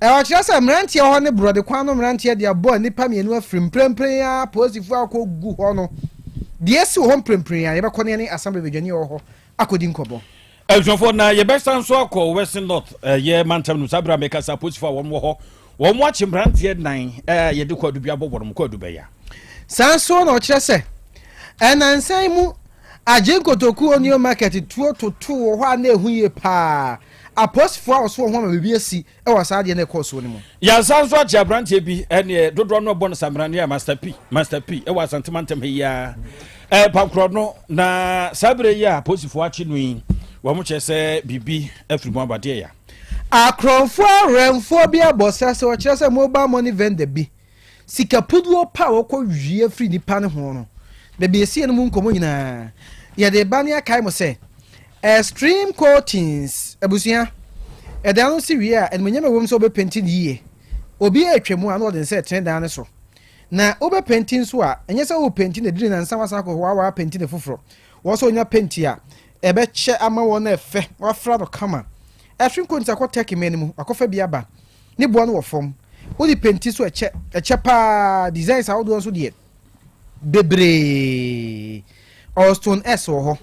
Ɔkyerɛ sɛ mmeranteɛ wɔ hɔ ne borɔde kwan no mmeranteɛ de abɔ nnipa mmienu afiri mprempren yi ara apolisifoɔ akɔgu hɔ no. Deɛ asi wɔ hɔ mprempren yi ara yɛbɛkɔ ne yɛne Assembly badwani a ɔwɔ hɔ akɔdi nkɔmmɔ. Abusuafoɔ, na yɛbɛsan nso akɔ Western North ɛyɛ mantam no saa berɛ a mekasa apolisifoɔ a wɔn wɔ hɔ wɔn akye mmeranteɛ nan a yɛde kwaadu bi abɔ wɔn kwaadu bɛya. Saa nso na ɔkyerɛ sɛ nnansa yi mu Agye Nkotoku Onion Market tuo totoo wɔ hɔ a na ɛhu yie paa. Apolisifoɔ a wɔso wɔn ho ama biribi asi wɔ saa adeɛ no a ɛkɔɔ soɔ no mu. Yɛasan nso akye aberanteɛ bi ɛneɛ dodoɔ no ɛbɔ no samina a Master P, Master P ɛwɔ Asante mantam ha yi ara ɛpa no na saa berɛ yi a apolisifoɔ akye no yi wɔn kyerɛ sɛ biribi afiri mu aba deɛ ya. Akorɔmfoɔ awɛmfoɔ bi abɔ sɛ sɛ wɔkyerɛ sɛ mobile money vendor bi Sika puduo pa a wɔkɔ wia firi nipa no ho no, baabi yɛsi yɛn mu nkɔmmɔ nyinaa, yɛde ba ne akae mo sɛ, Extreme Coatings abusua, ɛdan no si wie a, animuonyam a ɛwɔ mu sɛ wobɛpenti no yie. Obi retwa mu a, na ɔde ne nsa retene dan no so. Na wobɛpenti nso a, ɛnyɛ sɛ worepenti na ɛduru nnansa woasan akɔ hɔ a woapenti no foforɔ. Wɔ sɛ wonya penti a ɛbɛkyɛ ama wɔn a ɛfɛ, woafra no kama. Extreme Coatings akɔ Turkey man no mu, wakɔfa bi aba. Ne boɔ no wɔ fam. Wode penti so ɛkyɛ, ɛkyɛ paa. Designs ahodoɔ nso deɛ, bebree. Ɔwɔ stone S wɔ hɔ.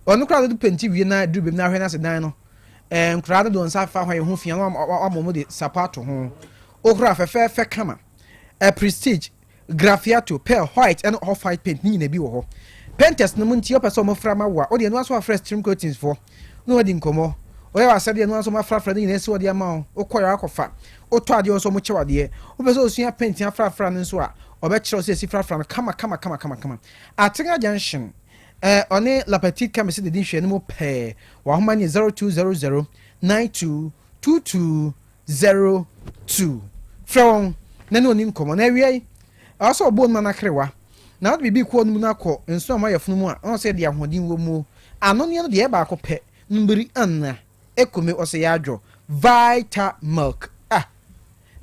Ɔno koraa wode penti wie na duru baabi na ahwɛ no ase dan no, ɛɛ nkoraa no de wɔn nsa fa hɔ a ɛho fi a na wama wɔn de sapɔ ato ho. Wohoro a fɛfɛɛfɛ kama. Ɛ prestige. Graffiato, pearl, white ɛne off white paint ne nyina bi wɔ hɔ. Painters nom nti ɔpɛ sɛ ɔmo fra ma wo a, wodeɛ ɛno ara nso wafrɛ Stream Coatings foɔ na wadi nkɔmmɔ. Ɔyɛ w'asɛdeɛ ɛno ara nso ɔmo afrafra ne nyina asi hɔ de ama wo. Wokɔ yɛ akɔfa. Wotɔ adeɛ nso ɔmo kyɛ wo adeɛ. Wopɛ sɛ osua paint afrafra no nso a, ɔbɛkyerɛ wo sɛ esi frafra no kama kama kama kama kama. Atenga Junction, eh, ɔne La Petite Chemist na edi nhwɛanimu pɛɛ. W'ahoma nie 0200 92 22 02. Frɛ wɔn na ne wɔn nni nkɔmmɔ. Na awiei, ɛwɔ sɛ ɔbɔ onuma no akerewa, na wode biribi rekɔ onum no akɔ nsono a moayɛ funu mu a, na ɔsɛ deɛ ahoɔden wɔ muo. Anonneɛ no deɛ ɛyɛ baako pɛ, mbiri anna, ekome, ɔsɛ yɛ adwo, Vita milk. Ah!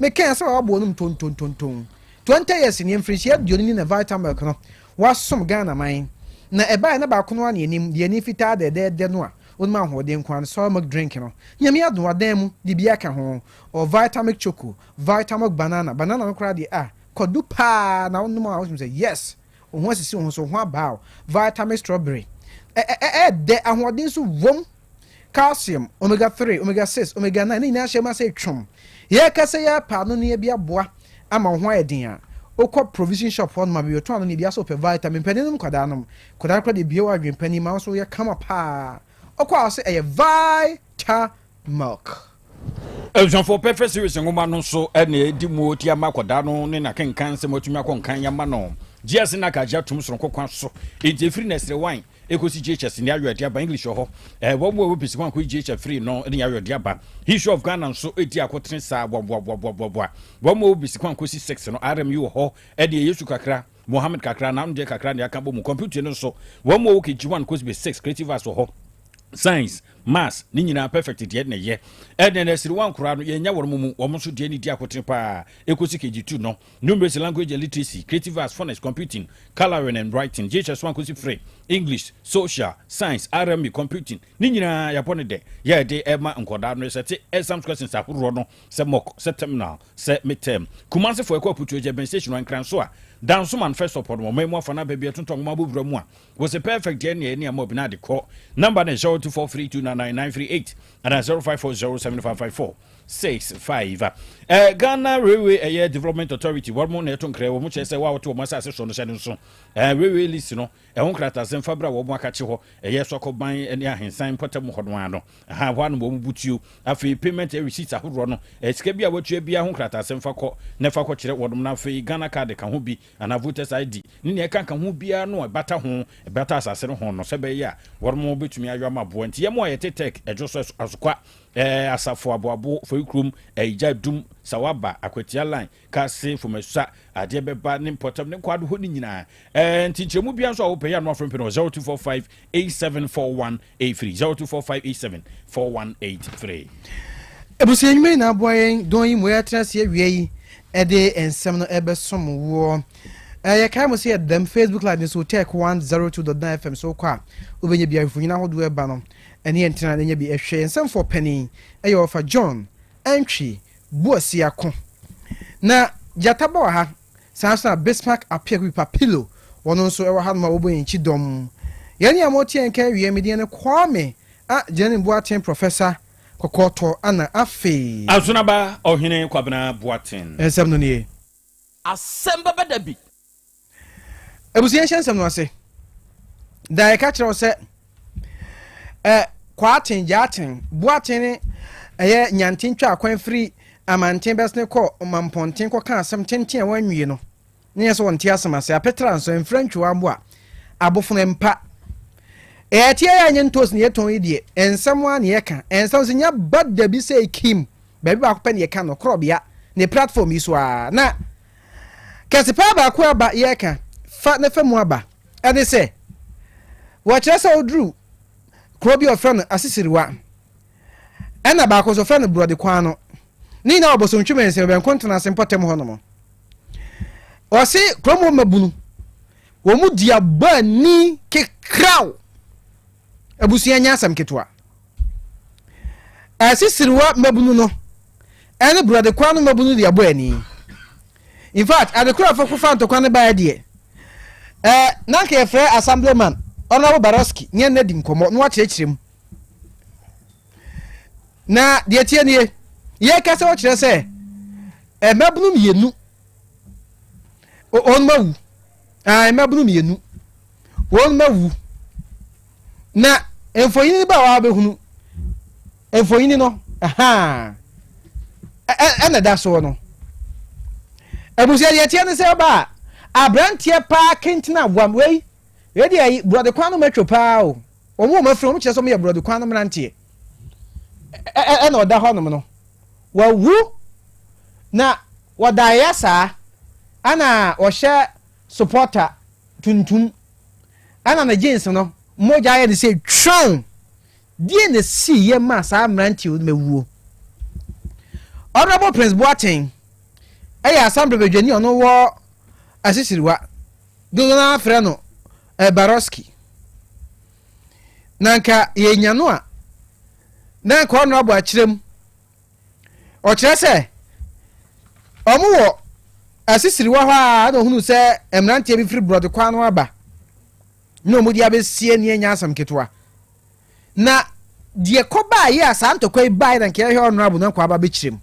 Mekɛɛ sɛ wabɔ onum tontontonton. 20 years nie, mfirinhyia 20 ni na Vita milk no wasom Ghana man. Na ɛbaeɛ na baako no ara na yɛnim, deɛ ani fitaa dɛdɛɛdɛ no a Wonom ahoɔden nko ara no, soy milk drink no, Nyame adom adan mu de bi aka ho, ɔwɔ Vitamilk choco, Vitamilk banana, banana no koraa deɛ ah, kwadu paa na wonom a wotumi sɛ yes, wo ho asisi wo ho so, wo ho abaa wo, Vitamilk strawberry, ɛ ɛ ɛ ɛdɛ, ahoɔden nso wom, calcium, omega 3, omega 6, omega 9, ne nyinaa hyɛ mu asɛ twom. Yɛkasa yi ara pɛ anonneɛ bi aboa ama wo ho ayɛ den a, wokɔ provision shop hɔ nom a, baabi wɔtɔn anonneɛ bi asɛ wopɛ vitamin, mpanin nom nkwadaa nom, Kɔdaa no koraa deɛ bue w'adwene panin ma wo so yɛ kama paa ɔkɔ a ɔse ɛyɛ Vitamilk. Abusuafoɔ Perfect Series nwoma no nso na ɛdi mu ti ama akwadaa no ne n'akenkan nsɛm atumi akɔ nkan ama no. GS na akagye atom soronko kwan so. Enti ɛfiri nɛsere 1 ɛkɔsi JHS ne ayɔ ɛde aba English wɔ hɔ. Ɛɛ wɔn mu a wɔpɛ sukuu ankɔ JHS free no ne ayɔ ɛde aba. History of Ghana nso ɛdi akotene saa boaboaboaboaboa. Wɔn mu a wɔpɛ sukuu ankɔsi 6 no RMU wɔ hɔ ɛde ɛyɛ su kakra. Mohammed kakra na deɛ kakra na yɛaka bɔ mu. Computer no nso, wɔn mu wɔ KG 1 kɔsi bɛ 6, creative arts wɔ hɔ. Science, maths, ne nyinaa perfect deɛ na ɛyɛ. Ɛnna na asiri wɔn koraa no, yɛnya wɔn mu, wɔn nso deɛ ne di akotene paa ɛkɔsi KG 2 no. Numeracy, language and literacy, creative arts, phonics, computing, colouring and writing, JHS 1 kɔsi 3, English, social, science, RME, computing, ne nyinaa yɛabɔ ne dɛ. Yɛde ɛma nkɔdaa no, yɛsɛte exams questions ahoroɔ no, sɛ mock, sɛ terminal, Sɛ me term. Kumasi fo ɛkɔ Aputuo Gyɛbɛn station wɔ Nkran so a, Dansoman first stop hɔ no, ɔman mu afa no aba bi ɛtontɔn nwoma abɔ wura mu a, wɔ se perfect deɛ ɛne ɛne ama obi na ade kɔ. Number no yɛ 0243299938 anaa 0540755465. Eh, Ghana Railway ɛyɛ Development Authority, wɔn na ɛto nkrɛ, wɔn kyerɛ sɛ wɔn a wɔte wɔn asase so no hyɛ no nso. Eh, railway list no, Ɛho nkrataasɛm fa bere a wɔn akakye hɔ, ɛyɛ Sɔkɔban ne Ahensan mpɔtam hɔ no ara no. Aha, ɛhɔ ara na wɔn bu tuo. Afei payment receipts ahodoɔ no, sika bi a woatua biara ho nkrataasɛm fa kɔ na fa kɔkyerɛ wɔnom. Na afei Ghana card ka ho bi, anaa voters ID, ne nea ɛka ka ho biara no a ɛbata ho, ɛbata asase no ho no, sɛ ɛbɛyɛ a wɔnom bɛtumi ayɔ ama aboa. Nti yɛn a yɛte Tech, Ɛdwo so, Asokwa, Asafo, Aboabo, Foyikurom, Ayigya, Dum, Sawaba, Akwatia Line, Kase, Fomasusa, adeɛ bɛba ne mpɔtam ne nkwaado hɔ ne nyinaa. Ɛɛ nti nkyerɛmu biara nso a wopɛ yɛ ano afrɛ mpɛ no 0245 874183 0245 874183. Abusua nnwuma nyinaa boa yɛn dɔn yi mu yɛatena ase awia yi de nsɛm no ɛbɛsom woɔ. Yɛkae mo sɛ yɛdam Facebook Live nso Tech 102.9 FM so wokɔ a wobɛnya bi ahwefo nyina ahodoɔ ɛba no ɛne yɛn tena na nya bi ɛhwɛ. Yɛn nsɛmfoɔ panin ɛyɛ ɔfa John Antwi. Boasiako. Na Gyata ba wɔ ha, saa nso na Bismarck Appiah Kubi Papilo, wɔn nso wɔ hanom a wɔbɔ yɛn akyi dɔm. Yɛn a mote yɛn nka awie, me din ne Kwame A. Gyinanim Boateng Professor Kɔkɔɔtɔ ana afei. Azonaba Ɔhene Kwabena Boateng. Nsɛm no nie. Asɛm bɛba da bi. Abusua nhyɛ nsɛm no ase. Da yɛka kyerɛ wo sɛ ɛ Kwaaten, Gyaten, Boaten ne ɛyɛ Nyanten twa akwan firi Amanten bɛsene kɔ Mampɔnten kɔka asɛm tenten a wɔanwie no. Ne yɛ sɛ wɔnte asɛm ase. Apetra nso, mfra ntwiwa mmoa, abofono mpa. Ɛteɛ yɛ anyɛ ntoos ne yɛtɔn yi deɛ, nsɛm ara ne yɛka. Nsɛm nso nya ba da bi sɛ kim. Baabi baako pɛ ne yɛka no, korɔbea ne platform yi so ara. Na kɛse paa baako a aba yɛka fa ne fa mu aba ɛne sɛ, wɔkyerɛ sɛ woduru kuro bi a wɔfrɛ no Asisiriwa, ɛna baako nso wɔfrɛ no Borɔde Kwan no. Ne nyinaa wɔ Bosomtwe Mansin, Ɔbɛnko Ntenase mpɔtam hɔnom. Wɔse kurom hɔ mmabunu, wɔn mu di abɔ ani kekraw. Abusua nyɛ asɛm ketewa. Asisiriwa mmabunu no ɛne borɔde kwan no mmabunu de abɔ ani. In fact, ade koro a fako fa ntɔkwa no baeɛ deɛ, ɛɛ na nka yɛfrɛ assemblyman Honorable Barosky ne ɛna di nkɔmmɔ na wakyerɛkyerɛ mu. Na deɛ tie nie, yɛka sɛ wɔkyerɛ sɛ mmabunu mmienu wɔn awu, mmabunu mmienu wɔn awu. Na mfonini ba a wɔabɛhunu mfonini no ɛna ɛda soɔ no. Abusua deɛ teɛ ne sɛ ɔba a aberanteɛ paa kentena wam wei wei deɛ ayi borɔde kwan no mɛtwo paa o. Wɔn wɔn afiri wɔn kyerɛ sɛ wɔn yɛ borɔde kwan no mmeranteɛ ɛna ɔda hɔnom no wawu na wɔda ya saa ɛna wɔhyɛ supporter tuntum ɛna ne jeans no mogya ayɛ ne sɛ twɔn. Deɛ na esii yɛ maa saa mmeranteɛ yi mawuo? Honourable Prince Boateng ɛyɛ Assembly badwani a ɔno wɔ Asisiriwa. Dodoɔ no ara frɛ no eh, Baroski. Na nka yɛnya no a, na nka Honourable akyerɛ mu. Ɔkyerɛ sɛ wɔn wɔ Asisiriwa hɔ a na ɔhunu sɛ mmeranteɛ bi firi borɔde kwan no aba. na wɔde abɛsie ne ɛnyɛ asɛm ketewa. Na deɛ kɔbaeɛ a saa ntɔkwa yi baeɛ na nka yɛhwɛ honorable na nkɔ aba bɛkyerɛ mu.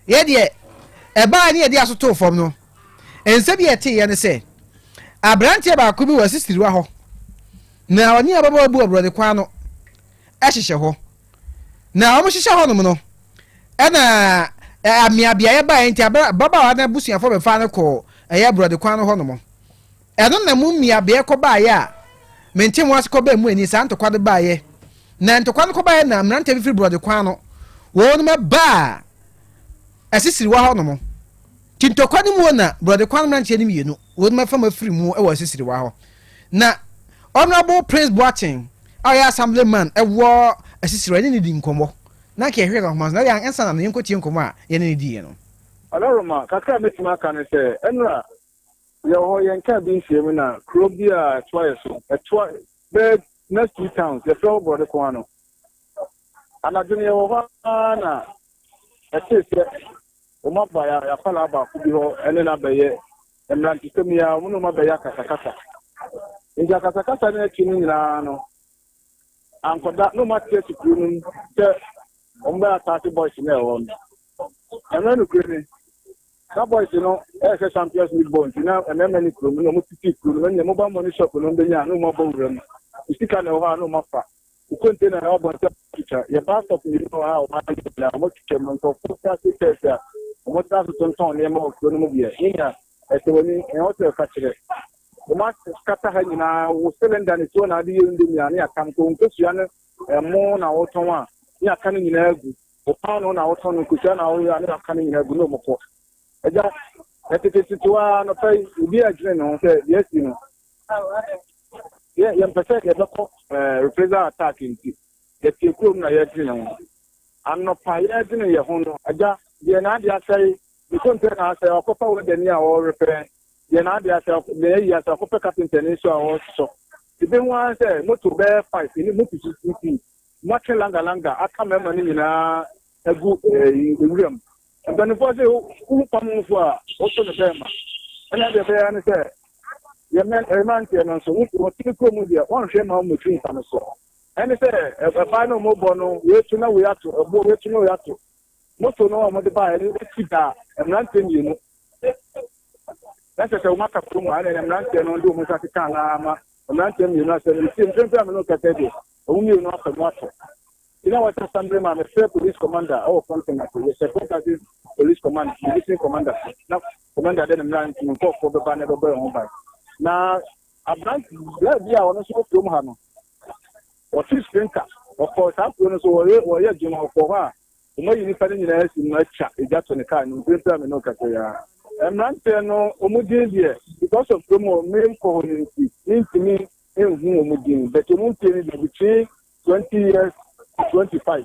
Yɛ deɛ ɛbaeɛ ne yɛde aso too fam no, nsɛm bi a yɛteeɛ ne sɛ aberanteɛ baako bi wɔ asisiriwa hɔ na ɔne ababaawa bi wɔ borɔde kwan no hyehyɛ hɔ. Na wɔhyehyɛ hɔnom no, ɛna mmeabeaeɛ baeɛ nti ababaawa no abusuafoɔ bɛfaa no kɔɔ ɛyɛ borɔde kwan no hɔnom. Ɛno na mo mmeabeɛ kɔbaeɛ a mente mo ase kɔbaa mu ani, saa ntɔkwa no baeɛ. Na ntɔkwa no kɔbaeɛ na mmeranteɛ bi firi borɔde kwan no, wɔnom baa asisiriwa hɔ nom. Nti ntɔkwa no muo na borɔde kwan mmeranteɛ no mmienu, wɔnom afam afiri mu wɔ asisiriwa hɔ. Na Honourable Prince Boateng a ɔyɛ Assemblyman wɔ asisiriwa, yɛne no di nkɔmmɔ. Na anka yɛhwehwɛ no ahoma so, na yɛn ansa na no yɛnkɔtie nkɔmmɔ a yɛne no diiɛ no. Ɔdɔroma, kakra a mɛtumi aka ne sɛ, ɛnora Yɛwɔ hɔ, yɛn kaa bi nhyiam na kurow bi a ɛtoa yɛ so, ɛtoa bɛyɛ next two towns, yɛfrɛ hɔ Borɔde Ko ano. Anadwo no yɛwɔ hɔ ara na ɛtee sɛ wɔn aba yɛ akwadaa baako bi hɔ ne no abɛyɛ mmerantesɛm yi ara, wɔn ne wɔn abɛyɛ akasakasa. Nti akasakasa no akyi no nyinaa no, ankɔda na wɔn ate asi kuro no mu sɛ wɔn bɛyɛ ataase boys no ɛwɔ no. Ɛno nokorɛ ni, Na boys no ɛrehwɛ Champions League ball nti na mmarima ne kurom na wɔn tete kuro no na mobile money shop no bɛnya na wɔn abɔ wura mu. Sika na ɛwɔ hɔ a na wɔn afa. Container na ɛwɔ abɔnten atwitwa. Yɛ bus stop mmienu wɔ ha a wɔn ayɛ nyinaa wɔn atwitwa mu. Nkurɔfoɔ te ase chairs a wɔn tena so tontɔn nneɛma wɔ kuro no mu deɛ ne nea ɛsɛ w'ani ɛwɔ sɛ ɛfa kyerɛ. Wɔn akata ha nyinaa wo cylinder ne soɔ na ade yɛ indomie a ne atam ko nkosua ne ɛmo na wɔtɔn a ne aka no nyinaa agu. Wo paanoo na wotɔn no, nkosua na woyɛ a ne aka no nyinaa gu na wɔkɔ. Agya, yɛtetetete hɔ ara anɔpa yi, obiara adwene ne ho sɛ deɛ asi no, yɛ yɛmpɛ sɛ yɛbɛkɔ eh, reprisal attack nti, yɛte kurom na yɛdwene yɛn ho. Anɔpa yɛdwene yɛn ho no, agya, deɛ n'ade asɛe, ne container asɛe, ɔkɔfa wɛdani a ɔrepɛ, deɛ n'ade asɛe, deɛ ayi asɛe, ɔkɔpɛ kapentani nso a ɔresosɔ. Ebehu ara sɛ moto bɛyɛ five, ne moto sisi Moatwe langalanga aka mmarima no nyinaa agu wuram. Mpanimfoɔ se wohu pam fo a, woto no bɛɛma. Ɛna deɛ ɛbɛyɛ ne sɛ yɛ mmeranteɛ no nso, wɔte kurom deɛ, wɔnhwɛ ma wɔmmɛtwi nsa no so. Ɛne sɛ ɛban no a wɔbɔ no, wei to na wei ato, ɛboɔ wei to na wei ato. Moto no a wɔde baeɛ no si da mmeranteɛ mmienu. Na kyerɛ sɛ wɔaka kurom a, ɛna mmeranteɛ no de wɔn nsa keka anaa ma mmeranteɛ mmienu asɛm no sie. Mprempren a me ne wo kasa deɛ, wɔn mmienu afa mu atɔ. Nti na wɔsɛ asambere ma mefrɛ police commander ɛwɔ Fountain ase. Yɛhyɛ Fountain ase police command, division commander so. Na commander de ne mmerante ne nkurɔfoɔ bɛba na ɛbɛbɔ yɛn ho ban. Na aberante bla bi a ɔno nso wɔ kurom ha no, ɔte sprinter, ɔkɔɔ saa kuro no so, wɔyɛ wɔyɛ adwuma, ɔkɔɔ hɔ a, wɔayi nnipa no nyinaa asi mu atwa egya to ne kaa no mprempren a me ne wo kasa yi ara. Mmeranteɛ no, wɔn din deɛ, because of kurom hɔ, menkɔ hɔ no nti, mentumi nhu wɔn din, but wɔn mfie no deɛ, between 20 years to 25,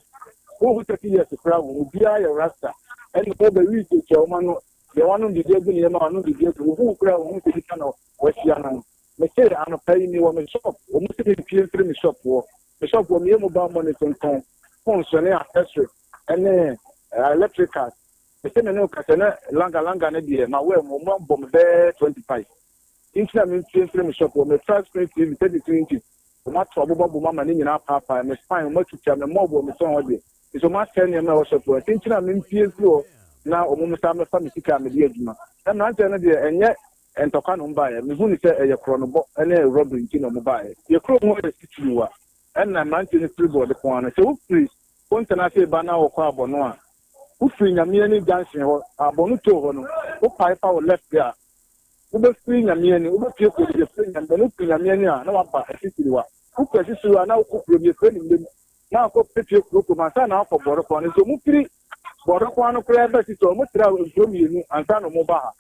wohu 30 years koraa wɔ mu, obiara yɛ rasta, ɛna wɔbɛwi tuatua wɔn ano, deɛ wɔanom biribi agu ne yam a wɔanom biribi agu, wohu koraa wɔhu sɛ nipa na wɔahyia no no. Mese anɔpa yi mewɔ me shop, wɔn se mempue mfiri me shop hɔ. Me shop hɔ meyɛ mobile money tontɔn phones ne accessories ne electricals. Mese me ne wo kasa na langa langa no deɛ maware mu, wɔn abɔ me bɛyɛ 25. Nti na mempue mfiri me shop hɔ. Me flat screen TV 32 inches, wɔn ato aboba bom ama ne nyinaa apaapae, me spine wɔn atwitwa, me mop wɔ me sɔn hɔ deɛ. Nso wɔn asɛe nneɛma a ɛwɔ shop hɔ. Nti na mempue mfiri hɔ na wɔn nsa mmɛfa me sika a mede yɛ adwuma. Na mmeranteɛ no deɛ ɛnyɛ ntɔkwa na wɔn baeɛ. Mehu no sɛ ɛyɛ korɔnobɔ ne robbery nti na wɔn baeɛ. Yɛ kurom hɔ yɛ sitiriwa ɛna mmeranteɛ no firi bɔɔde ko ara no. Sɛ wofiri Kontana ase reba na wɔkɔ Abɔno a, wofiri Nyameani junction hɔ, Abɔno toll hɔ no, wopae fa wo left a, wobɛfiri Nyameani, wobɛpue kuro bi yɛfrɛ Nyameani, wofiri Nyameani a na waba Asisiriwa. Wokɔ Asisiriwa a na wokɔ kuro bi yɛfrɛ no Mmem, na akɔ pue kuro kurom ansa na wakɔ bɔɔde ko ara no. Nti wɔfiri Bɔɔdo kwan no koraa bɛsi sɛ wɔtra nkuro mmienu ansa na wɔba ha.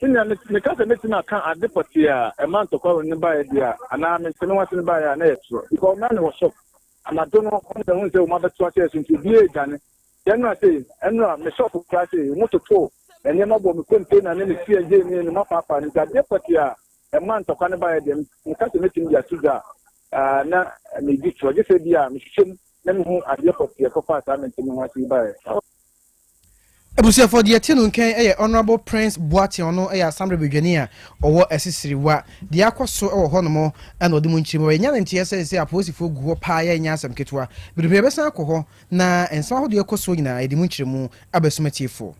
Sɛnea meka sɛ mɛtumi aka ade pɔtee a ɛma ntɔkwaw no baeɛ deɛ a, anaa mente me ho ase no baeɛ a, na ɛyɛ torɔ. Because na mewɔ shop. Anadwo no, wɔn na ɛhunu sɛ wɔabɛto ahyɛ yɛn so nti obiara redwane. Ɛnnora sei, ɛnnora, me shop koraa sei, wɔtotoo nneɛma bɔɔ me container ne me C&J ne ne mapaapaa no nti adeɛ pɔtee a ɛma ntɔkwa no baeɛ deɛ, meka sɛ mɛtumi de ato dwa a, na medi torɔ. Gye sɛ ebia mehwehwɛ mu na mehu adeɛ pɔtee a ɛkɔfaa saa mente me ho ase yi baeɛ. Abusuafoɔ, deɛ ɛte no nkan yɛ Honourable Prince Boateng, ɔno yɛ Asamble badwani a ɔwɔ Asisiriwa. Deɛ akɔ so wɔ hɔnom na ɔde mu nkyerɛmu aba. Yɛnya no nteɛ sɛ seesei apolisifoɔ gu hɔ paa yɛ ɛnyɛ asɛm ketewa. Bere pii yɛbɛsan akɔ hɔ na nsɛm ahodoɔ a ɛkɔ soɔ nyinaa yɛde mu nkyerɛmu abɛsom atiefoɔ.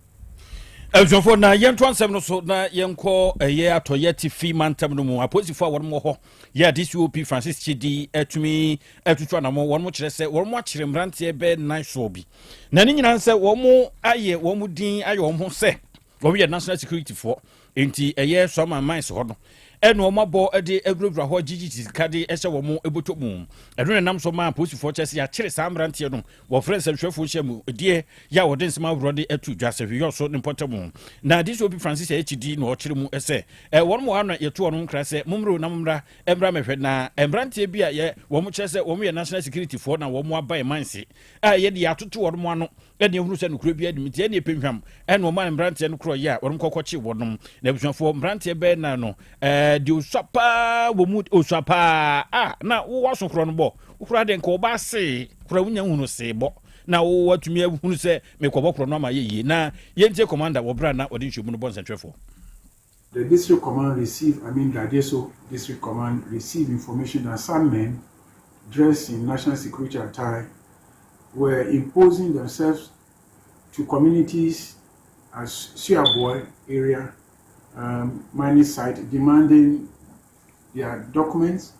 Abusuafoɔ, na yɛntoa nsɛm no so na yɛnkɔ ɛyɛ atɔeɛ atifi mantam no mu. Apolisifoɔ a wɔn wɔ hɔ yɛ a DCOP Francis Chidi atumi atutu anamɔ. Wɔn kyerɛ sɛ wɔn akyere mmeranteɛ bɛɛ nan soɔ bi. Na ne nyinaa sɛ wɔn ayɛ wɔn din ayɛ wɔn ho sɛ wɔn yɛ national security foɔ. Enti ɛyɛ Suaman mines hɔ no ɛna wɔn abɔ de awurawura hɔ gyigyi sika de ɛhyɛ wɔn bɔtɔ mu. Ɛno na ɛnam so maa apolisifoɔ kyerɛ sɛ yɛakyere saa mmeranteɛ no. Wɔfrɛ nsɛmtwerɛfoɔ nhyia mu deɛ yɛ a wɔde nsɛm ahoroɔ de ato dwa sɛ hweyɔ so ne mpɔtam. Na DCOP Francis Akyidi na ɔkyerɛ mu sɛ wɔn wɔ ha na yɛto wɔn nkra sɛ mommra o na mommra mmra mmɛhwɛ na mmeranteɛ bi a yɛ wɔn kyerɛ sɛ wɔn yɛ national security foɔ na wɔn aba yɛn manse a yɛde yɛatoto wɔn ano ɛne ehunu sɛ nokorɛ biara nim nti ɛne ɛpɛ ɛna ɔma mmeranteɛ no korɔ yɛ a wɔn kɔkɔ kye wɔnom. Na abusuafoɔ, mmeranteɛ bɛyɛ nan no ɛɛ deɛ osua paa wɔ mu, osua paa a na wowɔ aso korɔ no bɔ wokora deɛ nka ɔba see korɔ wonya nhunu see bɔ na wowatumi ahunu sɛ mekɔbɔ korɔ no ama yɛ yie. Na yɛntie commander wɔ berɛ a na ɔde nhwɛmu no bɔ nsɛntwerɛfoɔ. The district command received, I mean Dadieso District Command received information that some men dressed in national security attire were imposing themselves to communities at Suaboy area mining site, demanding their documents,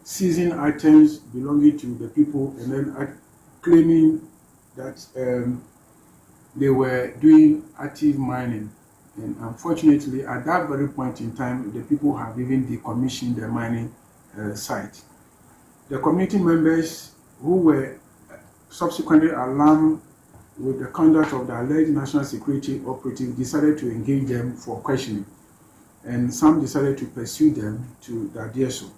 seizing items belonging to the people, and then claiming that they were doing active mining. And unfortunately, at that very point in time, the people have even decommissioned the mining site. The community members who were subsequently alarmed with the conduct of the alleged national security operative decided to engage them for questioning, and some decided to pursue them to Dadieso.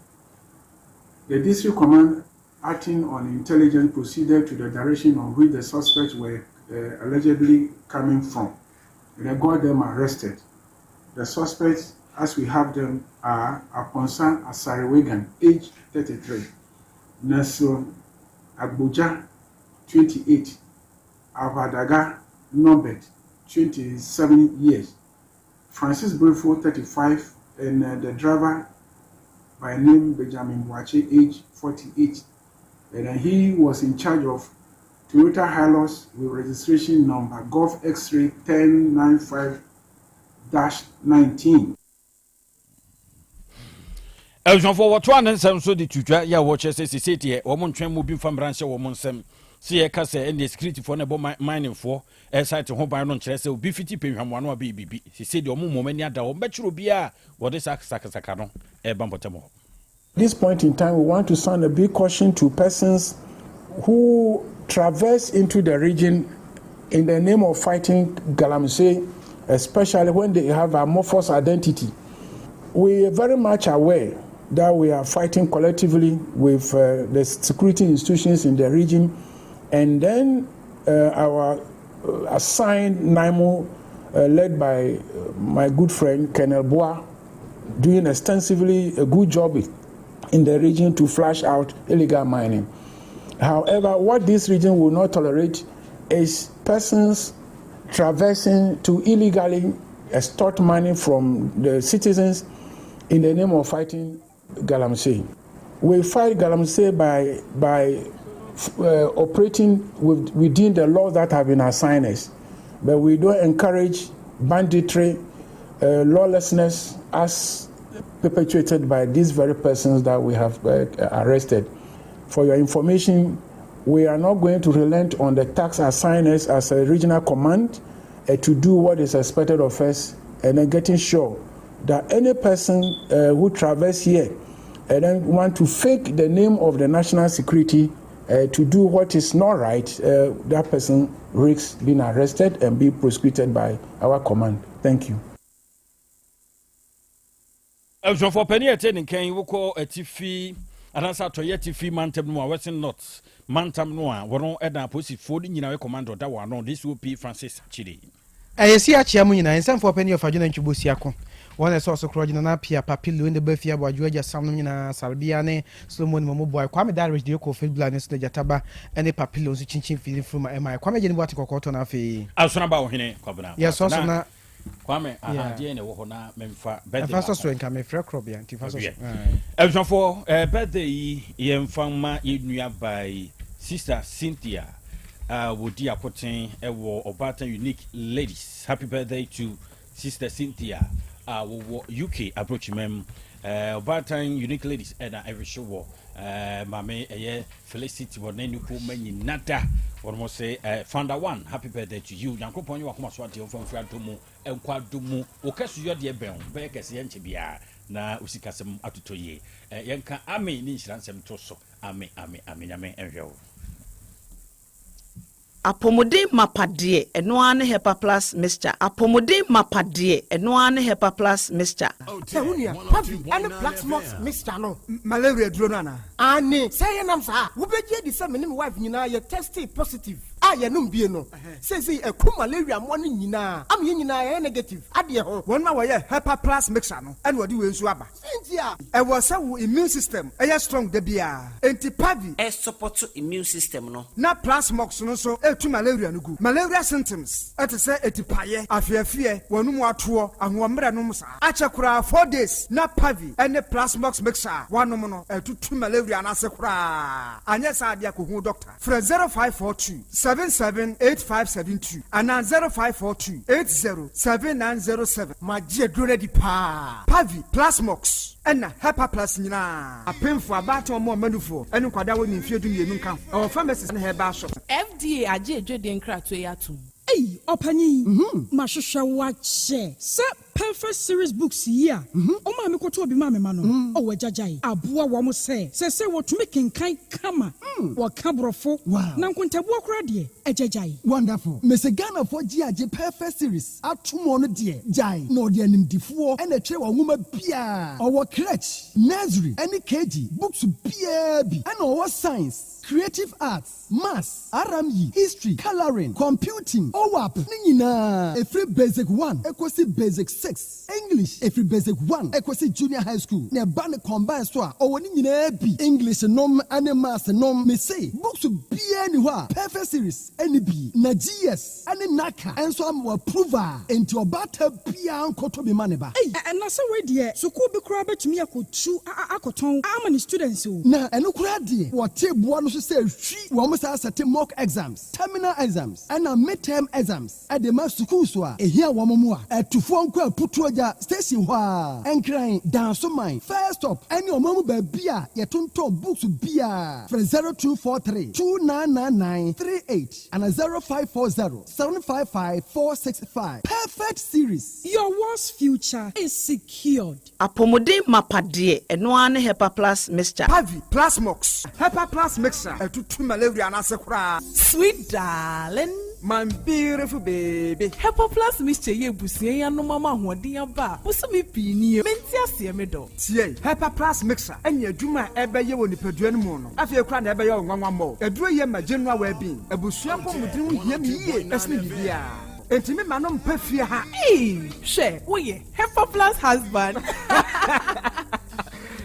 The district command, acting on intelligence, proceeded to the direction on which the suspects were allegedly coming from, and they got them arrested. The suspects, as we have them, are Aponsan Asariwegan, age 33, Nelson Agboja, 28, Avadaga Norbert, 27 years, Francis Brefo, 35, and the driver by name Benjamin Boache, age 48. And he was in charge of Toyota Hilux with registration number Golf X-ray 1095-19. Abusuafoɔ, wɔtoa ne nsɛm so de twitwa yɛ a wɔkyerɛ sɛ sesei deɛ wɔn ntwɛn mu bi mfa mmara nhyɛ wɔn nsɛm sɛ yɛka sɛ ɛnneɛ securityfoɔ no ɛbɔ miningfoɔ site ho ban no nkyerɛ sɛ obi fiti pɛ nhwamoa no abɛyɛ biribi. Sesei deɛ wɔn mmom ani ada wɔn bɛkyerɛ obiara wɔde saa sakasaka no ɛreba mpɔtam hɔ. This point in time, we want to sound a big caution to persons who traverse into the region in the name of fighting galamsey, especially when they have amorphous identity. We are very much aware that we are fighting collectively with the security institutions in the region, and then our assigned NAIMO, led by my good friend Colonel Boa, doing extensively a good job in the region to flush out illegal mining. However, what this region will not tolerate is persons traversing to illegally extort money from the citizens in the name of fighting galamsey. We fight galamsey by operating within the laws that have been assigned us, but we don't encourage banditry, lawlessness as perpetuated by these very persons that we have arrested. For your information, we are not going to relent on the task assigned us as a regional command to do what is expected of us and then getting sure that any person who traverse here and then want to fake the name of the national security to do what is not right, that person risks being arrested and be prosecuted by our command. Thank you. Abusuafoɔ, panin a ɛte ne nkan wokɔ atifi anaasɛ atɔyɛ atifi mantam no mu a, Western North mantam no a, wɔno ɛda apolisifoɔ no nyinaa yɛ commander ɔda wɔ ano, DCOP Francis Chiri. Ɛyɛ si akyea mu nyinaa nsɛmfoɔ pɛ ne ɔfa dwena ntwobɔ siako wɔn ɛsɛ ɔso korɔ gyina na apia papilo ne ba fie aboadwo agya sam no nyinaa Sarbia ne Solomon Mamu Boy Kwame Darius deɛ kɔ Fibla ne so gyataba ne Papilo nso kyinkyin firi firi ma ɛma Kwame gye ne bo ate kɔkɔɔ tɔ no afei. Asona ba ɔhene Kwabena. Yɛsɔ so na Kwame aha deɛ na ɛwɔ hɔ na memfa birthday. Ɛfa sɔ so nka mefrɛ korɔbea nti fa sɔ so. Abusuafoɔ, birthday yi yɛmfa ma yɛn nua baa yi, Sister Cynthia a wɔdi akoten ɛwɔ Ɔbaatan Unique Ladies. Happy birthday to Sister Cynthia a wɔwɔ UK aburokyima mu. Ɔbaatan Unique Ladies ɛna ɛrehwɛ wɔ maame ɛyɛ Felicity wɔ ne nuku ma nyina da wɔn mo sɛ founder one, happy birthday to you. Nyankopɔn yɛ wakoma so adeɛ ɔmfa mfiri adom mu nkɔ adom mu. Wo kɛse yɔ deɛ bɛn bɛyɛ kɛse yɛ nkyɛ biara na osikasɛm atotɔ yie. Yɛnka ame ne nhyira nsɛm to so. Ame, ame, ame. Nyame nhwɛ wo. Apɔmuden mapa deɛ, ɛno ara ne Hepa Plus Mixture. Apɔmuden mapa deɛ, ɛno ara ne Hepa Plus Mixture. Sɛ wo nua Pavi ɛne Plasmox Mixture no. Malaria duro no anaa? Ane sɛ yɛnam saa wobɛgye adi sɛ me ne me wife nyinaa yɛ tested positive a yɛnom bie no seesei ɛku malaria mmoa no nyinaa ama yɛn nyinaa yɛyɛ negative adeɛ ho. Wɔn a wɔyɛ Hepa Plus Mixture no ɛna wɔde wei nso aba. Sɛnti a ɛwɔ sɛ wo immune system ɛyɛ strong da biara, enti Pavi ɛsupport immune system no. Na Plasmox no nso ɛtu malaria no gu. Malaria symptoms ɛte sɛ etipaeɛ, afeafeɛ, wɔn mu atoɔ, ahoɔmmerɛ nom saa akyɛ koraa 4 days na Pavi ɛne Plasmox Mixture a wanom no ɛtutu malaria no ase koraa. Anyɛ saa adeɛ akɔhu doctor. Frɛ 0542 778572 anaa 0542 807907. Magye aduro no adi paa. Pavi, Plasmox ɛna Hepa Plus nyinaa, apemfo, abaatan, ɔmo ɔmanufoɔ ɛne nkwadaa wɔ ne mfeɛ 12 nka ho. Ɛwɔ pharmacies ne herbal shop. FDA agye edwedie nkratoɔ yi atom. Ei, ɔpanyin, mahwehwɛ wo akyɛ sɛ Perfect Series books yi a ɔma me kɔtɔ obi ma me ma no. Ɔwɔ agyagyae aboa wɔn sɛ wɔtumi kenkan kama, wɔka borɔfo na nkontabuo koraa deɛ agyagyae. Wonderful. Mese Ghanafoɔ gye agye Perfect Series atom no deɛ gyae na ɔde animdifoɔ ɛna ɛtwerɛ wɔ nwoma biaa. Ɔwɔ crèche, nursery ɛne KG books biaa bi, ɛna ɔwɔ science, creative arts, maths, RME, history, colouring, computing, OWAP ne nyinaa, ɛfiri basic 1 ɛkɔsi basic 6. English ɛfiri basic one ɛkɔsi junior high school na ɛba no combine so a ɔwɔ ne nyinaa bi English nom ne maths nom mese books biaa nni hɔ a perfect series nni bi na GS ne NaCCA nso ama wɔ approve a enti ɔbaatan biaa nkɔtɔ bi ma ne ba. Ei na sɛ wei deɛ sukuu bi koraa bɛtumi akɔtu akɔtɔn ama ne students o. Na ɛno koraa deɛ wɔte boa no so sɛ hwi wɔn saa sɛte mock exams, terminal exams ɛna mid term exams. De ma sukuu so a ehia wɔn mmoa. Atufoɔ nkɔ Aputuogya station hɔ ara, Nkran, Dansoman, First Stop ne ɔman mu baabi a yɛtontɔn books biara. Frɛ 0243 2999 38 anaa 0540 755 465. Perfect Series. Your world's future is secured. Apɔmuden mapa deɛ, ɛno ara ne Hepa Plus Mixture. Pavi, Plasmox, Hepa Plus Mixture, ɛtutu malaria no ase koraa. Sweet darling. My beautiful baby. Hepa Plus Mixture yi abusua yi anom ama ahoɔden aba a bosome pii nie. Mente aseɛ me dɔ. Tie! Hepa Plus Mixture ne adwuma a ɛbɛyɛ wɔ nipadua no mu no, afei koraa na ɛbɛyɛ wo nwanwa mmɔ. Aduro yi ma general well-being. Abusua apɔmuden ho hia me yie sene biribiara. Enti me ma no mpa fie ha. Eii hwɛ woyɛ Hepa plus husband.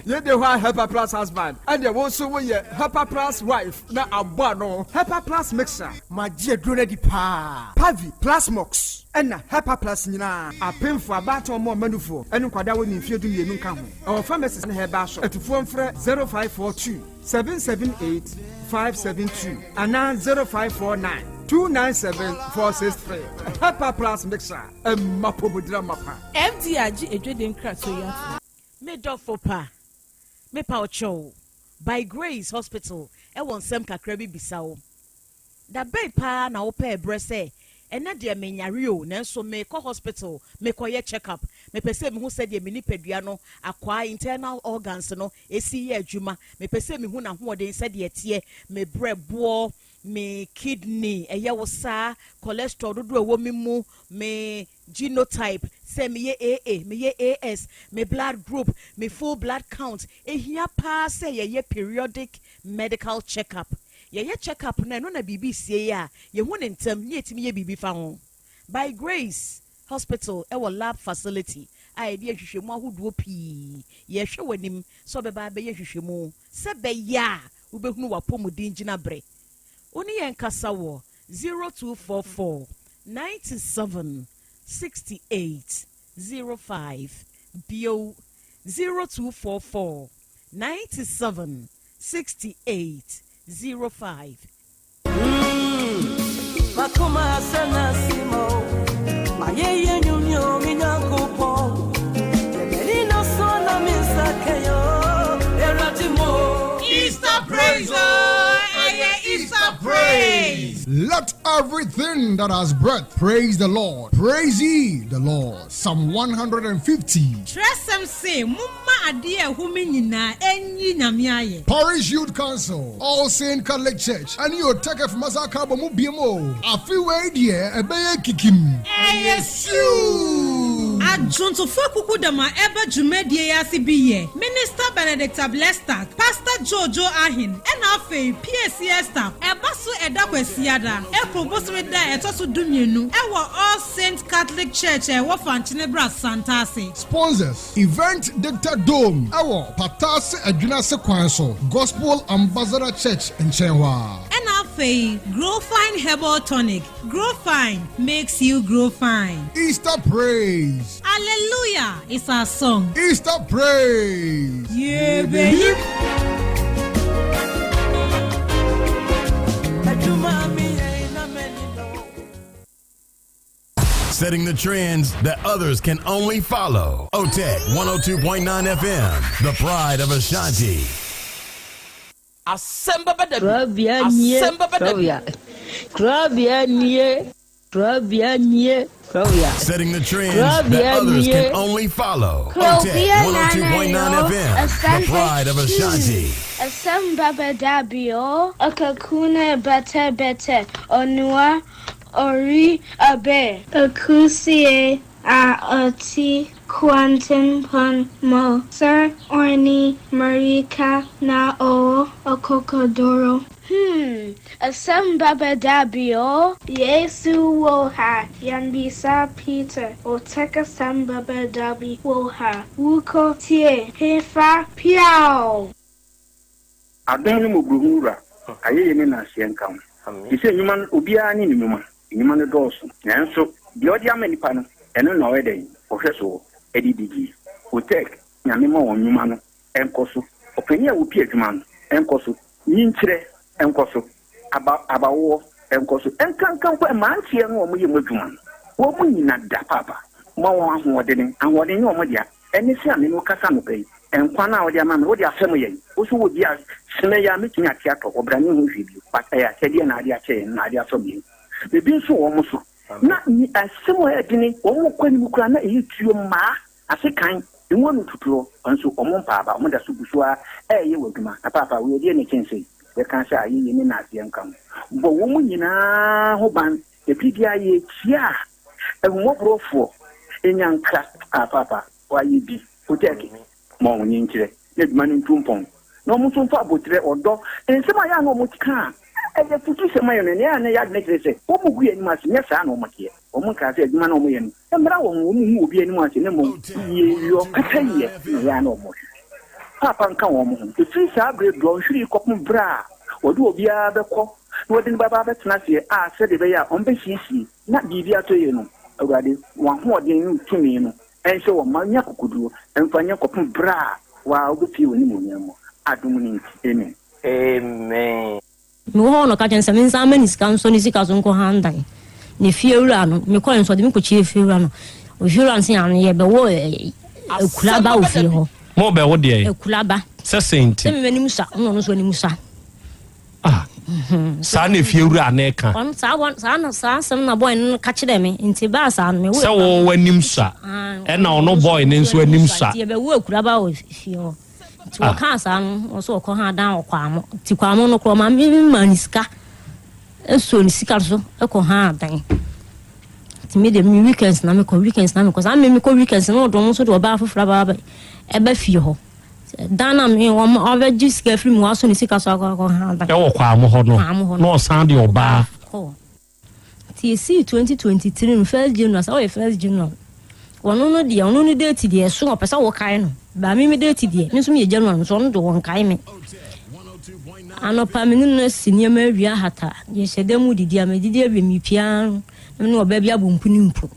Yei de hɔ a Hepa plus husband ɛneɛ wo nso wo yɛ Hepa plus wife na abɔ ano. Hepa plus mixer. Magye aduro no adi paa. Pavi, Plasmox ɛna Hepa plus nyinaa. Apemfoɔ, abaatan ɔmo ɔma nufoɔ ɛne nkwadaa a wɔnni mfeɛ 12 nka ho. Ɛwɔ pharmacies ne herbal shop. Atufoɔ mfrɛ 0542 778 572 anaa 0549 297 463. Hepa plus mixer ɛma pomodira mapa. FDA agye adwadie nkratoɔ yi atom. Me dɔfo pa, mepa wo kyɛw, By Grace Hospital wɔ nsɛm kakra bi bisa wo. Da bɛn paa na wopɛɛ berɛ sɛ, ɛnnɛ deɛ menyare o, nanso merekɔ hospital mekɔyɛ check up, mepɛ sɛ mehu sɛdeɛ me nipadua no akwaa, internal organs, no si yɛ adwuma, mepɛ sɛ mehu n'ahoɔden sɛdeɛ ɛteɛ, me berɛboɔ, me kidney, ɛyɛ wo saa, cholesterol dodoɔ a ɛwɔ me mu, me genotype, sɛ meyɛ AA, meyɛ AS, me blood group, me full blood count. Ɛhia paa sɛ yɛyɛ periodic medical check up. Yɛyɛ check up no a, ɛno na biribi resie a, yɛhu no ntɛm na yɛtumi yɛ biribi fa ho. By Grace Hospital wɔ lab facility a yɛde yɛ nhwehwɛmu ahodoɔ pii. Yɛrehwɛ w'anim sɛ wobɛba abɛyɛ nhwehwɛmu sɛ ɛbɛyɛ a wobɛhunu w'apɔmuden gyinaberɛ. Wo ne yɛn nkasa wɔ 0244 97 68 05, bio, 0244 97 68 05. Easter praise oh, ɛyɛ Easter praise. Let everything that has breath praise the Lord. Praise ye the Lord. Psalm 150. Twerɛsɛm se, Momma adeɛ a ɛhome nyinaa nyi Nyame ayɛ. Parish Youth Council, All Saint Catholic Church ɛne Otec Afumasa aka abɔ mu biom o, afe wei deɛ ɛbɛyɛ kikim. Ɛyɛ siuu! Adwontofo akukudam a ɛba dwumadie yi ase bi yɛ Minister Benedicta Blestak, Pastor Joe Joe Ahen ɛna afei PAC Esther. Ɛba so ɛda Kwasiada, April bosome da a ɛtɔ so dumienu ɛwɔ All Saints Catholic Church a ɛwɔ Fankyenebra, Santase. Sponsors, Event Dicta Dome ɛwɔ Pataase Adwinase kwan so, Gospel Ambassador Church nkyɛn hɔ ara. Ɛna afei Growfine Herbal Tonic, Growfine makes you grow fine. Easter Praise. Alleluia is our song. Easter Praise. Yɛbɛyi. Setting the trends that others can only follow. OTEC 102.9 FM, the pride of Ashanti. Asɛm bɛba da bi. Korabea nie, Asɛm bɛba da bi. Korabea. Korabea nie, Korabea nie, Korabea. Setting the trends that Korabea others nie. can only follow. OTEC Korabea nana 102.9 yo, FM, the Asante pride of Ashanti. Asɛm bɛba da bi o, Akakuna bɛtɛ bɛtɛ, Onua ori abe. Akusie a ɔte kwantempɔn mu, Sɛ ɔne mmirika na ɔwɔ akokoduru. Hmm, asɛm baba dabi o. Yesu wɔ ha, yɛmmisa Peter, Otec asɛm baba dabi wɔ ha, wokɔ tie hefa piaw! Adom ne mmɔborɔhunu Wura, ayɛyie ne nnaseɛ nka wo. Te sɛ nnwuma no, obiara ne ne nnwuma. Nnwuma no dɔɔso, nanso deɛ ɔde ama nnipa no, ɛno na ɔyɛ dɛn? Ɔhwɛ soɔ de di die. Otec, Nyame ma wɔn nnwuma no nkɔ so. Ɔpanin a ɔpi adwuma no nkɔ so. Nyinkyerɛ nkɔ so. Aba, abawoɔ nkɔ so. Ɛnkanka mpo mmeranteɛ no a wɔyɛ mu adwuma no, wɔn nyina da paapa. Ma wɔn ahoɔdene. Ahoɔden nyɛ wɔn dea. Ɛne sɛ a me ne wo kasa anɔpa yi, nkwa no a wode ama me, wode afɛm yɛn. Wo nso wɔ bi a, semɛ yi ara mɛtumi ate atɔ, ɔbra ne ho hwee bio. But ɛyɛ akyɛdeɛ na ade akyɛ yɛn, na ade afɛm yɛn. Ebi nso wɔ wɔn so. Na asɛm a ɛyɛ dene, wɔn kɔ anim koraa na ɛyɛ tuo mmaa. Ase kan, emu ano tutuɔ, nso wɔn mpa aba, wɔn da so gu so ara reyɛ wɔ adwuma. Na paapa, wei ɛdeɛn na ɛkyɛn sei? Yɛka sɛ ayeyie ne nnaseɛ nka ho. Bɔ wɔn nyinaa ho ban, na bere biara yɛrekyia a, ahummɔborɔfoɔ nya nkra. Ah, paapa, wɔayɛ bi. Otɛɛke, ma wɔn nkyerɛ, na adwuma no ntu mpɔn, na wɔn nso mfa aboterɛ, ɔdɔ, nsɛm a ɛyɛ a na wɔka a ɛyɛ afutusɛm ayɛ no, nea ɛyɛ a na ɛyɛ adwene kyerɛ sɛ wɔgu yɛn anim ase, nyɛ saa na wɔteɛ. Wɔnkaa sɛ adwuma no a wɔyɛ no mmra wɔn ho, wɔnhu obi anim ase, na mmom yieyɔ, pɛpɛyɛ na ɛyɛ a na wɔhwehwɛ. Paapa nka wɔn ho. Ɛfiri saa berɛ dɔnhwere yi kɔpem berɛ a wɔde obiara bɛkɔ na wɔde no bɛba abɛtena aseɛ a sɛdeɛ ɛbɛyɛ a wɔbɛsiesie na biribi atɔ yie no, Awurade, w'ahoɔden ne wo tumi no nhyɛ wɔn ma wɔnya akokoduo mfa nyɛ kɔpem berɛ a wo ara wobɛpue w'animuonyam mu. Adom no nti, amen. Amen. Mewɔ hɔ na ɔka kyerɛ me sɛ mensan mma ne sika nsɔ ne sika so nkɔ han dan. Na fiewura no, mekɔe nso ɔde me kɔkyerɛɛ fiewura no. Ofiewura no se ano yɛbɛwɔ akuraba wɔ fie hɔ. Mo bɛwo deɛ? Akuraba. Sɛ sɛn nti? Sɛ me m'anim sa, ɔno nso anim sa. Ah, saa na efiewura no ka. Ɔno saa wɔ saa na saa asɛm na boy no ka kyerɛ me nti baa saa no me. Sɛ wo w'anim sa, ɛna ɔno boy no nso anim sa. Nti yɛbɛwo akuraba wɔ fie hɔ. Nti wɔkaa saa no, wɔ so wɔkɔ ha dan wɔ Kwamo. Nti Kwamo no korɔ ɔma me maa ne sika. Ɛsɔ ne sika so ɛkɔ ha dan. Nti me de me weekends na mekɔ weekends na mekɔ. Saa me mekɔ weekends na ɔdɔm nso de ɔbaa foforɔ aba aba ɛba fie hɔ. Dan na me wɔn ɔbɛgye sika firi mu wasɔ ne sika so akɔ akɔ ha dan. Ɛwɔ Kwamo hɔ no na ɔsan de ɔbaa. Kɔ. Nti esii 2023 no first January sɛ ɔyɛ first January ɔno no deɛ ɔno no date deɛ ɛso ɔpɛ sɛ wɔkae no baa me me date deɛ me nso meyɛ January nso ɔno de wɔnkae me anɔpa me ne no asi nneɛma awie ahata yɛhyɛ dan mu didi a medidi awie mepia no na me ne ɔbaa bi abɔ mpu ne mpu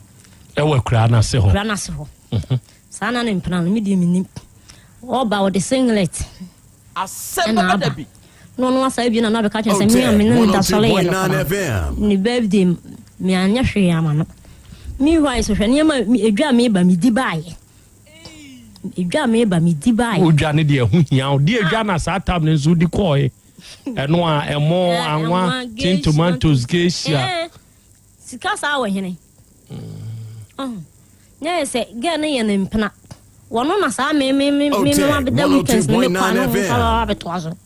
ɛwɔ akuraa no ase hɔ akuraa no ase hɔ mhm. saa na ne mpena no me deɛ menim ɔba ɔde singlet Asɛm ɛna bɛba aba da bi. Na ɔno asan abue n'ano abɛka akyerɛ sɛ me a me ne no da sɔre yɛ no koraa ne birthday me anyɛ hwee ama no. Meanwhile so hwɛ nneɛma edwa a meba medi baayɛ. Edwa a meba medi baayɛ. Odwa ne deɛ ɛho hia wo. Deɛ edwa na saa tam no nso di kɔɔe. Ɛno a ɛmo, anwa, tin tomatoes, geisha. Sika saa wɔ hene. Mm. Nyɛ sɛ girl no yɛ ne mpena. Wɔno na saa me me me me me abɛda weekends ne me kɔ ano nfa ba abɛtoa so.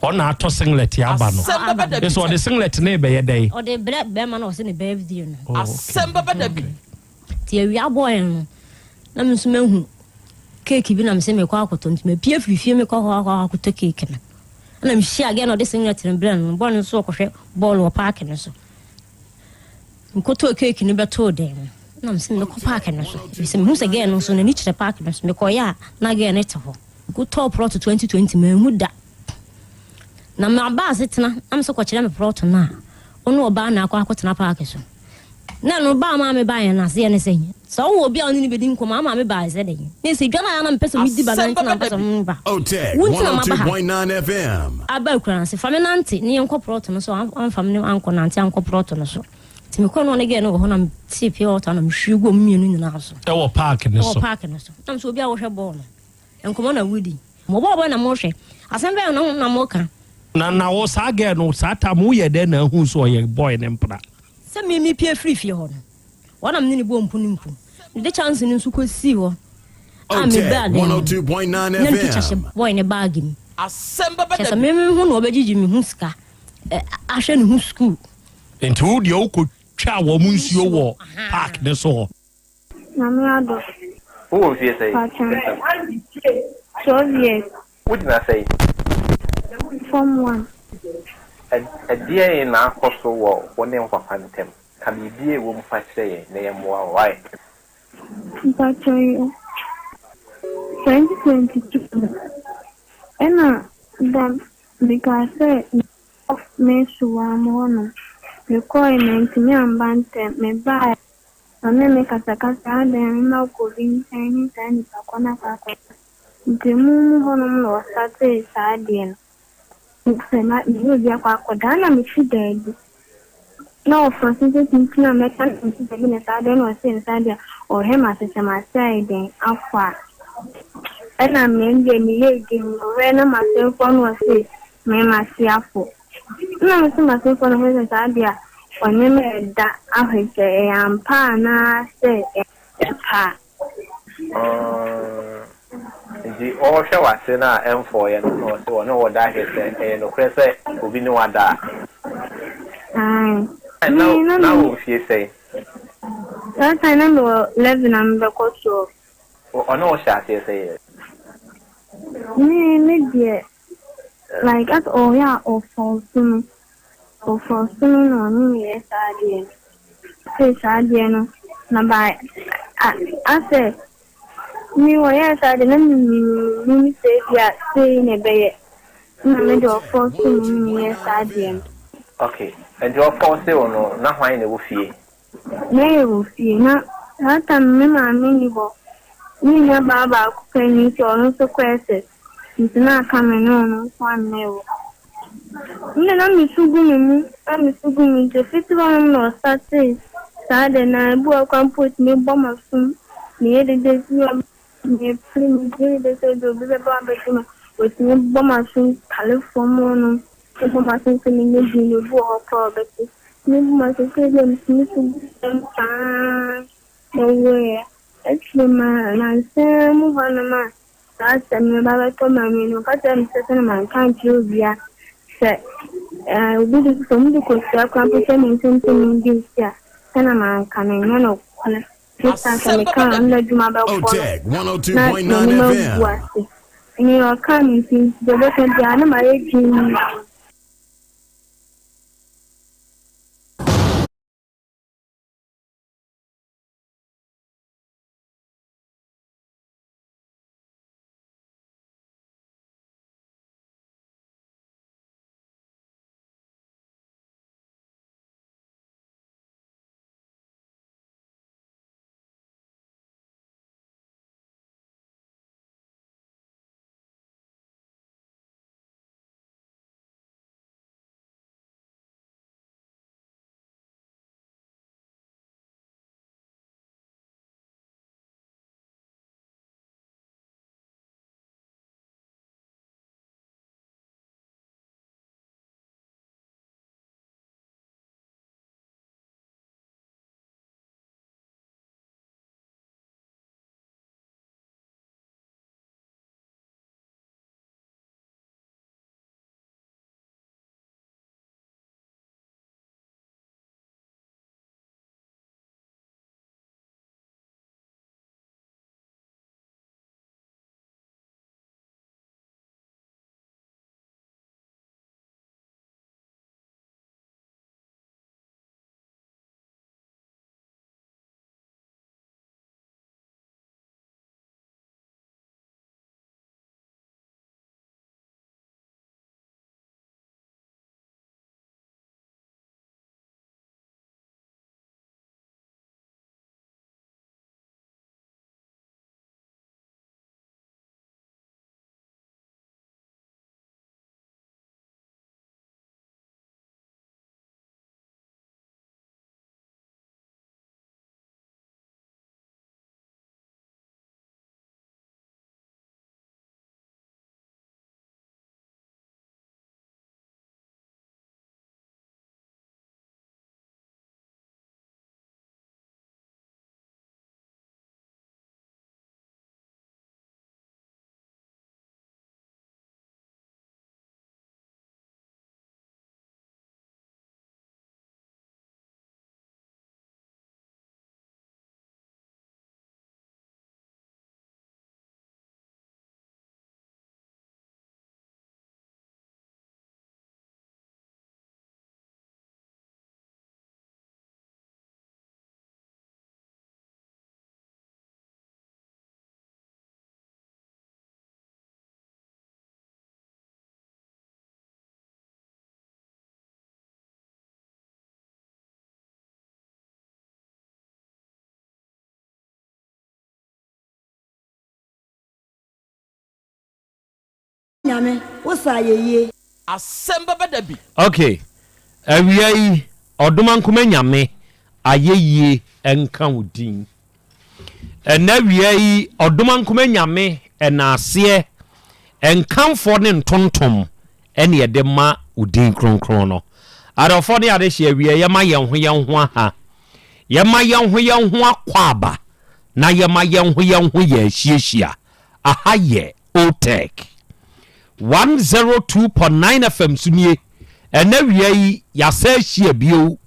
Ɔna atɔ singlet aba no. Ɛsɛ ɔde singlet ne bɛyɛ dɛn? Ɔde brɛ bɛrima na ɔsɛ ne birthday no. Oh, Asɛm bɛba da bi. Ti awia bɔɔl no na me nso mahu keeki bi na me sɛ mekɔ akɔtɔ nti mapie firi fie mekɔ hɔ akɔ akɔtɔ keeki no. Ɛna mehyia girl na ɔde singlet no brɛ no bɔɔl no nso ɔkɔhwɛ bɔɔl wɔ paaki no so. Mekɔtɔɔ keeki no bɛtoo dan mu na mese mekɔ paake no so efisɛ mehu sɛ gɛɛ no nso n'ani kyerɛ paake no so. Mekɔeɛ a na gɛɛ no te hɔ. Mekɔtɔɔ prɔto 2020 manhu da. Na maba asetena na mese kɔkyerɛ me prɔto no a ɔne ɔbaa na akɔ akɔtena paake so. Na ɛno baa maa me baeɛ no aseɛ ne sɛ sɛ wowɔ obi a ɔne no bɛdi nkɔmmɔ ama me baeɛ sɛ dɛn na ɛsɛ dwa no a na mepɛ sɛ medi ba no nti na mepɛ sɛ meba. Otec Wo nti na maba ha. 102.9 FM. Aba akura no ase, fa me nante na yɛnkɔ prɔto no so. Wamfa me ankɔ nante ankɔ prɔto no so. Nti mekɔɔ na ɔne gɛɛ no wɔ hɔ na metee pure water na mehwie gu ɔmo mmienu nyinaa so. Ɛwɔ paaki no so. Ɛwɔ paaki no so. Na mesɛ obi a wɔhwɛ bɔɔl no, nkɔmmɔ na wodi. Mo bɔɔl bɛn na mohwɛ? Asɛm bɛn na na moka? Na na wo saa gɛɛ no saa tam woyɛ dɛn na ahu sɛ ɔyɛ boy no mpena? Sɛ me mepue firi fie hɔ no, wɔn na me ne no bɔɔ mpu ne mpu. Mede kyɛnse no nso kɔsii hɔ a mebaa Otec dan mu no, 102.9 na ne picture FM. hyɛ boy no baage mu. Asɛm bɛba Kyerɛ da sɛ bi. me me ho na ɔbɛgyegye me ho sika ahwɛ ne ho sukuu. Nti wo deɛ wokɔ twaa wɔn nsuo wɔ park ne so hɔ. Nyame adom. Wo wɔ mfie sɛn? Pakyɛ. 12 years. Wo gyina sɛn? Form one. Ɛdeɛn na akɔ so wɔ wo ne wo papa ntam? Ka biribi a ɛwɔ mu fa kyerɛ yɛn na yɛmmoa wo. Wai? Mpakyɛw yo, 2022 no ɛna da mekaa sɛ mekɔ Mesuwaa mu hɔ nom, mekɔɔe mantumi amba ntɛm, mebaeɛ ɔne me kasakasa adɛn a mema kɔ obi nkyɛn ne saa nipa kɔ no akɔ akɔka, nti mu mu hɔ nom na ɔstartee saa adeɛ no. Sɛ na me ne obi akɔ akɔda na mete baabi na ɔfa so sɛ tenten a mɛka na mete baabi na saa deɛ na ɔse no saa deɛ ɔhwɛ m'ase sɛ m'ase ayɛ dɛn afɔ a ɛna me deɛ meyɛ din ɔhwɛ na m'asefoɔ na ɔse me m'ase afɔ ɛna me se m'asefoɔ na ɔhwɛ sɛ saa deɛ ɔne me ɛda ahwɛ sɛ ɛyɛ ampa anaasɛ ɛyɛ pa a. Ɔɔh, nti ɔrehwɛ w'ase no a ɛmfɔeɛ no na ɔse ɔne wo da ahwɛ sɛ ɛyɛ nokorɛ sɛ obi ne wo ada a? Ae. Na Me na na me. wɔ mfie sɛn? Saa time na mewɔ 11 a mebɛkɔ 12. Ɔne wo hyɛ aseɛ sɛn? Me me deɛ like as ɔyɛ a ɔfɔɔso me. Ɔfɔɔso me na ɔne me yɛ saa adeɛ no. Ɔsee saa adeɛ no na by a asɛ me wɔyɛɛ saa adeɛ na me menim sɛ ebia sei na ɛbɛyɛ na me deɛ ɔfɔɔso me ne me yɛɛ saa adeɛ no. Ok, nti ɔfɔɔse wo no na hwan na ɛwɔ fie? Na yɛwɔ fie na saa time no me maame nni hɔ, me nua baa baako pɛ ni nti ɔno nso kɔ SS. Nti na aka me ne ɔno nko ara na ɛwɔ hɔ. Nna na me su gu me mu, na me su gu me mu nti ofitsi hɔnom na ɔstartee saa de no ara, bi wɔ hɔ koraa mpo otumi bɔ m'asom, meyɛ dede bi wɔ hɔ mepere meyɛ dede sɛ bi obi bɛba abɛgye me a, otumi bɔ m'asom tale fam hɔnom, bɔ m'asom sɛ menyɛ dinn, obi wɔ hɔ koraa a ɔbɛte. Otumi bɔ m'asom sɛ bi a metumi su gu fam saa na ɔwuiɛ. Akyire ma nansa mu hɔnom a Saa asɛm no ba bɛtɔ Maame no, ɔka kyerɛɛ me sɛ sɛnea manka ankyerɛ obiara, sɛ obi de sɛ wɔde kosua koraa mpo hyɛ me nsam sɛ mendi nsi a, sɛnea manka no ɛnyɛ nokorɛ. Esiane sɛ mekaa a ɔno n'adwuma bɛkɔ no, na m'anim agu ase. Nea ɔkaa no nti, deɛ ɔbɛka biara na mayɛ dinn. Nyame, wo sa ayɛyie. Asɛm bɛba da bi. Ok awia yi Ɔdomankoma Nyame ayɛyie nka wo din. Ɛnɛ awia yi Ɔdomankoma Nyame ɛnaaseɛ nkamfoɔ ne ntontom ɛne yɛde ma wo din kronkron no. Adɔfoɔ ne adehyeɛ awia yɛma yɛn ho yɛn ho aha. Yɛma yɛn ho yɛn ho akwaaba na yɛma yɛn ho yɛn ho yɛ ahyiahyia. Aha yɛ Otec 102.9 FM so nie. Ɛnɛ awia yi yɛasan ahyia bio.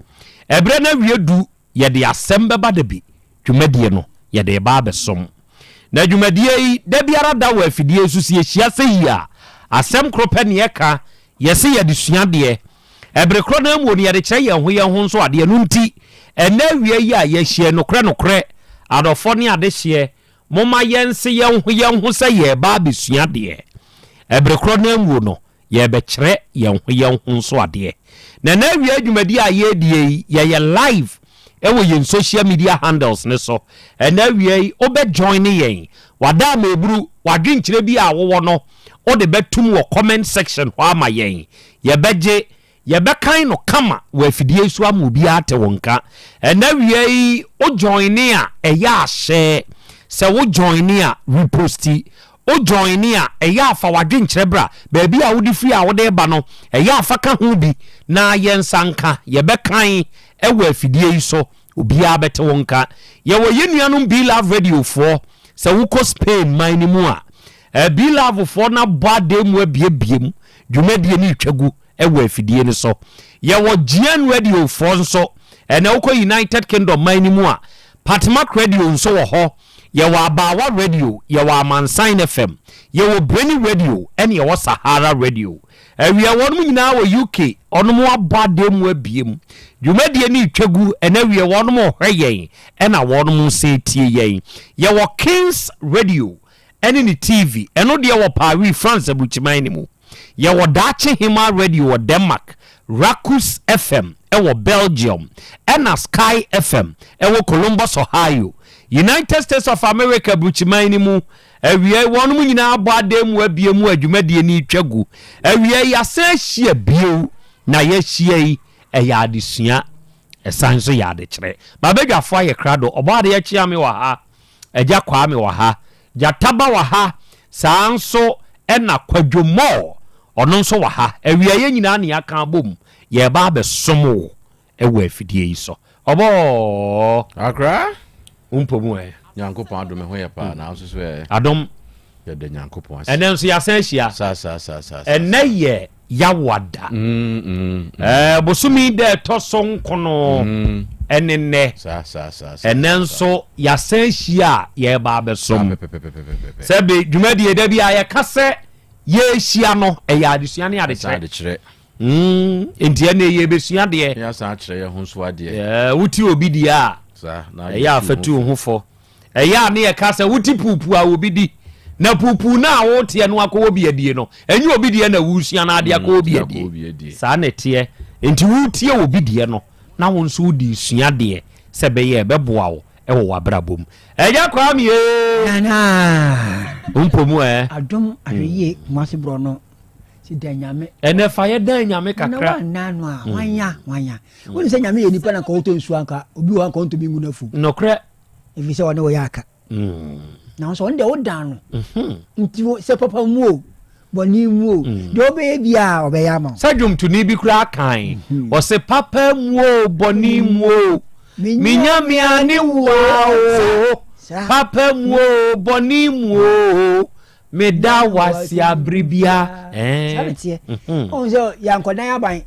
Ɛberɛ no awie du, yɛde asɛm bɛba da bi. Dwumadie no yɛde reba abɛsom. Na dwumadie yi da biara da wɔ afidie so sɛ yɛhyia sɛ yi a, asɛm koro pɛ ne yɛka, yɛse yɛde sua adeɛ. Ɛbere korɔ no ara mu no yɛde kyerɛ yɛn ho yɛn ho nso adeɛ. Ɛno nti ɛnɛ awia yi a yɛahyia yi nokorɛ nokorɛ, adɔfoɔ ne adehyeɛ, Momma yɛnse yɛn ho yɛn ho sɛ yɛreba abɛsua adeɛ. Ɛbere korɔ no ara mu no, yɛrebɛkyerɛ yɛn ho yɛn ho nso adeɛ. Na ɛnnɛ awia dwumadie a yɛredie yi, yɛyɛ live wɔ yɛn social media handles no so. Ɛnnɛ awia yi, wobɛ joine yɛn. Wada ameburu, w'adwenkyerɛ bi a wowɔ no, wode bɛtom wɔ comment section hɔ ama yɛn. Yɛbɛgye Yɛbɛkan no kama wɔ afidie yi so ama obiara ate wo nka. Ɛnɛ awia yi wo joine a ɛyɛ a share, sɛ wo joine a reposti, wo joine a ɛyɛ a fa w'adwenkyerɛ bra, baabi a wode firi a wode reba no ɛyɛ a fa ka ho bi na yɛn nsa nka. Yɛbɛkan wɔ afidie yi so, obiara bɛte wo nka. Yɛwɔ yɛn nuanom Be Love Radio foɔ, sɛ wokɔ Spain man no mu a, Be Love foɔ no abɔ adan mu abiebie mu, dwumadie no retwa gu. wɔ afidie no so. Yɛwɔ GN Radio foɔ nso, ɛnɛ wokɔ United Kingdom man no mu a, Patmak Radio nso wɔ hɔ, yɛwɔ Abaawa Radio, yɛwɔ Amansan FM, yɛwɔ Breni Radio ɛne yɛwɔ Sahara Radio. Awia wɔnom nyinaa wɔ UK, wɔnom abɔ adeɛ mu abiem. Dwumadie no retwa gu, ɛnɛ awia wɔnom rehwɛ yɛn ɛna wɔnom nso retie yɛn. Yɛwɔ Kings Radio ɛne ne TV, ɛno deɛ wɔ Paris, France aburukyiman no mu. Yɛwɔ Daakye Hemaa Radio wɔ Denmark, Rakus FM wɔ Belgium, ɛna Sky FM wɔ Columbus, Ohio, United States of America aburukyiman no mu. Awiei, wɔnom nyinaa abɔ adan mu abue mu a dwumadie no retwa gu. Awiei, yɛasan ahyia bio, na yɛahyia yi, ɛyɛ adesua, ɛsan nso yɛ adekyerɛ. M'abadwafoɔ ayɛ krado, Ɔbɔadeɛ Kyeame wɔ ha. Agya Kwame wɔ ha, Gyata Ba wɔ ha, saa ara nso na Kwadwo Moore, ɔno nso wɔ ha. Awia yɛn nyinaa na yɛaka abom, yɛreba abɛsom wo wɔ afidie yi so. Ɔbɔɔ. Akra. Wo mpɔ mu ɛ. Nyankopɔn adom me ho yɛ paa, na wo nso so ɛ. Adom. Yɛda Nyankopɔn ase. Ɛnɛ nso yɛasan ahyia. Saa saa saa saa. Ɛnɛ yɛ Yawoada. Ɛɛ bosome da ɛtɔ so nkono ɛne nnɛ. Ɛnɛ nso yɛasan ahyia a yɛreba abɛsom. Sɛbe dwumadie da bi a yɛka sɛ yɛrehyia no ɛyɛ adesua ne adekyerɛ. Nti ɛnɛ yɛbɛsua deɛ. Yɛasan akyerɛ yɛn ho nso adeɛ. Wote obi deɛ a ɛyɛ a fa tu wo ho fɔ. Ɛyɛ a ne yɛka sɛ wote puupuu a obi di, na puupuu no a woteɛ no akɔwɔ bi adie no, ɛnyɛ obi deɛ na wosua no ade akɔwɔ bi adie. Saa na ɛteɛ. Enti wotie obi deɛ no, na wo nso wode resua adeɛ sɛ ɛbɛyɛ a ɛbɛboa wo wɔ w'abrabɔ mu. Agya Kwame ee! Nana! Wo mpɔ mu ɛ? Adom ahwɛyie Kumasi borɔ no si dan nyame. Ɛnɛ fa yɛ dan nyame kakra. Na wanna no a wanya wanya. Wone sɛ nyame yɛ nipa na nka wotɔ nsuo anka obi wɔ hɔ anka ɔntumi ngu n'afu. Nokorɛ. Ɛfiri sɛ ɔne wo yɛ aka. Nanso ɔno deɛ wodan no. Nti sɛ papa mu o, bɔne mu o, deɛ ɔbɛyɛ biara ɔbɛyɛ ama wo. Sɛ dwomtoni bi koraa kae, ɔse papa mu o, bɔne mu o, me Nyame a ne wo a o, papa mu o, bɔne mu o, Meda wo ase abere bia. Saa na teɛ. Ɔhu sɛ yɛankɔdan aban.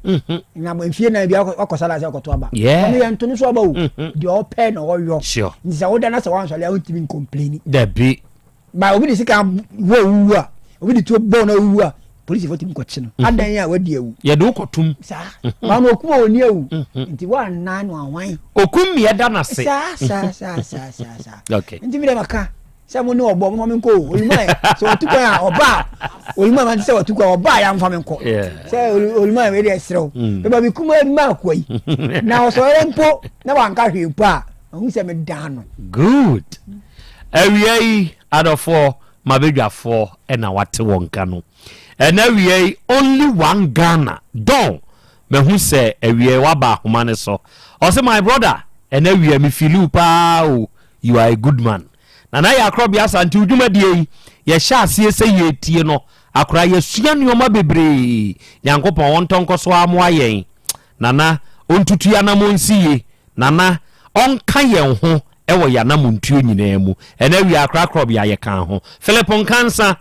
Na mfie nan bi wakɔ sala sɛ ɔkɔto aba. Ɔno yɛnto no so aba o. Deɛ ɔpɛ na ɔyɔ. Nti sɛ woda na sɛ wansɔre a wontumi nkɔmpleni. Dabi. Ba obi de sika wɔ owuwu a, obi de tuo bɔ na owuwu a, polisifoɔ tumi kɔkye no. Adan a wadi awu. Yɛde wo kɔtom. Saa. Maa no okum a ɔni awu. Nti woannan no ahwan. Okum meɛ da no ase. Saa saa saa saa saa saa. Okay. Nti mi dɛ maka. Sɛ mo ne ɔbɔ mo fa me nkɔ o oluma yɛ sɛ ɔtu kwan a ɔba a oluma ma ti sɛ ɔtu kwan ɔba a yɛn fa me nkɔ sɛ oluma yɛ deɛ serew mm. bɛba mi kuma bi ma akɔ yi na ɔsɔre mpo na wanka hwee mpo a ɔhu sɛ me dan no. Good awia yi adɔfoɔ mabadwafoɔ ɛna wate wɔn nka no. Ɛnɛ awia yi only one Ghana Don mahu sɛ awia yi waba ahoma no so. Ɔse my brother ɛnɛ awia me feeli wo paa o you are a good man. Nana yɛ akorɔbea Asante wo dwumadie yi yɛhyɛ aseɛ sɛ yɛretie no akora yɛsua nnoɔma bebree Nyankopɔn ɔntɔ nkɔso ara moa yɛn Nana ɔntutu yɛn anamɔn nsi yie Nana ɔnka yɛn ho wɔ yɛn anamontuo nyinaa mu. Ɛnɛ awia akora korɔbea yɛkaa ho. Philip Nkansa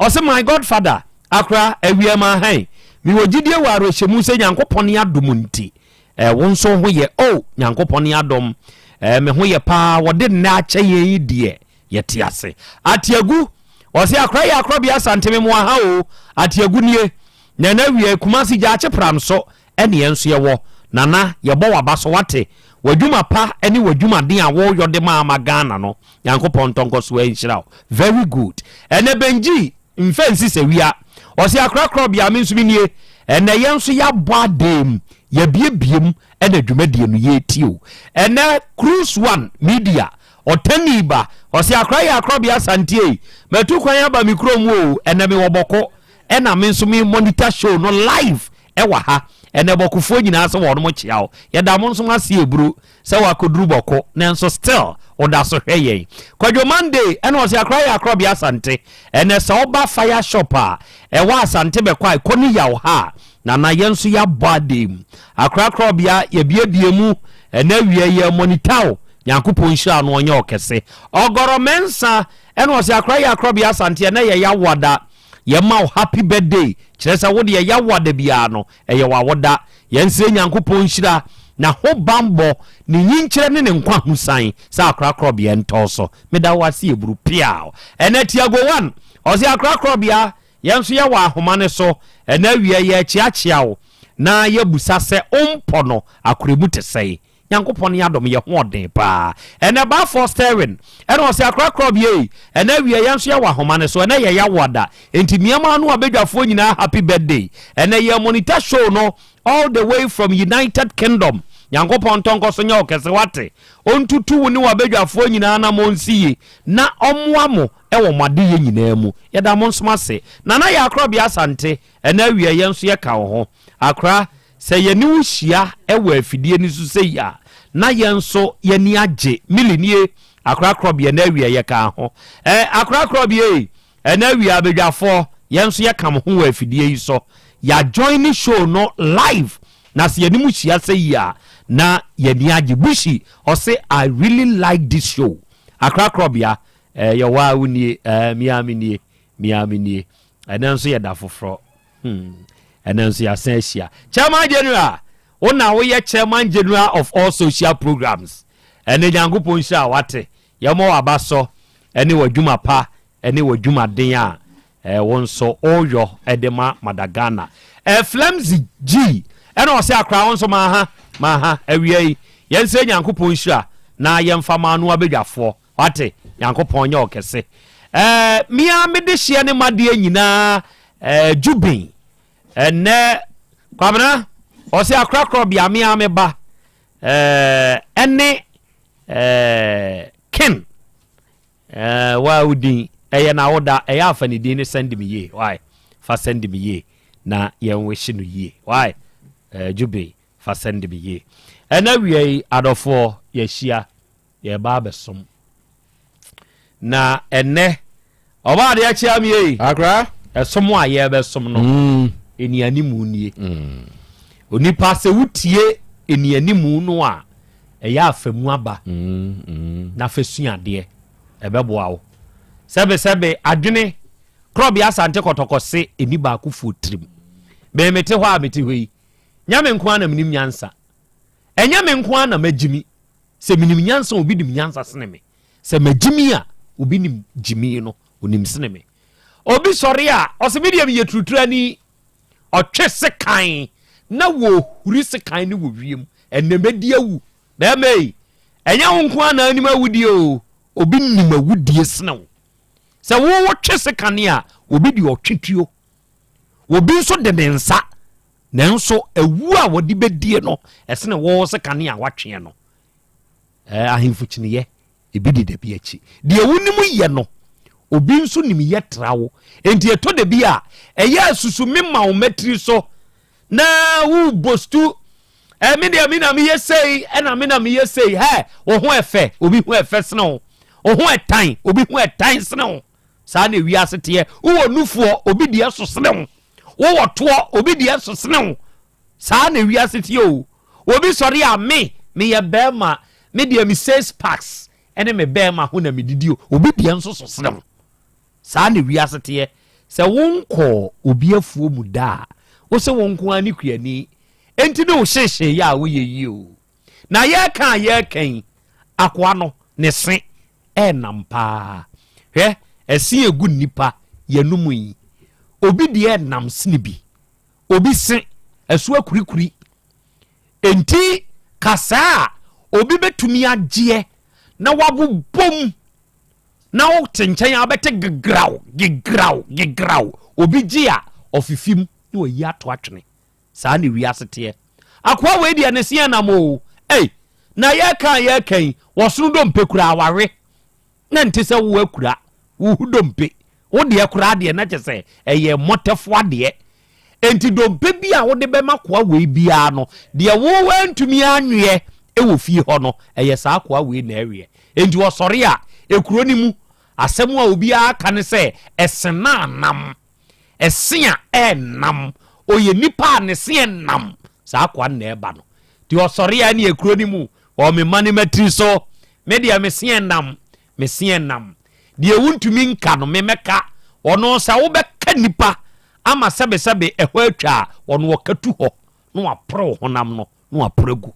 Ɔse my godfather akora awia ma hɛn mewɔ gyidie wɔ awerɛhyɛmu sɛ Nyankopɔn ne adom nti eh, wo nso wo ho yɛ oh Nyankopɔn ne adom eh, me ho yɛ paa wɔde nnɛ akyɛ yɛn yi deɛ yɛte ase Ateagu ɔse akora yɛ akorɔbea Asante me moa ha o Ateagu nie na ɛnɛ awia Kumasi Gyaakye Pram so ɛne yɛn nso yɛwɔ Nana yɛbɔ waba so wate wadwuma pa ne wadwumaden a woyɔ de ma ama Ghana no Nyankopɔn ntɔ nkɔso nhyira wo very good ɛnɛ Benji mfɛ nsi sɛ wia ɔse akora korɔ bia me nso me nie ɛnɛ yɛn nso yɛabɔ adem yɛbiebie mu ɛna dwumadie no yɛtie o ɛnɛ Cruise One Media ɔtani ba ɔse akora yɛ akorɔ bia santie matu kwan aba me kurom o ɛnɛ me wɔ bɔko ɛna me nso me monitor show no live ɛwɔ ha ɛnɛ bɔkofoɔ nyinaa sɛ wɔnom kyea wo yɛda mo nso ase eburu sɛ wakoduru bɔko nanso still woda so hwɛ yɛn. Kwadwo Monday ɛna ɔse akora yɛ akorɔbea Asante ɛnɛ sɛ woba fire shop a ɛwɔ Asante bɛkɔ a ɛkɔ ne yaw ha a Nana yɛn nso yɛabɔ adee mu akora akorɔbea yɛbiebie mu ɛnɛ awia yɛ monitor wo Nyankopɔn nhyira no ɔnyɛ ɔkɛse Ɔgɔrɔ Mensah ɛna ɔse akora yɛ akorɔbea Asante ɛnɛ yɛ yawoada yɛma wo happy birthday kyerɛ sɛ wo deɛ yawoada biara no Ɛyɛ w'awoda. Yɛnsrɛ Nyankopɔn nhyira, n'ahobanbɔ, ne nyinkyerɛ ne ne nkwa ho san sɛ akorakorɔbea ntɔɔ so. Meda wo ase Eburu. Piaw! Ɛnɛ Tiago One, ɔse akorakorɔbea, yɛn nso yɛwɔ ahoma no so. Ɛnɛ awia yi yɛrekyeakyea wo na yɛabusa sɛ wo mpɔ no akorɛmu te sɛn? Nyankopɔn ne adom yɛ ho ɔden paa. Ɛnɛ Baafoɔ Sterling ɛna ɔse akora korɔ bi ei ɛnɛ awia yɛn nso yɛwɔ ahoma no so ɛnɛ yɛ yawoada enti mmeɛma ano abadwafoɔ nyinaa happy birthday ɛnɛ yɛ monitor show no all the way from United Kingdom Nyankopɔn ntɔ nkɔ so nyɛ wo kɛse wate ɔntutu wo ne wabadwafoɔ nyinaa na monsi ye na ɔmmoa mo ɛwɔ mo adeyɛ nyinaa mu yɛda mo nsom ase Nana yɛ akorɔbea Asante ɛnɛ awia yɛn nso yɛka wo ho akora Sɛ yɛne wo hyia wɔ afidie no so sei a, na yɛn nso yɛn ani agye. Millie nie, Akora Korɔbea, ɛnnɛ awia yɛkaa ho. Ɛ, Akora Korɔbea ei, ɛnnɛ awia abadwafoɔ, yɛn nso yɛka mo ho wɔ afidie yi so. Yɛajoine show no live, na sɛ yɛne mo hyia sei a, na yɛn ani agye. Bushi, ɔse, I really like this show. Akora Korɔbea, ɛ, yɛwɔ a wo nie, ɛ, me ara me nie, me ara me nie. Ɛnnɛ nso yɛ da foforɔ. Hmm. Ɛnɛ nso yɛasan ahyia. Chairman General, wo na woyɛ Chairman General of all social programs. Ɛnɛ Nyankopɔn nhyira wate. Yɛmmɔ w'aba sɔ ɛne w'adwuma pa ɛne w'adwumaden a eh, wo nso woyɔ ɛde ma Mother Ghana. Eh, Flemzy G ɛna ɔsɛ akora wo nso maaha maaha awia yi. Yɛnsrɛ Nyankopɔn nhyira na yɛmfa ma ano abadwafoɔ. Wate? Nyankopɔn nyɛ ɔkɛse. Ɛɛ, me ara me dehyeɛ ne m'adeɛ nyinaa, ɛɛ, Jubin. Ɛnnɛ, Kwabena, ɔse akorakorɔ bea me ara me ba, ɛɛ, ɛne, ɛɛ, Ken. Ɛɛ, wa wo din, ɛyɛ n'awoda, ɛyɛ afa ne din ne sɛndi me yie, why? Fa sɛndi me yie, na yɛn wehye no yie, why? Ɛɛ, Jubin, fa sɛndi me yie. Ɛnɛ awia yi, adɔfoɔ, yɛahyia. Yɛreba abɛsom. Na ɛnnɛ, ɔba adeɛ kyea me ei. Akra. Ɛsom a yɛrebɛsom no, mm. enianimu nie. Mm. Onipa sɛ wotie enianimu no a, ɛyɛ afamu aba. Mm, mm. Na fa sua adeɛ, ɛbɛboa wo. Sɛbesɛbe adwene korɔbea asante kɔtɔkɔ se ɛni baako fuo tirim. Bɛn mete hɔ a mete hɔ yi, nyɛ me nko ara na menim nyansa. Ɛnyɛ me nko ara na magyimi. Sɛ menim nyansa a, obi nim nyansa sene me. Sɛ magyimi a, obi nim gyimi no, onim sene me. Obi sɔre a, ɔse me deɛ meyɛ turuturani. Ɔtwe sekan na wɔhuri sekan no wɔ wiem. Ɛnnɛ mɛdi awu. Bɛrima ei, ɛnyɛ wo nko ara na anim awudie o, obi nim awudie sene wo. Sɛ wo wotwe sekan a, obi deɛ ɔtwe tuo. Obi nso de ne nsa Nanso awu a wɔde bɛdie no, ɛsene wo sekane a woatweɛ no. Ɛɛ, ahemfo kyiniiɛ, ebi deda bi akyi. Deɛ wonim yɛ no, Obi nso nim yɛ tra wo. Enti ɛtɔ da bi a, ɛyɛ a susu me ma wo mmatiri so na wo bostu. Ɛ me deɛ me na meyɛ sei, ɛna me na meyɛ sei. Hɛ, wo ho ɛfɛ, obi ho ɛfɛ sene wo. Wo ho ɛtan, obi ho ɛtan sene wo. Saa na ewiase teɛ. Wowɔ nufoɔ, obi deɛ so sene wo. Wowɔ toɔ, obi deɛ so sene wo. Saa na ewiase teɛ o. Obi sɔre a, me, meyɛ bɛrima, me deɛ me six packs ɛne me bɛrima ho na medidi o. Obi deɛ nso so sene wo. Saa na ewiase teɛ. Sɛ wonkɔɔ obi afuo mu da a, wo se wo nko ara ne kuani. Enti ne wo hyehyee yɛ a woyɛ yie o. Na yɛreka a yɛreka yi, akoa no, ne se ɛrenam paa. Hwɛ, ɛse egu nnipa yɛn mu yi, obi deɛ ɛnam sene bi. Obi se, ɛso akurikuri. Enti kasaa a obi bɛtumi agyeɛ na wabobom na wote nkyɛn a wobɛte gegraw, gegraw, gegraw. Obi gye a, ɔfifim na wayi ato atwene. Saa na wiase teɛ. Akoa wei deɛ ne se ɛnam o. Ei, na yɛreka a yɛreka yi, wɔsono dompe koraa wawe. Na nte sɛ wo akura wo ho dompe. Wo deɛ koraa deɛ na kyɛ sɛ ɛyɛ mmɔtɛfo adeɛ. Enti dompe bi a wode bɛma akoa wei biara no, deɛ wo antumi anweɛ wɔ fie hɔ no, ɛyɛ saa akoa wei na ɛweɛ. Enti ɔsɔre a, ekuro no mu, asɛm a obiara ka ne sɛ, ɛsenaa nam. Ɛse a ɛnnam. Ɔyɛ nipa a ne se ɛnnam. Saa akoa no na ɛba no. Nti ɔsɔre a ɛne ekuro no mu, ɔ me mma ne matiri so. Me deɛ me se ɛnnam. Me se ɛnnam. Deɛ wontumi nka no, me mɛka. Ɔno sɛ wobɛka nipa ama sɛbesɛbe ɛhɔ atwa a, ɔno ɔka tu hɔ na wapore wo honam no na wapore agu.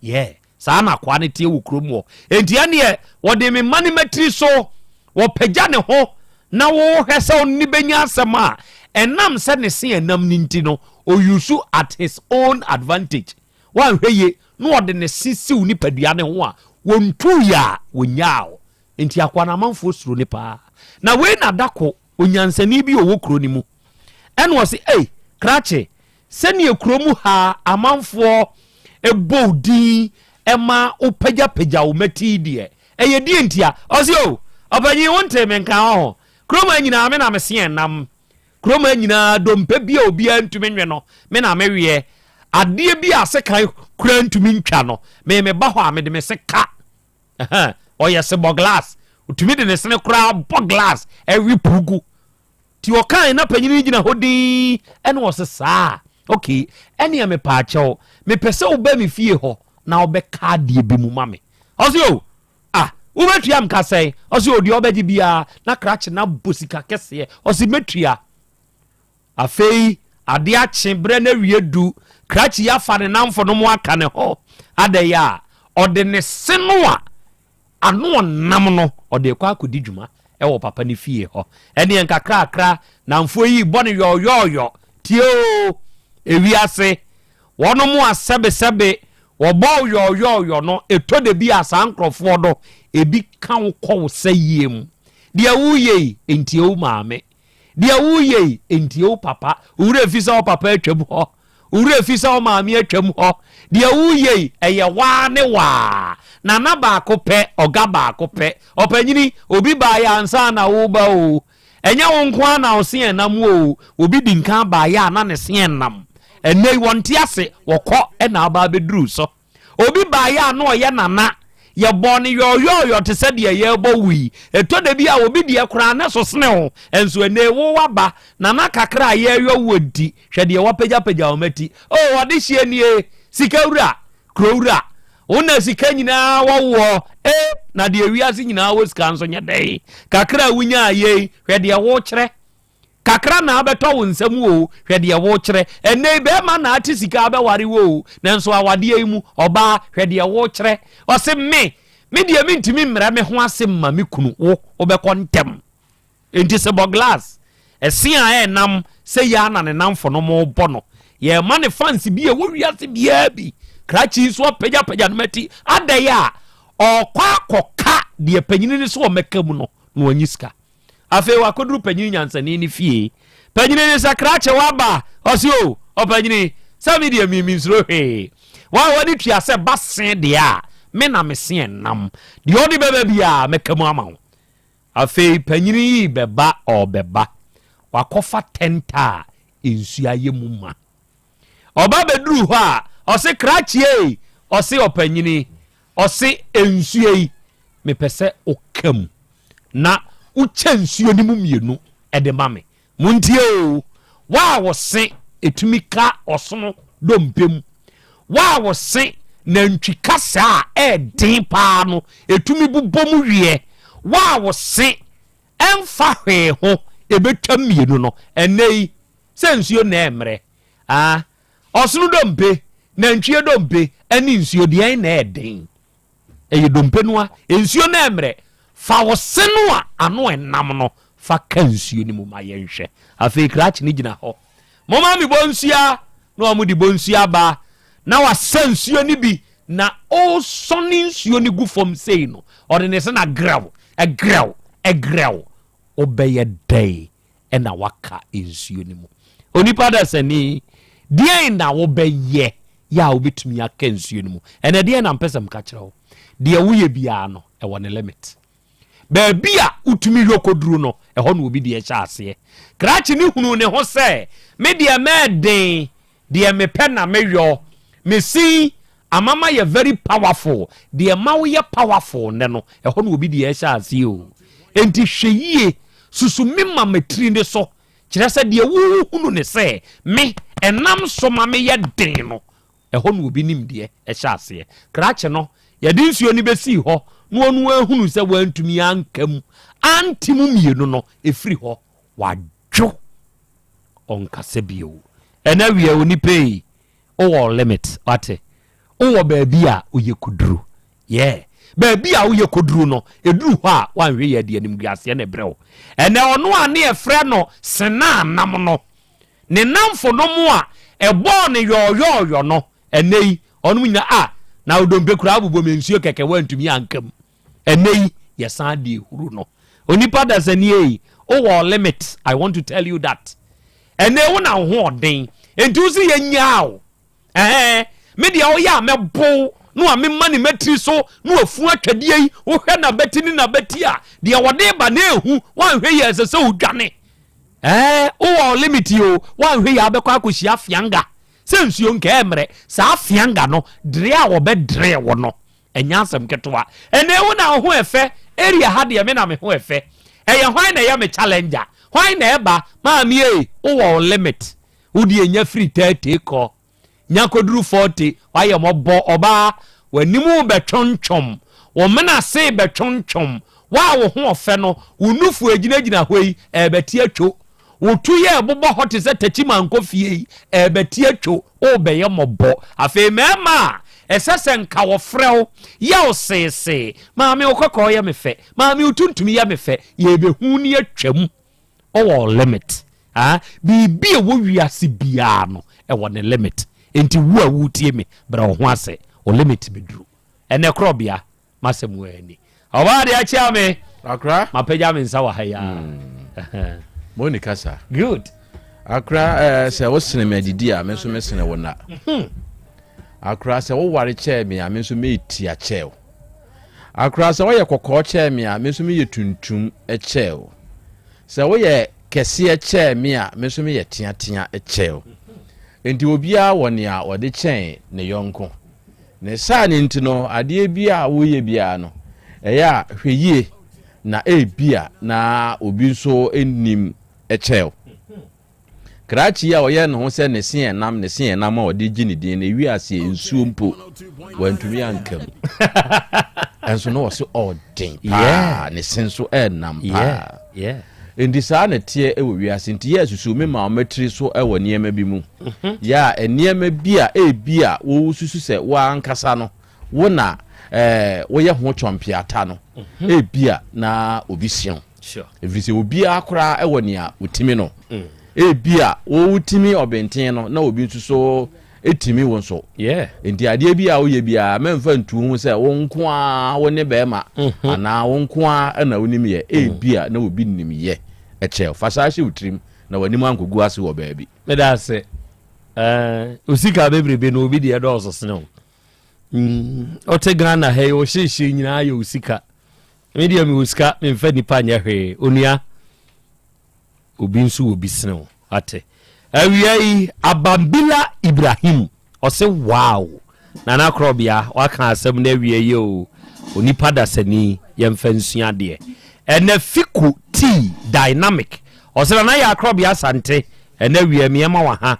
Yeah, saa na akoa no teɛ wɔ kurom hɔ. Enti ɛneɛ wɔde me mma no matiri so, wɔpagya ne ho na wohwɛ sɛ ɔne bɛnya asɛm a, ɛnam sɛ ne se ɛnam no nti no, ɔyusu at his own advantage. Woanhwɛ yie na ɔde ne se siw nipadua no ho a, wɔntuu yɛ a, wɔnyaa wo. Enti akoa no amanfoɔ suro no paa. Na wei na dako onyansani bi a ɔwɔ kuro no mu. Ɛna ɔse, Ei, krakye, sɛdeɛ kuro mu ha amanfoɔ bɔ wo din ma wopagyapagya wo mmati yi deɛ, ɛyɛ deɛ ntia? Ɔse, O, ɔpanyin, wontee me nka ɔho? Kurom ha nyinaa, me na mese ɛnam. Kurom ha nyinaa, dompe bi a obiara ntumi nwe no, me na meweɛ. Adeɛ bi a sekan koraa ntumi ntwa no, me meba hɔ a, mede me se ka. Ɔyɛ sebɔ glass. Ɔtumi de ne sene koraa bɔ glass ɛwe purugu. Ti ɔkae na panyin no gyina hɔ dinn ɛna ɔse saa. Okay, ɛneɛ mepaakyɛw, mepɛ sɛ woba me fie hɔ na wobɛka adeɛ bi mu ma me. Ɔse o, ah, wobɛtua m ka sɛn? Ɔse o, deɛ ɔbɛgye biara. Na krakye no abɔ sika kɛseɛ. Ɔse mɛtua. Afei ade akye, berɛ no awie du, krakye yi afa ne nnamfonom aka ne ho. Adɛn a? Ɔde ne se no a ano ɔnam no, ɔde rekɔ akɔdi dwuma wɔ papa no fie hɔ. Ɛnneɛ nkakrakra, nnamfoɔ yi rebɔ no yɔɔyɔɔyɔ. Tie oo, ewiase, wɔnom a sɛbesɛbe wɔbɔ wo yɔɔyɔɔyɔ no, ɛtɔ da bi a saa nkurɔfoɔ no, ebi ka wo kɔ wo sɛeɛ mu. Deɛ woreyɛ yi, ntie wo maame. Deɛ woreyɛ yi, ntie wo papa. Wo werɛ fi sɛ wo papa atwam hɔ. Wo werɛ fi sɛ wo maame atwam hɔ. Deɛ woreyɛ yi, ɛyɛ waa ne waa. Nana baako pɛ, ɔga baako pɛ. Ɔpanyini, obi baeɛ ansa na woreba o. Ɛnyɛ wo nko ara na wo se ɛnam o. Obi di nkan baeɛ a na ne se ɛnam. Ɛnnɛ yi, wɔnte ase, wɔkɔ na aba abɛduru so. Obi baeɛ a na ɔyɛ nana. Yɛbɔɔ no yɔɔyɔɔyɔ te sɛ deɛ yɛrebɔ wo yi. Ɛtɔ da bi a obi deɛ koraa ne so sene wo. Nso ɛnnɛ yi wo woaba, nana kakra a yɛreyɔ woɔ nti, hwɛ deɛ woapagyapagya wo mmati. Oh, ɔdehyeɛ nie, sika wura, kuro wura. Wo na sika nyinaa wɔ woɔ. Eh, na deɛ wiase nyinaa wɔ sika nso nyɛ dɛn? Kakra a wonyaa yei, hwɛ deɛ wokyerɛ. Kakra na abɛtɔ wo nsam oo, hwɛ deɛ wokyerɛ. Ɛnnɛ yi bɛɛma na ate sika abɛware wo oo, nanso awadeɛ yi mu, ɔbaa, hwɛ deɛ wokyerɛ. Ɔse me, me deɛ mentumi mmrɛ me ho ase mma me kunu, wo, wobɛkɔ ntɛm. Enti se bɔ glass, ɛse a ɛnam sɛ yi ara na ne namfonom rebɔ no. Yɛrema ne fans bi a ɛwɔ wiase biara bi. Krakye yi nso apagyapagya no mati. Adɛn a, ɔrekɔ akɔka deɛ panyini no se ɔmmɛka mu no na wanyi sika. Afei wakɔduru panyini nyansani no fie. Panyini no sɛ, Krakye woaba? Ɔse, O, ɔpanyini, sɛ me deɛ me mensuro hwee. Wo a w'ani tua sɛ ba se deɛ a, me na me se ɛnam. Deɛ ɔde bɛba biara, mɛka mu ama wo. Afei panyini yi bɛba ɔɔbɛba, wakɔfa tɛnta a nsuo ayɛ mu ma. Ɔba bɛduru hɔ a, ɔse krakye ei, ɔse ɔpanyini, ɔse nsuo yi mepɛ sɛ woka mu na wokyɛ nsuo no mu mmienu de ma me. Montie oo, wo a wo se ɛtumi ka ɔsono dompe mu, wo a wo se nantwi kasa a ɛɛden paa no ɛtumi bobɔ mu weɛ, wo a wo se ɛmfa hwee ho ɛbɛtwa mmienu no, ɛnnɛ yi sɛ nsuo na ɛmmerɛ ah, ɔsono dompe, nantwie dompe ɛne nsuo deɛn na ɛɛden? Ɛyɛ dompe no a nsuo no ɛmmerɛ. Fa wo se no a ano ɛnam no fa ka nsuo no mu ma yɛnhwɛ. Afei krakye no gyina hɔ. Momma me bonsua! Na wɔde bonsua ba na wasa nsuo no bi na ɔresɔne nsuo no gu fam sei no, ɔde ne se na grɛw, ɛgrɛw, ɛgrɛw. Wobɛyɛ dɛn na waka nsuo no mu. Onipa dasani, deɛn na wobɛyɛ yɛ a wobɛtumi aka nsuo no mu? Ɛnɛ deɛn na mpɛ sɛ meka kyerɛ wo? Deɛ woyɛ biara no, ɛwɔ ne limit. Baabi a wotumi yɔ kɔduru no, ɛhɔ na obi deɛ hyɛ aseɛ. Krakye no hunuu ne ho sɛ, me deɛ mɛɛden Deɛ mepɛ na meyɔ. Me sin ama mayɛ very powerful. Deɛ ɛma woyɛ powerful nnɛ no, ɛhɔ na obi deɛ ɛhyɛ aseɛ o. Enti hwɛ yie, susu me ma matiri ne so. Kyerɛ sɛ deɛ wohunu ne sɛ me, ɛnam so ma meyɛ den no, ɛhɔ na obi nimdeɛ hyɛ aseɛ. Krakye no, yɛde nsuo no bɛsii hɔ na ɔno ahunu sɛ wantumi anka mu ante mu mmienu no, ɛfiri hɔ, wadwo. ɔnkasa bio. Ɛna wia onipa yi wowɔ limit wate wowɔ baabi a woyɛ kuduru yeah baabi a woyɛ kuduru no ɛduru hɔ a woanhwɛ yɛ de animguaseɛ na ɛbrɛ wo ɛnɛ ɔno a ne ɛfrɛ no senaa nam no ne namfo no mo a ɛbɔɔ ne yɔɔyɔɔyɔ no ɛnɛ yi ɔnom nyina a na odompe koraa bobɔ me nsuo kɛkɛ woantumi anka mu Ɛnɛ yi yɛsan de ehuru no. Onipa dasani ei, wowɔ limit, I want to tell you that. Ɛnɛ wo na wo ho ɔden, enti wo se yɛnyaa wo. Ɛhɛn, me deɛ woyɛ a mɛbow na wa mema ne matiri so na wafu atwadeɛ yi, wohwɛ n'abati ne n'abati a, deɛ wɔde ba na ehu, woanhwɛ yie a ɛsɛ sɛ wodwane. Ɛɛ, wowɔ limit o, woanhwɛ yie a wobɛkɔ akɔhyia fianga. Sɛ nsuo nka ɛmmerɛ, saa fianga no, dere a wɔbɛdere wo no, Ɛnyɛ asɛm ketewa. Ɛnɛ wo na wo ho ɛfɛ, area ha deɛ me na me ho ɛfɛ. Ɛyɛ hwan na ɛyɛ me challenger? Hwan na ɛba? Maame ei, wo wɔ wo limit. Wo deɛ nya firi 30 kɔ, nya kɔduru 40, wayɛ mɔbɔ. Ɔbaa, w'anim rebɛtwontwom, wo mena ase rebɛtwontwom, wo a wo ho ɔfɛ no, wo nufu ɛgyinagyina hɔ yi, ɛrebɛte atwo. Wo to yi a ɛbobɔ hɔ te sɛ takyi mankɔ fie yi, ɛrebɛte atwo, worebɛyɛ mmɔbɔ. Afei mmarima a ɛsɛ sɛ nka wɔfrɛ wo, yɛ wo seesee, maame wo kɔkɔɔ yɛ me fɛ, maame wo tuntum yɛ me fɛ, yɛrebɛhu ne atwam. Wowɔ limit. Ah, biribi a ɛwɔ wiase biara no, ɛwɔ ne limit. Enti wo a woretie me, brɛ wo ho ase, wo limit bɛduru. Ɛnnɛ korɔbea, M'asɛm wɔ ani. Ɔbaa deɛ akyea me. Akra. Mapagya me nsa wɔ ha yi ara. Mo ni kasa. Good. Akra ɛɛ eh, sɛ wosene me adidi a me nso mesene wo na. Akra sɛ woware kyɛɛ me a me nso metia kyɛɛ wo. Akra sɛ woyɛ kɔkɔɔ kyɛɛ me a me nso meyɛ tuntum kyɛɛ wo. Sɛ woyɛ kɛseɛ kyɛɛ me a me nso meyɛ teatea kyɛɛ wo. Nti obiara wɔ nea ɔde kyɛn ne yɔnko. Ne saa no nti no, adeɛ biara a woreyɛ biara no, ɛyɛ a hwɛ yie na ebia na obi nso nnim kyɛɛ wo. Krakye yi a ɔyɛ ne ho sɛ ne se ɛnam ne se ɛnam a ɔde gye ne din no, ewi aseɛ nsuo mpo wantumi anka mu. Ɛnso na ɔse ɔden paa, ne se nso ɛnam paa. Enti saa na ɛteɛ wɔ wiase. Nti yɛ susu me ma wɔatiri so wɔ nneɛma bi mu. Mhm. Yɛ a nneɛma bi a ebi a wosusu sɛ woankasa no wo na ɛɛ woyɛ ho twɔmpeata no mhm. ebi a na obi siw. Ɛfiri sɛ obiara koraa wɔ nea otimi no. Mm. Ebi a wotimi ɔbɛnten no na obi nso so Etumi wo nso. Enti adeɛ bi a woyɛ biara, mɛmfa ntu wo ho sɛ wo nko ara wo ne bɛrima mhm. anaa wo nko ara na wonim yɛ. Mm. Ebia na obi nim yɛ kyɛ. Fa saa hyɛ wo tirim na w'anim ankɔgu ase wɔ baabi. Meda ase. Osika bebrebe na obi deɛ dɔɔso sene wo. Ɔte mm, Ghana ha yi, ɔhyehyɛ nyinaa yɛ osika. Me deɛ mewɔ sika, memfa nnipa nyɛ hwee. Onua, obi nso wɔ bi sene wo. Ate. Awia yi, Abambila Ibrahim, ɔse wow. Nana Korɔbea, waka asɛm no awia yi o. Onipa dasani, yɛmfa nsua adeɛ. Ɛnɛ Fiku T Dynamic, ɔse Nana yɛ Akorɔbea Asante, ɛnɛ awia meɛma waha.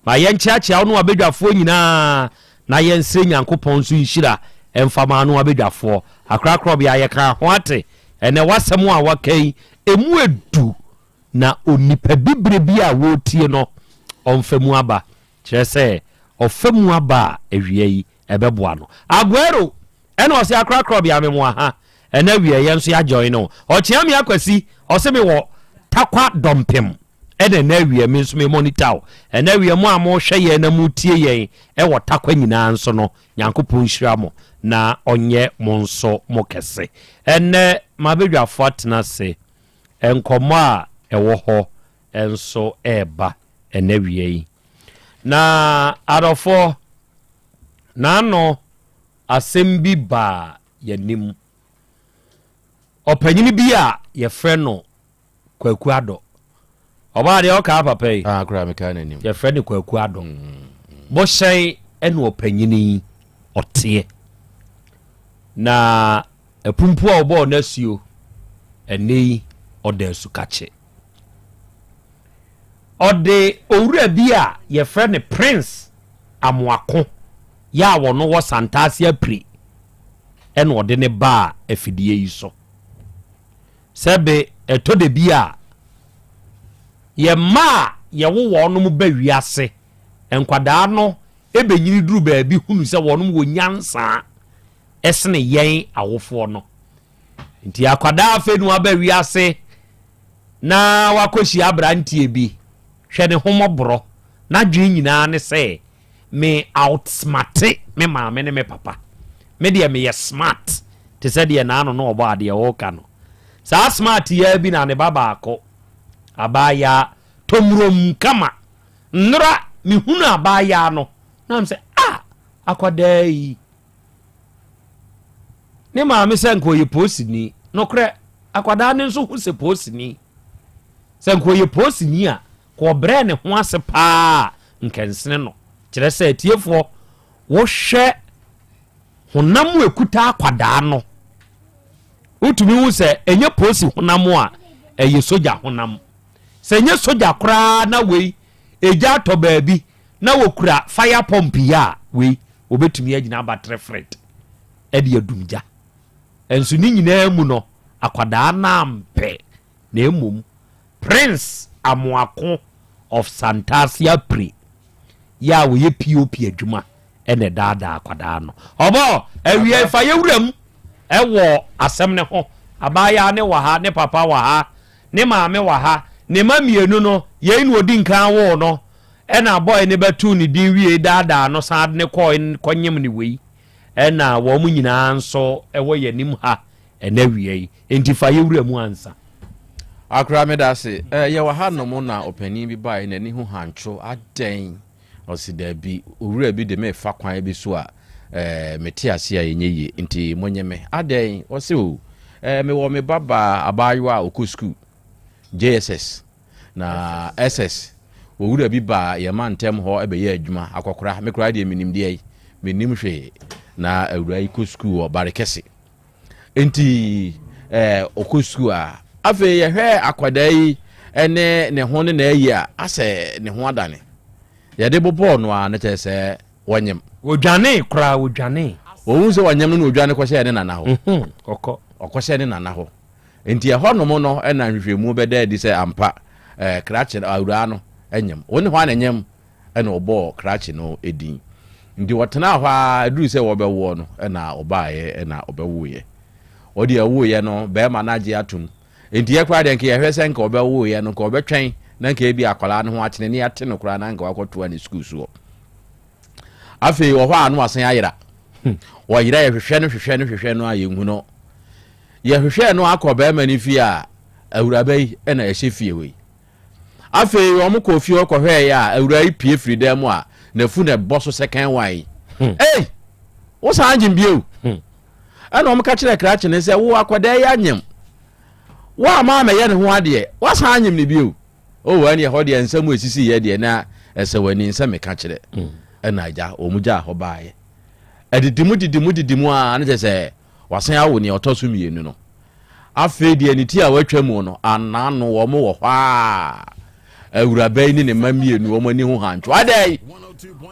Ma yɛnkyeakyea wo ne w'abadwafoɔ nyinaa na yɛnsrɛ Nyankopɔn nso nhyira mfa ma ano abadwafoɔ. Akorakorɔbea yɛkaa ho ate ɛnɛ w'asɛm a waka yi ɛmu ɛdu na onipa bibire bi a wɔretie no ɔmfa mu aba kyerɛ sɛ ɔfa mu aba a awia yi ɛbɛboa no. Aguero ɛna ɔse akorakorɔbea me mo aha ɛnɛ awia yɛn nso yɛajoin no. Ɔkyeame Akwasi ɔse mewɔ Takwa Dɔmpem Ɛna ɛnɛ awia me nso me monitor wo. Ɛnɛ awia mo a mo hwɛ yɛn na mo tie yɛn ɛwɔ Tarkwa nyinaa nso no Nyankopɔn nhyira mo na ɔnyɛ mo nso mo kɛse. Ɛnɛ m'abadwafo atena ase, nkɔmmɔ a ɛwɔ hɔ nso ɛreba ɛnɛ awia yi. Na adɔfoɔ, n'ano asɛm bi baa yɛn anim. Ɔpanyini bi a yɛfrɛ no Kwaku Adɔ. Ɔbaa deɛ ɔkaa papa yi. Ah, koraa mekaa n'anim. Yɛfrɛ no Kwaku Adɔ. Bohyɛn ɛna ɔpanyini yi ɔteɛ. Na apumpu a ɔbɔɔ n'asuo ɛnɛ yi ɔda asukakye. Ɔde owura bi a yɛfrɛ no Prince Amoako yɛ a wɔno wɔ Santase Apire ɛna ɔde ne baa afidie yi so. Sɛbe ɛtɔ da bi a, yɛn mma a yɛwo wɔnom ba wiase, nkwadaa no bɛnyini duru baabi hunu sɛ wɔnom wɔ nyansa sene yɛn awofoɔ no. Nti akwadaa afei na waba wiase na wakɔhyia aberanteɛ bi, hwɛ ne ho mmɔborɔ, n'adwene nyinaa ne sɛ me outsmarte me maame ne me papa. Me deɛ meyɛ smart te sɛ deɛ naano no ɔbɔ adeɛ ɔreka no. Saa smart yi ara bi na ne ba baako, abaayaa, tomurom kama. Nnora mehunu abaayaa no na mesɛ ah akwadaa yi. Ne maame sɛ nka ɔyɛ poosini. Nokorɛ akwadaa no nso ho sɛ poosini. Sɛ nka ɔyɛ poosini a Ka ɔbrɛɛ ne ho ase paa a nkɛnsene no. Kyerɛ sɛ, atiefoɔ, wohwɛ honam a ɛkuta akwadaa no, wotumi hu sɛ ɛnyɛ polisi honam a, ɛyɛ sogya honam. Sɛ ɛnyɛ sogya koraa na wei, egya atɔ baabi na wɔkura fire pump yi a, wei, wɔbɛtumi agyina abatere fret de adum gya. Nso ne nyinaa mu no, akwadaa no ampɛ, na mmom Prince Amoako of Santase Apre yɛ a ɔyɛ POP adwuma na ɛdaadaa akwadaa no. Ɔbɔ awia fa yɛ wuram ɛwɔ asɛm ne ho. Abaayaa ne wɔ ha, ne papa wɔ ha, ne maame wɔ ha, ne ma mmienu no, yei na ɔdi nkan woo no, ɛna bɔe ne bɛtoo ne din wie daadaa no san de ne kɔɔ kɔnyem ne wei. Ɛna wɔn nyinaa nso ɛwɔ yɛn anim ha Ɛnɛ awia yi, enti fa yɛ wura mu ansa. Akora meda ase. Eh, yɛwɔ ha nom na ɔpanin bi baeɛ n'ani ho hantwo adɛn? Ɔse daabi, owura bi de me fa kwan bi so a eh, mete ase a ɛnyɛ yie nti monye me. Adɛn? Ɔse o, eh, mewɔ me ba baa abaayewa a ɔkɔ sukuu, JSS, na SS, owura bi baa yɛn mantam hɔ bɛyɛ adwuma, akɔkora, me koraa deɛ menim deɛ yi, mennim hwee, na awura yi kɔ sukuu wɔ Barekɛse. Nti ɛɛ ɔkɔ sukuu a, afei yɛhwɛ akwadaa yi ne ne ho ne n'ayi a, asɛ ne ho adane. Yɛde bobɔɔ no a, ne kyerɛ sɛ wɔnyem. Wɔdwanee koraa, wɔdwanee. Wɔhu sɛ wɔnyem no na wɔdwane kɔhyɛɛ ne nana hɔ. Mhm, ɔkɔ. Ɔkɔhyɛ ne nana hɔ. Nti ɛhɔ nom no na nhwehwɛmu bɛda adi sɛ ampa ɛɛ krakye no, awuraa no nyem. Wo ne hwan na nyem? Ɛna ɔbɔɔ krakye no din. Nti wɔtenaa hɔ ara, ɛduruu sɛ wɔbɛwoɔ no, ɛna ɔbaeɛ, ɛna ɔbɛwoeɛ. Ɔde ɛwoeɛ no, barima no agye atom. Nti yɛ koraa deɛ nka yɛhwɛ sɛ nka ɔbɛwoeɛ no, nka ɔbɛtwɛn na nka ebi akwadaa no ho akyene ne yɛate no koraa na nka wakɔtoa ne sukuu soɔ. Afei wɔ hɔ a no wasan ayera. Ɔyera yɛhwehwɛ no hwehwɛ no hwehwɛ no a yɛnhu no. Yɛhwehwɛɛ no akɔ barima no fie a, awuraba yi na ɛhyɛ fie hɔ yi. Afei wɔkɔɔ fie hɔ kɔhwɛeɛ a, awuraa yi pue firi dan mu a n'afu na ɛbɔ so sɛ kan wan yi. Hmm. Ei! Wo saa gyem bio. Hmm. Ɛna wɔn ka kyerɛ krakye ne sɛ wo akwadaa yi anyem. Wo a maa mɛyɛ ne ho adeɛ, wasan anyem ne bio. O ɛne ɛhɔ deɛ nsɛm esisi yɛ deɛ na ɛsɛ w'ani nsɛ meka kyerɛ. Mm. Ɛna agya wɔn gyaa hɔ baeɛ. Ɛdidi mu didi mu didi mu a ne kyɛ sɛ wasan awo nea ɔtɔ so mmienu no. Afei deɛ ne ti a watwa mu no, anaano wɔn wɔ hɔ a, awuraba yi ne ne mma mmienu wɔn ani ho hantwo. Adɛn?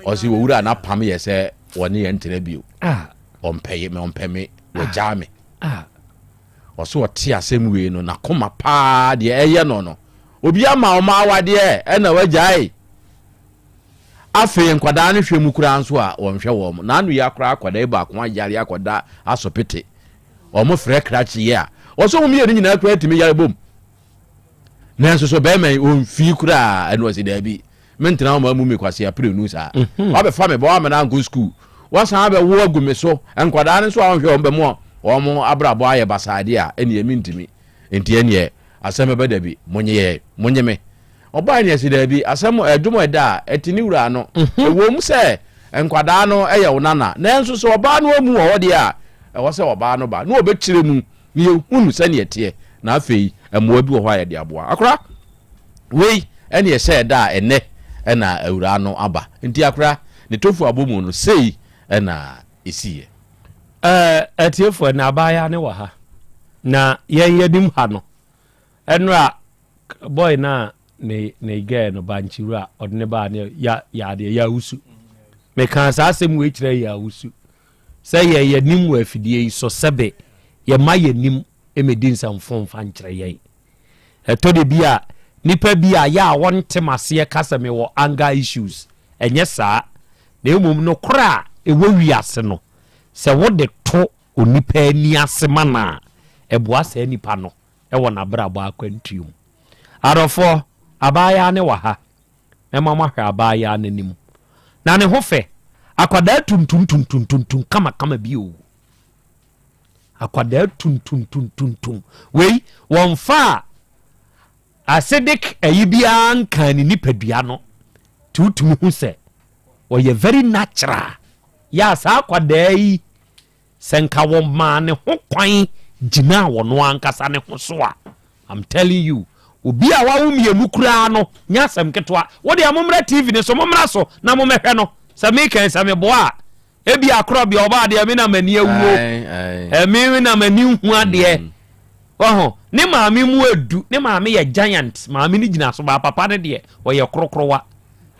Ɔse owura no apam yɛ sɛ wɔne yɛn ntena bio. Ah. Ɔmpɛ me, ɔmpɛ me, wagyaa me. Ah. Ɔse ɔte asɛm wei no, n'akoma paa deɛ ɛyɛ no no. Obi ama ɔma awadeɛ ɛna wagyae. Afei nkwadaa no hwɛ mu koraa nso a wɔnhwɛ wɔn. N'ano yi akora akwadaa yi baako ayare akɔda asopete. Wɔn frɛ krakye yi a, wɔsɛ wɔn mmienu nyinaa koraa tumi yare bom. Nanso so bɛrima yi ɔmfii koraa ɛna ɔsi daabi. Mentena wɔn amu me kwasi apirenu saa. Mhm. Wabɛfa me ba wamena ankɔ sukuu. Wasan abɛwo agu me so. Nkwadaa no nso a wɔnhwɛ wɔn bɛmo wɔn abrabɔ ayɛ basaa deɛ a ɛneɛ mentumi. Nti ɛneɛ asɛm bɛba dabi monye yɛ monye me. Ɔbae no yɛse daabi, asɛm ɛdwom ɛda a ɛte ne wura ano. Ɛwom sɛ nkwadaa no yɛ wo nana, nanso sɛ ɔbaa no amu wɔ hɔ deɛ a, ɛwɔ sɛ ɔbaa no ba na ɔbɛkyerɛ mu na yɛhu no sɛdeɛ ɛteɛ, na afei mmoa bi wɔ hɔ a yɛde aboa. Akora, wei ɛne ɛhyɛ ɛda a ɛnnɛ ɛna awuraa no aba. Nti akora, ne tofu abɔ mu no, sei ɛna ɛsiiɛ. Ɛɛ, atiefoɔ, ɛnna abaayewa no wɔ ha, na yɛn yɛnim ha no, Ɛnora boy no a ne ne girl no bankyewura ɔde ne baa ne ya ya adeɛ ya awusu mekaa saa asɛm wei kyerɛ yɛ awusu sɛ yɛ yɛ nim wɔ afidie yi so sɛbe yɛ ma yɛ nim ɛmɛdi nsɛmfo mfa nkyerɛ yɛn ɛtɔ de bi a nipa bi a yɛ a wɔnte maseɛ ka sɛ mewɔ anger issues ɛnyɛ saa na mmom nokorɛ a ɛwɔ wiase no sɛ wode to onipa ani ase ma no a ɛboa saa nipa no wɔ n'abrabɔ akwantuo mu. Adɔfoɔ, abaayaa no wɔ ha. Mɛma moahwɛ abaayaa no anim. Na ne ho fɛ. Akwadaa tuntum tuntum kamakama bi o. Akwadaa tuntum tuntum. Wei, wɔmfaa acidic ayi biara nkaa ne nipadua no. Nti wotumi hu sɛ ɔyɛ very natural. Yɛ a saa akwadaa yi Sɛ nka wɔmaa ne ho kwan gyinaa ɔno ankasa ne ho so a, I'm telling you, obi a wawo mmienu koraa no nyɛ asɛm ketewa. Wo deɛ mommra TV no so, mommra so na mommɛhwɛ no. Sɛ meka yi, sɛ meboa a, ebi akorɔbea ɔbaa deɛ me na m'ani awuo, ɛme na m'ani nhu adeɛ. Mm. Ɔho, ne maame mu edu, ne maame yɛ giant, maame no gyina so, baa papa no deɛ ɔyɛ korokorowa.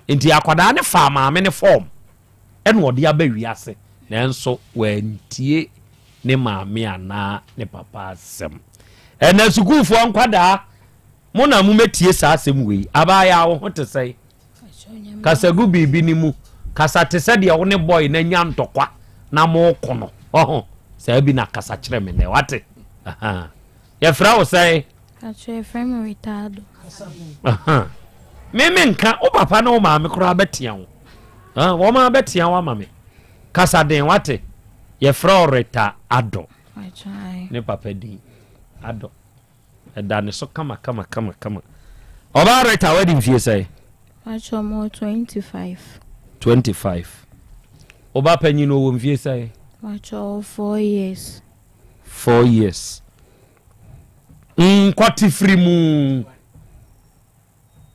Nti akwadaa no faa maame no fɔm. ɛna ɔde aba wiase nanso wantie ne maame anaa ne papa asɛm. Ɛnɛ sukuufoɔ nkwadaa mo na momɛtie saa asɛm wei. Abaayaa wo ho te sɛn? Kasa gu biribi no mu. Kasa te sɛ deɛ wo ne bɔe no anya ntɔkwa na moko no. Ɔho saa bi na kasa kyerɛ me nɛ wate. Yɛfrɛ wo sɛn? Pacho yɛfrɛ me Ritado. Me me nka wo papa ne wo maame koraa bɛtea wo. Wɔn a bɛtea wo ama me. Kasa den wate. Yɛfrɛ wo Rita Adɔ. Ne papa din Adɔ. Ɛda ne so kama kama kama kama. Ɔbaa Rita wadi mfie sɛn? Pacho mo 25. 25. Ɔba panyin no wɔ mfie sɛn? Pacho 4 years. 4 years. Nkwate firi mu.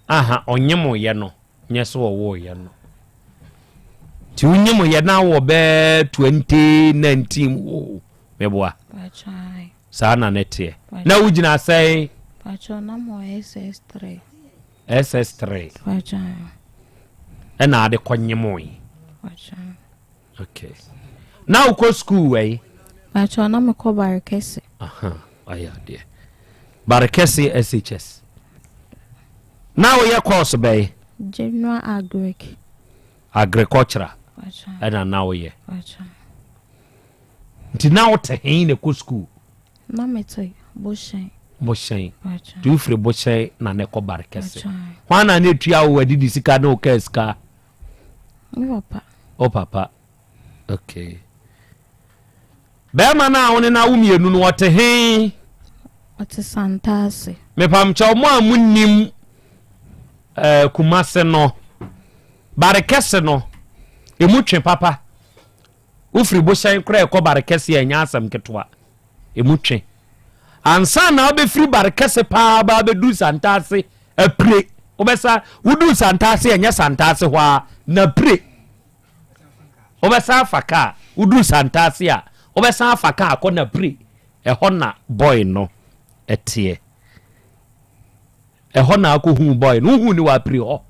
Aha, ɔnyemoyɛ no, nyɛ sɛ ɔwooyɛ no. Nti wonyemoyɛ na wɔ bɛɛ 2019 mu o, meboa. Saa na ne teɛ. Na wogyina sɛn? SS3. SS3. Ɛna ade kɔ nyemoe. Okay. Na wokɔ school wɛyi? Pacho na mekɔ Barekɛse. Aha, wayɛ adeɛ. Barekɛse SHS. Na woyɛ course bɛyi? General Agric. Agricultural. Ɛna na woyɛ. Nti na wote he na ɛkɔ school? Na mete Bohyɛn. Bohyɛn. Nti wofiri Bohyɛn na na ɛkɔ Barekɛse. Hwan na na etua wo adidi sika ne wo kaa sika? Me papa. O papa. Okay. Bɛrima no a wo ne no awo mmienu no ɔte he? Ɔte Santase. Mepamkyɛw mo a monnim eh, Kumase no, Barekɛse no, emu twe papa. Wofiri Bohyɛn koraa ɛkɔ Barekɛse a ɛnyɛ asɛm ketewa. Ɛmu twe. Ansa na wobɛfiri Barekɛse paa ba abɛduru Santase apire. Wobɛsa woduru Santase ɛnyɛ Santase hɔ ara na pire. Wobɛsan afa kaa woduru Santase a wobɛsan afa kaa akɔ na pire. Ɛhɔ na boy no ɛteɛ. Ɛhɔ na akɔhuu boy no. Wohuu ne wɔ apire hɔ?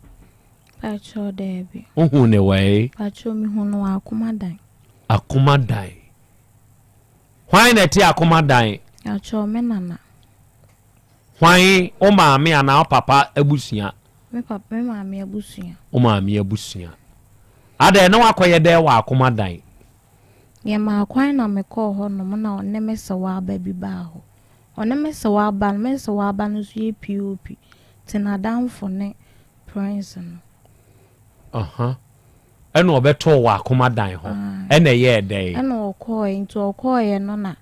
Pakyɛw daabi. Wohuu ne wɔ ɛɛ? Pakyɛw mehu no wɔ Akomadan. Akomadan. Hwan na ɛte Akomadan? Pakyɛw me nana. Hwan, wo maame anaa wo papa abusua? Me papa, me maame abusua. Wo maame abusua. Adɛn na wakɔyɛ dɛn wɔ Akomadan? Yɛmaa kwan na mekɔɔ hɔ nom na ɔne me sewaa ba bi baa hɔ. Ɔne me sewaa ba no, me sewaa ba no nso yɛ POP, nti n'adamfo ne Prince no. Ɔhɔ. Ɛna ɔbɛtɔɔ wɔ Akomadan hɔ. Ɛna ɛyɛɛ dɛn? Ɛna ɔkɔɔɛ, nti ɔkɔɔɛ no na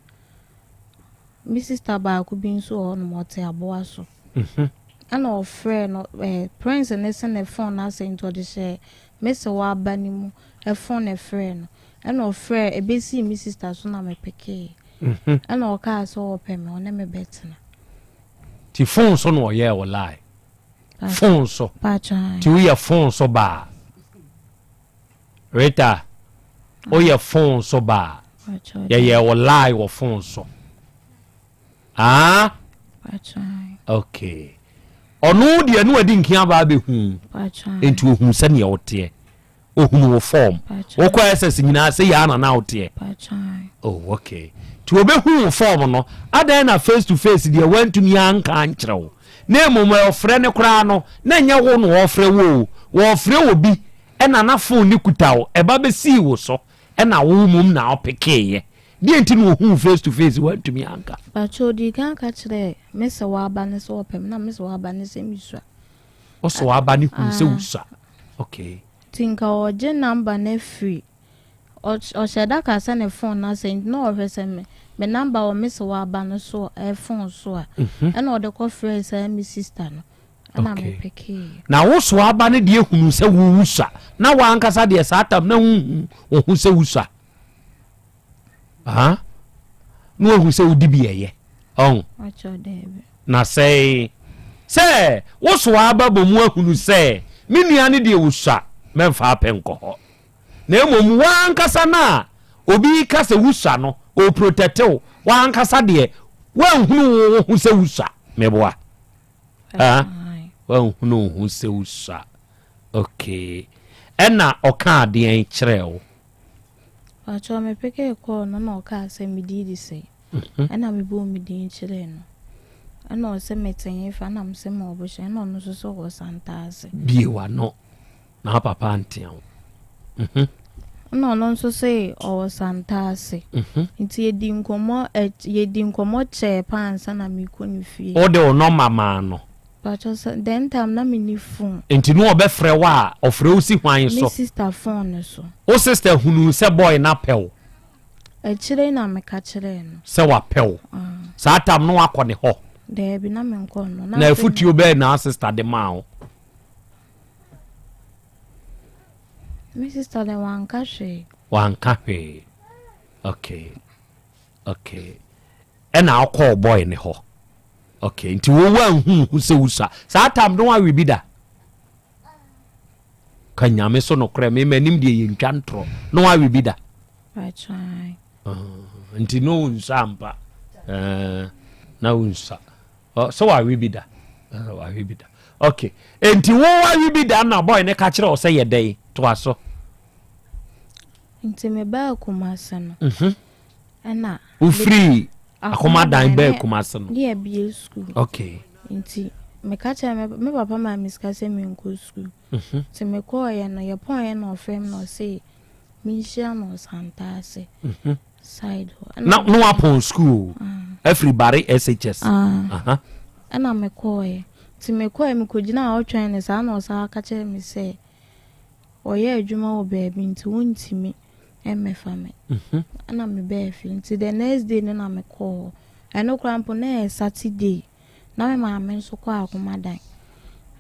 me sister baako bi nso wɔ hɔnom, ɔte aboa so. Ɛna ɔfrɛɛ no, ɛɛ Prince no se ne phone no asɛe nti ɔde hyɛɛ me sewaa ba no mu phone frɛɛ no. Ɛna ɔfrɛɛ, ɛbɛsii me sister so na mepekee. Ɛna ɔkaa sɛ ɔpɛ me, ɔne me bɛtena. Nti phone so na ɔyɛɛ wo lie? Phone so? Nti woyɛ phone so baa? Rita, woyɛ phone so baa? Yɛyɛɛ wo lie wɔ phone so? Ah? Okay. Ɔno deɛ ne wadi nkin aba abɛhu. Nti ohun sɛdeɛ woteɛ. Ohunu wo form. Wokɔ SS nyinaa sɛ yɛ ana na woteɛ. Oh, okay. Nti obehu wo form no, adɛn na face to face deɛ wantumi anka ankyerɛ wo. Na mmom ɔfrɛ no koraa no, na ɛnyɛ wo na ɔfrɛ wo o. Wɔfrɛ obi ɛna na phone no kuta wo, ɛba bɛsii wo so ɛna wo mmom na wopekeeɛ. Deɛ nti na ohuu face to face wantumi anka? Pakyɛ odii kan ka kyerɛɛ me sɛ waba no sɛ ɔpɛ me na me sɛ waba no sɛ mesua. Wo sɛ waba no huu sɛ wosua. Okay. Nti nka ɔgye number no afiri ɔhyɛ da kaa sɛ ne phone no asɛe nti na ɔhwɛ sɛ me me number wɔ me sɛ waba no so ɛ phone so a ɛna ɔde kɔ frɛɛ saa me sister no ɛna me pekee. Na wo so aba no deɛ hunu sɛ wo wusua na wankasa deɛ saa tam na wonhu wo ho sɛ wusua. Ah, na wahu sɛ wodi bi ɛyɛ ɔn na sɛe sɛ wosoa aba bɔ mu ahunu sɛ me nua no deɛ wosua mɛmfa apɛ nkɔ hɔ na mmom woankasa no a obi ka sɛ wosua no ɔprotɛte wo woankasa deɛ woanhunu wo ho sɛ wosua meboa ah woanhunu wo ho sɛ wosua okay ɛna ɔka adeɛn kyerɛ wo Pakyɛw me pekee kɔɔ no na ɔkaa sɛ me din de sɛn ɛna me bɔɔ me din kyerɛɛ no ɛna ɔse me te hefa ɛna me se me wɔ Bohyɛn ɛna ɔno nso sɛ ɔwɔ Santase. Bie w'ano na wo papa antea wo. Ɛna ɔno nso se ɔwɔ Santase nti yɛdi nkɔmmɔ yɛdi nkɔmmɔ kyɛɛ paa ansa na mekɔ ne fie. Wode wo nɔma maa no? Pakyɛw sɛ then time na me ni phone. Nti no ɔbɛfrɛ wo a ɔfrɛ wo si hwan so? Me sister phone no so. Wo sister hunuu sɛ boy no apɛ wo? Akyire na me ka kyerɛɛ no. Sɛ wapɛ wo? Saa tam no wakɔ ne hɔ? Daabi na me nkɔ no. Na afutuo bɛɛ na sister de maa wo? Me sister de wanka hwee. Wanka hwee. Okay. Okay. Ɛna ɔkɔɔ boy ne hɔ. Okay, nti wo wanhu hu sɛ wusua. Saa tam no wawe bi da. Ka nyame so nokorɛ me m'anim deɛ yɛntwa ntorɔ. Na wawe bi da. Uh, nti no wonsua ampa. Uh, na wonsua. Uh, sɛ wawe bi da. Uh, wawe bi da. Okay. Nti wo wawe bi da na boy ne ka kyerɛ wo sɛ yɛ dɛn toa so. Nti mebaa Kumase no. Mm -hmm. Ɛna. Wofiri Akomadan baa Kumase no. Ne yɛbie sukuu. Okay. Nti meka kyerɛ me me papa maa me sika sɛ menkɔ sukuu. Mhm. Nti mekɔɔyɛ no yɛpɔnyɛ na ɔfrɛ me na ɔse menhyia no Ɔsantaase mhm. side hɔ. Na na wapɔn sukuu ah. afiri Bare SHS. Ah. Ɛna mekɔɔyɛ. Nti mekɔɔyɛ mekɔgyina a ɔtwɛn no saa na ɔsan ka kyerɛ me sɛ ɔyɛ adwuma wɔ baabi nti wontumi mmɛfa me. Ɛna mebaa fie. Nti the next day no na mekɔɔ hɔ. Ɛno koraa mpo na ɛyɛ Saturday. Na me maame nso kɔ Akomadan.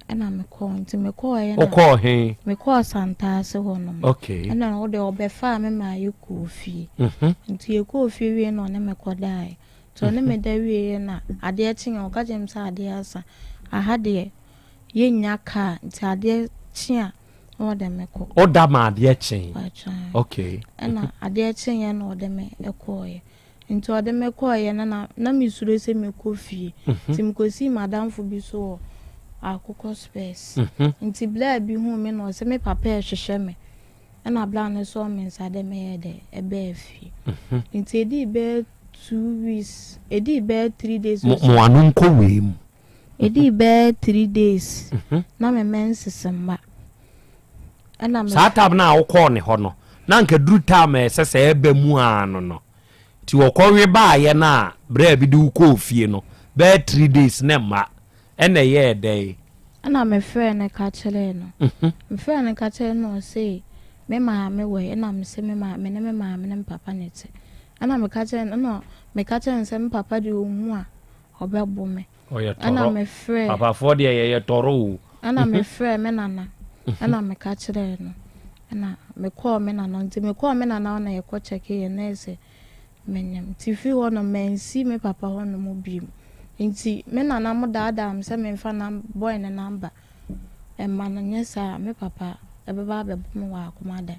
Ɛna mekɔɔ nti mekɔɔeɛ na. Wokɔɔ he? Mekɔɔ Santase hɔ nom. Okay. Ɛna wo deɛ ɔbɛfaa me maa yɛkɔɔ fie. Mhm. Nti yɛkɔɔ fie wie na ɔne me kɔdaeɛ. Nti ɔne me da wieeɛ na adeɛ kyeeɛ ɔka kyerɛɛ me sɛ adeɛ asa. Aha deɛ yɛnnya kaa nti adeɛ kye a na ɔde me kɔ. Woda ma adeɛ kyee? Ɔkyɛn. Okay. Ɛna adeɛ kyeeɛ na ɔde me kɔeɛ. Nti ɔde me kɔeɛ no na na mesuro sɛ mɛkɔ fie. Nti mekɔsii m'adamfo bi so wɔ Akokɔ Spurs. Nti bla bi huu me na ɔse me papa ɛrehwehwɛ me. Ɛna bla no sɔɔ me nsa de me yɛɛ dɛ ɛbaa fie. Nti ɛdii bɛyɛ 2 weeks, ɛdii bɛyɛ 3 days. Mo mo ano nkɔ wei mu. Ɛdii bɛyɛ 3 days na me menses mma. Ɛna me. Saa time no a wokɔɔ ne hɔ no, na anka duru time a ɛsɛ sɛ ɛba mu ara no no. Nti wɔkɔwe baeɛ no a berɛ a bi de wo kɔɔ fie no, bɛyɛ 3 days na mma. Ɛna ɛyɛɛ dɛn? Ɛna mefrɛɛ no ka kyerɛɛ no. Mefrɛɛ no ka kyerɛɛ no na ɔse me maame wɔ he? Ɛna mese me maame, me ne me maame ne me papa na ɛte. Ɛna meka kyerɛɛ no, ɛna meka kyerɛɛ no sɛ me papa deɛ ɔhu a ɔbɛbo me. Ɔyɛ Ɛna tɔrɔ. mefrɛɛ. Papafoɔ deɛ yɛyɛ tɔrɔ o. Ɛna mefrɛɛ me nana ɛna meka kyerɛɛ no. Ɛna mekɔɔ me nana hɔ. Nti mekɔɔ me nana hɔ na yɛkɔ kyɛkeeɛ na ɛyɛ sɛ menyem. Nti firi hɔ no mansi me papa hɔ nom bio. Nti me nana mo daadaa me sɛ memfa nam boy no number mma no nyɛ saa a me papa ɛbɛba abɛbɔ me wɔ akomadan.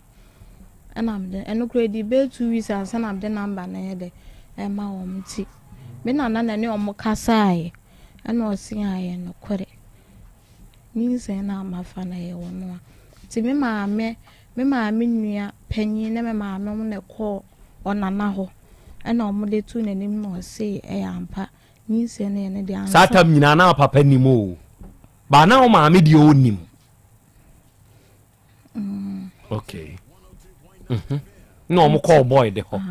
Ɛna mede ɛno koraa ɛdii bɛyɛ 2 weeks ansa na mede number no yɛ dɛ ɛma wɔn. Nti me nana na ɛne wɔn kasaeɛ ɛna ɔse ɛyɛ nokorɛ. Nyinsɛn no a mafa no ɛyɛ ɔno a. Nti me maame me maame nua panin ne me maame wɔn na ɛkɔɔ ɔnana hɔ ɛna wɔn de too n'anim na ɔse ɛyɛ ampa nyinsɛn no yɛ ne deɛ Saa ansa. tam nyinaa na papa nim o. Ba na wo maame deɛ ɔnim. Okay. Mhm. Na wɔn kɔɔ boy de hɔ.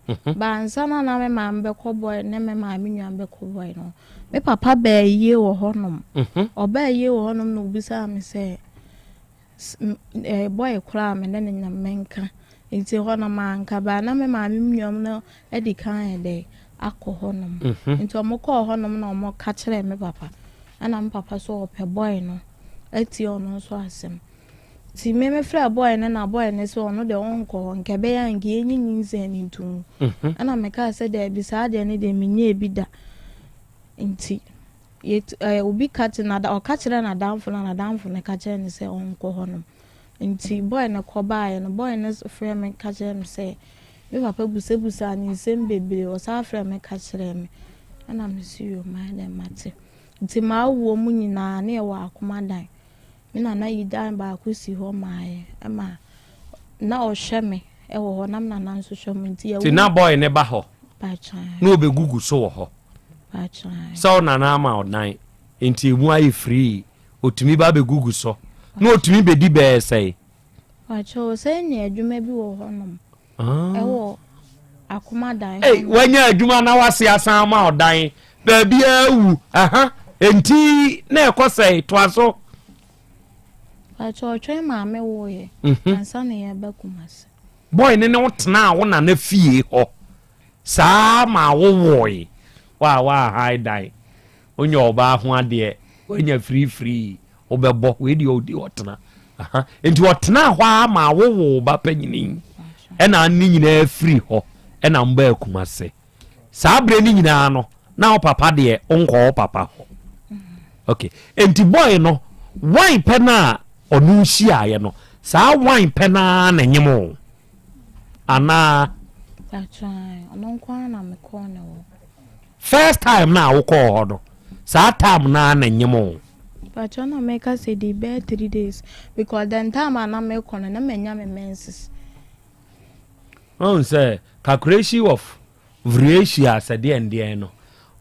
Mhm. Ba ansa na na me maame bɛkɔ boy ne me maame nua bɛkɔ boy no. Me papa baa yie wɔ hɔnom. Mhm. Ɔbaa yie wɔ hɔnom na obisaa me sɛ eh, boy koraa me ne ne nyam menka. Nti hɔ no manka ba na me maame nua no adi kan ayɛ dɛ akɔ hɔnom. Mhm. Nti wɔn kɔɔ hɔnom na wɔn ka kyerɛɛ me papa. Ɛna me papa so ɔpɛ boy no atie ɔno nso asɛm. Nti me mefrɛɛ boy no na boy no sɛ ɔno deɛ ɔnkɔ hɔ nka ɛbɛyɛ a nka yɛnyi nyinsɛn no nto mu. Mhm. Ɛna mekaa sɛ daabi saa deɛ no deɛ menyɛɛ bi da. Nti yɛtu ɛɛ obi ka kyerɛ nada ɔka kyerɛɛ n'adamfo na n'adamfo no ka kyerɛɛ no sɛ ɔnkɔ hɔnom. Nti boy no kɔbaeɛ no boy no frɛɛ me ka kyerɛɛ me sɛ me papa busabusaa ne nsɛm bebree ɔsan frɛɛ me ka kyerɛɛ me. Ɛna mese yoo mayɛ dɛn mate. Nti m'awoɔ mu nyinaa na yɛwɔ akomadan. Me nana yi dan baako si hɔ maa yɛn ma na ɔhwɛ me wɔ hɔ na me nana nso hwɛ me nti yɛwo. Nti na boy ne ba hɔ na ɔbɛgugu so wɔ hɔ sɛ wo nana ama ɔdan nti emu ayɛ free ɔtumi ba bɛgugu so na ɔtumi bɛdi bɛɛ sɛe. Pakyɛw sɛ nya adwuma bi wɔ hɔnom ɛwɔ akomadan. Ei wanya adwuma na wase asan ama ɔdan baabi awu aha enti na ɛkɔ sɛe toa so. Pakyɛw ɔtwɛn maame woeɛ Mhm. ansa na yɛba Kumasi. Boy ne ne wo tenaa wo nana fie hɔ saa ma wowoe wa wa han dan wonya ɔbaa ho adeɛ wanya firifiri wobɛbɔ wei deɛ ɔdi ɔtena aha nti ɔtena hɔ ara ma wowoo ba panyini ɛna ne nyinaa firi hɔ ɛna mbaa Kumase saa berɛ no nyinaa no na wo papa deɛ wonkɔ wo papa hɔ okay nti boy no wan pɛ no a ɔno hyiaeɛ no saa wan pɛ no ara na nyem o anaa ɔno nko ara na mekɔɔ ne hɔ First time no a wokɔɔ hɔ no, saa time no ara na nyem wo? Pakyɛw na meka sɛ ɛdii bɛyɛ 3 days because the time a na mekɔ no na manya me menses. Woahu sɛ calculation of variation a sɛ deɛn deɛn no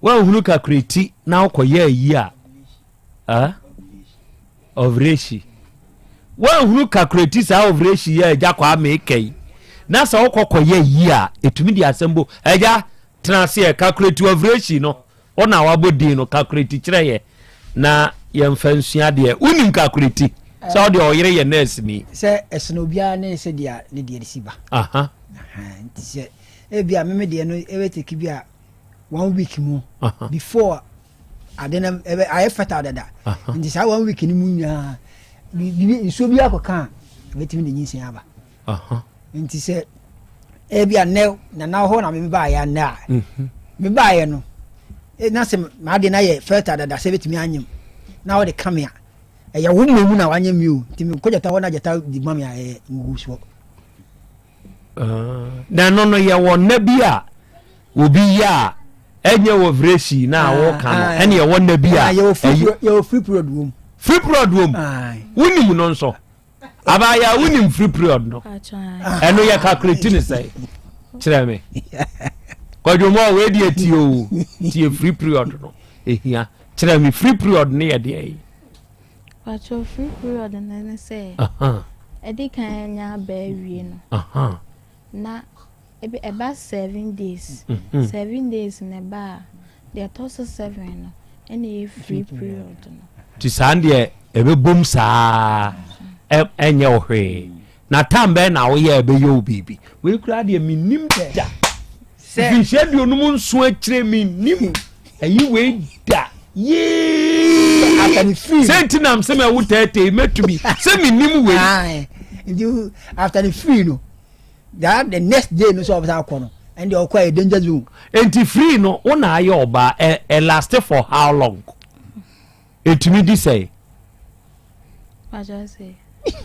woanhunu calculate na wokɔyɛ ayi a eh? Ovration woanhunu calculate saa ovration yi a agya kwaa meka yi na sɛ wokɔ kɔyɛ ayi a ɛtumi de asɛm bo agya Tena ase ɛ, calculate ovulation no, wo na wabɔ din no, calculate kyerɛ yɛ na yɛmfa nsua adeɛ. Wonim calculate? Sɛ wo deɛ ɔyere yɛ nurse ni. Sɛ ɛsono obiara ne sɛdeɛ ne deɛ si ba. Aha. Nti sɛ ebi a meme deɛ no ɛbɛteki bi a one week mu before. ade no ɛbɛ ayɛ fertile dada. Nti saa one week no mu nyinaa biribi nsuo bi akɔka a ɛbɛtumi de nyinsɛn aba. Nti sɛ ebi a nnɛ nana hɔ na mebaeɛ nnɛ a mhm. mebaeɛ no e, na sɛ m'ade no ayɛ fertile dada sɛ ɛbɛtumi anyem na wɔde ka me a ɛyɛ wo mmom na wanyɛ mi o nti mekɔ gyata hɔ na gyata di ma me a ɛyɛ ngugusoɔ. Na ɛno no yɛwɔ nna bi a obi yɛ a ɛnyɛ wɔ vresi na a wɔka no ah, ɛne ɛwɔ nna bi a yɛwɔ free period wom free period wom wonim no nso abaayɛ wonim free period no ɛno yɛ calculate ne sɛ kyerɛ me kwadwom a wei deɛ tie o tie free period no ɛhia kyerɛ me free period no yɛ deɛ yi Pakyɛw free period no ne sɛ ɛdi kan anya aba awie no na ebi ɛba seven days mhm. seven days na ɛba a deɛ ɛtɔ so seven no ɛna ɛyɛ free period no. Ti saa deɛ ɛbɛbom saa ɛnyɛ wo hwee na tam bɛn na woyɛ ɛbɛyɛ wo biribi wei koraa deɛ mennim da mfinhyia 57 akyire mennim ɛyi wei da yee sɛ nti nam sɛ mɛwo tɛɛtɛi mɛtumi sɛ mennim wei nti after the free no that the next day no sɛ ɔbɛsa akɔ no ɛnde ɔkɔ ɛyɛ danger zone nti free no wo na ayɛ ɔbaa ɛ ɛ last for how long Ɛtumi di sɛn?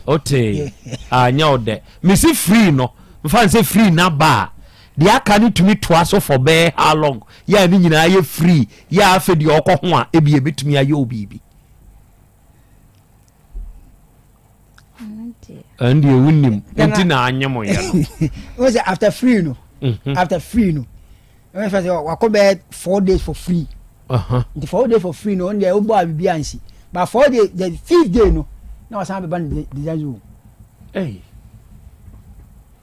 Wote anyɛ wo dɛ. Mesi free no, mfa n sɛ free na ba a, deɛ aka no tumi toa so for bɛyɛ how long? Yɛ a ne nyinaa yɛ free, yɛ a afei deɛ ɔkɔ ho a, ebi ebetumi ayɛ wo biribi. Ɛn deɛ wonim, nti na anye mo yɛ no. Wọ́n sɛ after free no, mhm. after free no, Ɛmɛ fɛ sɛ wakɔ bɛyɛ four days for free. Nti 4 days for free no ɔno deɛ wobɔ a biribi ansi. But 4 days the fifth day no na wasan abɛba no design zone.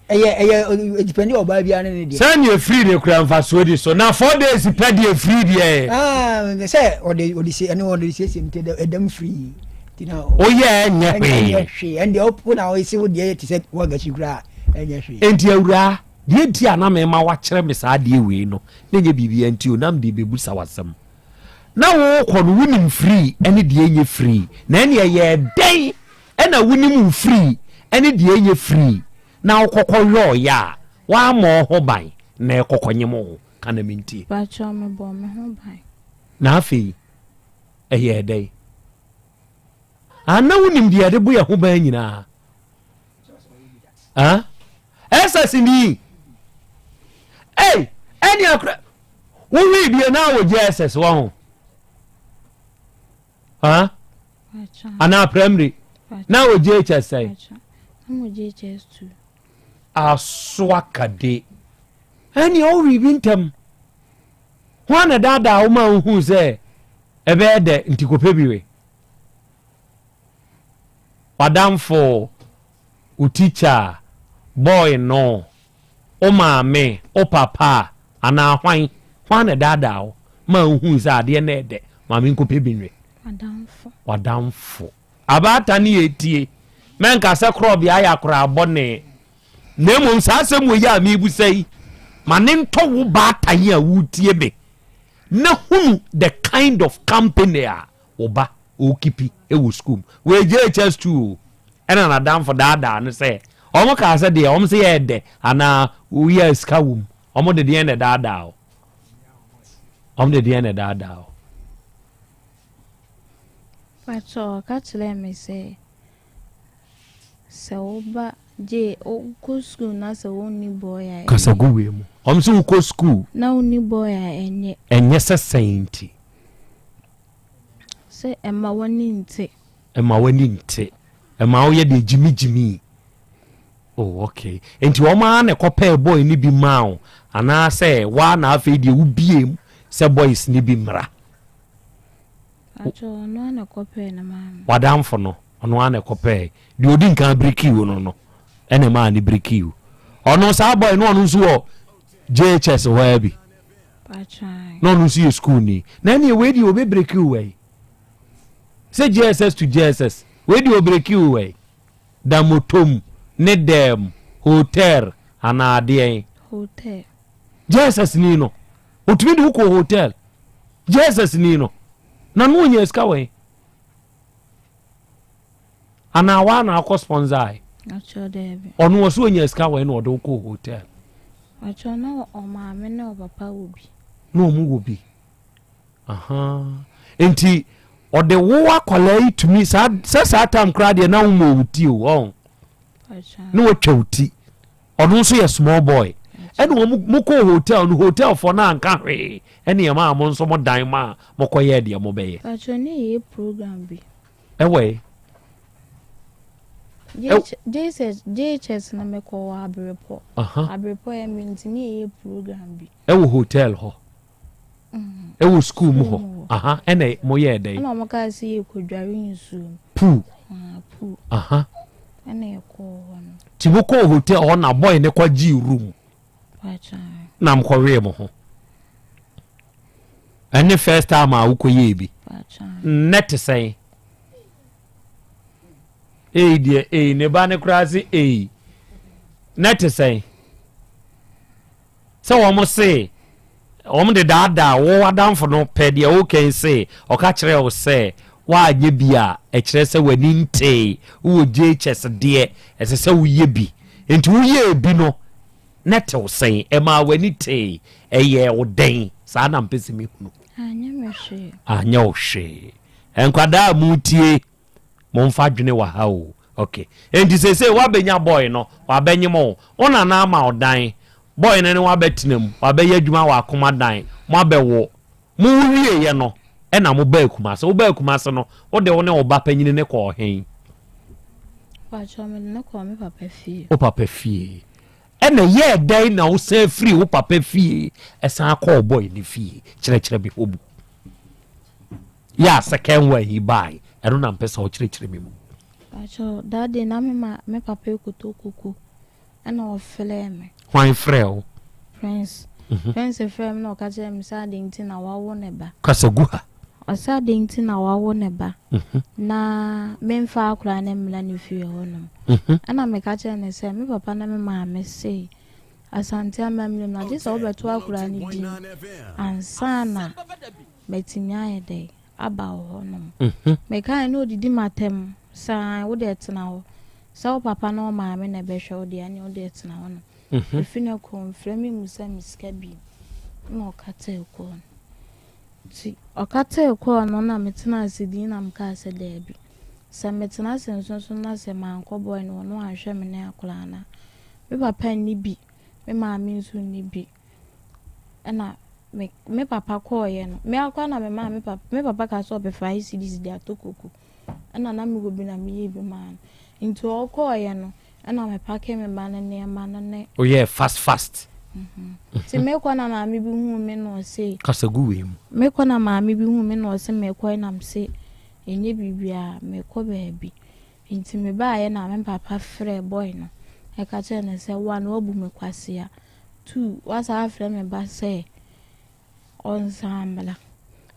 Ɛyɛ ɛyɛ depend ɔbaa biara ne ne deɛ. Sɛ nea free de kura nfasoɔ di so na 4 days pɛ deɛ free deɛ. Sɛ ɔde ɔde se ɛne ɔde siesie mu te ɛdɛm free. Oyɛ ɛnyɛ hwee. Ɛnyɛ hwee ɛndeɛ ɔpo na ɔsi wo deɛ te sɛ wagasi koraa ɛnyɛ hwee. Nti awuraa. Deɛ nti a na merema woakyerɛ me saa adeɛ wei no, na ɛnyɛ biribiara nti o, na mede rebɛbusa wo asɛm. Na worekɔ no, wonim free ne deɛ ɛnyɛ free, na ɛnneɛ ɛyɛɛ dɛn na wonim wo free ne deɛ ɛnyɛ free na wokɔkɔ yɔeɛ a, woammɔ wo ho ban na ɛkɔkɔnyem wo? Ka na mentie. Pakyɛw mebɔɔ me ho ban. Na afei, ɛyɛɛ dɛn? Ah, na wonim deɛ yɛde bɔ yɛn ho ban nyinaa. Ah, SS ni. Ei, ɛne akora. Wowi bie na wɔ JSS wɔ ho. Ah, anaa primary. Na wɔ JHS sɛn. Asoa kade. Ɛne ɔwi bi ntɛm. Ho ana daadaa wo ma wohu sɛ ɛbɛyɛ dɛ nti kɔpɛ bi we. W'adamfo, wo tikya, boy no, wo maame, wo papa anaa hwan? Hwan na ɛdaadaa wo ma wohui sɛ adeɛ no ɛdɛ, ma menkɔpɛ bi nwe? W'adamfo. W'adamfo. Abaatan ne yɛtie. Mɛnka sɛ korɔbea ayɛ akoraa bɔne. Na mmom saa asɛm wei a mebusa yi, ma ne ntɔ wo baatan a woretie me na hunu the kind of company a wo ba ɔrekipi wɔ sukuu mu. Wei JHS 2 o, ɛna n'adamfo daadaa no sɛ wɔn kaa sɛ deɛ wɔn sɛ yɛ dɛ anaa woyɛ sika wɔ mu, wɔn de deɛn na ɛdaadaa o, wɔn de deɛn na ɛdaadaa o. Pakyɛ ɔka kyerɛɛ me sɛ sɛ woba gye wokɔ sukuu na sɛ wonni boy a ɛnyɛ. Kasa gu wei mu. Wɔn sɛ wokɔ sukuu. Na wonni boy a ɛnyɛ. Ɛnyɛ sɛ sɛn nti. Sɛ ɛma w'ani nte. Ɛma w'ani nte. Ɛma woyɛ deɛ gyimigyimi. Oh, okay. Nti wɔn ara na ɛkɔpɛɛ boy no bi maa wo anaasɛ waa na afei deɛ wobie mu sɛ boys no bi mmra? Pacho, ɔno ara na ɛkɔpɛɛ no maa me. W'adamfo no, ɔno ara na ɛkɔpɛɛ. Deɛ ɔdi nkan birikii wo no no, ɛna ɛmaa ne birikii wo. Ɔno saa boy no ɔno nso wɔ JHS hɔ ara bi. Na ɔno nso yɛ sukuuni. Na ɛneɛ wei deɛ ɔbɛbreki wo wai. Sɛ JSS to JSS, wei deɛ ɔbreki wo wai. Damotom ne dɛm, hotel anaa adeɛn. Na no ɔnya sika wɛn? Anaa waa na akɔ sponsor ae? Ɔkyerɛ daabi. Ɔno ɔsɛ ɔnya sika wɛn na ɔde wo kɔɔ hotel? Ɔkyerɛ na ɔmaame ne ɔpapa wɔ bi. Na ɔmo wɔ bi. Ahaa. Nti ɔde wo akwadaa yi tumi saa sɛ saa tam koraa deɛ na wo mmɔ wo ti o ɔn. Na watwa wo ti. Ɔno nso yɛ small boy. Ɛna wɔn mo kɔɔ hotel no hotel fɔ no anka hwee ɛne ɛma a mo nso mo dan ma a mo kɔ yɛɛ deɛ mo bɛyɛ. Patrɔ ne yɛ program bi. Ɛwɔ yi. JHS JHS na mekɔ wɔ Abrepɔ. Abrepɔ yɛ mi nti ne yɛ program bi. Ɛwɔ hotel hɔ. Ɛwɔ school mu hɔ. Aha ɛna mo yɛɛ dɛn? Ɛna wɔn kaa sɛ yɛ kɔ dware nsuo mu. Pool. Ah, pool. Aha. Ɛna yɛ kɔɔ hɔ no. Ti mo kɔɔ hotel hɔ na boy ne kɔ gyee room. Na mo kɔ wee mo ho. Ɛne first time a wokɔ yɛɛ bi. Nnɛ te sɛn? Ei deɛ ei ne ba ne koraa se ei. Nnɛ te sɛn? Sɛ wɔn se wɔn de daadaa wo adamfo no pɛ deɛ woka yi se ɔka kyerɛɛ wo sɛ woanyɛ bi a ɛkyerɛ sɛ w'ani ntee wowɔ JHS deɛ ɛsɛ sɛ woyɛ bi nti woyɛɛ bi no na ɛte wo sɛn ɛmaa w'ani tee ɛyɛɛ wo dɛn saa na mpɛ sɛ mehunu. Anyɛ me hwee. Anyɛ wo hwee. Nkwadaa a motie. Momfa adwene wɔ ha o. Ok. Enti seesei woabɛnya boy no, wabɛnyem wo. Wo nana ama wo dan. Boy no ne wo abɛtena mu, wabɛyɛ adwuma wɔ akoma dan, moabɛwo. Mowo wieeɛ no, ɛna mobaa Kumase. Wobaa Kumase no, wode wo ne wo ba panyini no kɔɔ hen? Pakyɛ, mede no kɔɔ me papa fie. Wo papa fie. Ɛna ɛyɛɛ dɛn na wosan firii wo papa fie san kɔɔ boy no fie? Kyerɛkyerɛ me hɔ mu. Yɛ a second one yi bae, ɛno na mpɛ sɛ ɔkyerɛkyerɛ me mu. Pakyɛw, that day na me ma me papa ekoto koko ɛna ɔfrɛɛ me. Hwan frɛɛ wo? Prince. Mm-hmm. Prince frɛɛ me na ɔka kyerɛɛ me sɛ adɛn nti na wawo ne ba. Kasa gu ha. Ɔsɛ adɛn nti na wawo ne ba mm-hmm. na memfa akora ne mmra ne fie hɔnom. Mm-hmm. Ɛna meka kyerɛɛ ne sɛ me papa ne me maame sei Asante amammerɛ mu na gye sɛ wobɛto akora no din ansa na Matumi ayɛ dɛn aba wo hɔnom? Mekae na ɔdidi m'atɛm sɛ ae wo deɛ tena hɔ. Sɛ wo papa ne wo maame na ɛbɛhwɛ wo deɛ ɛneɛ wo deɛ tena hɔnom. Ɛfiri no kɔ ɔmfrɛ me mmisa me sika bio. Na ɔkatee kɔɔ no. Nti ɔkatee kɔɔ no na metenaa ase dinn na mekaa sɛ daabi. Sɛ metena ase nso so na sɛ mankɔ boy no hɔ na wanhwɛ me ne akwadaa no a, me papa nni bi, me maame nso nni bi. Ɛna me me papa kɔɔeɛ no, me ara koraa na memaa me papa, me papa kaa sɛ ɔpɛ five cedis de atɔ koko. Ɛna na mewɔ bi na meyɛɛ bi maa no. Nti ɔkɔɔeɛ no, ɛna mepake me ba no nneɛma no ne. Woyɛɛ fast fast. Nti mekɔ na maame bi huu me na ɔse. Kasa gu wei mu. Mekɔ na maame bi huu me na ɔse mekɔ na mese ɛnyɛ biribiara, mekɔ baabi. Nti mebaeɛ na me papa frɛɛ boy no ɛka kyerɛɛ no sɛ one wabu me kwasea. Tu, woasan afrɛ me ba sɛ ɔnsan mmra.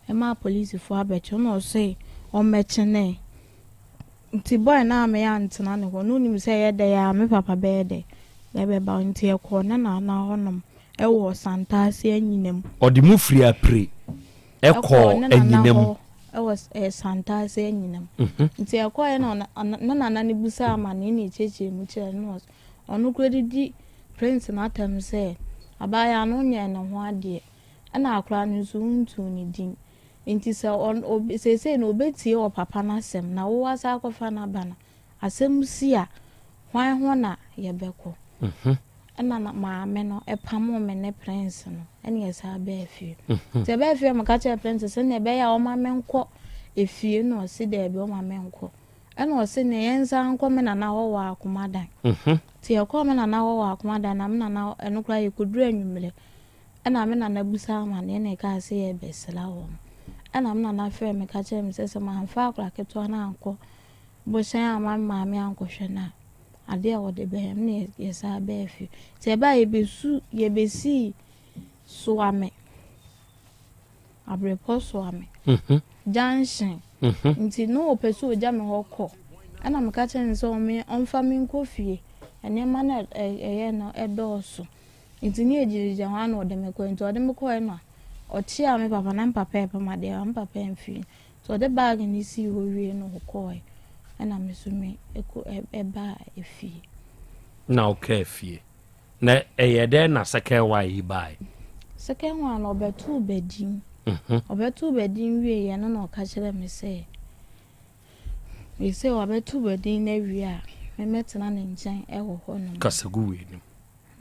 Ɛmaa polisifo abɛkye wo na ɔse ɔmmɛkye ne. Nti boy no ammɛyɛ antena ne hɔ. Na onim sɛ ɛyɛ dɛn a me papa bɛyɛ dɛn? Ɛbɛba. Nti ɛkɔɔ ne nana hɔnom wɔ Santase Anyinam. Ɔde mo firi Apire kɔɔ ne nana Anyinam. hɔ wɔ Santase Anyinam. Nti ɛkɔeɛ na ne nana no bisaa amanneɛ na ɛkyerɛkyerɛɛ mu kyerɛɛ no na ɔse ɔno koraa didi Prince no atɛm sɛ abaayewa no nyɛɛ ne ho adeɛ ɛna akwadaa no nso wontuu ne din nti sɛ ɔn ob seesei no ɔbɛtie ɔpapa no asɛm na wo asan akɔfa no aba no asɛm si a hwan ho na yɛbɛkɔ ɛna na maame no ɛpamoo me ne Prince no ɛna yɛsan baa fie nti ɛbaa fie a meka kyerɛɛ Prince sɛnea ɛbɛyɛ a ɔma menkɔ efie na ɔse daabi ɔma menkɔ Ɛna ɔse neɛ yɛnsan nkɔ me nana hɔ wɔ Akomadan. Nti yɛkɔɔ me nana hɔ wɔ Akomadan na me nana ɛno koraa yɛkɔduru anwummerɛ. Ɛna me nana busaa amaneɛ na yɛkaa sɛ yɛrebɛsra wɔn. Ɛna me nana frɛɛ me ka kyerɛɛ me sɛ sɛ mamfa akwadaa ketewa no ankɔ bohyɛn amma me maame ankɔhwɛ no a, adeɛ a wɔde bɛyɛ me na yɛsan baa fie. Nti ɛbaa yɛbɛsu yɛbɛsii Soame. Abrepɔ soa me. Junction. Nti na ɔpɛ sɛ ɔgya me hɔ kɔ. Ɛna meka kyerɛɛ no sɛ ɔme ɔmfa me nkɔ fie. Nneɛma no a ɛyɛ no ɛdɔɔso. Nti ne yɛgyinagyina hɔ ara na ɔde me kɔe. Nti ɔde me kɔe na ɔkyeaa me papa na me papa repam adeɛ a me papa amfiri. Nti ɔde bag no sii hɔ wie no ɔkɔɔe ɛna me so me ɛkɔ ɛbaa efie. Na ɔkaa fie. Na ɛyɛ dɛn na second one yi bae? Second one no ɔbɛtoo badin. Mhm. Ɔbɛtoo badin wieeɛ no na ɔka kyerɛɛ me sɛ seesei wabɛto badin no awie a memmɛtena ne nkyɛn wɔ hɔnom. Kasa gu w'anim.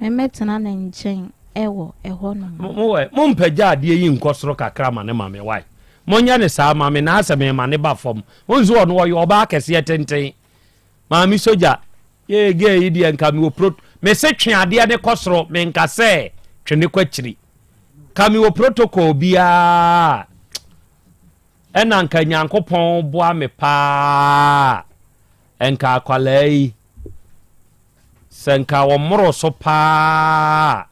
Memmɛtena ne nkyɛn wɔ ɛhɔnom. Mo mo mompagya adeɛ yi nkɔ soro kakra ma ne ma me wai. Monyɛ ne saa ma me na asɛ mema ne ba fam. Wohu sɛ ɔno ɔyɛ ɔbaa kɛseɛ tenten. Maame sogya, yee gay yi deɛ nka mewɔ pro mese twe adeɛ ne kɔ soro menka sɛ twe ne kɔ akyiri. Ka mewɔ protocol biara ɛna nka Nyankopɔn boa me paa nka akwalaa yi sɛ nka wɔmmoro so paa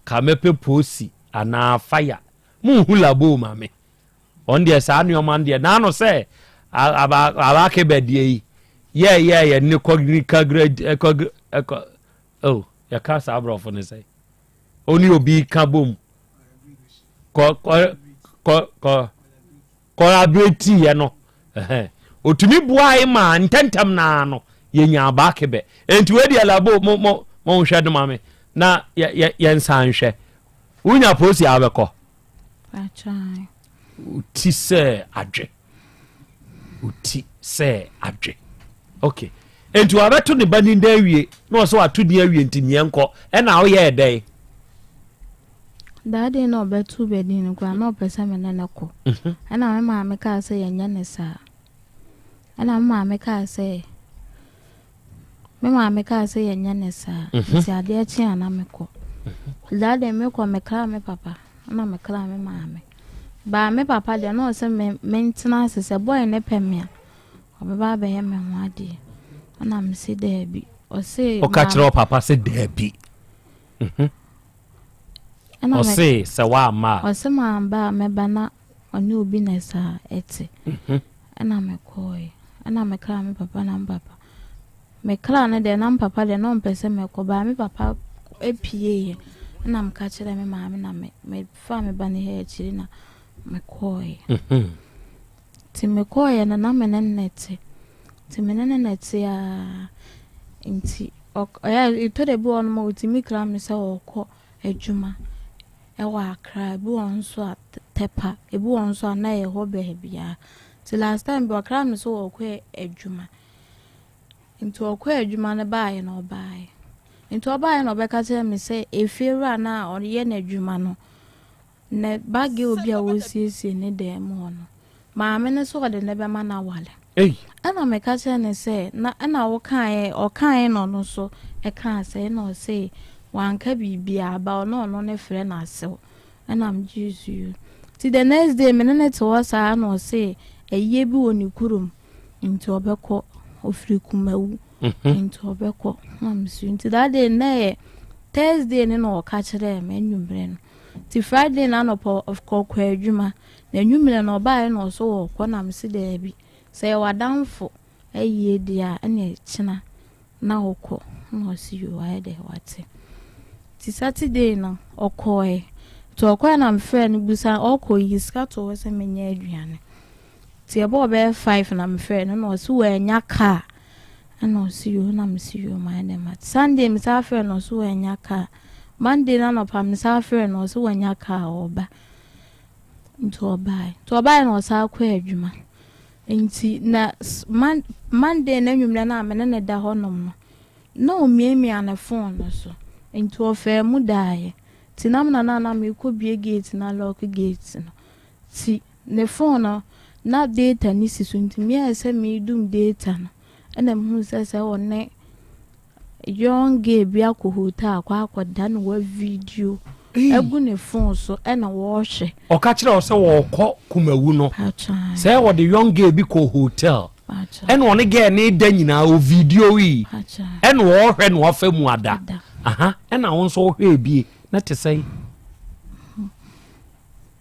ka mɛpɛ posi anaa fire monhu labo ma me Ɔno deɛ saa nneɛma no deɛ n'ano sɛ abaake bɛdeɛ yi yɛɛyɛ yɛ ne kɔgri ɛkɔgri ɛkɔ oh yɛka saa aborɔfo no sɛ ɔne obi ka bom kɔ kɔ kɔ kɔ kɔlabreti yɛ no ɛhɛn otumi buae ma ntɛntɛm naa no yɛnya abaake bɛ nti wei deɛ labo mo mo mo nhwɛ no ma me na yɛ yɛ yɛnsan nhwɛ wonya polisi a wobɛkɔ Oti sɛ adwe. Oti sɛ adwe. Okay. Nti wabɛto ne ba ni dan awie na ɔsɛ wato din awie nti neɛ nkɔ ɛna woyɛɛ dɛn? That day na ɔbɛto bɛdin no koraa na ɔpɛ sɛ me ne no kɔ. Mhm. Ɛna me maame kaa sɛ yɛnyɛ ne saa. Ɛna me maame kaa sɛ Me maame kaa sɛ yɛnyɛ no saa, mhm. nti adeɛ kye a na mekɔ. Mhm. That day mekɔ mekra me papa na mekra me maame. Baa me papa deɛ na ɔsɛ me mentena ase sɛ bɔyɛ ne pɛ me a ɔbɛba abɛyɛ me ho adeɛ. Ɛna mese daabi. Ɔse ɔka kyerɛ ɔpapa sɛ daabi. Mhm. Ɔse sɛ woamma a. Ɔse mamba a mɛba na ɔne obi na saa ɛte. Ɛna mekɔɔe. Ɛna mekraa me papa na me papa me kra no deɛ na me papa deɛ na ɔmpɛ sɛ mɛkɔ baa me papa pieeɛ ɛna meka kyerɛ me maame na me mefaa me ba no hɛ akyiri na mekɔɔeɛ. Mhm. Nti mekɔɔeɛ no na me ne no te nti me ne no na ɛte aa nti ɔyɛ ɛtɔ da bi wɔ hɔ nom a ɔtumi kra me sɛ ɔrekɔ adwuma Ɛwɔ Accra, ebi wɔ hɔ nso a Tepa, ebi wɔ hɔ nso a na ɛyɛ hɔ baabiara. Nti last time bi ɔkra me sɛ ɔrekɔ adwuma. Nti ɔkɔ adwuma no baeɛ na ɔbaeɛ. Nti ɔbaeɛ na ɔbɛka kyerɛ me sɛ efiewura no a ɔyɛ n'adwuma no, ne ba girl bi a ɔresiesie ne dan mu hɔ no, maame no sɛ ɔde no bɛma no aware. Ɛna meka kyerɛɛ no sɛ, na ɛna wokaeɛ, ɔkaeɛ na ɔno nso ɛkaa sɛ, ɛna ɔse wanka biribiara ba ɔno ɔno ne frɛ no asew. Ɛna megyee so yio. Nti the next day me ne no te hɔ saa na ɔse ayie bi wɔ ne kurom nti ɔbɛkɔ, ɔfiri Kumawu mhm. nti ɔbɛkɔ. Na mese nti that day na ɛyɛ Thursday ne na ɔka kyerɛɛ me anwummerɛ no. Nti Friday no anɔpa ɔkɔɔ adwuma Na anwummerɛ no ɔbaeɛ na ɔso ɔɔkɔ na mese daabi, sɛ yɛ w'adamfo ayie deɛ a ɛneɛ kyena na wokɔ. Na ɔse yoo wayɛ dɛ wate. Nti Saturday no ɔkɔɔɛ. Nti ɔkɔɔɛ na mefrɛɛ no busa ɔkɔ yi sika too hɔ sɛ menyɛ aduane. Nti ɛbɔɔ bɛyɛ 5 na mefrɛɛ no na ɔse wannya kaa. Ɛna ɔse yoo na mese yoo mayɛ dɛ mate. Sunday mesan frɛɛ no ɔse wannya kaa. Monday no anɔpa mesan frɛɛ no ɔse wanya kaa ɔɔba. Nti ɔbae. Nti ɔbae na ɔsan kɔɔ adwuma. Nti na Monday no anwummerɛ no a me ne no da hɔnom no, na ɔmiamia ne phone no so. Nti ɔfaa mu daeɛ. Nti na me na na na merekɔbue gate no alɔɔke gate no. Nti ne phone no, na data no si so nti meyɛɛ sɛ meredum data no, ɛna mehuu sɛ sɛ ɔne Young girl bi akɔ hotel akɔ akɔda na wa video agu ne phone so ɛna wɔrehwɛ. Ɔka kyerɛ wo sɛ wɔrekɔ Kumawu no sɛ wɔde young girl bi kɔ hotel ɛna ɔne girl ne da nyinaa o video yi ɛna ɔrehwɛ na wafa mu ada aha ɛna wo nso wohwɛ ebie na te sɛn.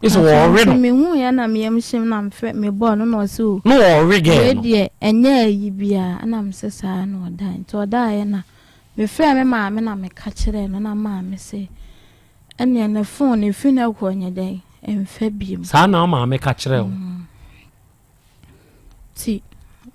Sɛ wɔrewe no. Mehu yɛ na meyam hyem na mefrɛ mebɔɔ no na ɔse o. Na wɔrewe gɛɛ no. Wei deɛ ɛnyɛ ayi biara ɛna mese saa na ɔdae nti ɔdaeɛ na mefrɛɛ me maame na meka kyerɛɛ no na maame se ɛneɛ ne phone no ɛfiri no ɛkɔ nyɛ dɛn ɛmfa biom. Saa na wo maame ka kyerɛɛ wo? Mm. Nti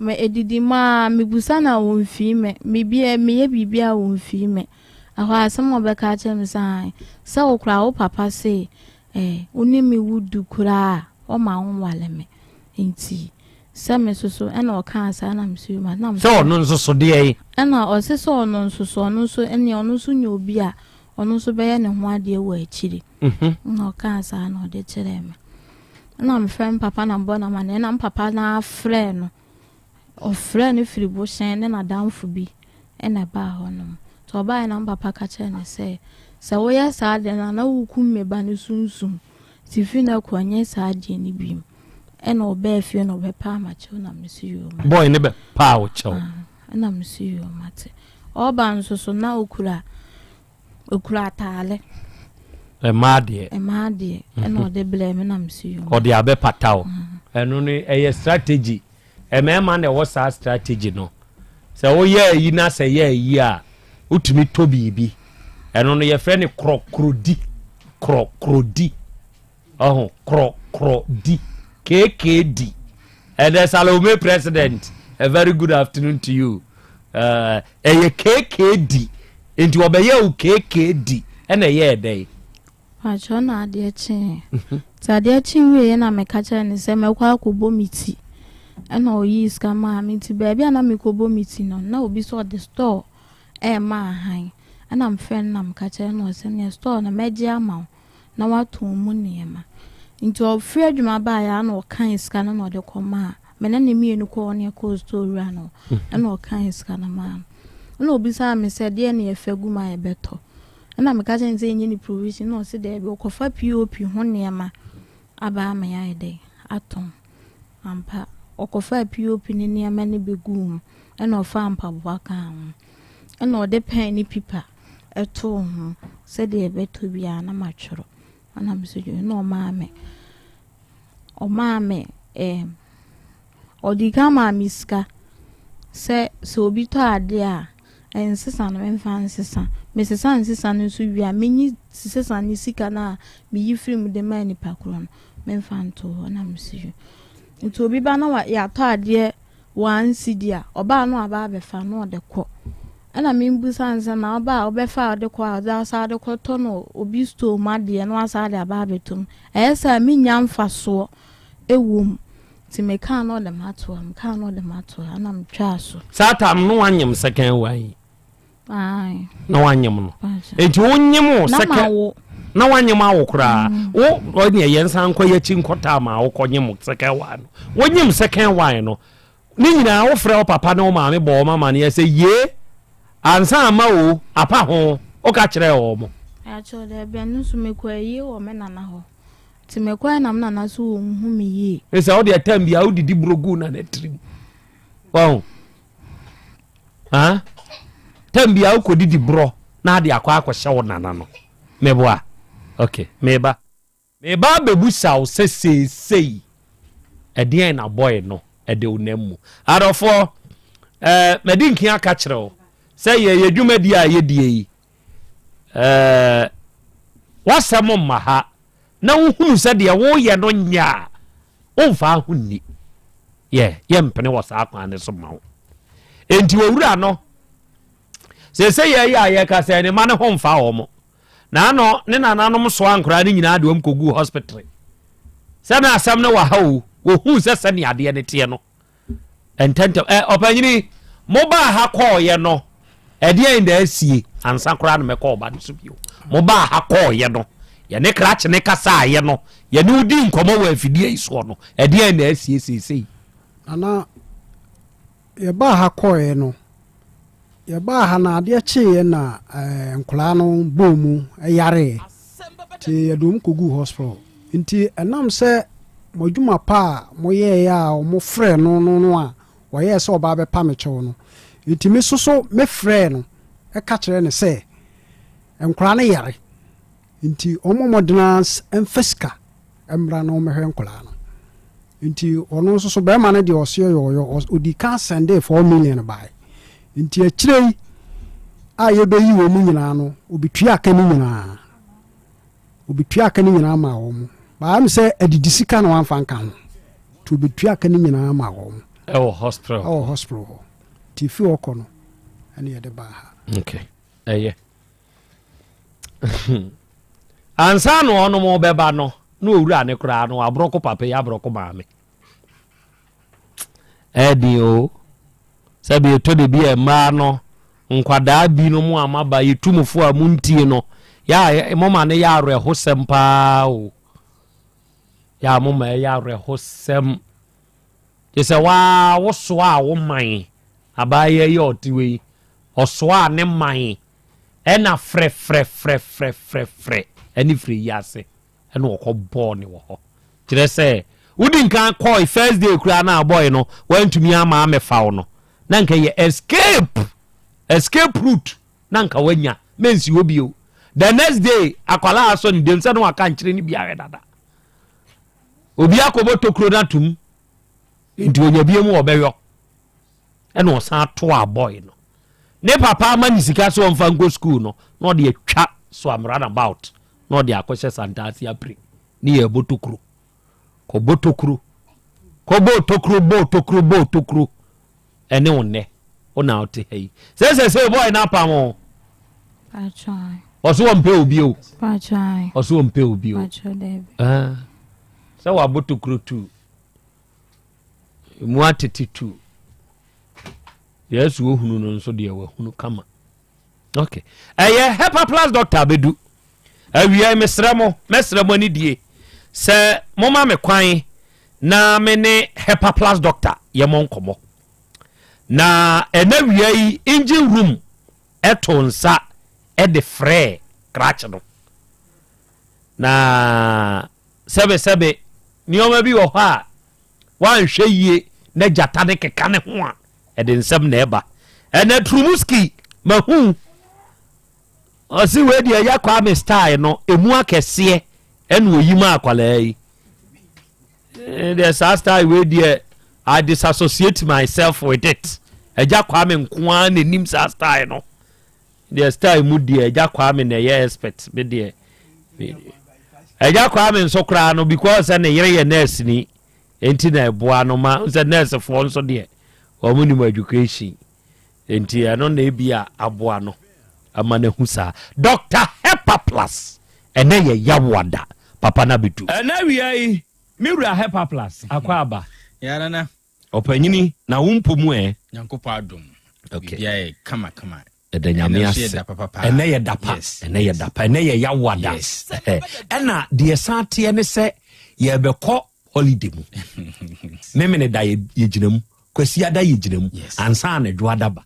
me edidi mu ara mebusa no a ɔmfii me, mebia meyɛ biribi a ɔmfii me. Ɛhɔ a asɛm a ɔbɛka akyerɛ me sɛ ae, sɛ wo koraa wo papa se eh, wo ne me wo du koraa a ɔma wo nwale me. Nti sɛ me nso so ɛna ɔkaa saa na me so yoma na me Sɛ ɔno nso so deɛ yi. Ɛna ɔse sɛ ɔno nso so ɔno nso ɛneɛ ɔno nso nyɛ obi a ɔno nso bɛyɛ ne ho adeɛ wɔ akyiri. Ɛna ɔkaa saa na ɔde kyerɛɛ me. Ɛna mefrɛ me papa na mebɔ no amanneɛ ɛna me papa no ara frɛɛ no. Ɔfrɛɛ no firi Bohyɛn ne n'adamfo bi na ɛbaa hɔnom. Nti ɔbaeɛ na me papa ka kyerɛɛ no sɛ, sɛ woyɛ saa adeɛ no a na wokum me ba no sunsum. Nti firi no kɔ nyɛ saa adeɛ no bio. Ɛna ɔbaa fie na ɔbɛpaa m'akyɛw na mese yoo mate. Boy no bɛpaa wo kyɛw. Ɛna mese yoo mate. Ɔreba nso so na ɔkura Okura ataale. Mmaa deɛ. Mmaa deɛ ɛna ɔde brɛ me na me si yom. Ɔde abɛpata o. Ɛno no ɛyɛ strategy. Mmarima na ɛwɔ saa strategy no. Sɛ woyɛ ayi na sɛ yɛ ayi a, wotumi tɔ biribi. Ɛno no yɛfrɛ no korɔkorɔdi. Korɔkorɔdi. Ɔho korɔkorɔdi. KKD. Ɛnɛ Salome president, a very good afternoon to you. Eh, ɛyɛ KKD. Nti ɔbɛyɛ wo KKD ɛna ɛyɛɛ dɛn? Pakyɛ na adeɛ kyeeɛ. Nti adeɛ kye wieɛ na meka kyerɛ no sɛ mɛkɔ akɔbɔ me ti. Ɛna ɔyii sika maa me. Nti baabi a na mekɔbɔ me ti no, na obi sɛ ɔde store ɛɛma ahan. Ɛna mefrɛ no na meka kyerɛ no na ɔsɛ neɛ store no mɛgye ama wo. na watɔn mu nneɛma. Nti ɔfiri adwuma baeɛ a na ɔkan sika no na ɔde kɔmaa me ne ne mmienu kɔɔ ne ɛkɔɔ store wura no ɛna ɔkan sika no maa no. Ɛna ɔbisaa me sɛ deɛ ne yɛfa gu mu a yɛbɛtɔ. Ɛna meka kyerɛ no sɛ yɛnyɛ ne provision na ɔse daabi ɔkɔfa POP ho nneɛma aba ama yɛayɛ dɛn atɔn. Ampa ɔkɔfaa POP ne nneɛma no bɛguu mu ɛna ɔfaa mpaboa kaa ho. Ɛna ɔde pɛn ne pipa too ho sɛdeɛ ɛbɛtɔ biara na matwerɛ. Ɛna me nso dwene na ɔmaa me ɔmaa me ɛɛm ɔde kan maa me sika sɛ sɛ obi tɔ adeɛ a nsesa no memfa nsesa. Mesesa nsesa no nso wie a menyi sesa ne sika no a meyi firi mu de maa nipa korɔ no memfa nto hɔ na me nso dwene. Nti obi ba na yɛatɔ adeɛ one cedi a, ɔbaa no aba abɛfa na ɔde kɔ. Ɛna mebusa no sɛ na ɔba a ɔbɛfa a ɔde kɔ a ɔde asan de kɔtɔ no obi store mu adeɛ na wasan de aba abɛtɔ mu. Ɛyɛ sɛ menya mfasoɔ ɛwɔ mu. Nti mekaa na ɔde m'ato ha, mekaa na ɔde m'ato ha ɛna metwaa so. Saa tam no wanyem second one yi. Na wanyem no. Nti wonyem wo second na wanyem awo koraa. Mm. Wo ɔne yɛn nsan nkɔ yɛkyi nkɔ tam a wokɔ nyem second one no. Wonyem second one no. Ne nyinaa wofrɛ wo papa ne wo maame bɔ wɔn amaneɛ sɛ yee ansa ama o apa ho woka kyerɛɛ wɔn mo. Akyɛw dɛ bɛn no so mekɔ ayie wɔ me nana hɔ. Nti mekɔɛ na me nana so wɔnhu me yie. Sɛ wode ɛtam bia wodidi buro gu nana tirim. Wɔn. Tam bia wokɔdidi borɔ na ade akɔ akɔhyɛ wo nana no. Meboa. Ok, meba. Meba abɛbusa wo sɛ seesei ɛdeɛn na bɔe no ɛde wo nam mu. Adɔfoɔ, eh, madi nkin aka kyerɛ wo sɛ yɛyɛ dwumadie a yɛdie yi, eh, w'asɛm mma ha na wohunu sɛ deɛ woyɛ no nyɛ a, womfa ho nni. Yɛ, yɛmpene wɔ saa kwan no so ma wo. Enti owura no, seesei yɛyɛ a yɛka sɛ ne ma no ho mfa wɔn. Na ano ne nananom soa nkoraa no nyinaa de wɔn kɔguu hospital. Sɛ na asɛm no wɔ ha o, wɔhuu sɛ sɛnea adeɛ no teɛ no. Ntɛntɛm, ɛ ɔpanyini, mobaa ha kɔɔyɛ no, ɛdeɛn na asie ansa koraa na mɛkɔ ɔba no so bio. Mobaa ha kɔɔyɛ no, yɛne krakye ne kasaayɛ no, yɛne wodi nkɔmmɔ wɔ afidie yi soɔ no, ɛdeɛn na asie seesei? Nana, yɛbaa ha kɔɔeɛ no, Yɛbaa ha no, adeɛ kyeeɛ na nkwadaa no bɔɔ mu yareeɛ, nti yɛde wɔn kɔguu hospital. Nti ɛnam sɛ mo adwuma pa a moyɛeɛ a wɔfrɛɛ no no no a ɔyɛɛ sɛ ɔba abɛpa me kyɛw no nti, me nso so mefrɛɛ no ka kyerɛɛ no sɛ nkwadaa no yare nti ɔmmɔ mmɔden ara mfa sika mmra na ɔmmɛhwɛ nkwadaa no. Nti ɔno nso so bɛrima no deɛ ɔseɛ yɛ ɔyɔ, ɔdii kan sɛndee 4 million bae. Nti akyire yi a yɛbɛyi wɔn mu nyinaa no, ɔbɛtua aka no nyinaa. Ɔbɛtua aka no nyinaa maa wɔn. Baa mi sɛ adidi sika na wamfa nka ho. Nti ɔbɛtua aka no nyinaa maa wɔn. Ɛwɔ hospital. Ɛwɔ hospital hɔ. Nti fi hɔ kɔ no ɛne yɛde baa ha. Okay. Ɛyɛ. Ansa na ɔnom bɛba no na owura ne koraa no aborɔko papa yi aborɔko maame. Ɛden o. Sɛbi ɛtɔ de bi a mmaa no nkwadaa binom a maba yɛ tumufo a montie no yɛ a moma no yɛ awerɛhosɛm paa o. Yɛ a moma ɛyɛ awerɛhosɛm. Gye sɛ waa wosoa a wo man abaayewa yi a ɔte wei ɔsoa ne man ɛna frɛfrɛfrɛfrɛfrɛ ɛne firi yi ase ɛna ɔkɔ bɔɔ ne wɔ hɔ. Kyerɛ sɛ wodi nkan kɔe first day koraa na abɔe no wantumi ama amɛfa wo no na nka yɛ escape escape route na nka wanya mensi hɔ bio. The next day akwalaa asɔ ne dem sɛ na waka nkyerɛ ne bi ahwɛ dada. Obi akɔbɔ tokuro no atom nti onya bie mu ɔbɛyɔ ɛna ɔsan to abɔe no. Ne papa ama ne sika sɛ ɔmfa nkɔ school no na ɔde atwa so am runabout na ɔde akɔhyɛ Santase apire ne yɛ bɔ tokuro kɔbɔ tokuro kɔbɔ tokuro bɔ tokuro bɔ tokuro ɛne wo nnɛ wo na wote ha yi sɛ sɛ sɛ bɔe no apam o ɔso ɔmpɛ obi o ɔso ɔmpɛ obi o sɛ wabɔ tokuro tu mu atete tu yesu ohunu no nso deɛ wahunu kama ok ɛyɛ hepa plus doctor abɛdu awia mesrɛ mo mɛsrɛ mo anidie sɛ moma me kwan na me ne hepa plus doctor yɛ mo nkɔmmɔ na ɛna wia yi engine room ɛto nsa ɛde frɛ krakye no na sɛbesɛbe nneɛma bi wɔ hɔ a Woanhwɛ yie na gyata no keka ne ho a, ɛde nsɛm na ɛba. Ɛnɛ Trumuski, mahu. Ɔse wei deɛ ɛyɛ Kwame style no, emu akɛseɛ ɛna oyi ma akwadaa yi. Eh, deɛ saa style wei deɛ, I disassociate myself with it. Ɛgya Kwame nko ara na enim saa style no. Deɛ style mu deɛ Agya Kwame na ɛyɛ expert me deɛ Agya Kwame nso koraa no because sɛ ne yere yɛ nurse ni nti na ɛboa no ma sɛ nurse foɔ nso deɛ wɔn nim education nti ɛno na ebi a aboa no ama no ahu saa Dr. Hepa Plus ɛnɛ yɛ yawoada papa na bɛdu. Ɛnɛ awia yi me wura Hepa Plus akɔ aba. Yɛara Ɔpanyini, na wo mpo mu ɛ? Nyankopɔn adom. Okay. Biribiara yɛ kama kama. Ɛda Nyame ase. Ɛnɛ yɛ da pa. Ɛnɛ yɛ da pa. Ɛnɛ yɛ yawoada. Ɛna deɛ san teɛ ne sɛ yɛbɛkɔ holiday mu. Memene da yɛgyina mu. Kwasiada yɛgyina mu. Ansa na dwoada ba.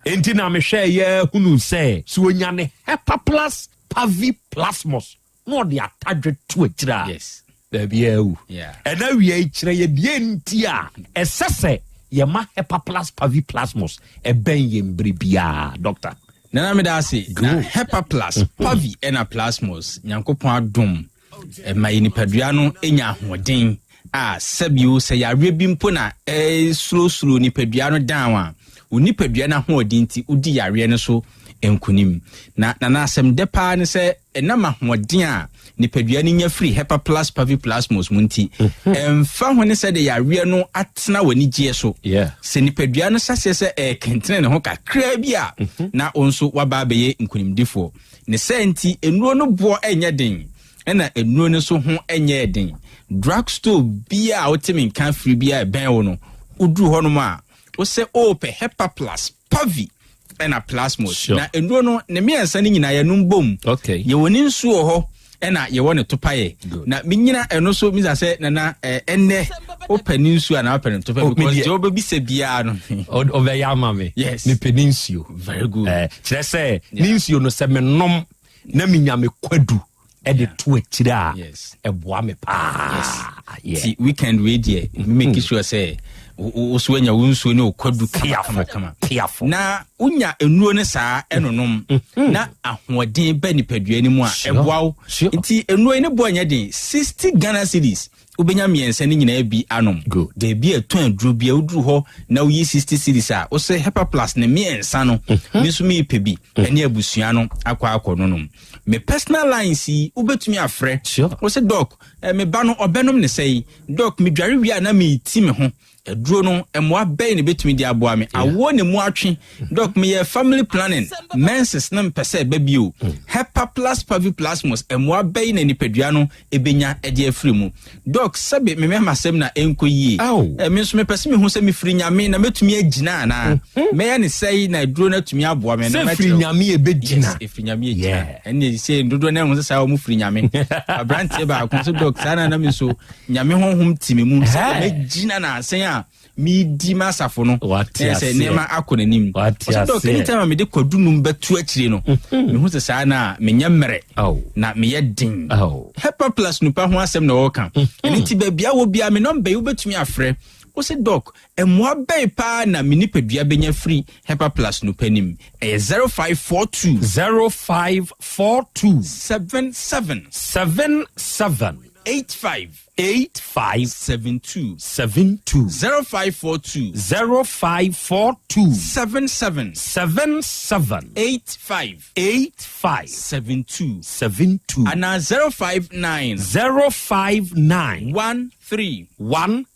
Enti na mehwɛeɛ hunuu sɛ, sɛ ɔnya ne Hepaplus paviplasmus na ɔde atadwe to akyire a, baabiara awu. Ɛna awia yi kyerɛ yɛ deɛ nti a ɛsɛ sɛ yɛma Hepaplus paviplasmus ɛbɛn yɛn bere biara. Doctor. Nana meda ase. Na Hepaplus pavi ɛna plasmus, Nyankopɔn adom. Ɛma yɛn nipadua no nya ahoɔden a sɛbio sɛ yareɛ bi mpo na ɛresurosuro nipadua no down a, wo nipadua no ahoɔden nti wodi yareɛ no so nkonim. Na nana asɛm dɛ paa ne sɛ ɛnam ahoɔden a nipadua no nya firi Hepaplus paviplasmos mu nti, mhm. ɛmfa ho ne sɛdeɛ yareɛ no atena w'anigyeɛ so. Sɛ nipadua no hyɛseɛ sɛ ɛrekentene ne ho kakraa bi a, mhm. na wo nso waba abɛyɛ nkonimdifoɔ. Ne saa nti, nnuro no boɔ nyɛ den, ɛna nnuro no nso ho nyɛɛ den. Drug store biara a wote me nka firi biara ɛbɛn wo no, woduru hɔnom a, wosɛ wopɛ Hepaplus, Pavi, ɛna Plasmos. Sure. Na nnuro no, ne mmiɛnsa no nyinaa yɛnom bom. Okay. Yɛwɔ ne nsuo wɔ hɔ, ɛna yɛwɔ ne topaeɛ. Na menyina ɛno so misa sɛ nana ɛnɛ wopɛ ne nsuo anaa wopɛ ne topaeɛ oh, because deɛ wobɛbisa biara no ɔbɛyɛ ama me. Yes. Mepɛ ne nsuo. Very good. Kyerɛ sɛ ne nsuo no sɛ menom na menya me kwadu ɛde to akyire a ɛboa me paa. Ti weekend wei deɛ me make sure sɛ wo so anya wo nsuo ne wo kwadu kama kama na wonya nnuro no saa ɛnonom mm-hmm. na ahoɔden ba nipadua no mu a ɛboa wo nti nnuro yi ne boɔ nyɛ den 60 Ghana cedis wobɛnya mmiɛnsa no nyinaa bi anom baabi a ɛtɔn aduro bi a woduru hɔ na woyi 60 cedis a wosɛ Hepaplus ne mmiɛnsa no mm-hmm. me nso mepɛ bi mm. ɛne abusua no akɔ akɔ no nom me personal lines yi wobɛtumi afrɛ wo sɛ dɔk eh, me ba no ɔbɛnom ne sɛi dɔk medware wie a na meti me ho. Aduro no, mmoa bɛn na ebetumi de aboa me? Awoɔ na emu atwe. Doc, meyɛ family planning. Menses no mpɛ sɛ ɛba bio. Hepaplus paviplasmus, mmoa bɛn na nipadua no ebenya de afiri mu? Doc, sɛbe me mɛmasɛm na ɛnkɔ yie. Eh, me nso mepɛ sɛ mehu sɛ mefiri Nyame na mɛtumi agyina anaa? Mɛyɛ ne sɛe na aduro no atumi aboa me. Sɛ firi Nyame ɛbɛgyina. Yes, ɛfiri Nyame ɛgyina. Ɛnne sɛ dodoɔ no ahu sɛ saa wɔn firi Nyame. Aberanteɛ baako nso, Doc, saa na na me nso Nyame honhom te me mu sɛ mɛgyina nansen a medi m'asafo no na sɛ nneɛma akɔ n'anim. Ɔsɛ dɔk, anytime a mede kwadu num bɛto akyire no, mhm. mehu sɛ saa na menyɛ mmerɛ na meyɛ den. Hepa plus nupa ho asɛm na ɔreka. Mhm. Ɛno nti baabi a wɔ biara me nɔmba yi wobɛtumi afrɛ. Wo se dɔk, mmoa bɛn paa na me nipadua bɛnya firi Hepa plus nupa nim? Ɛyɛ 0542 0542 77 77 85. 85. 72. 72. 0542. 0542. 77. 77. 85. 85. 72. 72. Anaa 059. 059. 13.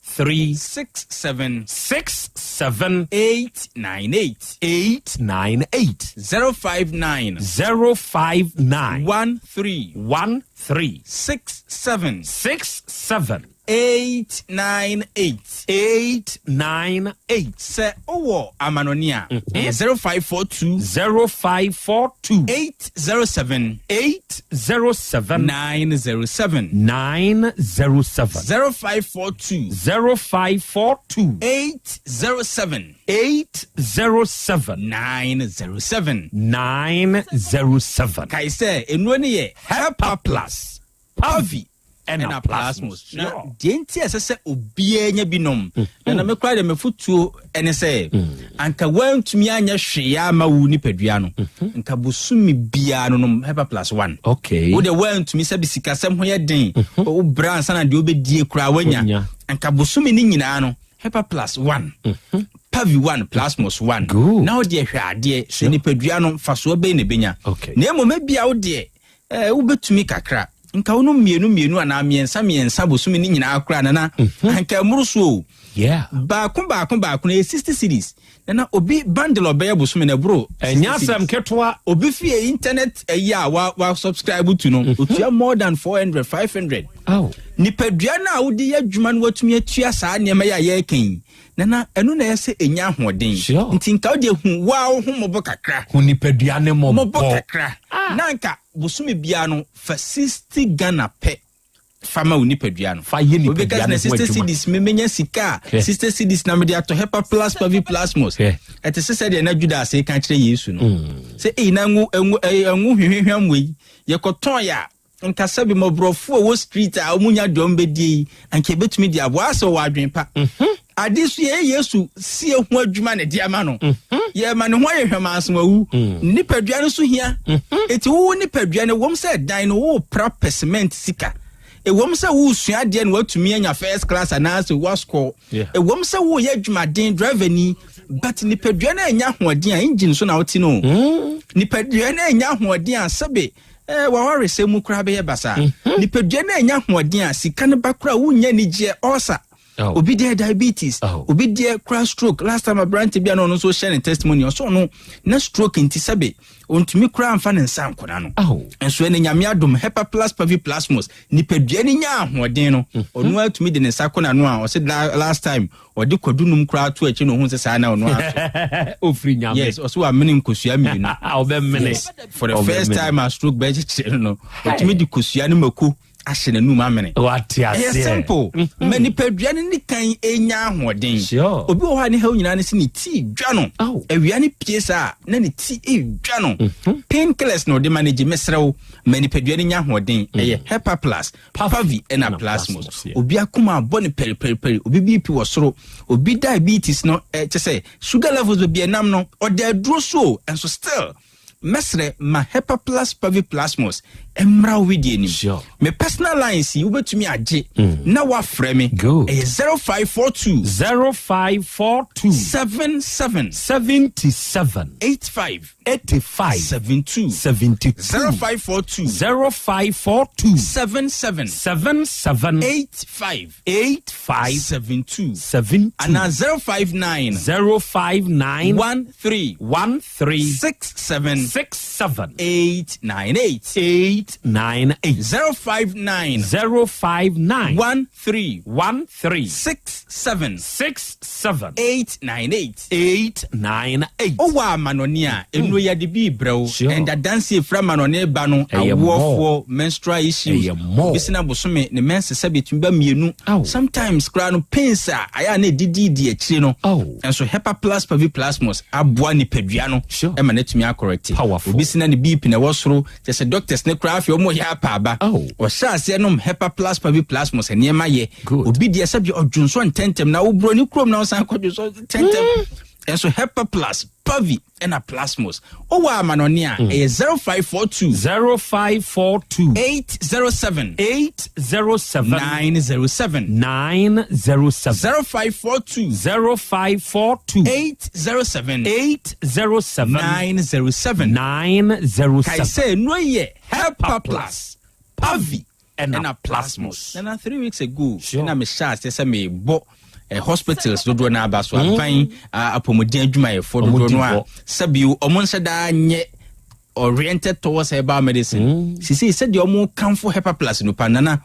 13. 67. 67. 898. 898. 059. 059. 13. 13. 6 7. 6 7. 8 9 8. 8 9 8. Sɛ wowɔ amanɔne a, ɛyɛ 0542. 0542. 807. 807. 907. 907. 0542. 0542. 807. 807. 907. 907. Kae sɛ, nnuro no yɛ Hepa Plus, Pavi, ɛna Plasmos. Na deɛ nti a ɛsɛ sɛ obiara nya bi nom, na na me koraa deɛ m'afotuo ne sɛ, anka woantumi anyɛ hwee ama wo nipadua no, nka bosome biara no nom Hepa Plus 1. Okay. Wo deɛ woantumi sɛ sikasɛm ho yɛ den, wo brɛ ansa na deɛ wobɛdie koraa woanya, anka bosome no nyinaa no, Hepa Plus 1, Pavi 1, Plasmos 1. Na wo deɛ hwɛ adeɛ sɛ nipadua no mfasoɔ bɛn na ɛbɛnya. Na mmom ebia wo deɛ eh, wobɛtumi kakra nka wonom mmienu mmienu anaa mmiɛnsa mmiɛnsa bosome no nyinaa koraa nana mhm. anka ɛmmoro so o. Baako baako baako no ɛyɛ 60 cedis. Nana obi bundle ɔbɛyɛ bosome no ɛboro. Ɛnyɛ asɛm ketewa. Obi fie internet ɛyi a wa wa subscribe to no mhm. otua more than 400 500. Nipadua no a wode yɛ adwuma no watumi atua saa nneɛma yi a yɛreka yi, Nana, ɛno na ɛyɛ sɛ ɛnya ahoɔden. Nti nka wode hu woa wo ho mmɔbɔ kakra. Hu nipadua ne mmɔbɔ. Mmɔbɔ kakra. Ah. Na nka bosome biara no fa 60 Ghana pɛ fa ma wo nipadua no. Fa yɛ nipadua no ho adwuma. 60 cedis memenya sika a 60 cedis na mede atɔ Hepa Plus Pavi Plasmos. Ɛte sɛ sɛdeɛ na Judas ka kyerɛ Yesu no. Mm. Sɛ ei na ngo ngo ngo hwehwehwam wei yɛkɔtɔn yɛ a Nka sɛbi mmɔborɔfo a ɛwɔ street a wɔn nya deɛ wɔn bɛdie yi, anka ebetumi de aboa asɛ ɔwɔ adwene pa. Mhm. Ade so yɛyɛ Yesu sie ho adwuma na ɛde ama no. Mhm. Yɛma ne ho ayɛ hwɛmanso awu. Mm. Nipadua no so hia. Mhm. Eti wo nipadua no, ɛwom sɛ dan no wopra pɛ cement sika. Ɛwom sɛ wosua adeɛ na watumi anya first class anaasɛ wascore. Ɛwom sɛ woyɛ adwumaden driver ni, but nipadua no anya ahoɔden a engine so na wote no. Mm. Nipadua no anya ahoɔden a sɛbe Eh, w'awaresɛm mu koraa bɛyɛ basaa. Mhm. Nipadua no anya ahoɔden a sika no ba koraa wonnya anigyeɛ ɔɔsa. Oh. Obi deɛ diabetes, oh. obi deɛ koraa stroke. Last time aberante bi a na ɔno nso hyɛ ne testimony ɔsɛ ɔno na stroke nti sɛbe ɔntumi koraa mfa ne nsa nkona no. Oh. Nso ɛne nyame adom hepaplus paviplasmus nipadua no nya ahoɔden no mhm. ɔno atumi de ne nsa kɔ n'ano a ɔsɛ last time Ɔde kwadu num koraa to akyi na ohun sɛ saa na ɔno aso. Ofiri nyame. Yes, ɔso wamene nkosua mmienu. Ɔbɛmene. Yes, for the first time a stroke bɛkyekyere no no, ɔtumi de kosua ne mako ahyɛ n'anum amene. Wate aseɛ. Ɛyɛ simple. Mm-hmm. Ma nipadua no ne kan enya ahoɔden. Sure. Obi wɔ hɔ a ne haw nyinaa ne sɛ ne ti dwa no. Awia no pie saa na ne ti dwa no. Mm-hmm. Painkillers na ɔde manage mesrɛ wo ma nipadua no nya ahoɔden. Mm. Ɛyɛ Hepa Plus. Pavi ɛna plasmos. Obi akoma abɔ no pɛripɛripɛri, obi BP wɔ soro, obi diabetes no eh, kyɛ sɛ sugar levels baabi ɛnam no, ɔda aduro so o, nso still mɛsrɛ ma Hepaplus Pavi Plasmos Mmra wo wedeɛ nim. Me personal lines yi wobɛtumi agye na woafrɛ me. Ɛyɛ 0542. 0542. 77. 77. 85. 85. 72. 72. 0542. 0542. 77. 77. 85. 85. 72. 72. Anaa 059. 059. 13. 13. 67. 67. 898. 898. 059. 059. 13. 13. 67. 67. 898. 898. Wowɔ amanɔne a, nnuro yi ade bi rebrɛ wo. Sure. And adanse efiri amanɔne ba no, Ɛyɛ awoɔfoɔ, menstrual issues. Ɛyɛ more. Obi sena bosome, ne menses sɛ betumi ba mmienu. Sometimes koraa no, pains a ayɛ a na ɛdididi akyire no. Nso Hepa Plus Paviplasmus aboa nipadua no ɛma no atumi akɔrɛte. Obi sena ne BP na ɛwɔ soro, kyɛ sɛ doctors ne koraa afei wɔn yɛ apaaba. Ɔhyɛ aseɛ nom Hepa Plus Paviplasmus nneɛma yɛ. Obi deɛ sɛbi ɔdwonsɔ ntɛntɛm na woburo ne kurom na ɔsan kɔ dwonsɔ ntɛntɛm. Ɛnso Hepa Plus Pavi ɛna Plasmos. Wowɔ amanɔne a ɛyɛ 0542. 0542. 807. 807. 907. 907. 0542. 0542. 807. 807. 907. 907. Kae sɛ nnuro yi yɛ Hepa Plus, Pavi ɛna Plasmos. Nana 3 weeks ago ɛna mehyɛ aseɛ sɛ mebɔ hospitals dodoɔ no aba so aban apɔmuden adwumayɛfoɔ dodoɔ no a sɛbio ɔmo nhyɛ daa nyɛ oriented towards herbal medicine. Sisi sɛdeɛ ɔmo kamfo Hepa Plus no pa nana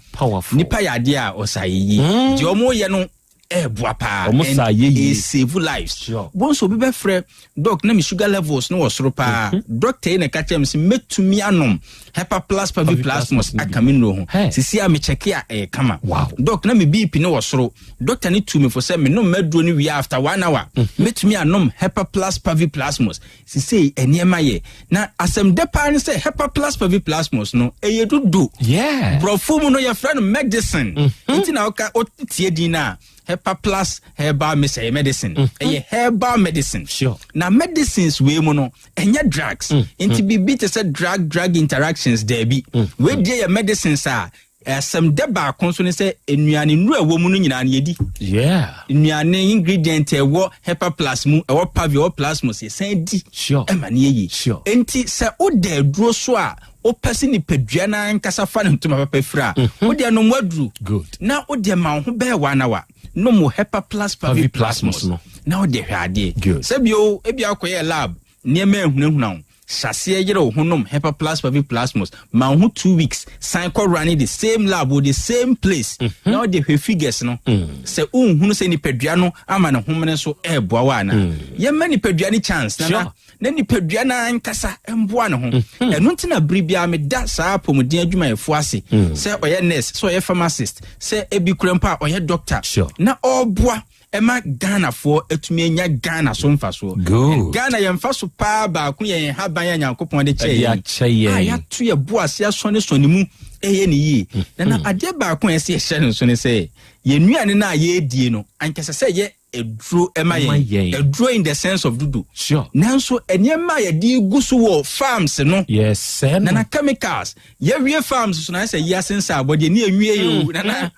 nipa yɛ adeɛ a ɔsa yie deɛ ɔmo yɛ no ɛɛboa paa Ɔmo sa yɛ yie. Save lives. Wɔn nso obi bɛfrɛ, doc, na mi sugar levels no wɔ soro paa. Doctor yi na ɛka kyerɛ mi sɛ mɛtumi anom Hepa Plus Pavi Plasmos aka mi nnuro ho. Sisi a mekyɛke a ɛyɛ kama. Doc, na mi BP no wɔ soro. Doctor ne tu mi fo sɛ menom maduro no wie after 1 hour mɛtumi anom Hepa Plus Pavi Plasmos. Sisi nneɛma yɛ na asɛm dɛ paa ne sɛ Hepa Plus Pavi Plasmos no ɛyɛ dodo. Borɔfo mu no yɛfrɛ no medicine. Nti na woka wotie din no a, Hepa Plus herbal mixture ɛyɛ medicine. Ɛyɛ herbal medicine. Na medicines wei mu no ɛnyɛ drugs. Nti biribi te sɛ drug drug interactions daabi. Wei deɛ yɛ medicines a asɛm dɛ baako nso ne sɛ nnuane nnuro a ɛwɔ mu no nyinaa no yɛdi. Nnuane ingredient a ɛwɔ Hepa Plus mu, ɛwɔ Pavi, ɛwɔ Plasmos, yɛsan di ɛma no yɛ yie. Nti sɛ woda aduro so a wopɛ sɛ nipadua no ankasa fa ne ntoma papa firi a, wodeɛ nom waduro na wodeɛ ma wo ho bɛyɛ 1 hour, nom wo Hepa Plus Pavi Plasmos no na wode hwɛ adeɛ. Sɛbio ebi akɔyɛ lab nneɛma ehunahuna wo, hyɛaseɛ yere wo ho nom Hepa Plus Pavi Plasmos, ma wo ho 2 weeks, san kɔ running the same lab wɔ the same place na wode hwɛ figures no. Sɛ wonhunu sɛ nipadua no ama ne homene so ɛɛboa wo ana, yɛma nipadua no chance nana na nipadua no ankasa mboa ne ho. Ɛno nti na bere biara meda saa apɔmuden adwumayɛfoɔ ase, sɛ ɔyɛ nurse, sɛ ɔyɛ pharmacist, sɛ ebi kura mpo a ɔyɛ doctor na ɔreboa ɛma Ghanafoɔ atumi anya Ghana so mfasoɔ. Ghana yɛn mfa so paa baako yɛ yɛn haban a Nyankopɔn de kyɛɛ Ɛde akyɛ yɛn. A yɛato yɛ bo ase asɔnesɔne mu ɛyɛ ne yie. Na adeɛ baako a ɛsɛ yɛhyɛ no nso ne sɛ yɛn nnuane no a yɛredie no ankasa sɛ yɛ aduro ɛma Ɛma yɛn. yɛn. Aduro in the sense of dudu. Nanso nneɛma a yɛde gu so wɔ farms no, Yɛsɛe no. Nana chemicals yɛwie farms so na ayɛ sɛ yi asensa abɔdeɛ ne yɛnwie yɛ o. Nana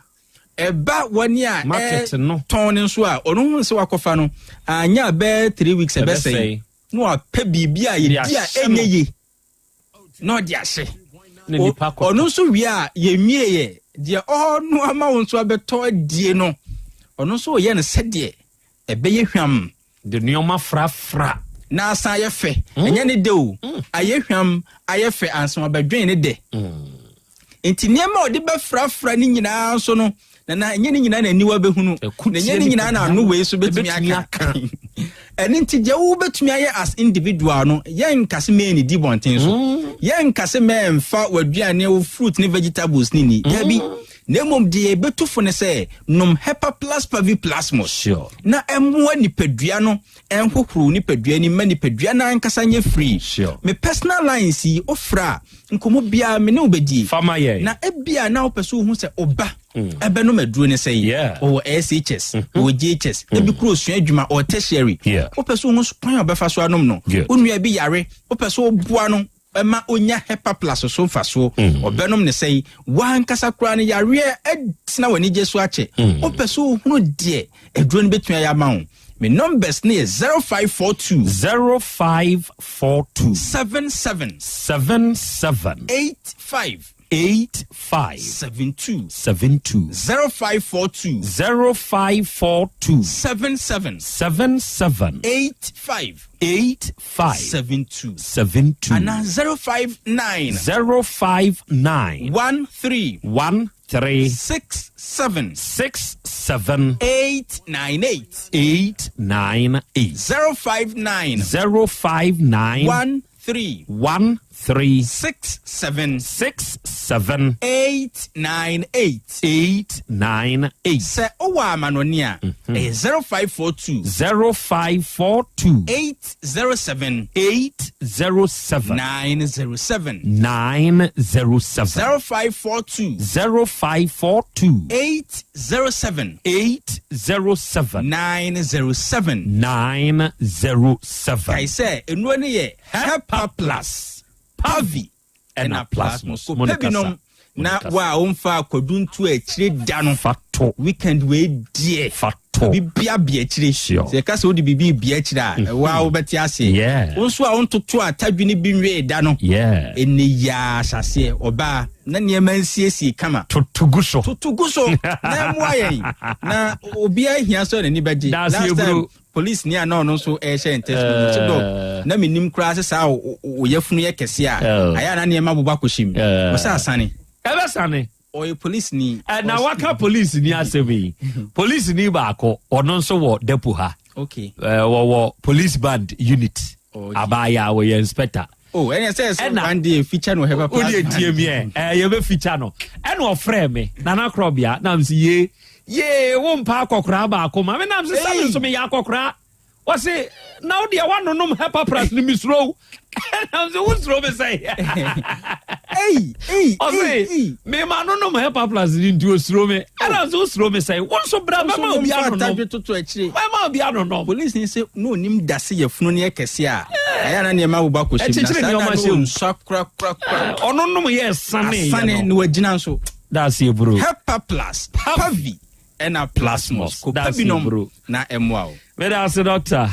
ɛba wɔne a Market no. ɛtɔn no nso a ɔno hu sɛ wakɔfa no anya bɛɛ 3 weeks ɛbɛsɛe Ɛbɛsɛe. na wapɛ biribi a yɛdi a ahyɛ ɛnyɛ no. yie na ɔde ahyɛ. Na nipa kɔtɔ. Ɔno nso wie a yɛnwie yɛ deɛ ɔno ama wo nso abɛtɔ adie no, ɔno nso ɔyɛ no sɛdeɛ ɛbɛyɛ hwam. De nneɛma frafra. Na asan ayɛ fɛ. Ɛnyɛ ne dɛ o. Ayɛ hwam, ayɛ fɛ ansa wabɛdwen ne dɛ. Nti nneɛma a ɔde bɛfrafra ne nyinaa nso no, na ɛnyɛ ne nyinaa na aniwa bɛhunu. Ɛko Na ɛnyɛ tia ne nyinaa na nipadua ano no. wei so bɛtumi Ɛbɛtumi aka. aka. Ɛno nti deɛ wobɛtumi ayɛ as individual no, yɛnka sɛ mɛn di bɔnten so. Yɛnka sɛ mɛmfa w'aduane, wo fruit ne vegetables ne ni. Dabi. Na mmom deɛ yɛbɛtu fo ne sɛ nom Hepa Plus Pavi Plasmos. Na ɛmmoa nipadua no, ɛnhohoro nipadua ni ma nipadua no ankasa nyɛ free. Me personal lines yi, wofrɛ a, nkɔmmɔ biara me ne wo bɛdie. Fama yɛn. Na ebia na wopɛ sɛ wohu sɛ ɔba ɛbɛnom aduro ne sɛ ɔwɔ SHS, ɔwɔ JHS, ebi kuro osua adwuma, ɔwɔ tertiary. Wopɛ sɛ wohu kwan a ɔbɛfa so anom no. Wo nua bi yare, wopɛ sɛ woboa no. ɛma onya Hepa Plus so mfasoɔ. Ɔbɛnom ne sɛe wankasa koraa no yareɛ atena w'anigye so akyɛ. Wopɛ sɛ wohunu deɛ aduro no bɛtumi ayɛ ama wo. Me numbers no yɛ 0542. 0542. 77. 77. 85. 85. 72. 72. 0542. 0542. 77. 77. 85. 85. 72. 72. Anaa 059. 059. 13. 13. 67. 67. 898. 898. 059. 059. 13. 13. 67. 67. 898. 898. Sɛ wowɔ amanɔne a, ɛyɛ 0542. 0542. 807. 807. 907. 907. 0542. 0542. 807. 807. 907. 907. Kae sɛ nnuro no yɛ Hepa Plus, Pavi, ɛna Plasmos. Kɔpɛ binom na wo a womfa akwadu nto akyire da no. Fa to. Weekend wei deɛ. Fa to. Biribi abea akyire. Sure. Sɛ yɛka sɛ wode biribi bea akyire a, ɛwɔ a wobɛte aseɛ. Yeah. Wo nso a wontoto atadwene bi nwee da no. Yeah. Ɛnɛ yi ara ahyɛaseɛ, ɔbaa na nneɛma nsiesie kama. Toto gu so. Toto gu so na ɛmmoa yɛn. Na obiara hia sɛ n'ani bɛgye. Daase Last time, eburo. police ni a na ɔno nso ɛrehyɛ ntɛs mu no, ɔse dɔg, na menim koraa sɛ saa wo yafunu yɛ kɛse a, ayɛ a na nneɛma bobɔ akɔhyɛ mu. Ɔsɛ asane. Ɛbɛsane. Ɔyɛ police ni. Na waka police ni asɛm yi. Police ni baako, ɔno nso wɔ depo ha. Wɔwɔ police band unit. Abaayewa, wɔyɛ inspector. Oh, ɛnna sɛ sɛ one day feature no Hepa Plus. Wode tie mi ɛ, yɛbɛ feature no. Ɛna ɔfrɛ me, Nana Krɔbea, na msi ye, ye, wo mpa akɔkoraa baako ma me, na msi sɛ me nso meyɛ akɔkoraa. Wɔse, na wo deɛ woanonom Hepa Plus no mesuro wo. Ɛna msi wo suro me sɛ. Ɔse, mema nonom Hepa Plus no nti osuro me. Ɛna msi wo suro me sɛ, wo nso bra mɛma obi anonom. Mɛma obi anonom. Police ni sɛ na onim da se yɛfunu no yɛ kɛse a, ɛyɛ na nneɛma bobɔ akɔhyɛ mu. Na Ɛkyekyere saa nneɛma da no hyɛ mu. nsua kora kora kora. Ɔno nom yɛ sane yɛ Asane no. na wagyina nso. That's it, bro. Hepa Plus, Pavi, ɛna Plasmos. Kɔpɛ That's it, binom bro. na ɛmmoa wo. Meda ase, doctor.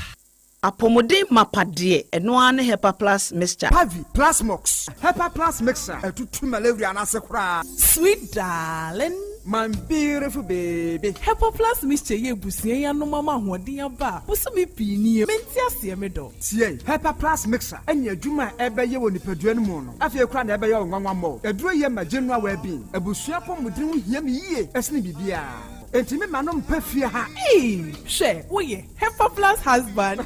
Apɔmuden mapa deɛ, ɛno ara ne Hepa Plus mixture. Pavi, Plasmox, Hepa Plus mixture, ɛtutu malaria no ase koraa. Sweet darling. My beautiful baby. Hepa Plus mixture yɛ abusua yi anom ama ahoɔden aba a bosome pii nie. Mente aseɛ me dɔ. Tie, Hepa Plus mixture ɛne adwuma a ɛbɛyɛ wɔ nipadua no mu no. Afei koraa na ɛbɛyɛ wo nwanwa mmɔ. Aduro yɛ ma general well-being. Abusua apɔmuden ho hia me yie ɛsene biribiara. Enti me ma no mpɛ fie ha. Ee, hwɛ, woyɛ Hepa Plus husband.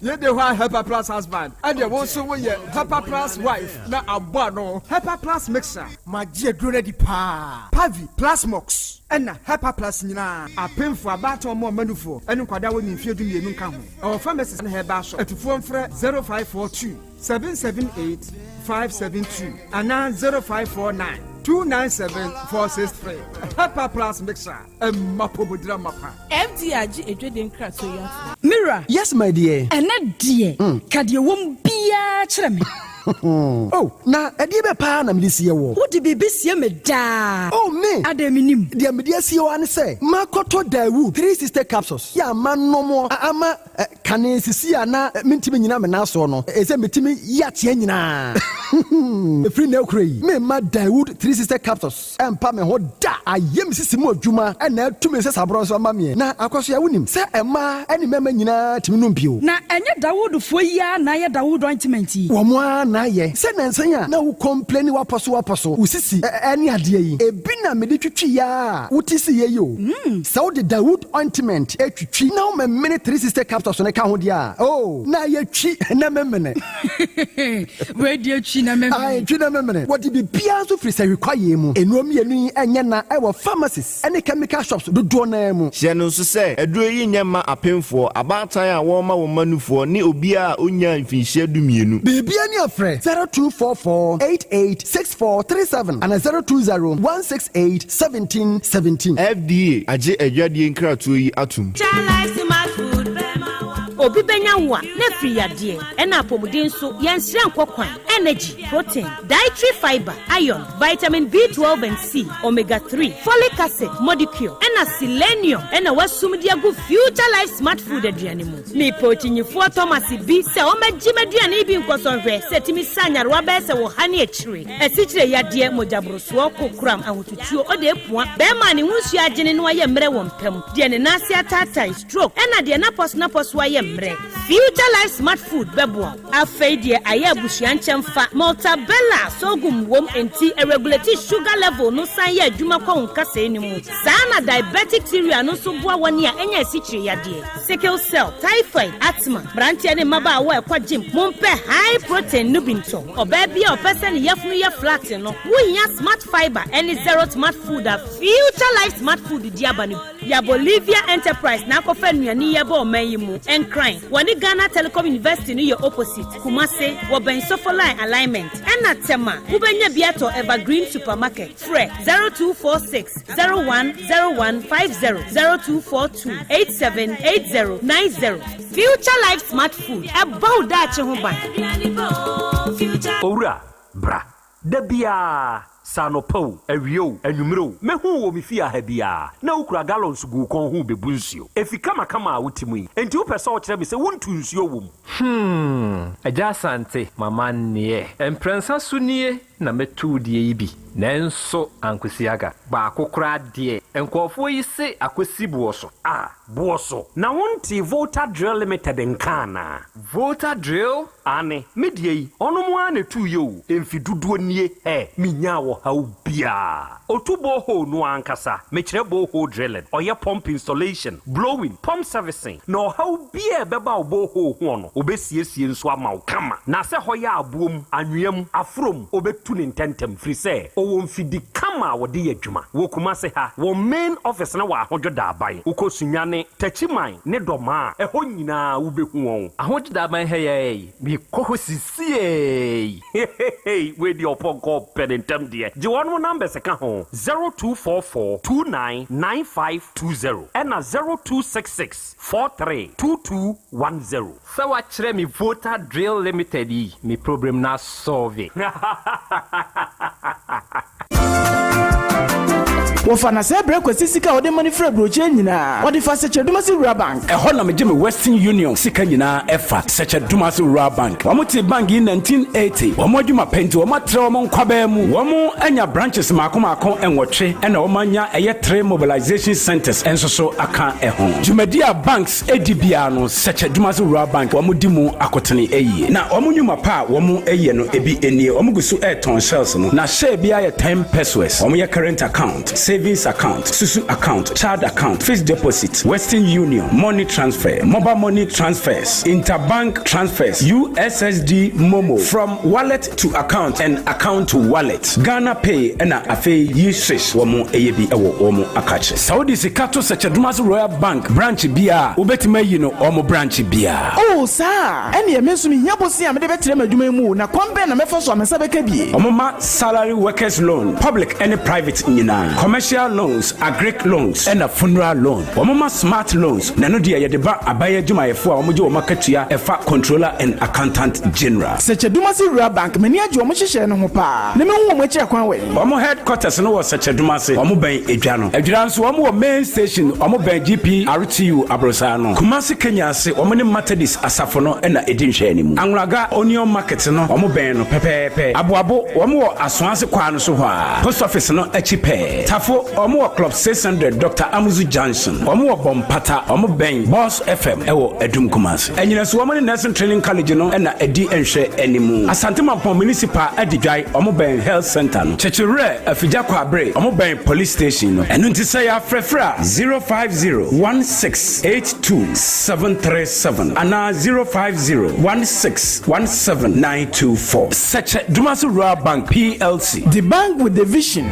Yɛde hɔ a Hepa Plus husband. Ɛdeɛ wo nso woyɛ Hepa Plus wife na abɔ ano. Hepa Plus mixer. Magye aduro no adi paa. Pavi, Plasmox, ɛna Hepa Plus nyinaa. Apemfo, abaatan, ɔmo ɔmanufoɔ, ɛne nkwadaa wɔ ne mfeɛ 12 nka ho. Ɛwɔ pharmacies ne herbal shop. Atufoɔ mfrɛ 0542 778 572 anaa 0549 297 463. Hepa Plus mixer. Ɛmma pomodira mapa. FDA agye adwadie nkratoɔ yi ato. Mira. Yes, my dear. Ɛnɛ deɛ, ka deɛ wɔm biara kyerɛ me. Oh, na ɛdeɛ bɛ paa na mede sie wɔ. Wode biribi sie me daa. Oh, me. Adɛn menim. Deɛ mede asie wɔ ne sɛ, makɔtɔ Daewoo 360 capsules. Yɛ ama nnomoɔ, ama kane sisi a na mentimi nyina me nan soɔ no, ɛsɛ metumi yi ateɛ nyinaa. Ɛfiri na akura yi, memma Daewoo 360 capsules ɛmpa me ho da. Ayɛ me sisi mu adwuma ɛna atumi sɛ saborɔ nso ama meɛ. Na akɔso a wonim sɛ mmaa ne mmarima nyinaa tumi nom bio. Na ɛnyɛ Dawoodfoɔ yi ara na ayɛ Dawood ointment yi. Wɔn ara na ayɛ. Sɛ nansa a na wo complaini wapɔ so wapɔ so, wo sisi ɛne adeɛ yi, ebi na mede twitwi ya a wote si yɛ yi o. Sɛ wode Dawood ointment etwitwi na womemene 360 capsules no ka ho deɛ a, oh, na ayɛ twi na memene. Wei deɛ twi na memene. Ae, twi na memene. Wɔde biribiara nso firi sahwi kwaeɛ mu. Nnuro mmienu yi nyɛ na ɛwɔ pharmacies ne chemical shops dodoɔ no ara mu. Hyɛ no nso sɛ, aduro yi nyɛ mma apemfoɔ, abaatan a wɔrema wɔn mma nufoɔ, ne obiara a ɔnnyaa mfinhyia 12. Biribiara ni a frɛ 0244 88 6437 anaa 020 168 17 17. FDA agye adwadie nkratoɔ yi atom. Obi bɛnya wo a, na afiri yadeɛ. Ɛna apɔmuden nso, yɛnsrɛ nkɔ kwan. Energy, protein, dietary fibre, iron, vitamin B12 and C, omega 3, folic acid, modicure, ɛna selenium ɛna wɔasum de agu Future Life Smart Food aduane mu. Mepɛ okyinyifoɔ Thomas bi sɛ ɔmmɛgye m'aduane yi bi nkɔsɔ nhwɛ sɛ ɛtumi sa nyarewa bɛyɛ sɛ wɔ ha ne akyire. Asikyire yadeɛ, mogyaborosoɔ, kokoram, ahotutuo, ɔde apua, bɛrima a ne ho nsuo agyene na wayɛ mmerɛ wɔ mpa mu, deɛ ne nan ase ataatae, stroke, ɛna deɛ n'apɔso-n'apɔso ayɛ mmerɛ. Future Life Smart Food bɛboa wo. Afei deɛ ayɛ abusua nkyɛmfa, Maltabella sorghum wom enti ɛregulate sugar level no san yɛ adwuma kɔ wo nkasɛɛ no mu. Saa na diabetic cereal no nso boa wɔn a anya asikyire yadeɛ, sickle cell, typhoid, asthma. Mmeranteɛ ne mmabaawa a ɛkɔ gym, mompɛ high protein no bi ntɔ. Ɔbaa bi a ɔpɛ sɛ ne yafunu yɛ flat no, wohia Smart Fibre ne Zero Smart Food a Future Life Smart Food de aba no bi. Ya Bolivia Enterprise na akɔfa nnuane yi aba ɔman yi mu. Nkran, wɔne Ghana Telecom University no yɛ opposite. Kumase, wɔbɛn Sofoline Alignment. Ɛna Tema, wobɛnya bi atɔ Evergreen Supermarket. Frɛ 0246 010150, 0242 878090. Future Life Smart Food, ɛbɔ wo daakye ho ban. Owura, bra. Da biara, sɛ anɔpa o, awia o, anwummere o, mɛhu wo wɔ me fie ha biara, na wokura gallons gu wo kɔn ho rebebu nsuo. Efi kamakama a wote mu yi, enti wopɛ sɛ wokyerɛ me sɛ wontu nsuo wɔ mu? Hmm, Agya Asante, m'amanneɛ. Mprɛnsa so nie na mɛtu wo deɛ yi bi, nanso ankosi aga. Baako koraa deɛ, nkurɔfoɔ yi se akɔsi boɔ so. Ah, boɔ so. Na wontee Volta Drill Limited nka anaa? Volta Drill? Aane, me deɛ yi, ɔnom ara na ɛtuiɛ o, mfe dodoɔ nie, hɛ, menyaa ɔhaw biara. Ɔtu borehole no ankasa, mekyerɛ borehole drilling, ɔyɛ pump installation, blowing, pump servicing, na ɔhaw biara a ɛbɛba wo borehole ho no, ɔbɛsiesie nso ama wo kama. Na sɛ hɔ yɛ aboɔ mu, anwea mu, aforɔ mu, ɔbɛtu no ntɛntɛm, firi sɛ ɔwɔ mfidi kama a wɔde yɛ adwuma. Wɔ Kumase ha, wɔn main office no wɔ Ahodwo Daaban. Wokɔ Sunyani, Techiman ne Dɔmaa a, ɛhɔ nyinaa wobɛhu wɔn. Ahodwo Daaban ha yi ara yi, mekɔ hɔ sisiei. Hehehe wei deɛ ɔpɔnkɔ ɔpɛ ne ntɛm deɛ. Gye wɔnom numbers ka ho, 0244 29 9520 ɛna 0266 43 2210. Sɛ wakyerɛ me Volta Drill Limited yi, me problem no asɔlve. Wɔfa no sɛ brɛ Kwasi sika a ɔde ma no firi aburokyire nyinaa. Ɔde fa Sɛkyɛ-Dumasi Rural Bank. Ɛhɔ na megye me Western Union sika nyinaa ɛfa, Sɛkyɛ-Dumasi Rural Bank. Wɔn tee bank yi 1980. Wɔn adwuma pɛ nti wɔn atrɛ wɔn nkwabaa mu. Wɔn anya branches mmaako mmaako nwɔtwe ɛna wɔn anya ɛyɛ three mobilization centers nso so aka ɛho. Dwumadi a banks di biara no Sɛkyɛ-Dumasi Rural Bank wɔn di mu akotene yie. Na wɔn nnwuma pa a wɔn yɛ no ebi nie, wɔn gu so retɔn shells no, na share biara yɛ ten pesewas. Wɔn yɛ current account, savings account, susu account, child account, fixed deposit, Western Union, money transfer, mobile money transfers, interbank transfers, USSD MoMo, from wallet to account and account to wallet, Ghana Pay ɛna afei yi swish wɔn yɛ bi wɔ wɔn akakye. Sɛ wode sika to Sɛkyɛ-Dumasi Royal Bank branch biara a, wobɛtumi ayi no wɔn branch biara. Oh, saa a? Ɛnneɛ me nso mehia bosea a mede bɛtrɛ m'adwuma yi mu o, na kwan bɛn na mɛfa so a me nsa bɛka bi? Wɔma salary workers loan, public ne private nyinaa, commercial loans, agric loans, ɛna funeral loan. Wɔma smart loans, na ɛno deɛ yɛde ba aban adwumayɛfoɔ a wɔgye wɔn akatua ɛfa Controller and Accountant General. Sɛkyɛ-Dumasi Rural Bank, m'ani agye wɔn nhyehyɛɛ no ho paa, na mehu wɔn akyiri akwan wɛn? Wɔn headquarters no wɔ Sɛkyɛ-Dumase, wɔn bɛn Edwa no. Adwira nso wɔn wɔ main station, wɔn bɛn GPRTU aborosan no. Kumasi Kenya ase, wɔn ne Methodist asafo no na ɛdi nhwɛanimu. Anwulaga Onion Market no, wɔn bɛn no pɛpɛɛpɛ. Aboabo, wɔn wɔ Asoase kwan no so hɔ ara, Post Office no akyi pɛɛ. Tafo, wɔn wɔ Club 600, Doctor Amuzu Junction. Wɔn wɔ Bɔmpata, wɔn bɛn Boss FM wɔ Adum Kumasi. Anyinaso, wɔn ne Nursing Training College no na ɛdi nhwɛanimu. Asante Mampong Municipal Adidwae, wɔn bɛn Health Centre no. Kyekyewerɛ, Afigya Kwabre, wɔn bɛn Police Station no. Ɛno nti sɛ yɛafrɛfrɛ a, 050 16 82 737 anaa 050 16 17 924. Sɛkyɛ Dumasi Rural Bank PLC. The bank with the vision.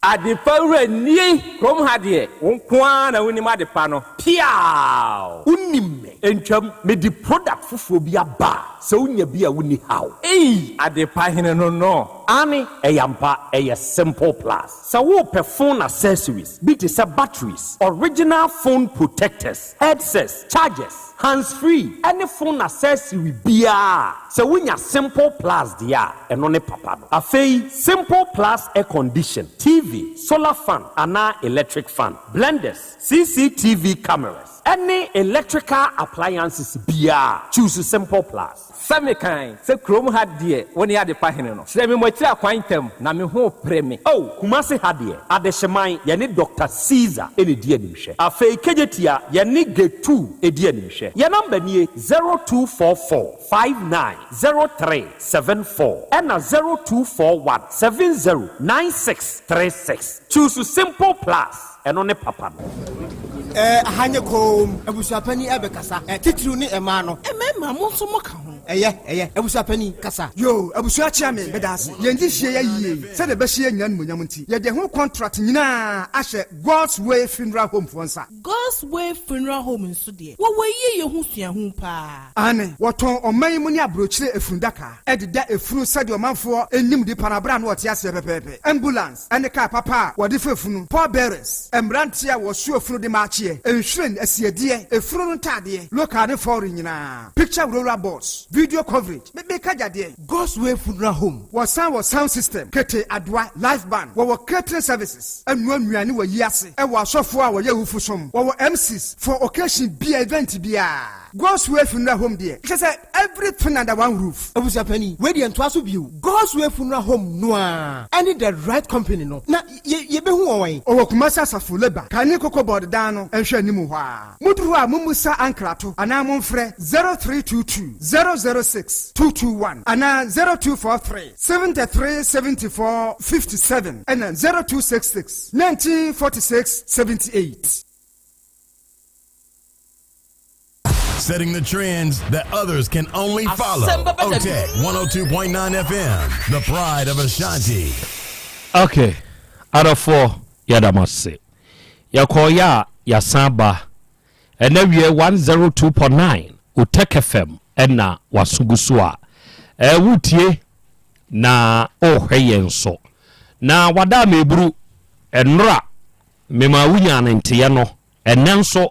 Adepa wura nie! Kurom ha deɛ, wo nko ara na wonim adepa no. Piaaw! Wonim me. Ɛntwam, mede product foforɔ bi aba a, sɛ wonya bi a wonni haw. Ei! Adepa hene no no. Aane, ɛyɛ ampa, ɛyɛ Simple Plus. Sɛ worepɛ phone accessories bi te sɛ batteries, original phone protectors, headsets, chargers, hands free ɛne phone accessory biara a, sɛ wonya Simple Plus deɛ a, ɛno ne papa no. Afei, Simple Plus air condition, TV, solar fan anaa electric fan, blenders, CCTV cameras, ɛne electrical appliances biara, choose Simple Plus. Sɛ mekan sɛ kurom ha deɛ wo ne adepa hene no. Kyerɛ me mo akyiri akwan ntɛm na me ho repere me. Oh, Kumasi ha deɛ, Adehyeman, yɛne Doctor Caesar na ɛdi animhwɛ. Afei Kejetia, yɛne Getu di animhwɛ. Yɛn number nie, 0244 59 03 74 ɛna 0241 70 96 36. Choose Simple Plus. Ɛno ne papa no. Ɛɛ, aha nyɛ komm. Abusuapanin ɛbɛkasa. Ɛ, titiriw ne mmaa no. Mmarima, mo nso moka ho. Ɛyɛ, ɛyɛ. Abusuapanin, kasa. Yoo, abusua kyea me, meda ase. Yɛn gyehyeɛ yɛ yie yi, sɛdeɛ ɛbɛhyɛ yɛn nyinaa animuonyam nti, yɛde ɛho kɔntrat nyinaa ahyɛ God's Way Funeral Home foɔ nsa. God's Way Funeral Home nso deɛ, wɔwɔ yieyɛ ho suahu paa. Aane, wɔtɔn ɔman yi mu ne aburokyire efundaka, deda efunu sɛdeɛ ɔmanfoɔ nim nipa no berɛ a na ɔte aseɛ pɛpɛɛpɛ, ambulance ne kaa papa a wɔde fa efunu, pallbearers, mmeranteɛ a wɔsoa efunu de ma akyeɛ, nhwiren, asiedeɛ, efunu no ntaadeɛ, local ne foreign nyinaa, picture roller boards, video coverage, me meka gya deɛn? God's Way Funeral Home. Wɔsan wɔ sound system, kete, adoa, live band, wɔwɔ catering services, ɛnoa nnuane wɔ ayi ase, ɛwɔ asɔfoɔ a wɔyɛ awufo som, wɔwɔ MCs for occasion biara, event biara. God's Way Funeral Home deɛ, kyerɛ sɛ everything under one roof. Abusuapanin, wei deɛ ntoa so bio. God's Way Funeral Home no ara ɛne The Right Company no, na yɛ yɛbɛhu wɔn wɛn? Ɔwɔ Kumasi Asafo Labour, kane Cocoa Board dan no nhwɛ anim hɔ ara. Moduru hɔ a mommusa ankrato anaa momfrɛ 0322 006 221 anaa 0243 73 74 57 ɛna 0266 1946 78. Setting the trends that others can only follow. OTEC 102.9 FM, the pride of Ashanti. Okay, adɔfoɔ yɛda mo ase. Yɛkɔɔyɛ a yɛasan ba. Ɛnɛ wie 102.9 Otec FM ɛna waso gu so a wotie na ɔrehwɛ yɛn so. Na wada meburu ɛnora mema wonya ne nteɛ no. Ɛnnɛ nso,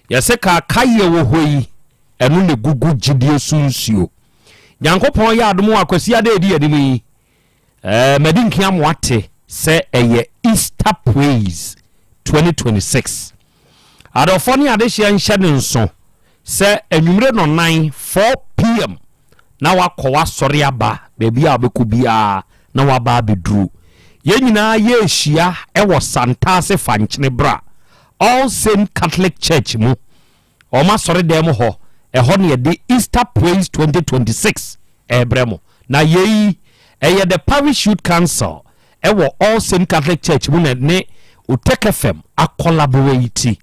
yɛse kaakayɛ wɔ hɔ yi, ɛno na ɛgugu gyidie so nsuo. Nyankopɔn yɛ adom a Kwasiada a ɛdi anim yi, eh, madi nkia mo ate sɛ ɛyɛ Easter Praise 2026. Adɔfoɔ ne adehyeɛ nhyɛ ne nso sɛ anwummere nɔnan, 4 pm, na wakɔ w'asɔre aba baabi a wobɛkɔ biara na waba abɛduru. Yɛn nyinaa yɛrehyia wɔ Santase Fankyene Bra, All Saint Catholic Church mu, wɔn asɔredan mu hɔ, ɛhɔ na yɛde Easter Praise 2026 ɛrebrɛ mo. Na yei ɛyɛ The Parish Youth Council ɛwɔ All Saint Catholic Church mu na ne Otec FM akɔlaborate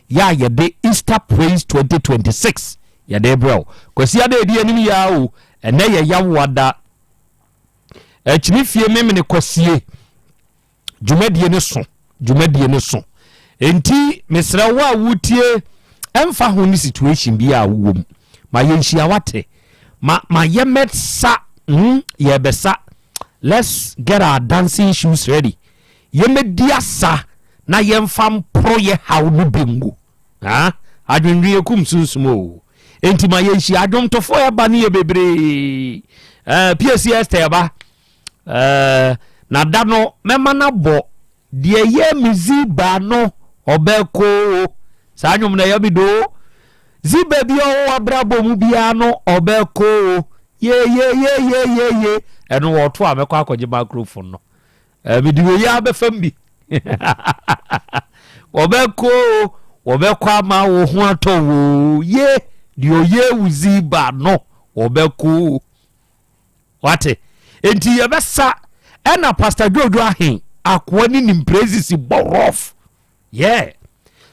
yɛ a yɛde Easter Praise 2026 yɛde rebrɛ wo. Kwasiada a ɛdi anim yi ara o, ɛnɛ yɛ Yawoada. Akyini fie memene kwasie dwumadie no so, dwumadie no so. Enti mesrɛ wo a wotie ɛmfa ho ne situation bi a wowɔ mu. Ma yɛnhyia wate. Ma ma yɛmmɛsa, yɛbɛsa. Let's get our dancing shoes ready. Yɛmmɛdi asa na yɛmfa mporo yɛ haw no bi ngu. Ha? Adwendwen ekum sunsum o. Enti ma yɛnhyia adwomtofo a ɛba no yɛ bebree. Eh, PSC Esther ɛba. Eh, na da no mɛma no abɔ deɛ yɛ me ziba no ɔbɛkɔ o. Saa nnwom no ɛyɛ me do. Ziba bi a ɔwɔ abrabɔ mu biara no ɔbɛkɔ o. Ye ye ye ye ye ye. Ɛno wɔto a mɛkɔ akɔgye microphone no. Eh, mede wei ara bɛfam bi. Wɔbɛkɔ o, wɔbɛkɔ ama wo ho atɔ wo ye, deɛ ɔyɛ wo ziba no, wɔbɛkɔ o. Wate? Enti yɛbɛsa ɛna Pastor Jojo Ahen akoa ne nim praises bɔ rough. Yeah.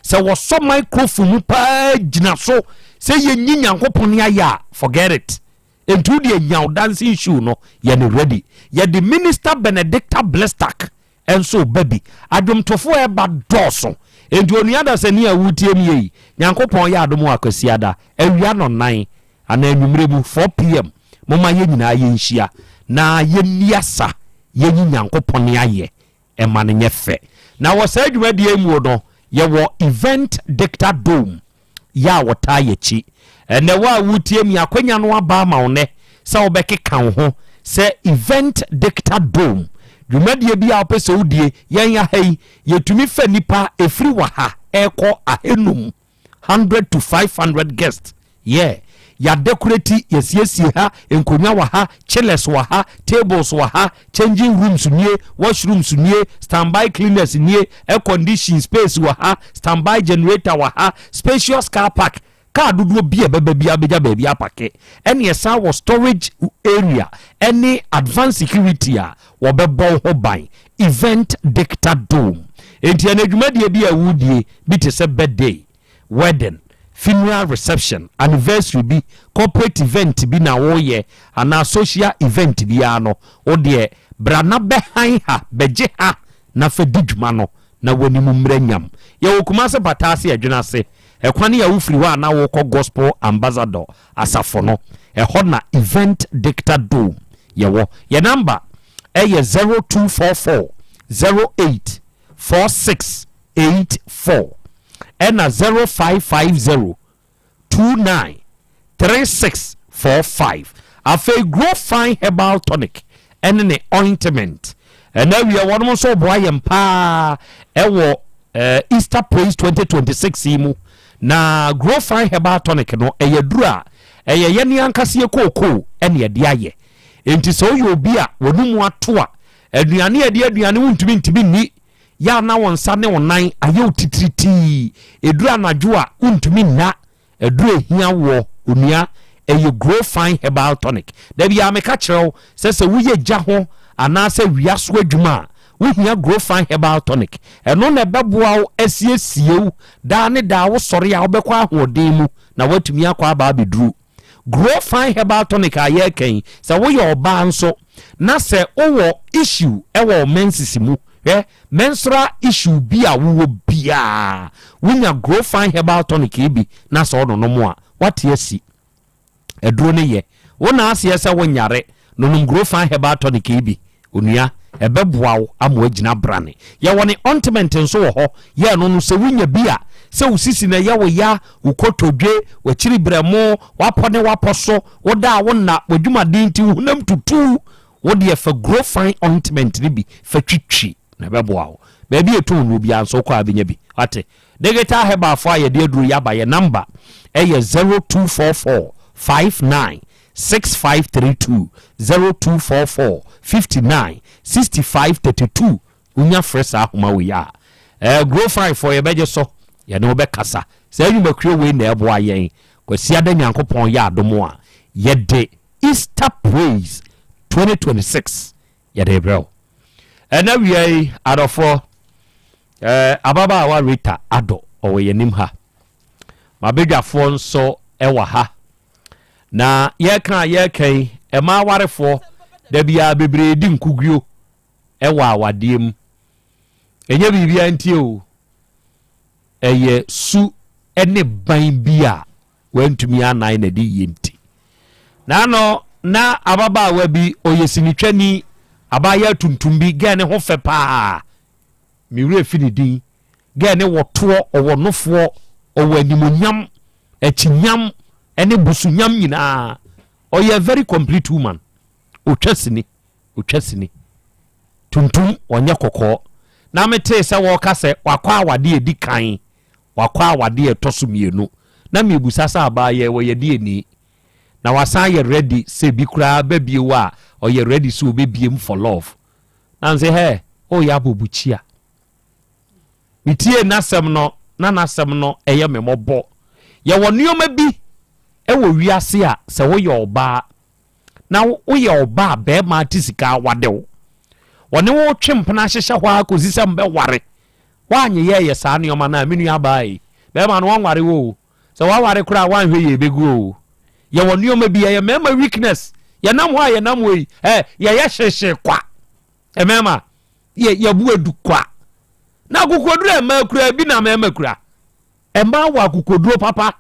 Sɛ wɔsɔ microphone mu paa gyina so sɛ yɛnyi Nyankopɔn ayɛ a, forget it. Enti wo deɛ nya wo dancing shoe no yɛ no ready. Yɛde Minister Benedicta Blestak nso reba bi. Adwomtofoɔ a ɛreba dɔɔso. Enti onua dasani a woretie me yi, Nyankopɔn yɛ adom a Kwasiada, awia nnɔnnan anaa anwummerɛ mu, 4 PM, momma yɛn nyinaa yɛnhyia na yɛnni asa, yɛnyi Nyankopɔn ayɛ ma no nyɛ fɛ. Na wɔ saa dwumadie yi mu no, yɛwɔ Event Dicta Dome yɛ a wɔtaa yɛakyi. Ɛnnɛ wo a woretie me, akwanya no aba ama wo nnɛ sɛ wobɛkeka wo ho sɛ Event Dicta Dome dwumadie bi a wopɛ sɛ wodie. Yɛn aha yi, yɛtumi fa nnipa ɛfiri waha ɛrekɔ ahanum. 100 to 500 guests yeah yɛadekoreti yɛsiesie ha nkonnwa wɔ ha chillers wɔ ha tables wɔ ha changing rooms nie washrooms nie standby cleaners nie air condition space wɔ ha standby generator wɔ ha spacious car park car dodoɔ bi a ɛbɛba bi abɛgya baabi apake ɛne ɛsan wɔ storage area ɛne advanced security a wɔbɛbɔ ho ban event dicta dome enti ɛna dwumadie bi a wodie bi te sɛ birthday wedding funeral reception anniversary bi corporate event bi na woyɛ anaa social event biara no wo deɛ bra na bɛhan ha bɛgye ha na fa di dwuma no na w'anim mmerɛ nyam yɛwɔ Kumase Pataase Adwene ase ɛkwan a wofiri hɔ a na wokɔ Gospel Ambassador asafo no ɛhɔ na event dicta dome yɛwɔ yɛ number ɛyɛ 0244 08 4684 ɛna 0550 29 3645 afei Grow Fine Herbal Tonic ɛne ne ointment ɛna awie wɔnom nso boa yɛn paa ɛwɔ Easter Praise 2026 yi mu na Grow Fine Herbal Tonic no ɛyɛ duru a ɛyɛ yɛne ankasa yɛ kookoo ɛne ɛde ayɛ enti sɛ woyɛ obi a wɔn mu ato a aduane a ɛde aduane wontumi ntumi nni yɛ a na wɔn nsa ne wɔn nan ayɛ wo titiritii ɛduru anadwo a wontumi nna aduru ehia wɔ onua ɛyɛ Grow Fine Herbal Tonic dabi a meka kyerɛ wo sɛ sɛ woyɛ gya ho anaasɛ wia so adwuma a wohia Grow Fine Herbal Tonic ɛno na ɛbɛboa wo asiesie wo daa ne daa wosɔre a wobɛkɔ ahoɔden mu na woatumi akɔ aba abɛduru Grow Fine Herbal Tonic a yɛreka yi sɛ woyɛ ɔbaa nso na sɛ wowɔ issue ɛwɔ wo menses mu hwɛ menstrual issue bi a wowɔ biaa wonya Grow Fine Herbal Tonic yi bi na sɛ ɔnonom a wate asi aduro no yɛ wo na aseɛ sɛ wonyare nonom Grow Fine Herbal Tonic yi bi onua ɛbɛboa wo ama wagyina brane yɛwɔ ne ointment nso wɔ hɔ yɛ no no sɛ wonya bi a sɛ wo sisi na ɛyɛ wo ya wo kotodwe w'akyiri brɛmo wapɔ ne wapɔ so woda a wonna w'adwumaden nti wo honam tutu wo deɛ fa Grow Fine ointment no bi fa twitwi na ɛbɛboa wo baabi ɛtɔn no biara nso wokɔ a bɛnya bi wate digital herbalfoɔ a yɛde aduro yi aba yɛ number ɛyɛ 0244 59 6532 0244 59 65 32 wonya frɛ saa ahoma wei a Grow Fine foɔ yɛbɛgye so yɛne wobɛkasa saa nnwumakuo wei na ɛboa yɛn Kwasiada Nyankopɔn yɛ adom a yɛde Easter Praise 2026 yɛde brɛ wo ɛna wia yi adɔfoɔ ababaawa Rita Addo ɔwɔ yɛn ha mabadwafoɔ nso ɛwɔ ha na yɛka a yɛka yi ɛma awarefoɔ da biara bebree di nkuguo ɛwɔ awadeɛ mu ɛnyɛ biribiara ntie o ɛyɛ su ne ban bi a wantumi anan na de yie nti naano na ababaawa bi ɔyɛ sinitwani abaayewa tuntum bi gɛɛ ne ho fɛ paa mewura fi ne din gɛɛ ne wɔtoɔ ɔwɔ nofoɔ ɔwɔ animonyam akyinyam ɛne busunyam nyinaa ɔyɛ very complete woman otwa sini otwa sini tuntum ɔnyɛ kɔkɔɔ na metee sɛ wɔreka sɛ wakɔ awade edi kan wakɔ awade ɛtɔ so mmienu na miebusa sɛ abaayɛ wɔyɛ deɛ ni na wasan yɛ ready sɛ bi koraa bɛbie wɔ a ɔyɛ ready sɛ ɔbɛbiem for love na nsɛ hɛ ɔyɛ abɔbukyia metie n'asɛm no na n'asɛm no ɛyɛ me mmɔbɔ yɛwɔ nneɛma bi ɛwɔ wiase a sɛ woyɛ ɔbaa na woyɛ ɔbaa bɛrima te sika awade wo wɔne wo twe mpena ahyehyɛ hɔ a kɔsi sɛ mbɛware woanyeyɛ yɛ saa nneɛma no a me nua baa yi bɛrima no wanware wo o sɛ waware koraa woanhwɛ yɛ ɛbɛgu o yɛwɔ nneɛma bi ɛyɛ mmarima weakness yɛnam hɔ a yɛnam hɔ yi ɛ yɛyɛ hyehye kwa mmarima yɛ yɛbu adu kwa. Na akokoduro a mmaa kura bi na mmarima kura. Mmaa wɔ akokoduro papa.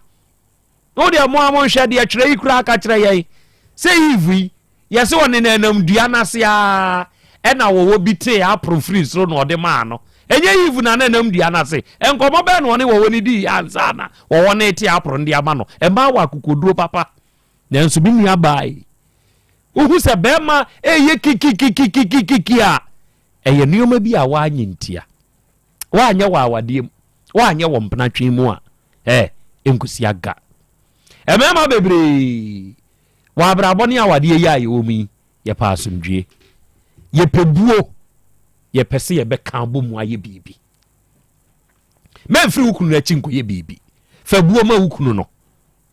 Na wo deɛ mo a monhwɛ deɛ twerɛ yi koraa ka kyerɛ yɛn sɛ Eve yi yɛse ɔnenanam dua no ase ara ɛna wɔwɔ bi tee aporo firi soro na ɔde maa no. Ɛnyɛ Eve na na ɛnam dua no ase. Nkɔmmɔ bɛn na ɔne wɔwɔ no dii ansa na wɔwɔ no rete aporo no de ama no? Mmaa wɔ akokoduro papa. Nanso me nua baa yi, wohu sɛ bɛrima ɛyɛ kikikikikikiki a, ɛyɛ nneɛma bi a woanyɛ ntia. Woanyɛ wɔ awadeɛ mu, woanyɛ wɔ mpenatwe mu a, ɛ nkosi aga. Mmarima bebree wɔ abrabɔ ne awadeɛ yi a yɛwɔ mu yi, yɛpɛ asomdwie, yɛpɛ buo, yɛpɛ sɛ yɛbɛka abɔ mu ayɛ biribi. Mɛmfiri wo kunu no akyi nkɔyɛ biribi. Fa buo ma wo kunu no,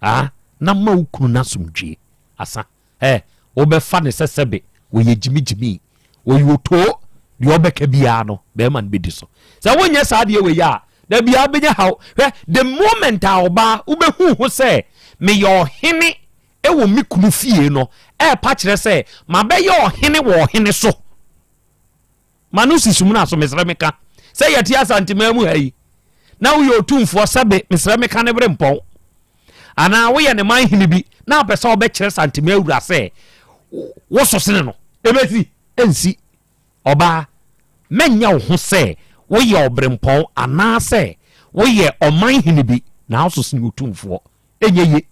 ah, na ma wo kunu no asomdwie. Asa. Ɛ, wobɛfa no sɛ sɛbe ɔyɛ gyimigyimi, ɔyɛ otoo, deɛ ɔbɛka biara no, bɛrima no bɛdi so. Sɛ wonyɛ saa adeɛ wei a, da biara wobɛnya haw. Hwɛ, the moment a ɔbaa wobɛhu ho sɛ meyɛ ɔhene wɔ me kunu fie no, ɛrepa kyerɛ sɛ mabɛyɛ ɔhene wɔ ɔhene so. Ma no si sumina so, mesrɛ meka sɛ yɛte Asanteman mu ha yi na woyɛ otumfoɔ sɛbe mesrɛ meka ne berempɔn anaa woyɛ ne man hene bi na apɛ sɛ wobɛkyerɛ Santeman awura sɛ woso sene no, ɛbɛsi? Ɛnsi. Ɔbaa, mɛnyɛ wo ho sɛ woyɛ ɔberempɔn anaasɛ woyɛ ɔman hene bi na woso sene otumfoɔ. Ɛnyɛ ye.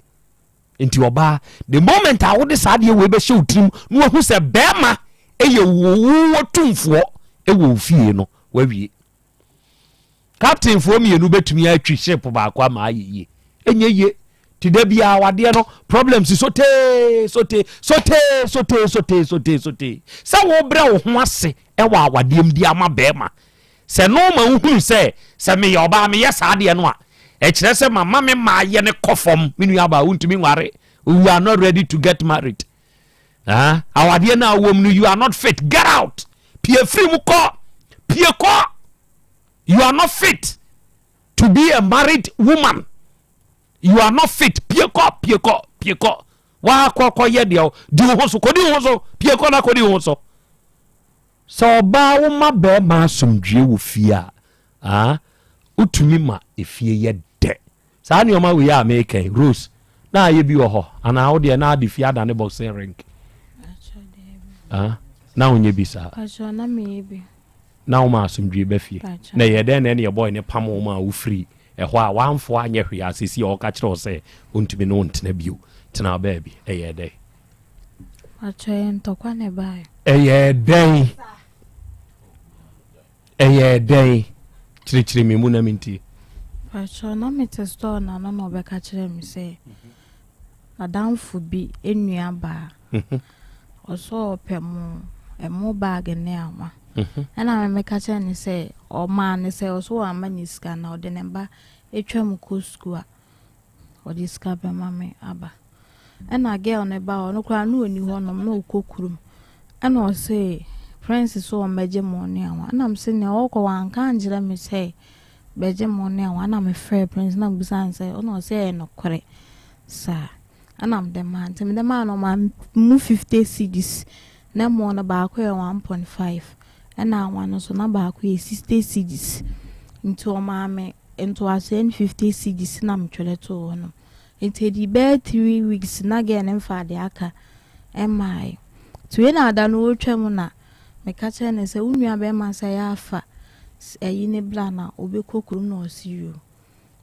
Nti ɔbaa, the moment a wode saa adeɛ wei bɛhyɛ wo tirim na wahu sɛ bɛrima yɛ wo tumfoɔ wɔ wo fie no, wawie. Captainfoɔ mmienu bɛtumi atwi ship baako ama ayɛ yie. Ɛnyɛ yie. Ti da biara wadeɛ no problems sotee sotee sotee sotee sotee sotee sotee. Sɛ wobrɛ wo ho ase wɔ awadeɛ mu de ama bɛrima Sɛ no ma wohunu sɛ, sɛ meyɛ ɔbaa meyɛ saa adeɛ no a, ɛkyerɛ sɛ mama me mmaayɛ no kɔ fam. Me nuabaa, wontumi nware. You are not ready to get married. Ah, awadeɛ no a wowɔ mu no, you are not fit. Get out. Pie firi mu kɔ. Pie kɔ. You are not fit to be a married woman. You are not fit. Pie kɔ, pie kɔ, pie kɔ. Wakɔ kɔ yɛ deɛ, di wo ho so, kɔdi wo ho so. Pie kɔ na kɔdi wo ho so. Sɛ ɔbaa wo ma bɛɛma asomdwie wɔ fie a, ah, wotumi ma efie yɛ dɛ. Saa nneɛma wei a meka yi, Rose, na ayɛ bi wɔ hɔ anaa wo deɛ na ade fie adane boxing ring? Ah, na wonyɛ bi saa? Pacho, na meyɛ bi. Na woma asomdwie ba fie? Na ɛyɛ dɛn na ɛne ɛbɔe ne pam wo ma wofiri ɛhɔ a wamfoa anyɛ hwee a seesei a ɔka kyerɛ wo sɛ ɔntumi ne wo ntena bio, tena baabi, ɛyɛɛ dɛn? Pakyɛ ɛyɛ ntɔkwa na ɛbaeɛ. Ɛyɛɛ dɛn? Ɛyɛɛ dɛn? Kyerɛkyerɛ me mu na mentie. Pakyɛ na mete store na ano na ɔbɛka kyerɛ me sɛ n'adamfo bi nua baa mhm. ɔsɛ ɔpɛ mo ɛmo bag ne anwa mhm. ɛna me meka kyerɛ ne sɛ ɔmaa ne sɛ ɔsɛ wama ne sika na ɔde ne ba atwa mu kɔ sukuu a ɔde sika bɛma me aba. Ɛna girl no ba hɔ, ɔno koraa na ɔnni hɔnom, na ɔkɔ kurom. Ɛna ɔse Prince sɛ ɔmmɛgye mo ne anwa. Ɛna mese nea ɔkɔ wanka ankyerɛ me sɛ bɛgye mo ne anwa. Ɛna mefrɛɛ Prince na mebisa no sɛ, ɛna ɔse ɛyɛ nokorɛ saa. Ɛna mede maa no. Nti mede maa no ɔmaa mu 50 cedis. Na mo no baako yɛ 1.5. Ɛna anwa no nso na baako yɛ 60 cedis. Nti ɔmaa me ntoasoɛ no 50 cedis na metwerɛ too hɔnom. Nti ɛdii bɛyɛ 3 weeks na girl no mfaa deɛ aka mmaeɛ. Nti wei na da no ɔretwa mu na meka kyerɛɛ no sɛ wo nua bɛrima sɛ yɛ afa ayi no bra na ɔbɛkɔ kurom na ɔse yoo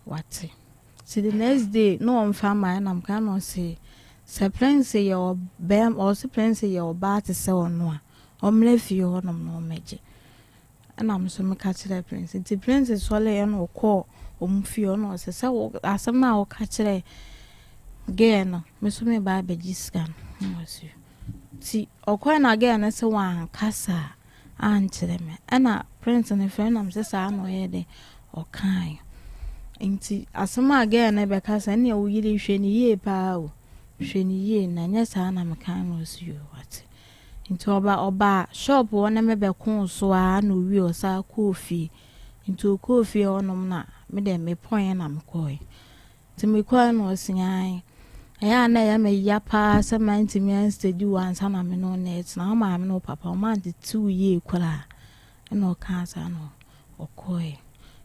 wate. Nti the next day na ɔmfa mmaeɛ na meka na ɔse sɛ Prince yɛ ɔbɛrima ɔse Prince yɛ ɔbaa te sɛ ɔno a ɔmmra fie hɔnom na ɔmmɛgye. Ɛna me nso meka kyerɛɛ Prince. Nti Prince sɔreeɛ na ɔkɔɔ wɔn fie hɔ na ɔsɛ sɛ wo asɛm no a woka kyerɛɛ girl no me nso meba abɛgye sika no. Na ɔse nti ɔkɔɛ na girl no sɛ wankasa ankyerɛ me. Ɛna Prince no frɛ no na mesɛ saa na ɔyɛ dɛ ɔkaeɛ. Nti asɛm a girl no bɛka sɛ ɛnea wo yere hwɛ no yie paa o hwɛ no yie na ɛnyɛ saa na mekae na ɔse yoo wate. Nti ɔba ɔbaa shop hɔ ne me bɛkoo so aa na owie ɔsaa kɔɔ fie. Nti ɔkɔɔ fie hɔ nom na me deɛ me pɔeɛ na me kɔɔɛ. Nti me kɔɔɛ na ɔse ae ɛyɛ a na ɛyɛ me ya paa sɛ mantumi anstedi wo ansa na me ne wo na ɛtena. Wo maame ne wo papa ɔmo antete wo yie koraa. Ɛna ɔkaa saa na ɔkɔeɛ.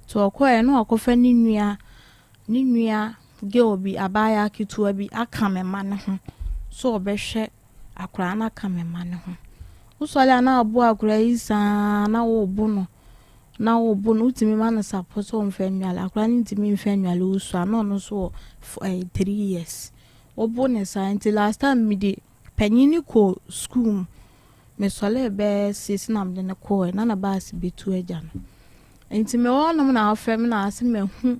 Nti ɔkɔeɛ na wakɔfa ne nua ne nua girl bi abaayewa ketewa bi aka me mma no ho sɛ ɔbɛhwɛ akwadaa no aka me mma no ho. Wosɔre a na abo akwadaa yi saa na wobo no na wobo no wotumi ma no sapɔ sɛ ɔmfa nnwale akwadaa no ntumi mfa nnwale wosua na ɔno nso wɔ ɛɛ eh, 3 years wobo ne saa. Nti last time mede panyin no kɔ school mu, mesɔre bɛyɛ 6 na mede no kɔɛ na na baasi bɛtu agya no. Nti mewɔ hɔnom na afrɛ me na ase mahu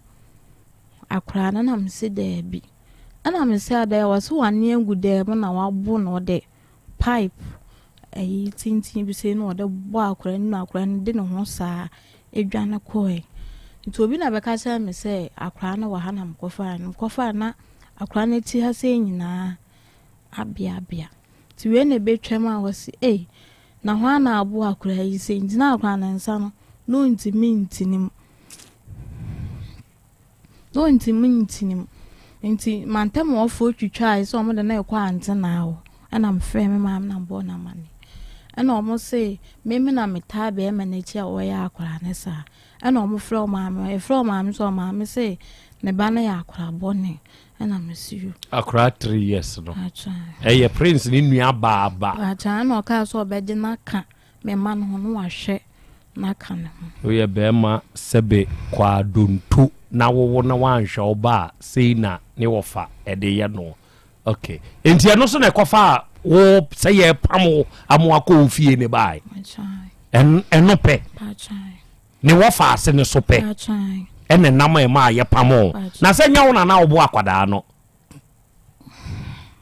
akwadaa no na mese daabi. Ɛna mese adɛ wɔ sɛ wane agu dan mu na wabo no, ɔde pipe ɛyi tenten bi sei na ɔde bɔ akwadaa no na akwadaa no de ne ho saa edwane kɔɛ. Nti obi na bɛka kyerɛ me sɛ akwadaa no wɔ ha na mekɔfaa no. Mekɔfaa na akwadaa no akyi ha sei nyinaa abeabea. Nti wei na ebetwam a wɔsi ei na hɔ a na abo akwadaa yi sei. Nti na akwadaa no nsa no na ontumi ntini mu. Na ontumi ntini mu. Nti mantam wɔfoɔ twitwae sɛ wɔn de no rekɔ antenaa hɔ. Ɛna mefrɛ me maame na mbɔ no amane. Ɛna wɔn se meme na metaa bɛrima n'akyi a wɔyɛ akwadaa no saa. Ɛna wɔn frɛ wɔn maame, yɛfrɛ wɔn maame sɛ wɔn maame se ne ba no yɛ akwadaa bɔne. Ɛna mesi yo. Akwadaa 3 years no ɛyɛ Prince ne nua baaba. Atwa ɛna ɔkaa sɛ ɔbɛgye n'aka me ma no ho no wahwɛ n'aka ne ho. Woyɛ bɛrima sɛbe kwaadonto na wowo na woanhwɛ wo ba a, sei na ne wɔfa ɛde yɛ no. Okay, nti ɛno so na ɛkɔfa a wo sɛ yɛpam wo ama wakɔ wo fie ne bae. Ɛno pɛ ne wɔfa ase ne so pɛ ɛna nam ɛma a yɛpam wo na sɛ nyɛ wo nana wobɔ akwadaa no,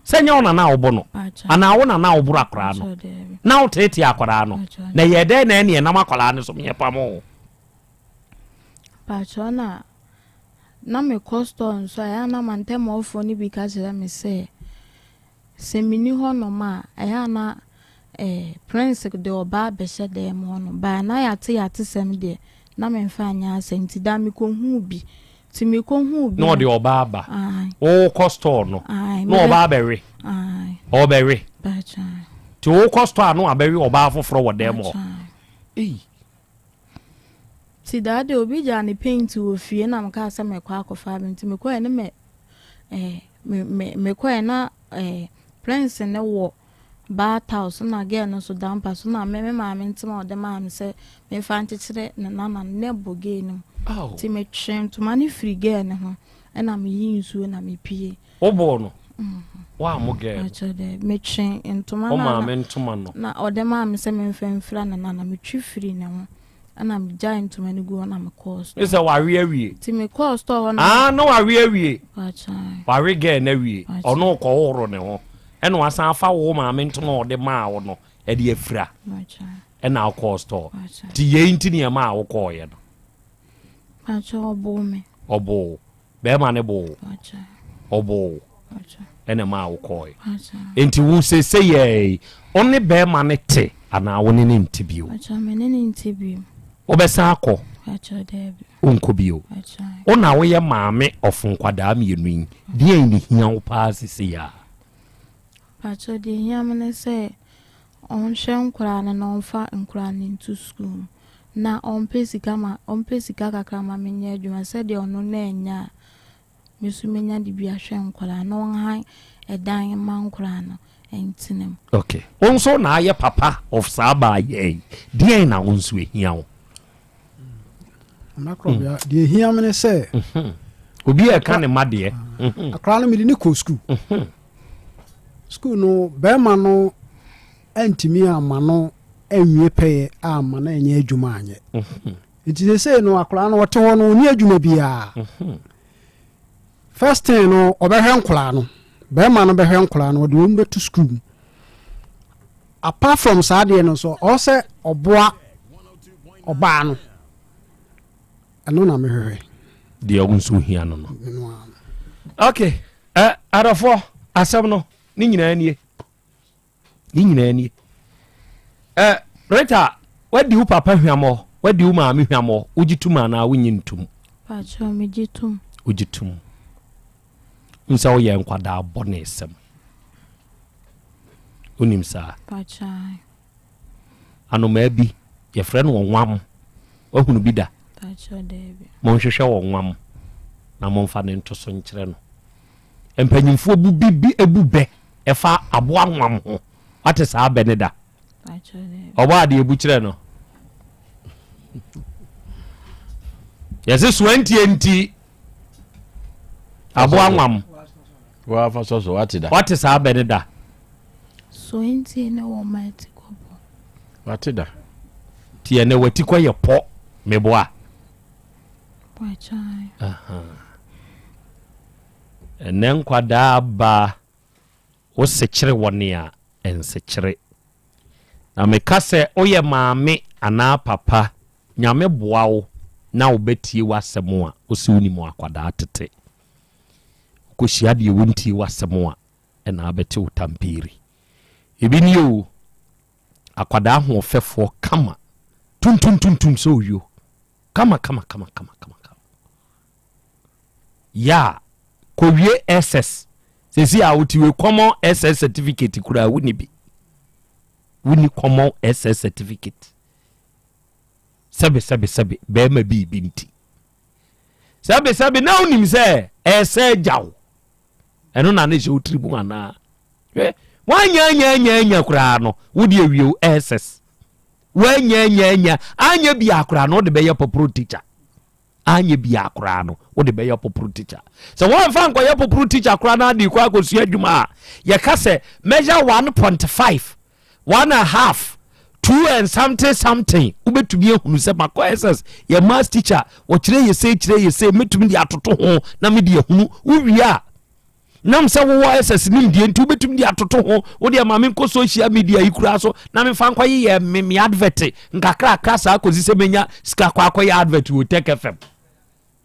sɛ nyɛ wo nana wobɔ no anaa wo nana woboro akwadaa no na woteetee akwadaa no na yɛ dɛn na ɛne ɛnam akwadaa no so yɛpam wo? Pakyɛ na mekɔ store nso a, ɛyɛ a na mantamɔfoɔ no bi ka kyerɛ me sɛ sɛ menni hɔnom a, ɛyɛ a na Prince de ɔbaa bɛhyɛ dan mu hɔnom. Baa na yɛate yɛate sɛm deɛ na memfa nyɛ asɛm. Nti da mekɔhuu bi. Nti mekɔhuu bi. Na ɔde ɔbaa ba. Wokɔ store no na ɔbaa bɛwe. Ɔbɛwe. Nti wokɔ store a na wabɛwe ɔbaa foforɔ wɔ dan mu hɔ. Ei. Nti daa de obi gyaa ne paint wɔ fie na mekaa sɛ mekɔ akɔfa bi. Nti mekɔɛ ne me me me mekɔɛ na Prince ne wɔ bath house na girl no nso da mpa so na me me maame ntoma a ɔde maa me sɛ memfa nkyekyere ne nana no na ɛbɔ girl no mu. Nti metwe ntoma no firi girl no ho ɛna meyi nsuo na mepie. Wobɔɔ no? Woammo girl no? Akyerɛ dɛ metwe ntoma no a maame ntoma no na ɔde maa me sɛ memfa mfira ne nana, metwe firi ne ho ɛna megyae ntoma no gu hɔ na mekɔɔ store. Sɛ wawe awie. Nti mekɔɔ store hɔ na. Ah, na wawe awie. Wawe girl no awie. Ɔno kɔhohoro ne ho. Ɛna wasan afa wo maame ntoma a ɔde maa wo no ɛde afira. Ɛna wokɔɔ store. Nti yei nti ne ɛmaa wokɔɔyɛ no. Pakyɛ ɔboo me. Ɔboo. Bɛrima ne boo. Ɔboo. Ɛna maa wokɔɔyɛ. Nti wo sese yɛi ɔne bɛrima ne te anaa wo ne ne nte bio? Pakyɛ me ne ne nte bio. Wobɛsan akɔ? Pakyɛ daabi. Wonkɔ bio. Wo na woyɛ maame ɔfo nkwadaa mmienu yi, deɛn ne hia wo paa sese yi a? Pakyɛ deɛ hia me ne sɛ ɔnhwɛ nkwadaa no na ɔmfa nkwadaa no nto sukuu mu na ɔmpɛ sika ma ɔmpɛ sika kakra ma menyɛ adwuma sɛdeɛ ɔno na ɛnyɛ a me nso menya de bi ahwɛ nkwadaa na ɔnhan ɛdan ma nkwadaa no ntena mu. Okay. Wo nso na ayɛ papa of saa baayɛ yi, deɛn na wo nso ehia wo? Anakorɔbea, deɛ ehia me ne sɛ Obi a ɛka ne ma deɛ. Akwadaa no mede ne kɔ sukuu. Sukuu no bɛrima no antumi ama no anwie pɛyɛ ama no anyɛ adwuma anyɛ. Nti seesei no akwadaa no ɔte hɔ no ɔnni adwuma biara. First thing no ɔbɛhwɛ nkwadaa no, bɛrima no bɛhwɛ nkwadaa no, ɔde wɔn bɛto sukuu mu. Apart from saa deɛ no nso ɔwɔ sɛ ɔboa ɔbaa no, ɛno na mehwehwɛ. Deɛ wo nso hia no. Okay, adɔfoɔ, asɛm no ne nyinaa nie, ne nyinaa nie. Rita, wadi wo papa hwammɔ, wadi wo maame hwammɔ, wogye tom anaa wonye ntom? Pakyɛ megye tom. Wogye tom nsɛ woyɛ nkwadaa bɔne sɛm, wonim saa? Pakyɛ. Anomaa bi yɛfrɛ no ɔnwam, wahunu bi da? Pakyɛ daabi. Monhwehwɛ wɔ nwam na momfa ne nto so nkyerɛ no. Mpanyimfoɔ bu bi bi bu bɛ ɛfa aboa nwam ho. Wate saa bɛ ne da? Ɔbɔ adeɛ bu kyerɛ no. Yɛse soantie nti aboa nwam. Wafa sɔ so wate da. Wate saa bɛ ne da? Soantie ne wɔn ma ti kɔ pɔ. Wate da. Ti ɛnɛ wati kɔ yɛ pɔ meboa. Ɛnɛ nkwadaa ba wo sekyere wɔ nea ɛnsekyere. Na meka sɛ woyɛ maame anaa papa Nyame boa wo na wo ba tie w'asɛm a wose wonim akwadaa tete. Wokɔhyia deɛ wontie w'asɛm a ɛna abɛte wo tampiiri. Ebi nie o, akwadaa ahoɔfɛfoɔ kama tuntumtuntum sɛ owio kama kama kama kama kama kama. Ya kɔwie SS sɛsi a wote wei common SS certificate koraa wonni bi. Wonni common SS certificate. Sɛbe sɛbe sɛbe bɛrima biribi nti. Sɛbe sɛbe na wonim sɛ ɛsɛ agya wo. Ɛno na ne hyɛ wo tiri mu anaa? Hwɛ, woanya anya anya anya koraa no, wode awie wo SS. Woanya anya anya, anyɛ biara koraa no, wode bɛyɛ pɔporo teacher. Anyɛ biara koraa no, wode bɛyɛ pɔporo teacher. Sɛ woamfa nkɔyɛ pɔporo teacher koraa na ade kɔ akɔsua adwuma a, yɛka sɛ measure 1.5 one and half two and something something wobɛtumi ahunu sɛ makɔ ss yɛ maths teacher wɔkyerɛ yɛ sei kyerɛ yɛ sei mɛtumi de atoto ho na mede ahunu wowie a nam sɛ wowɔ ss nimdeɛ nti wobɛtumi de atoto ho wode ama me nkɔ social media yi koraa so na memfa nkɔyeyɛ me me advert nkakrakra saa kɔsi sɛ mɛnya sika kɔ akɔyɛ advert wɔ tech fm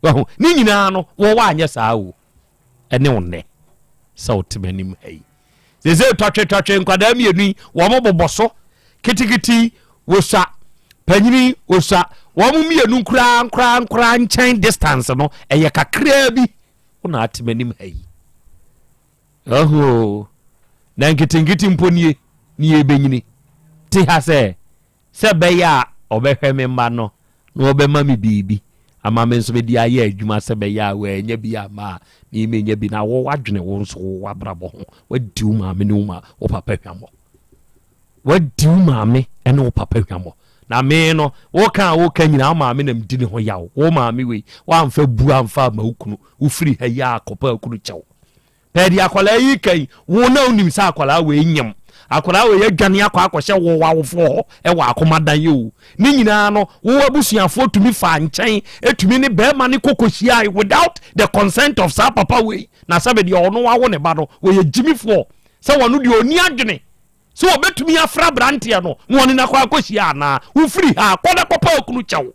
Wahu? Ne nyinaa no, wɔ woanyɛ saa o. Ɛne wo nnɛ sɛ wote m'anim ha yi. Sese tɔtwetɔtwe nkwadaa mmienu yi, wɔn bobɔ so. Kitikiti wosua, panyini wosua. Wɔn mmienu nkoraa nkoraa nkoraa nkyɛn distance no, ɛyɛ kakraa bi. Wo na ate m'anim ha yi. Wahu o. Na nketenkete mpo nie, ne yɛbɛnyini. Te ha sɛ, Sɛ ɛbɛyɛ a ɔbɛhwɛ me mma no na ɔbɛma me biribi ama me nso mede ayɛ adwuma sɛ ɛbɛyɛ a wannya bi amma a, me menya bi. Na wo woadwene wo nso wo w'abrabɔ ho. Woadi wo maame ne wo ma wo papa hwammɔ. Woadi wo maame ne wo papa hwammɔ. Na me no, woka a woka nyinaa wo maame na medi ne ho yaw. Wo maame wei, woamfa bu amfa amma wo kunu. Wofiri ha yi a kɔpɛ akunu kyɛw. Pɛɛ deɛ akwadaa yi reka yi, wo na wonim sɛ akwadaa wei nyem. Akwadaa wei adwane akɔ akɔhyɛ wo w'awofoɔ hɔ wɔ akomadan yi o. Ne nyinaa no, wo abusuafoɔ tumi faa nkyɛn tumi ne bɛrima no kɔ kɔhyiae without the consent of saa papa wei. Na sɛbe deɛ ɔno wawo ne ba no, ɔyɛ gyimifoɔ sɛ ɔno deɛ ɔnni adwene sɛ ɔbɛtumi afrɛ aberanteɛ no na ɔne no akɔ akɔhyia anaa. Wofiri ha kɔ na kɔpɛ okunu kyɛw.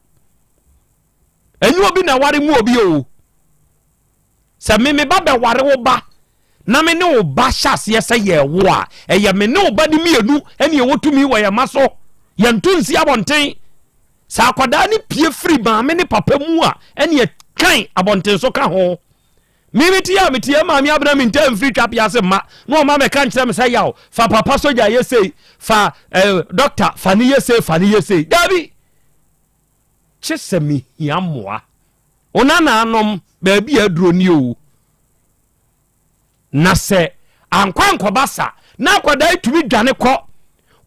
Ɛnyɛ obi na ɛware mu obi o. Sɛ me me ba bɛware wo ba na me ne wo ba hyɛ aseɛ sɛ yɛrewo a, ɛyɛ me ne wo ba no mmienu ɛne ɛwɔ tumi wɔ yɛn mma so. Yɛnto nsi abɔnten. Sɛ akwadaa no pie firi maame ne papa mu a, ɛne ɛkan abɔnten so ka ho. Me me tie a me tie maame abena me ntaa mfiri twapea ase mma na ɔma mɛka nkyerɛ me sɛ yaw fa papa sogya yɛ sei fa eh, dɔkta fa ne yɛ sei fa ne yɛ sei. Daabi. Kye sɛ mehia mmoa. Wo nanaanom, baabi a aduro ni o. Na sɛ ankɔ ankɔba sa na akwadaa yi tumi dwane kɔ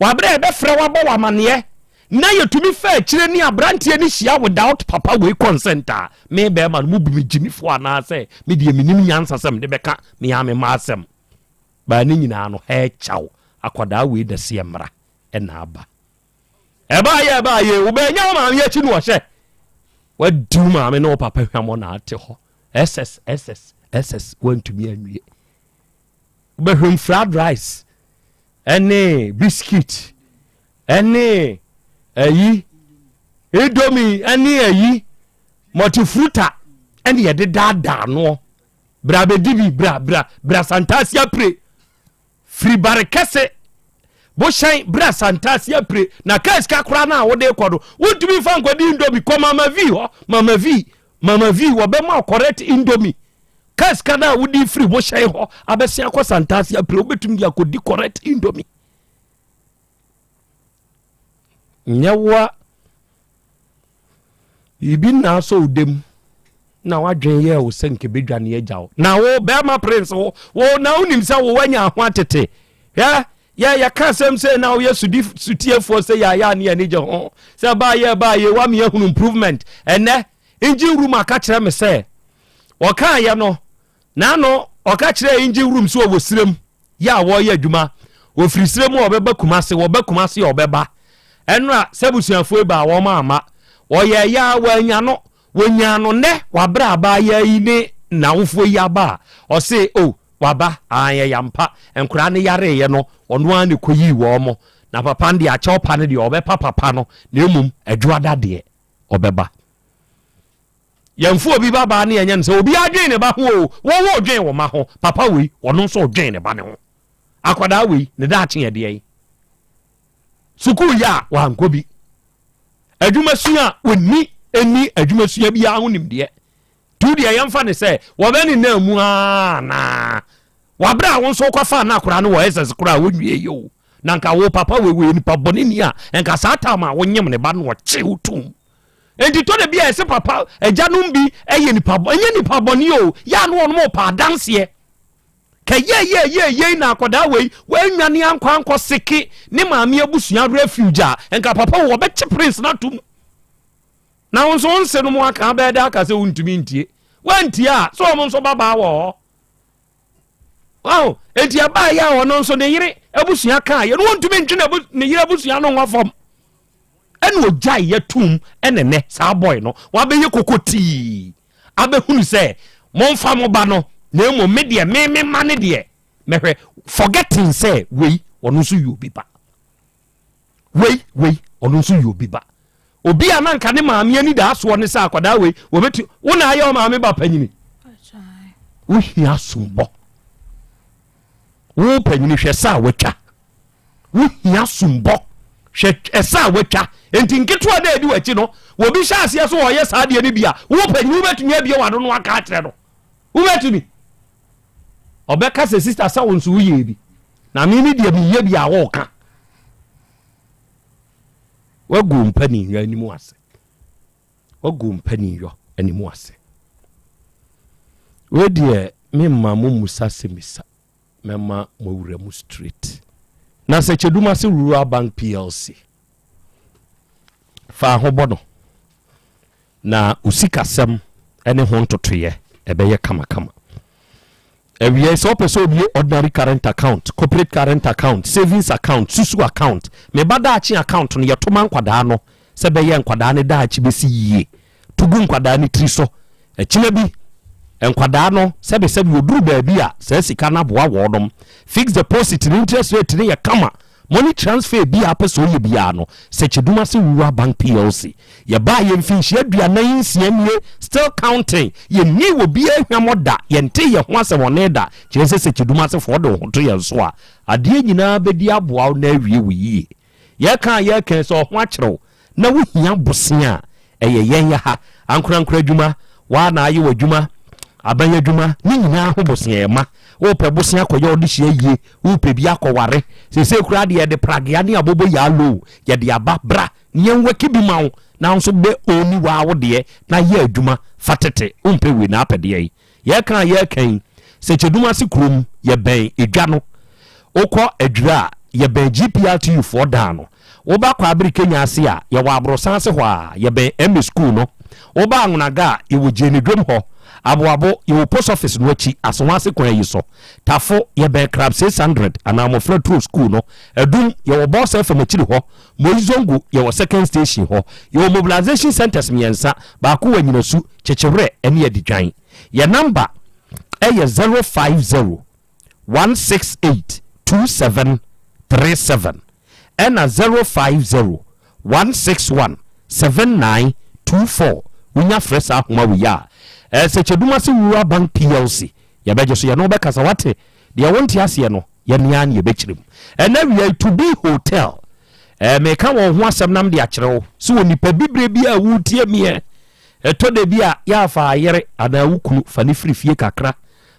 wɔ aberɛ a yɛbɛfrɛ wo abɔ wo amaneɛ na yɛtumi fa akyire ne aberanteɛ no hyia without papa wei consent a, me bɛrima no mobu me gyimifoɔ anaasɛ me deɛ menim nyansa sɛ mede bɛka me ara me mma asɛm. Baa ne nyinaa no hɛɛkyaw akwadaa wei na seɛ mmra ɛna aba. Ɛbaayɛ ɛbaayɛ wobɛnya wo maame akyi no ɔhyɛ wadi wo maame ne wo papa hwamɔ na ate hɔ ss ss ss wantumi anwie wobɛhwɛm fried rice ɛne biscuit ɛne ayi indomie ɛne ayi multifruta ɛne yɛde daadaa noɔ bra bɛdi bi bra bra bra santase apire Firi bare kɛse bohyɛn berɛ Santase apire na kaa sika koraa no a wode kɔ no wontumi mfa nkɔdi indomie kɔ Mama V hɔ Mama V Mama V wɔbɛma wo correct indomie kaa sika no a wode firi bohyɛn hɔ abɛsen akɔ Santase apire wobɛtumi de akɔdi correct indomie nyɛ woa. Biribi na asɔ wo dam na w'adwene yɛɛ wo sɛ nka ɛbɛdwane agya wo. Na wo bɛrima prince wo wo na wonim sɛ wo wanya ho atete. Hwɛ yɛ yɛka asɛm sɛ na woyɛ sudi sutiefoɔ sɛ yɛayɛ a ne yɛn gye ho sɛ baa yɛ baa yɛ wa me ahunu improvement. Ɛnɛ engine room aka kyerɛ me sɛ ɔkaayɛ no N'ano ɔka kyerɛɛ engine room sɛ ɔwɔ serem yɛ a wɔreyɛ adwuma. Wɔfiri serem a ɔbɛba Kumase, wɔba Kumase a ɔbɛba. Ɛnora sɛ abusuafoɔ yi baa wɔn amma. Wɔyɛɛ yɛ a wɔannya no. Wɔnyaa no nnɛ wabrɛ abaayaa yi ne n'awofoɔ yi aba a ɔse oh waba aane ɛyɛ ampa nkoraa no yareeɛ no ɔno ara na ɛkɔyii wɔn. Na papa no deɛ akyɛw pa no deɛ ɔbɛpa papa no na mmom Adwoada deɛ ɔbɛba. Yɛmfa obi ba baa ne yɛnyɛ no sɛ obiara dwen ne ba ho o, wo wo dwen wo ma ho, papa wei ɔno nso ɔdwen ne ba ne ho. Akwadaa wei ne daakye yɛ deɛn? Sukuu yɛ a wankɔ bi. Adwuma sua a ɔnni ɛnni adwuma sua biara ho nimdeɛ. Tu deɛ yɛmfa ne sɛ wɔbɛ ne nan mu aa naa. Wabrɛ a wo nso wokɔfaa no akwadaa no wɔ SS koraa a wonwie yɛ o. Na nka wo papa wei wɔyɛ nipa bɔne ni a nka saa time a wonyem ne ba no ɔkye wo tom. Enti tɔ da bi a ɛsɛ papa agyanom bi yɛ nipa bɔ ɛnyɛ nipa bɔne o yɛ ano wɔn mo pa adanseɛ ka yɛ yɛ yɛ yɛ na akwadaa wei wɔanwane ankɔ ankɔ seke ne maame abusua refuge a nka papa wɔ wɔbɛkye prince no atom na wo nso wo nse no mu aka abɛɛ dɛ aka sɛ wontumi ntie woantie a sɛ wɔn nso babaa wɔ hɔ Wahu? Enti ɛbaa yɛ a ɔno nso ne yere abusua kaa yɛ no wɔntumi ntwe ne yere abusua no nwɔ fam. Ɛna ogyae yɛ tum ɛna nɛ saa bɔe no wabɛyɛ koko tii abɛhunu sɛ momfa mo ba no na mmom me deɛ me me ma ne deɛ mɛhwɛ forgetting sɛ wei ɔno nso yɛ obi ba. Wei wei ɔno nso yɛ obi ba. Obi a na nka ne maame ani daa soɔ ne sɛ akwadaa wei wɔbɛtu wo na ayɛ ɔmaame ba panyini. Wohia sombɔ. Wo panyini hwɛ sɛ a watwa. Wohia sombɔ. Hwɛ ɛsɛ a watwa. Enti nketewa na ɛdi w'akyi no, wɔbi hyɛ aseɛ so wɔyɛ saa adeɛ no bi a, wo panyini wobɛtumi abie w'ano no aka akyerɛ no. Wobɛtumi. Ɔbɛka sɛ sista sɛ wo nso woyɛ bi. Na me me deɛ meyɛ bi a wɔka. Wagu mpaninyɔ anim ase. Wagu mpaninyɔ anim ase. Wei deɛ memma mo mmusa sɛmisa, mɛma mo awura mu straight. Na sɛ Kyedumase Rural Bank PLC fa ho bɔ no. Na wo sikasɛm ne ho ntotoeɛ ɛbɛyɛ kamakama. Awiei, sɛ wopɛ sɛ obue ordinary current account, corporate current account, savings account, susu account, me ba daakye account no yɛto ma nkwadaa no sɛ bɛyɛ nkwadaa no daakye bɛsi yie. To gu nkwadaa no tiri so. Akyina bi, nkwadaa no sɛbesɛbe wɔduru baabi a saa sika no aboa wɔnom. Fixed deposit no interest rate no yɛ kama. Money transfer biaa pɛ sɛ ɔyɛ biaa no, Sekyedumase Rural Bank PLC. Yɛbaa yɛ mfinhyia 46 nie, still counting, yɛnnii obiaa hwammɔ da, yɛntee yɛn ho asɛmɔne da, kyerɛ sɛ Sekyedumasefoɔ wode wo ho to yɛn so a, adeɛ nyinaa bɛdi aboa wo na awie wo yie. Yɛka a yɛka yi, sɛ ɔho akyere wo na wohia bosea a, ɛyɛ yɛn yɛ ha. Ankorankoro adwuma, woa na ayɛ w'adwuma, aban adwuma, ne nyinaa ho bosea yɛma. Wopɛ bosea kɔyɛ wo dehyeɛ yie, wopɛ bi akɔware, seesei koraa deɛ yɛde pragea ne abobo yaa low, yɛde aba, bra na yɛnwɛke bi ma wo na wo nso bɛ ooni woa wo deɛ na yɛ adwuma fa tete, wompɛ wei na apɛ deɛn? Yɛreka a yɛreka yi, Sɛkyɛdum ase kurom, yɛbɛn edwa no. Wokɔ Adwira a, yɛbɛn GPRTU foɔ dan no. Woba Kwaabere Kenya ase a, yɛwɔ Aborosan ase hɔ ara, yɛbɛn MA School no. Woba Anwonaga a, yɛwɔ Gyeene Dwam hɔ. Aboabo, yɛwɔ Post Office no akyi, Asowa ase kwan yi so. Tafo, yɛbɛn Crab 600 anaa Mmɔfra Turo School no. Adum, yɛwɔ Boss FM akyiri hɔ. Moi Zongo, yɛwɔ Second Station hɔ. Yɛwɔ mobilization centres mmiɛnsa, baako wɔ Anyinasu, Kyekyewerɛ ne Adidwan. Yɛn namba yɛ 050 168 2737 ɛna 050 161 7924. Wonya frɛ saa ahoma wei a, ɛsɛ Kyedumase Rural Bank PLC. Yɛbɛgye so, yɛne wo bɛkasa, woate? Deɛ wonte aseɛ no, yɛne ara na yɛbɛkyerɛ mu. Ɛnɛ awia yi, To Be Hotel, eh, meka wɔn ho asɛm na mede akyerɛ wo sɛ onipa bibire bi a woretie meɛ, ɛtɔ da bi a yɛafa ayere anaa wo kunu fa ne firi fie kakra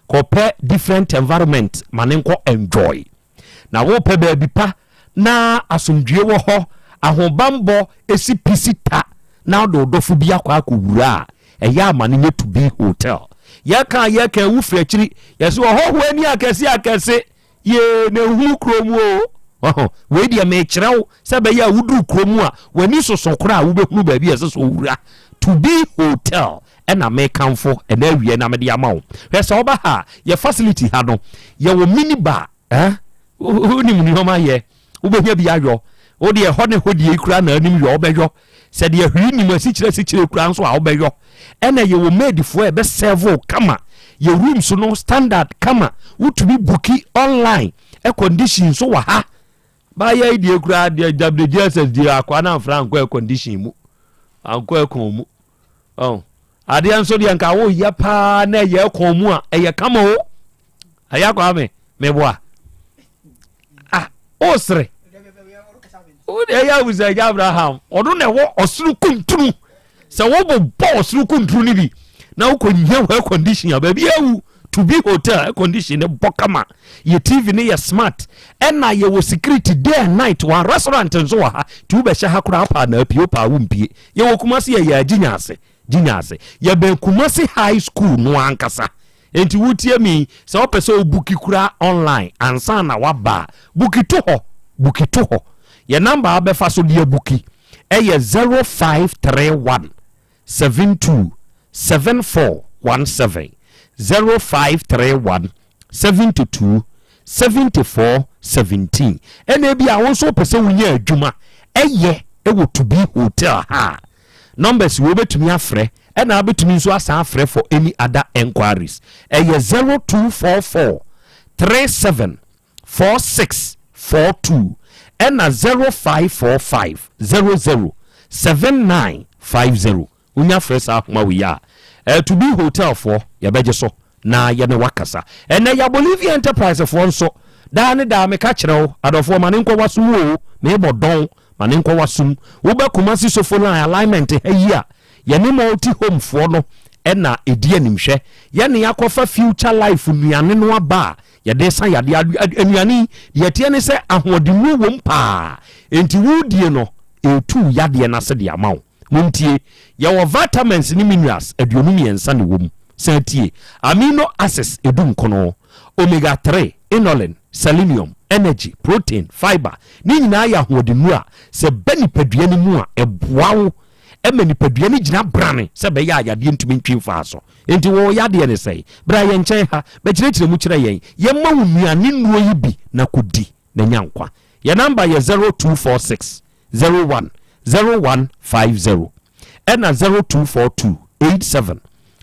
kɔpɛ different environment ma ne nkɔ enjoy. Na wopɛ baabi pa na asomdwie wɔ hɔ, ahobammɔ si pi si ta. na wode wo dɔfo bi akɔ akɔwura a, ɛyɛ a ma no nyɛ To Be Hotel. Yɛka a yɛka a, wofiri akyiri, yɛse ɔhɔhoɔ ani akɛse akɛse, yee na ɛhunu kurom o. Ɔho, wei deɛ mekyerɛ wo sɛ ɛbɛyɛ a woduru kurom a, w'ani soso koraa a wobɛhunu baabi a ɛsɛ sɛ owura. To Be Hotel ɛna mekamfo ɛna awie na mede ama wo. Hwɛ sɛ woba ha a, yɛ facility ha no, yɛwɔ mini bar. Eh? Wonim nneɛma yɛ, wobɛnya bi ayɔ. Wo deɛ ɛhɔ ne hɔ deɛ yi koraa na anim yɔ, wobɛyɔ. Sɛ deɛ hwee nim asikyire asikyire koraa nso a wobɛyɔ. Ɛna yɛwɔ maidfoɔ a ɛbɛsɛve wo kama. Yɛ rooms no standard kama. Wotumi buki online, air condition nso wɔ ha. Baayɛ yi deɛ koraa deɛ WJSS deɛ akoa no amfra ankɔ air condition mu, ankɔ aircon mu. Oh. Adeɛ nso deɛ nka woyɛ paa na ɛyɛ aircon mu a ɛyɛ kama o. Ɛyɛ akwa me meboa. Ah, o sere. Wo deɛ ɛyɛ abusa agya Abraham. Ɔno na ɛwɔ ɔsoro kuntunu. Sɛ wobobɔ ɔsoro kuntunu no bi na wokɔnya wɔ air condition a baabi awu to be hotel air condition ne bɔ kama. Yɛ TV ne yɛ smart. Ɛna yɛwɔ security day and night wɔ restaurant nso wɔ ha. Nti wobɛhyɛ ha koraa paa na apue paa wompie. Yɛwɔ Kumasi yɛyɛ agyinya ase. Gyinya ase. Yɛbɛn Kumasi High School no ankasa. Enti wotie me yi, sɛ wopɛ sɛ wobuki koraa online ansa na woaba a, buki to hɔ, buki to hɔ. Yɛn namba a wobɛfa so de abuki yɛ 0531 72 7417, 0531 72 74 17. Ɛna ebi a wo nso wopɛ sɛ wonya adwuma ɛyɛ wɔ To Be Hotel ha a, Numbers wei wobɛtumi afrɛ ɛna wobɛtumi nso asan afrɛ for any other enquiries. Ɛyɛ 0244 37 46 42 ɛna 0545 00 79 50. Wonya frɛ saa ahoma wei a, eh, To Be Hotel foɔ yɛbɛgye so na yɛne wakasa. Ɛnɛ yɛ Bolivia Enterprise foɔ nso, daa ne daa meka kyerɛ wo, adɔfoɔ ma ne nkɔ wasom o, meebɔ dɔn Ma ne nkɔ w'asom. Woba Kumasi Sofo Line alignment ha yi a, yɛne Multi Home foɔ no na ɛdi animhwɛ. Yɛne akɔfa Future Life nnuane no aba a yɛde sa yadeɛ. Nnuane yi, deɛ ɛteɛ ne sɛ ahoɔdennuro wom paa. Enti woredie no, ɛretu wo yadeɛ no ase de ama wo. Montie, yɛwɔ vitamins ne minerals 23 na ɛwɔ mu. San tie, amino acids edunkono, omega 3, inulin, selenium, energy, protein, fiber, ne nyinaa yɛ ahoɔdennuru a sɛ ɛba nipadua no mu a, ɛboa wo ma nipadua no gyina brane sɛ ɛbɛyɛ a yadeɛ ntumi ntwi mfaa so. Enti wo yadeɛ ne sɛn? Bra yɛn nkyɛn ha bɛkyerɛkyerɛ mu kyerɛ yɛn. Yɛmma wo nnuane nnuro yi bi na kɔdi na nya nkwa. Yɛn namba yɛ 0246 01 0150 ɛna 0242 87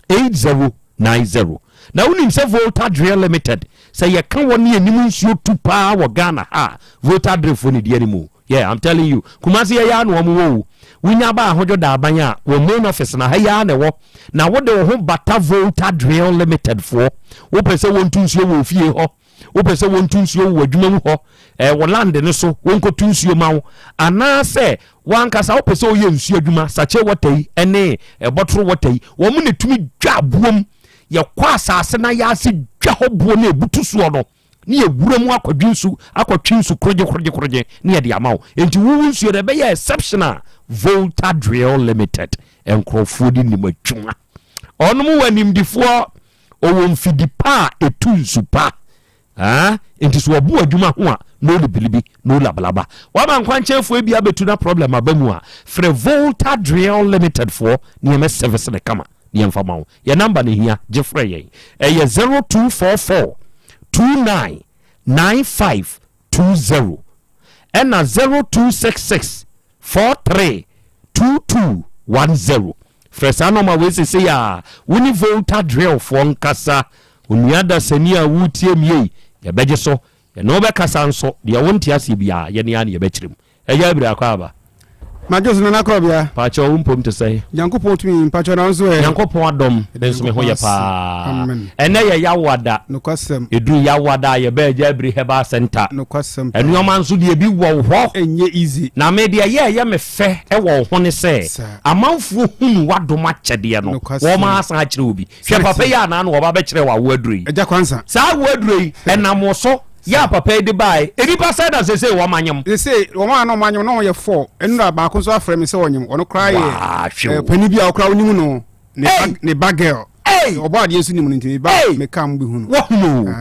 8090. Na wonim sɛ Volta Drill Limited, sɛ yɛka wɔn ne anim nsuo tu paa wɔ Ghana ha a, Volta Drill foɔ ne di anim o. Yeah, I'm telling you. Kumasi yɛ ya na wɔn wɔ o. Wonya ba ahodwo daaban a, wɔn main office na ha yi ara na ɛwɔ. Na wode wo ho bata Volta Drill Limited foɔ. Wopɛ sɛ wɔntu nsuo wɔ ofie hɔ. Wopɛ sɛ wɔntu nsuo wɔ w'adwuma mu hɔ, eh, wɔ land no so, wɔnkɔtu nsuo ma wo, anaasɛ w'ankasa wopɛ sɛ woyɛ nsuo adwuma, sachet water yi ne eh, bottle water yi, wɔn na ɛtumi dwa aboom. Yɛkɔ asase na yɛase dwa hɔ boɔ no ɛbutu soɔ no, ne yɛwura mu akɔdwe nsu, akɔtwe nsu korogye korogye korogye ne yɛde ama wo. Enti wowo nsuo no ɛbɛyɛ exceptional. Volta Drill Limited, nkurɔfoɔ de nim adwuma. Ɔnom wɔ animdifoɔ. Ɔwɔ mfidi pa a ɛtu nsu pa. Ah, nti so ɔbo adwuma ho a, no libilibi, no labalaba. Wama nkwankyɛnfoɔ bi abɛtu na problem aba mu a, frɛ Volta Drill Limited foɔ na yɛmɛ service no kama na yɛmfa ma wo. Yɛn number no hia, gye frɛ yɛn. Ɛyɛ 0244 29 95 20 ɛna 0266 43 22 10. Frɛ saa nɔma wei sesei a wo ne Volta Drill foɔ nkasa. Onua dasani a woretie me ei, yɛbɛgye so, yɛne wo bɛkasa nso, deɛ wonte aseɛ biara, yɛne ara na yɛbɛkyerɛ mu. Agya Abiri Akwaaba. Madwo so Nana Korɔbea. Pakyɛw wo mpom te sɛn? Nyankopɔn tumi mpakyɛw na wo nso ɛ? Nyankopɔn adom me nso me ho yɛ paa. Amen. Ɛnɛ yɛ Yawoada. Nokwasɛm. Ɛduru Yawoada a yɛba Agya Abiri Herbal Center. Nokwasɛm paa. Nnoɔma nso deɛ bi wɔ wo hɔ. Ɛnyɛ easy. Na me deɛ ɛyɛ ɛyɛ me fɛ wɔ wo ho ne sɛ amanfoɔ hunu w'adom akyɛdeɛ no Nokwasɛm. wɔn asan akyerɛ obi. Hwɛ papa yi a naano wɔba bɛkyerɛ wo awoɔ aduro yi. Agya Kwansa. Saa awoɔ aduro yi ɛnam wo so. Yɛ a papa yi de bae. Nnipa sɛn na seesei wɔanyem? Seesei wɔn a na wɔanyem na wɔyɛ four. Nnora baako nso afrɛ me sɛ ɔnyem. Ɔno koraa yɛ panin bi a ɔkoraa wonim no. Ne ba ne ba girl. Ɔbɔ adeɛ nso nim no nti me ba me ka mo bɛhu no. Wahunu o.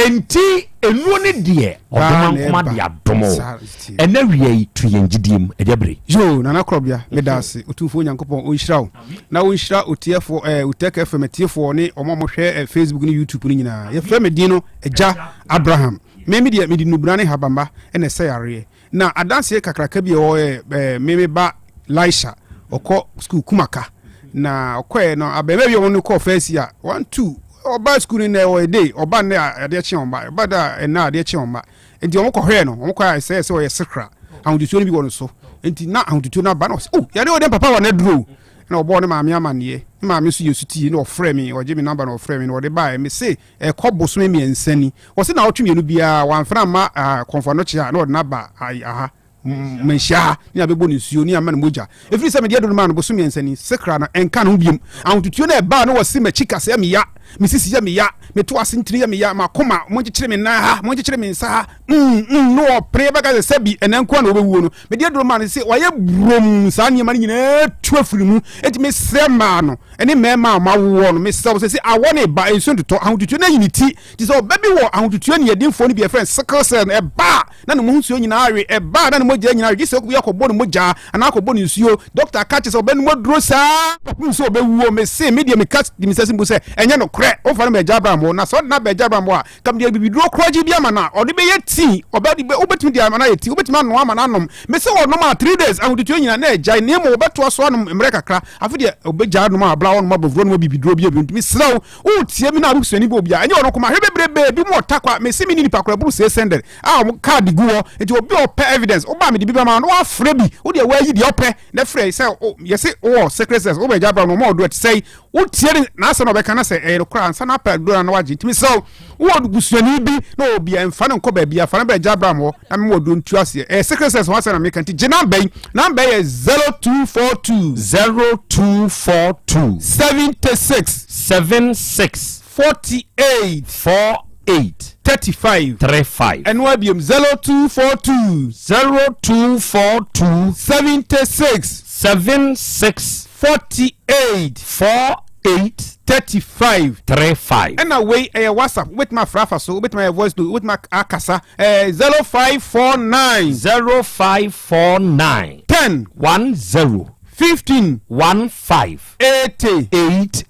Enti nnuro no deɛ ɔdoma nkoma de adom o. Ɛnɛ wia yi to yɛn gyidie mu agya bere. Yoo Nana Korɔbea meda ase. Otumfoɔ Nyankopɔn ɔnhyira wo na ɔnhyira otiefoɔ ɛɛ Otec FM atiefoɔ ne wɔn a wɔhwɛ eh, Facebook ne YouTube no nyinaa. Yɛfrɛ me din no Agya Abraham. Me me deɛ mede nnubena ne habamba na ɛsɛ yareɛ. Na adanseɛ kakraka bi a ɛwɔ yɛ ɛɛ me me ba Laisha ɔkɔ sukuu Kumaka na ɔkɔɛ no abɛɛma bi a wɔn kɔɔ first year one two ɔba sukuu no nnɛ ɔyɛ day ɔba nnɛ a adeɛ kye ɔmba ɔba da a ɛnna adeɛ kye ɔmba nti wɔn kɔhwɛɛ no wɔn kɔ a ɛsɛ sɛ ɔyɛ sikra ahotutuo no bi wɔ no so nti na ahotutuo no aba na ɔsɛ oh yare ɔdɛn papa wɔ n'aduro na ɔbɔɔ ne maame amaneɛ ne maame nso yɛ sutie na ɔfrɛ me ɔgye me namba na ɔfrɛ me na ɔde baeɛ me se ɛkɔ bosome mmiɛnsa ni wɔse na ɔtwe mmienu biara wɔamfra amma kɔnfoanɔkye a na ɔde no aba aha manhyia ha ne abɛbɔ ne nsuo ne ama no mogya ɛfiri sɛ mede aduro no maa no bosome mmiɛnsa ni sekra no ɛnka ne ho biom ahotutuo no ɛbaa no wɔse makyi kasa yɛ meya me sisi yɛ meya meto ase ntini yɛ meya makoma monkyekyere me nan ha monkyekyere me nsa ha mm mm no ɔpere bɛka sɛ sɛbi ɛnɛ nkoa na wɔbɛwuo no mede aduro maa no sɛ wayɛ burom saa nneɛma no nyinaa tu afiri mu enti mesrɛ maa no ɛne mmarima a wɔawoɔ no mesrɛ wo sɛ sɛ awɔ ne ba nsuo ntotɔ ahotutuo no ayi ne ti nti sɛ ɔba bi wɔ ahotutuo ne yɛdenfoɔ no bi ɛfrɛ sickle cell no ɛba a na ne mu nsuo nyinaa awe ɛba a na ne mogya nyinaa awe gye sɛ akɔbɔ ne mogya anaa akɔbɔ ne nsuo dɔkta ka kyerɛ sɛ ɔbɛnom aduro saa kɔpem sɛ ɔbɛwuo mese me deɛ meka de me sɛsi mpo sɛ ɛnyɛ nokorɛ womfa no ma agya Abraham hɔ na sɛ ɔde no aba agya Abraham hɔ a ka mede abibiduro korɔgye bi ama no a ɔde bɛyɛ tii ɔbɛ wobɛtumi de ama no ayɛ tii wobɛtumi anoa ama no anom mese ɔnom a 3 days ahotutuo nyinaa na agyae na mmom wɔbɛtoa so anom mmerɛ kakra afe deɛ ɔbɛgyaa nom a abla ɔnom abɔfuro nom abibiduro bi abi ntumi serɛ wo wotie mi na abusuani bi obia ɛnyɛ ɔno koma hwɛ bebrebe bi mu ɔtakwa mese me ne nipa kora buru 600 a wɔn card gu hɔ nti obi a ɔpɛ evidence woba mede bi bɛma no wafrɛ bi wo deɛ wayi deɛ ɔpɛ na frɛ sɛ yɛse wowɔ secret sex wobɛ gya bra no ɔma ɔdo ɛte sɛ wotie ne n'asɛm na ɔbɛka na sɛ ɛyɛ nokorɛ ansa na apɛ aduro na wagye ntumi sɛ wowɔ busuani bi na ɔwɔ bi a mfa no nkɔ baabi a fa no bɛ gya bra hɔ na mewɔ aduro ntu aseɛ ɛyɛ secret sex ho asɛm na meka nti gye namba yi namba yɛ 0242 0242 76 76 48 48 35 35 ɛno abiom 0242 0242 76 76 48 48 35 35 ɛna wei ɛyɛ whatsapp wobɛtumi afra afa so wobɛtumi ayɛ voice note wobɛtumi akasa ɛɛ 0549 0549 10 10 15 15 80 80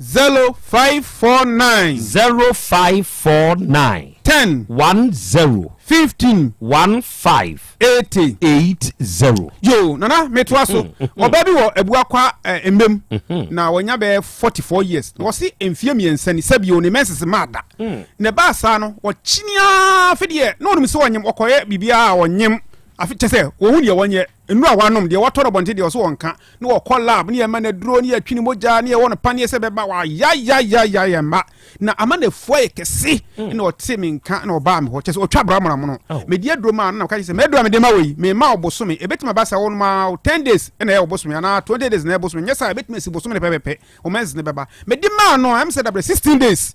0549 0549 10 10 15 15 80 80. Yo nana metoa so ɔbaa bi wɔ abuakwa eh, mmam na wɔnya bɛyɛ 44 years na wɔse mfie mmiɛnsa ni sɛbio ne menses maa da na ɛbaa saa no wɔkyini ara afe deɛ na ɔnim sɛ ɔnyem ɔkɔyɛ biribiara a ɔnyem afe kyɛ sɛ wɔhu deɛ wɔnyɛ nnuro a wanom deɛ wɔtɔ no bɔnte deɛ ɔso wɔnka na wɔkɔ lab ne yɛma no aduro ne yɛtwe ne mogya ne yɛwɔ no paneɛ sɛ bɛba wayayayaya yɛ mma na ama n'afu ayɛ kɛse mm. na ɔte me nka na ɔbaa me hɔ kyɛ sɛ ɔtwa bra monamono oh. mede aduro maa no na ɔka kyerɛ sɛ m'aduro a mede ma wɔ yi mema ɔbosome ɛbɛtumi aba sɛ wɔnom a 10 days na ɛyɛ ɔbosome anaa 20 days na ɛyɛ bosome nyɛ saa ɛbɛtumi asi bosome no pɛpɛpɛ ɔmɛnse no bɛba mede maa no ɛm sɛ dabrɛ 16 days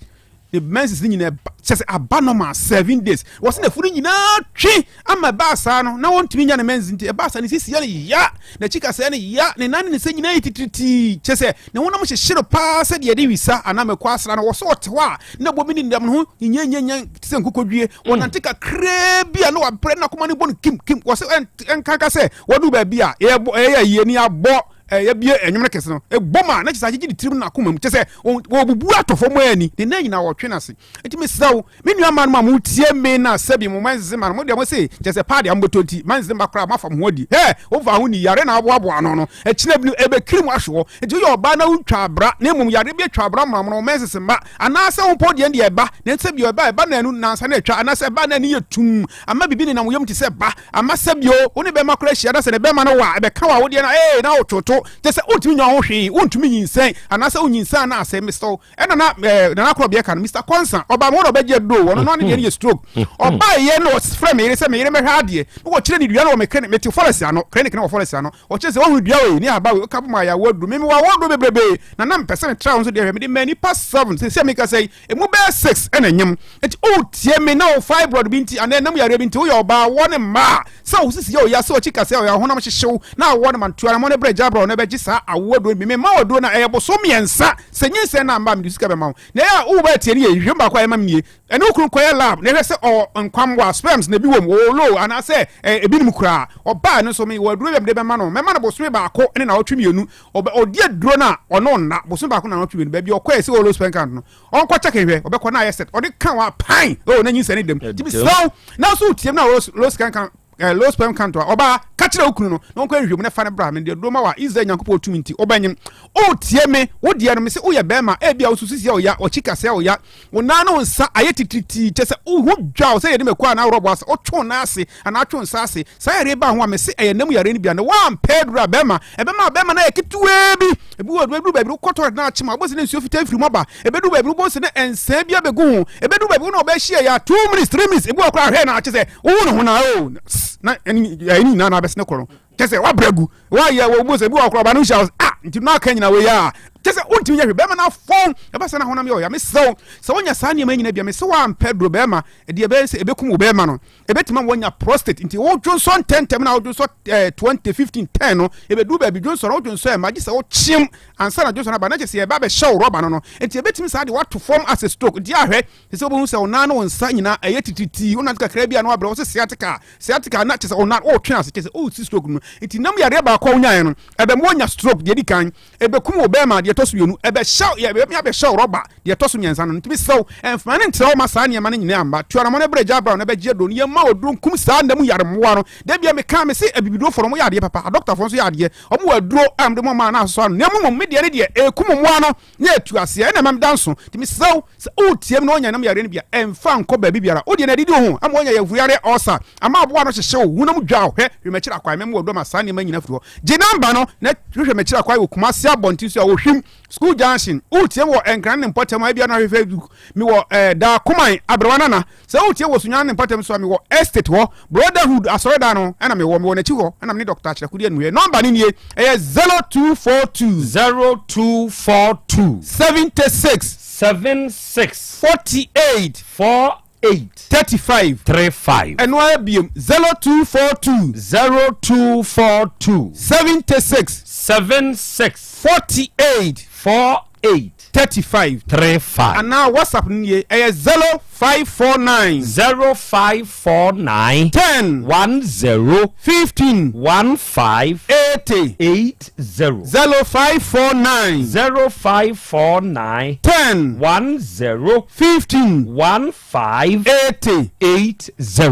ne menses no nyinaa ba kyɛ sɛ aba normal 7 days wɔ sɛ n'afuru nyinaa twe ama ɛbaa saa no na wɔntumi nya ne menses nti ɛbaa saa ne sisi yɛ no ya n'akyi kasɛɛ no ya ne nan ne ne nsa nyinaa yɛ titiritii kyɛ sɛ ne honam hyehye no paa sɛdeɛ yɛde wisa anaa mako asra no. Wɔ sɛ ɔte hɔ a, na bobi ne nam ne ho nyanyanyan te sɛ nkokɔdwie. Wɔnante kakraa bi a na wabrɛ na akoma no bɔ no kim kim. Wɔ sɛ ɛnkanka sɛ wɔdu baabi a yɛbɔ ɛyɛ ayie ne yɛabɔ yɛabie ɛnwom no kɛse no ɛbom a na kyɛ sɛ agyegye ne tirim na akoma mu kyɛ sɛ wɔbubu atɔ fam ani ne nan nyinaa wɔtwe no ase. Nti mesrɛ wo me nua mmaa no ma motie me na sɛbi mo menses ma no mo deɛ mo se kyɛ sɛ paadi a mobɛtɔ nti menses mba koraa moafa mo ho adi hɛ womfa ho ni yare na aboaboa ano no akyina bi no ɛbɛkiri mu ahwe hɔ nti woyɛ ɔbaa na wontwa abra na mmom yare bi atwa abra mmara mo menses mba anaasɛ wo mpo deɛ deɛ ɛba na sɛ bio ɛba ɛba nanu nansa na atwa anaasɛ ɛba na ani yɛ tum ama biribi nenam wo yam te sɛ ba ama sɛ bio wo ne bɛma koraa ahyia na sɛ ne bɛma no wɔ a ɛbɛka wɔ awodeɛ no ee na wototo wonwo, kyɛ sɛ wontumi nya wo ho hwee, wontumi nyinsɛn anaasɛ wonyinsɛn a na asɛe. Mesrɛ wo, ɛna na eh, Nana Korɔbea ka no, Mr. Kɔnsa, ɔbaa me hɔ na ɔbɛgye aduro, ɔno no ne deɛ no yɛ stroke. Ɔbaeɛ na ɔfrɛ me yere sɛ me yere mɛhwɛ adeɛ, na wɔkyerɛ ne dua no wɔ me clinic, mete forest ano, clinic no wɔ forest ano, ɔkyerɛ sɛ wahu dua wei ne ahaba wei, woka bom a yɛawo aduro, me mewɔ awo aduro bebrebe, na na mepɛ sɛ metra wo nso deɛ hwɛ, mede maa nnipa seven, seesei a meka sɛ yi, emu bɛyɛ six ɛna nyem. Nti wotie me na wo fibroid bi nti anaa ɛnam yareɛ bi nti woyɛ ɔbaa wɔ ne mma a, sɛ wo sisi yɛ wo ya, sɛ wakyi kaseɛ ɔyɛ honam hyehyew na awɔ no ma ntua no mo ne brɛ gya brɛ na ɛbɛgye saa awoɔ aduro no bi. Mema wo aduro no a ɛyɛ bosom mmiɛnsa, sɛ nyinsɛn no amma a mede sika bɛma wo. Na ɛyɛ a wo ba tie no yie, nhwehwɛmu baako a ɛyɛ ma me nie, ɛne wo kunu nkɔyɛ lab na ɛhwɛ sɛ ɔwɔ nkwammoa, sperms, na ebi wɔ mu, ɔwɔ low anaasɛ ebi nim koraa. Ɔbaa no nso mewɔ aduro bi a mede bɛma no, mɛma no bosome baako ne naawɔtwe mmienu. Ɔbɛ ɔdi aduro no a ɔno nna, bosome baako naawɔtwe mmienu, baabi a ɔkɔɛ sɛ ɔwɔ low sperm count no, ɔnkɔ check nhwɛ, ɔbɛkɔ na ayɛ set, ɔde ka wa pan, oh na nyinsɛn ne dam. Nti mesrɛ wo, na nso wotie mu na low sperm count, eh, low sperm count a, ɔbaa, ka kyerɛ wo kunu no, na ɔnkɔ nhwɛ mu na fa no bra, mede aduro ma wa, Israel Nyankopɔn tumi nti, wobɛnyem. Wotie me, wo deɛ no, mese woyɛ bɛrima, ebi a wo nso sisi a ɔya, ɔkyi kase a ɔya, wo nan ne wo nsa ayɛ titiritii, kyɛ sɛ wo ho dwa wo sɛ yɛde mako anaa rɔbo ase, wotwe wo nan ase anaa atwe wo nsa ase, saa yareɛ ba ho a, mese ɛyɛ nam yareɛ no bi a, na woampɛ aduro a bɛrima, ɛbɛma bɛrima no ayɛ ketewaa bi, ebi wɔ ɛbɛduru baabi wokɔ toilet na akyem a, wobɛhu sɛ na nsuo fitaa firi mu aba, ɛbɛduru baabi wobɛhu sɛ na nsaa bi abɛgu ho, ɛbɛduru baabi wo na ɔbɛhyia yɛ a, 2 minutes, 3 minutes, ebi wɔ koraa hwɛ na akyɛ sɛ wohu ne ho na o, na ɛne nyinaa na abɛsene korɔ no. Kyɛ sɛ wabrɛ gu wayɛ wɔ bu sɛ bi wɔ korɔ ɔba no nhyia ah nti no aka nyina wei a kyɛ sɛ wontumi nyɛ hwɛ bɛrima no afɔn ɛba sɛ na honam yɛ ɔya mesrɛ wo sɛ wonya saa nneɛma nyina bia mesɛ woampɛ duro bɛrima ɛdeɛ ɛbɛyɛ sɛ ɛbɛkum wo bɛrima no ɛbɛtumi ama woanya prostate nti wodwonsɔ ntɛntɛm na wodwonsɔ eh, 20 15 10 no ɛbɛduru baabi dwonsɔ no wodwonsɔ ɛma gye sɛ wokyem ansa na dwonsɔ no aba na kyɛ sɛ yɛba bɛhyɛ wo rɔba no no nti ɛbɛtumi saa de woato fam asɛ stroke nti ahwɛ sɛ sɛ wobɛhu sɛ wo nan ne wo nsa nyinaa ɛyɛ titiritii wonante kakra bi a na wabrɛ wo sɛ sciatica Sciatica na kyerɛ sɛ ɔnan ɔretwe ase kyerɛ sɛ ɔresi stroke no nti nam yareɛ baako a wonyaeɛ no ɛbɛma wanya stroke deɛ ɛdi kan, ɛbɛkum wo bɛrima deɛ ɛtɔ so mmienu, ɛbɛhyɛ ɛbɛmi abɛhyɛ wo rɔba deɛ ɛtɔ so mmiɛnsa no nti mesrɛ wo ɛmfa ne ntrɛ wo ma saa nneɛma no nyinaa mma. Tu anamɔ no brɛ gya brown na bɛgye aduro no yɛmma aduro nkum saa nna mu yare mmoa no. Da bia meka mese abibidurofoɔ no wɔyɛ adeɛ papa, adɔktafoɔ nso yɛ adeɛ, wɔn wɔ aduro a wɔde ma wɔn a na asosɔ ano na mmom me deɛ ne deɛ ɛkum mmoa no na ɛtu aseɛ ɛna ɛma meda nso nti mesrɛ wo sɛ woretie me na woanya nam yareɛ no bi a, ɛmfa nkɔ baabi biara. Wo deɛ na adidi wo ho ama woanya yafuyareɛ, ulcer, ama aboa ano hyehye wo, honam dwa wo. Hwɛ, hwɛ m'akyiri akwan, mɛma w'aduru ama saa nneɛma nyinaa afiri hɔ. Gye namba no na hwehwɛ m'akyiri akwan wɔ Kumasi abɔnten so a Ohwim School Junction. Woretie me wɔ Nkran ne mpɔtam a, ebia na woahwɛ Facebook. Mewɔ eh, Dakoman, Aberewa Nana. Sɛ woretie wɔ Sunyani ne mpɔtam nso a, mewɔ Estate hɔ, Brotherhood asɔredan no na mewɔ, mewɔ n'akyi hɔ na me ne Dɔkta Akyerɛko di animuhwɛ. Nɔmba no nie, ɛyɛ 0242. 0242. 76. 76. 48. 48. 35. 35. Ɛno ara biom, 0242. 0242. 76. 76. 48. 48. 35. 35. Anaa WhatsApp no nie, ɛyɛ 0549. 0549. 10. 10. 15. 15. 80. 80. 0549. 0549. 10. 10. 15. 15. 80. 80.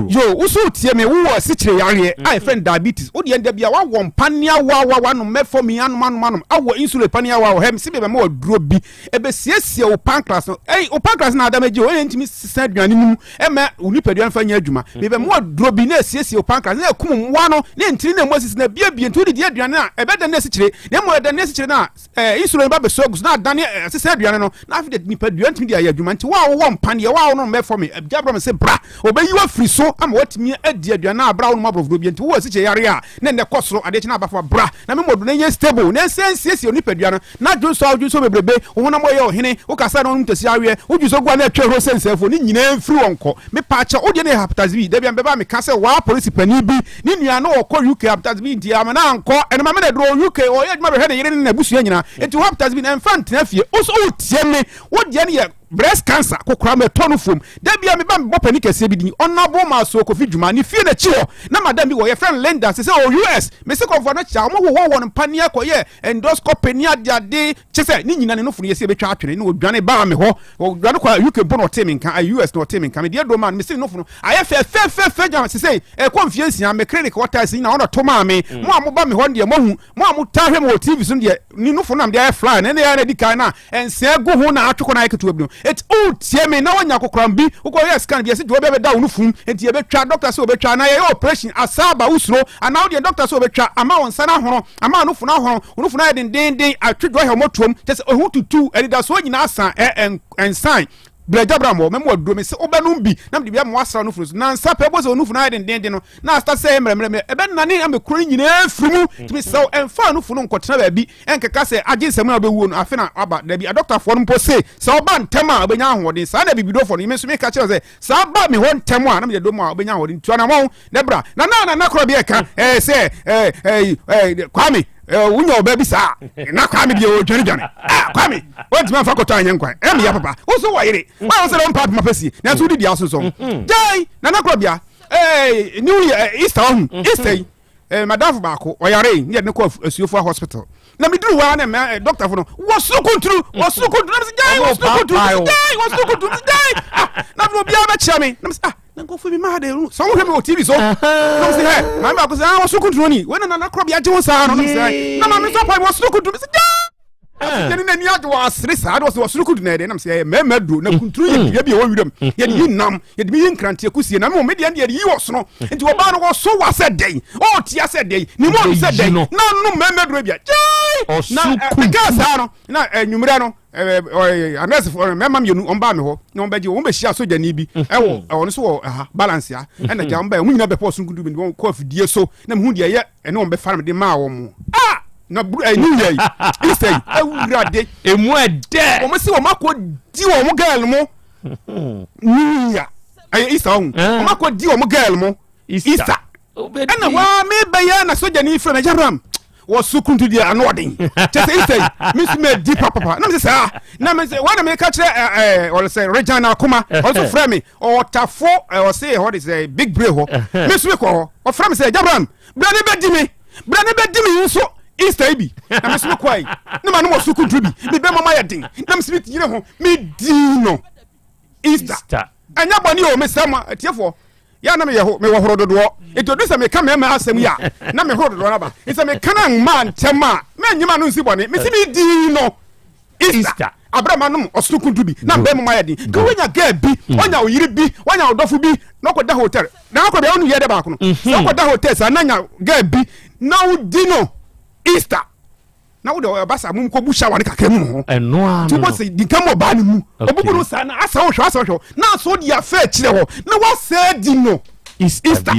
Yo, wo so tie me, wowɔ asikyire yareɛ a yɛfrɛ no diabetes. Wo deɛ da bi a woawɔ mpaneɛ awoawoa anom metformin anom anom anom awɔ insulin paneɛ awoawoa hɛ mese bɛbɛma wo aduro bi ɛbɛsiesie wo pancreas no. Ei, wo pancreas na adam agye o, ɛna ntumi sesa aduane no mu ɛma wo nipadua no fa nyɛ adwuma. Mebɛma wo aduro bi na ɛsiesie wo pancreas na ɛkum mmoa no ne ntini na ɛmu asisi na abiebie nti wodidi aduane a ɛbɛdane asikyire na mmom ɛdane asikyire no a Eh, insulin ba bɛsɔ agu so na adane eh, ɛsesɛ aduane no na afei de nipadua ntumi de ayɛ adwuma nti wo a wowɔ mpaneɛ wo a wonom mɛfɔ me agya brɛ me se bra ɔbɛyi wo afiri so ama woatumi adi aduane a bra wonom aborɔfodoɔ bi nti wowɔ asikyire yareɛ a na nnɛ kɔ soro adeɛ kye na abafa bra na me mmɔdo na ɛnyɛ stable na ɛnsɛ nsiesie onipadua no na dwonsɔ a wodwonsɔ bebrebe wo honam ɔyɛ ɔhene wokasa na wonom tasi aweɛ wodwonsɔ gu a na atwa huro sɛ nsɛmfoɔ ne nyinaa mfiri wɔn kɔ mepaakyɛ wodeɛ ne yɛ hepatitis B da bi a mebɛba meka sɛ waa polisi panin bi Ne nua no ɔkɔ UK hepatitis B nti ama no ankɔ. Ɛno maame na duro UK ɔyɛ adwuma bɛhwɛ ne yere ne n'abusua nyinaa. Nti hepatitis B no ɛmfa ntena fie. Wo nso wotie me. Wo deɛ no yɛ breast cancer kokoram ɛtɔ no fam. Da bia meba mebɔ panin kɛseɛ bi din Honourable Masoɔ Kofi Dwuma ne fie n'akyi hɔ na madam bi wɔ yɛfrɛ no Linda sese ɔwɔ US. Mese kɔmfoɔ no kyɛ a wɔn wowɔ wɔn mpaneɛ kɔyɛ endoscopy ne adeade kyɛ sɛ ne nyina ne nofo no yɛsɛ yɛbɛtwa atwene na ɔdwane baa me hɔ. Ɔdwane kɔ UK mpo na ɔtee me nka, ayi US na ɔtee me nka. Mede aduro maa no, mese ne nofo no ayɛ fɛfɛɛfɛfɛ gyama sesei ɛkɔ mfeɛ nsia me clinic hɔ tiles nyinaa ɔna to maa me. Mo a moba me hɔ no deɛ moahu, mo a motaa hwɛ me wɔ TV so no deɛ ne nofo no na mede ayɛ fly no, ɛna ɛyɛ na ɛdi kan na ɛnsɛn gu ho na atwe kɔ na ayɛ ketewa bi no. Enti woretie me na woanya kokoram bi, wokɔyɛɛ scan bi, yɛse dwoa bi abɛda wo nufu mu, enti yɛbɛtwa, dɔkta se wɔbɛtwa, anaa yɛyɛ operation asa aba, wosuro, anaa wodeɛ dɔkta se wɔbɛtwa ama wo nsa no ahono, ama wo nufu no ahono, wo nufu no ayɛ dendeenden, atwe dwoa hɛ mmɔtoam, kyerɛ sɛ ɛho tutu, anidasoɔ nyinaa asa, ɛ, ɛnsan. Bra agya bra mmɔ, mɛma waduro, mese wobɛnom bi, na mede bi ama woasra wo nufu no so. Nansa pɛ, wobɛhu sɛ wo nufu no ayɛ dendeenden no, na astate sɛ ɛyɛ mmerɛmmerɛmmerɛ, ɛbɛnane ama kuro no nyinaa afiri mu. Nti mesrɛ wo, ɛmfa wo nufu no nkɔtena baabi ɛnkeka sɛ agye nsɛm a wobɛwuo no, afe na aba. Dabi, adɔktafoɔ no mpo se sɛ woba ntɛm a wobɛnya ahoɔden. Saa na abibidurofoɔ no, me nso meka kyerɛ wo sɛ, sɛ woba me hɔ ntɛm a na mede aduro ma wo a, wobɛnya ahoɔden. Tu anammɔn na bra. Na na Nana Korɔbea ɛka ɛɛ sɛ ɛɛ ɛɛ ɛɛ Kwame ɛɛ wonya ɔbaa bi saa na Kwame deɛ ɔdwane dwane. Ah Kwame, wontumi amfa kɔtɔ anyɛ nkwan. Ɛyɛ meya papa. Wo nso wɔ yere. Woayɛ wo sɛ deɛ wompɛ apem apɛsie nanso wodi deɛ asonsɔn. Gyae! Nana Korɔbea, ɛɛ New Year, Easter wahu, Easter yi. Eh, madamfo baako ɔyaree ne yɛde no kɔ asuofoɔ hospital na meduru hɔ a na mɛ eh, dɔktafo no wɔ soro kunturu wɔ soro kunturu na mesɛ gyae wɔ soro kunturu mesɛ gyae wɔ soro kunturu mesɛ gyae ah na afei obiara bɛkyia me na mesɛ ah na nkurɔfoɔ bi maa de sɛ wɔhwɛ me wɔ tv so na mesɛ hɛ maame baako sɛ ah wɔ soro kunturu ni wei na nana korɔ bi agye wo saa no na mesɛ na maame nso apae wɔ soro kunturu mesɛ gyae Yɛne n'ani agye wɔ asere saa de wɔsɛ wɔsoro kudu na ɛdeɛ nam sɛ ɛyɛ mmarima duro na kunturu yɛ dua bi a ɛwɔ wiram yɛde yi nam yɛde yi nkranteɛ kusie na mmom medeɛ yɛde yi ɔsono nti ɔbaa no wɔso wa sɛ dɛn ɔɔtia sɛ dɛn ne mu ɔno sɛ dɛn na nom mmarima duro bia gyai na ɛkaa saa no na anwummerɛ no anɛsefo mmarima mmienu wɔn baa me hɔ na wɔn bɛgye wɔn bɛhyia sogyani bi ɛwɔ ɛwɔ no so wɔ ɛha balance a ɛna gya wɔn baa wɔn nyinaa bɛpɔ ɔsono kunturu bi wɔn kɔ afidie so na mehu deɛ ɛyɛ ɛne wɔn bɛfa no de maa wɔn a na buru ɛni eh, yɛ yi easter yi awurade emu ɛdɛ wɔn si wɔn akɔ di wɔn girl mo new year ɛyɛ easter ɔhun eh. wɔn akɔ di wɔn girl mo easter ɛna waa mi bɛyɛ na soja ni fira na jaram wɔ so kuntu deɛ ano ɔden kyɛ sɛ easter yi mi nso mi di papapa na mi sɛ saa na mi sɛ wɔn na mi ka kyerɛ ɛɛ ɛɛ ɔlɔ sɛ regina akoma ɔno nso frɛ mi ɔtafo ɔse ɛhɔ de sɛ big bray hɔ mi nso mi kɔ hɔ ɔfrɛ mi sɛ jaram Bra ne bɛdi me bra ne bɛdi me nso Easter yi bi na me nso me kɔe ne ma no wɔ sukuu duru bi me bɛma ma yɛ den na me nso me yere ho me di no Easter ɛnyɛ bɔne o mesrɛ mo atiefoɔ yɛ na meyɛ ho mewɔ horo dodoɔ nti odu sɛ meka mmarima asɛm yi a na me horo dodoɔ no aba nti sɛ meka no mmaa ntɛm a mɛnyima no nsi bɔne mesi me di no Easter abere ma nom ɔsoro kuntu bi na mbɛn mu ma yɛ den ka wonya girl bi mm. wonya oyiri bi wonya ɔdɔfo bi na ɔkɔda hotel na akɔ bia wonu yɛ dɛ baako no mhm. sɛ ɔkɔda hotel saa na nya girl bi na wodi no Easter na wode ɔba sa mum kɔbu shower ne kakra mu ho ɛno nti wobɔ sɛ di nka mu ɔbaa no mu ɔbubu no saa na asa wohwɛ asa wohwɛ na aso de afɛ akyirɛ hɔ na wasɛ di no Easter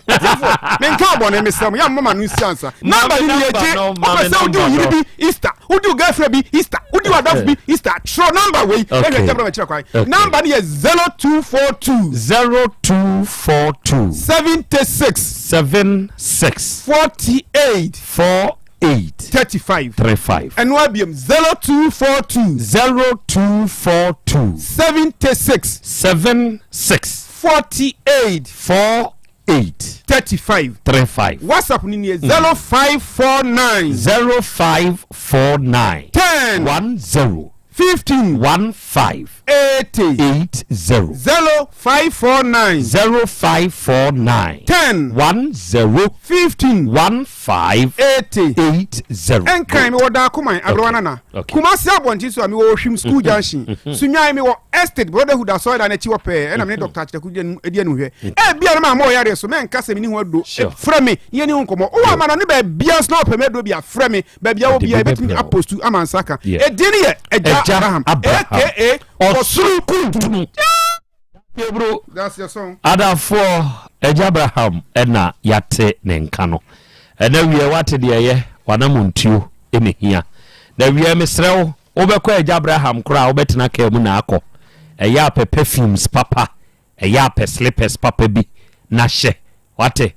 Atiefo, menka bɔne, mesrɛ mo, yɛmmɔ m'ano nsi ansa. Namba no nie, gye, wopɛ sɛ wodi wo yere bi Easter, wodi wo girlfriend bi Easter, wodi w'adamfo bi Easter, twerɛ namba wei, na hwɛ kyɛ brɛ bɛkyerɛ kwan. Namba no yɛ 0242. 0242. 76. 76. 48. 48. 35. 35. Ɛno abiem 0242. 0242. 76. 76. 48. 4 8. 35. 35. WhatsApp ni nie 0549. 0549. 10. 10. 15. 15. 80. 80. 0549. 0549. 10. 10. 15. 15. 80. 80. Ɛnkran mewɔ Daakoman, Aberewa Nana. Kumasi abɔnten so a mewɔ Ohwim School Junction. Sunyani mewɔ Estate Brotherhood asɔredan no akyi hɔ pɛɛ ɛna me ne Dr. Akyerɛku di anim hwɛ. Ebia na mammɔ ɔyareɛ so, mɛnka sɛ menni ho aduro. Frɛ me na yɛnni ho nkɔmmɔ. Wowɔ amanɔne baabiara nso na wopɛ me aduro bi a, frɛ me. Baabi a wɔ biara yɛbɛtumi apostu ama nsa aka. Edin no yɛ Agya Abraham aka Ɔsoro Kuntunu. Hebrew adafoɔ agya Abraham na yɛate ne nka no. Ɛna wiɛ wate deɛ ɛyɛ wanamontuo na hia. Na wiɛ mesrɛ wo wobɛkɔ agya Abraham koraa wobɛtena kaa mu na akɔ. Ɛyɛ a pɛ perfumes papa, ɛyɛ a pɛ slippers papa bi na hyɛ. Wate?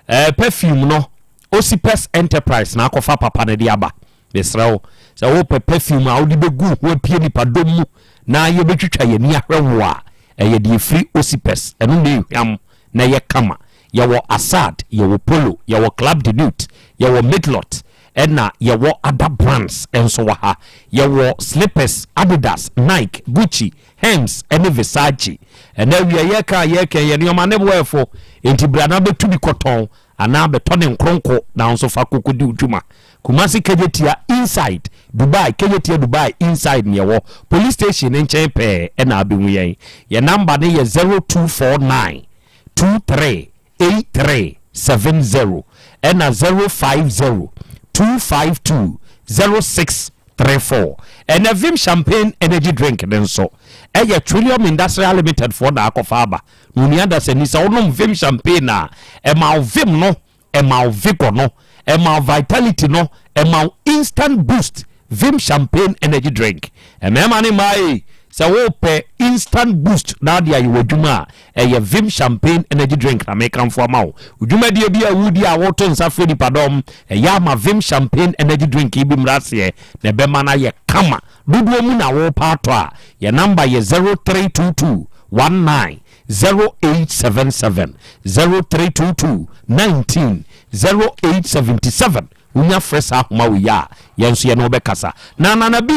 Ɛɛ perfume no Osipes Enterprise na akɔfa papa no de aba. Mesrɛ wo, sɛ wopɛ perfume a wode bɛgu wo ho apue nnipadɔm mu na yɛbɛtwitwa yɛn ani ahwɛ wo a, ɛyɛ deɛ ɛfiri Osipes. Ɛno na ɛhwam na ɛyɛ kama. Yɛwɔ Assad, yɛwɔ Polo, yɛwɔ Club de Nuit, yɛwɔ Midlot, ɛna yɛwɔ other brands nso wɔ ha. Yɛwɔ slippers, Adidas, Nike, Gucci, Hermes ne Versace. Ɛnɛ awia yɛka a yɛka yɛ nneɛma ne bo ɛfo, enti bra na bɛtu bi kɔtɔn. anaa bɛtɔ ne nkronko na wo nso fa kɔ kɔdi wo dwuma. Kumasi Kejetia inside Dubai, Kejetia Dubai inside ne yɛwɔ, police station no nkyɛn pɛɛ ɛna abɛhu yɛn. Yɛn number no yɛ 0249 23 8370 ɛna 050 252 0634. Ɛnɛ Vim Champagne Energy Drink no nso ɛyɛ Trillium Industrial Limited foɔ na akɔfa aba. Na onua dasani sɛ wonom Vim Champagne a, ɛma wo vim no, ɛma wo vigor no, ɛma wo vitality no, ɛma wo instant boost. Vim Champagne Energy Drink. Mmarima ne mmaa ei, sɛ wopɛ instant boost na ade ayɛ w'adwuma a, ɛyɛ Vim Champagne Energy Drink na mekamfo ama wo. Wo dwumadie bi a wodi a woto nsa frɛ nipadɔm, ɛyɛ ama Vim Champagne Energy Drink yi bi mmra aseɛ na ɛbɛma no ayɛ kama. Dodoɔ mu na worepɛ atɔ a, yɛn namba yɛ 0322 19 0877, 0322 19 0877. Wonya frɛ saa ahoma wei a, yɛn nso yɛne wo bɛkasa. Na Nana B,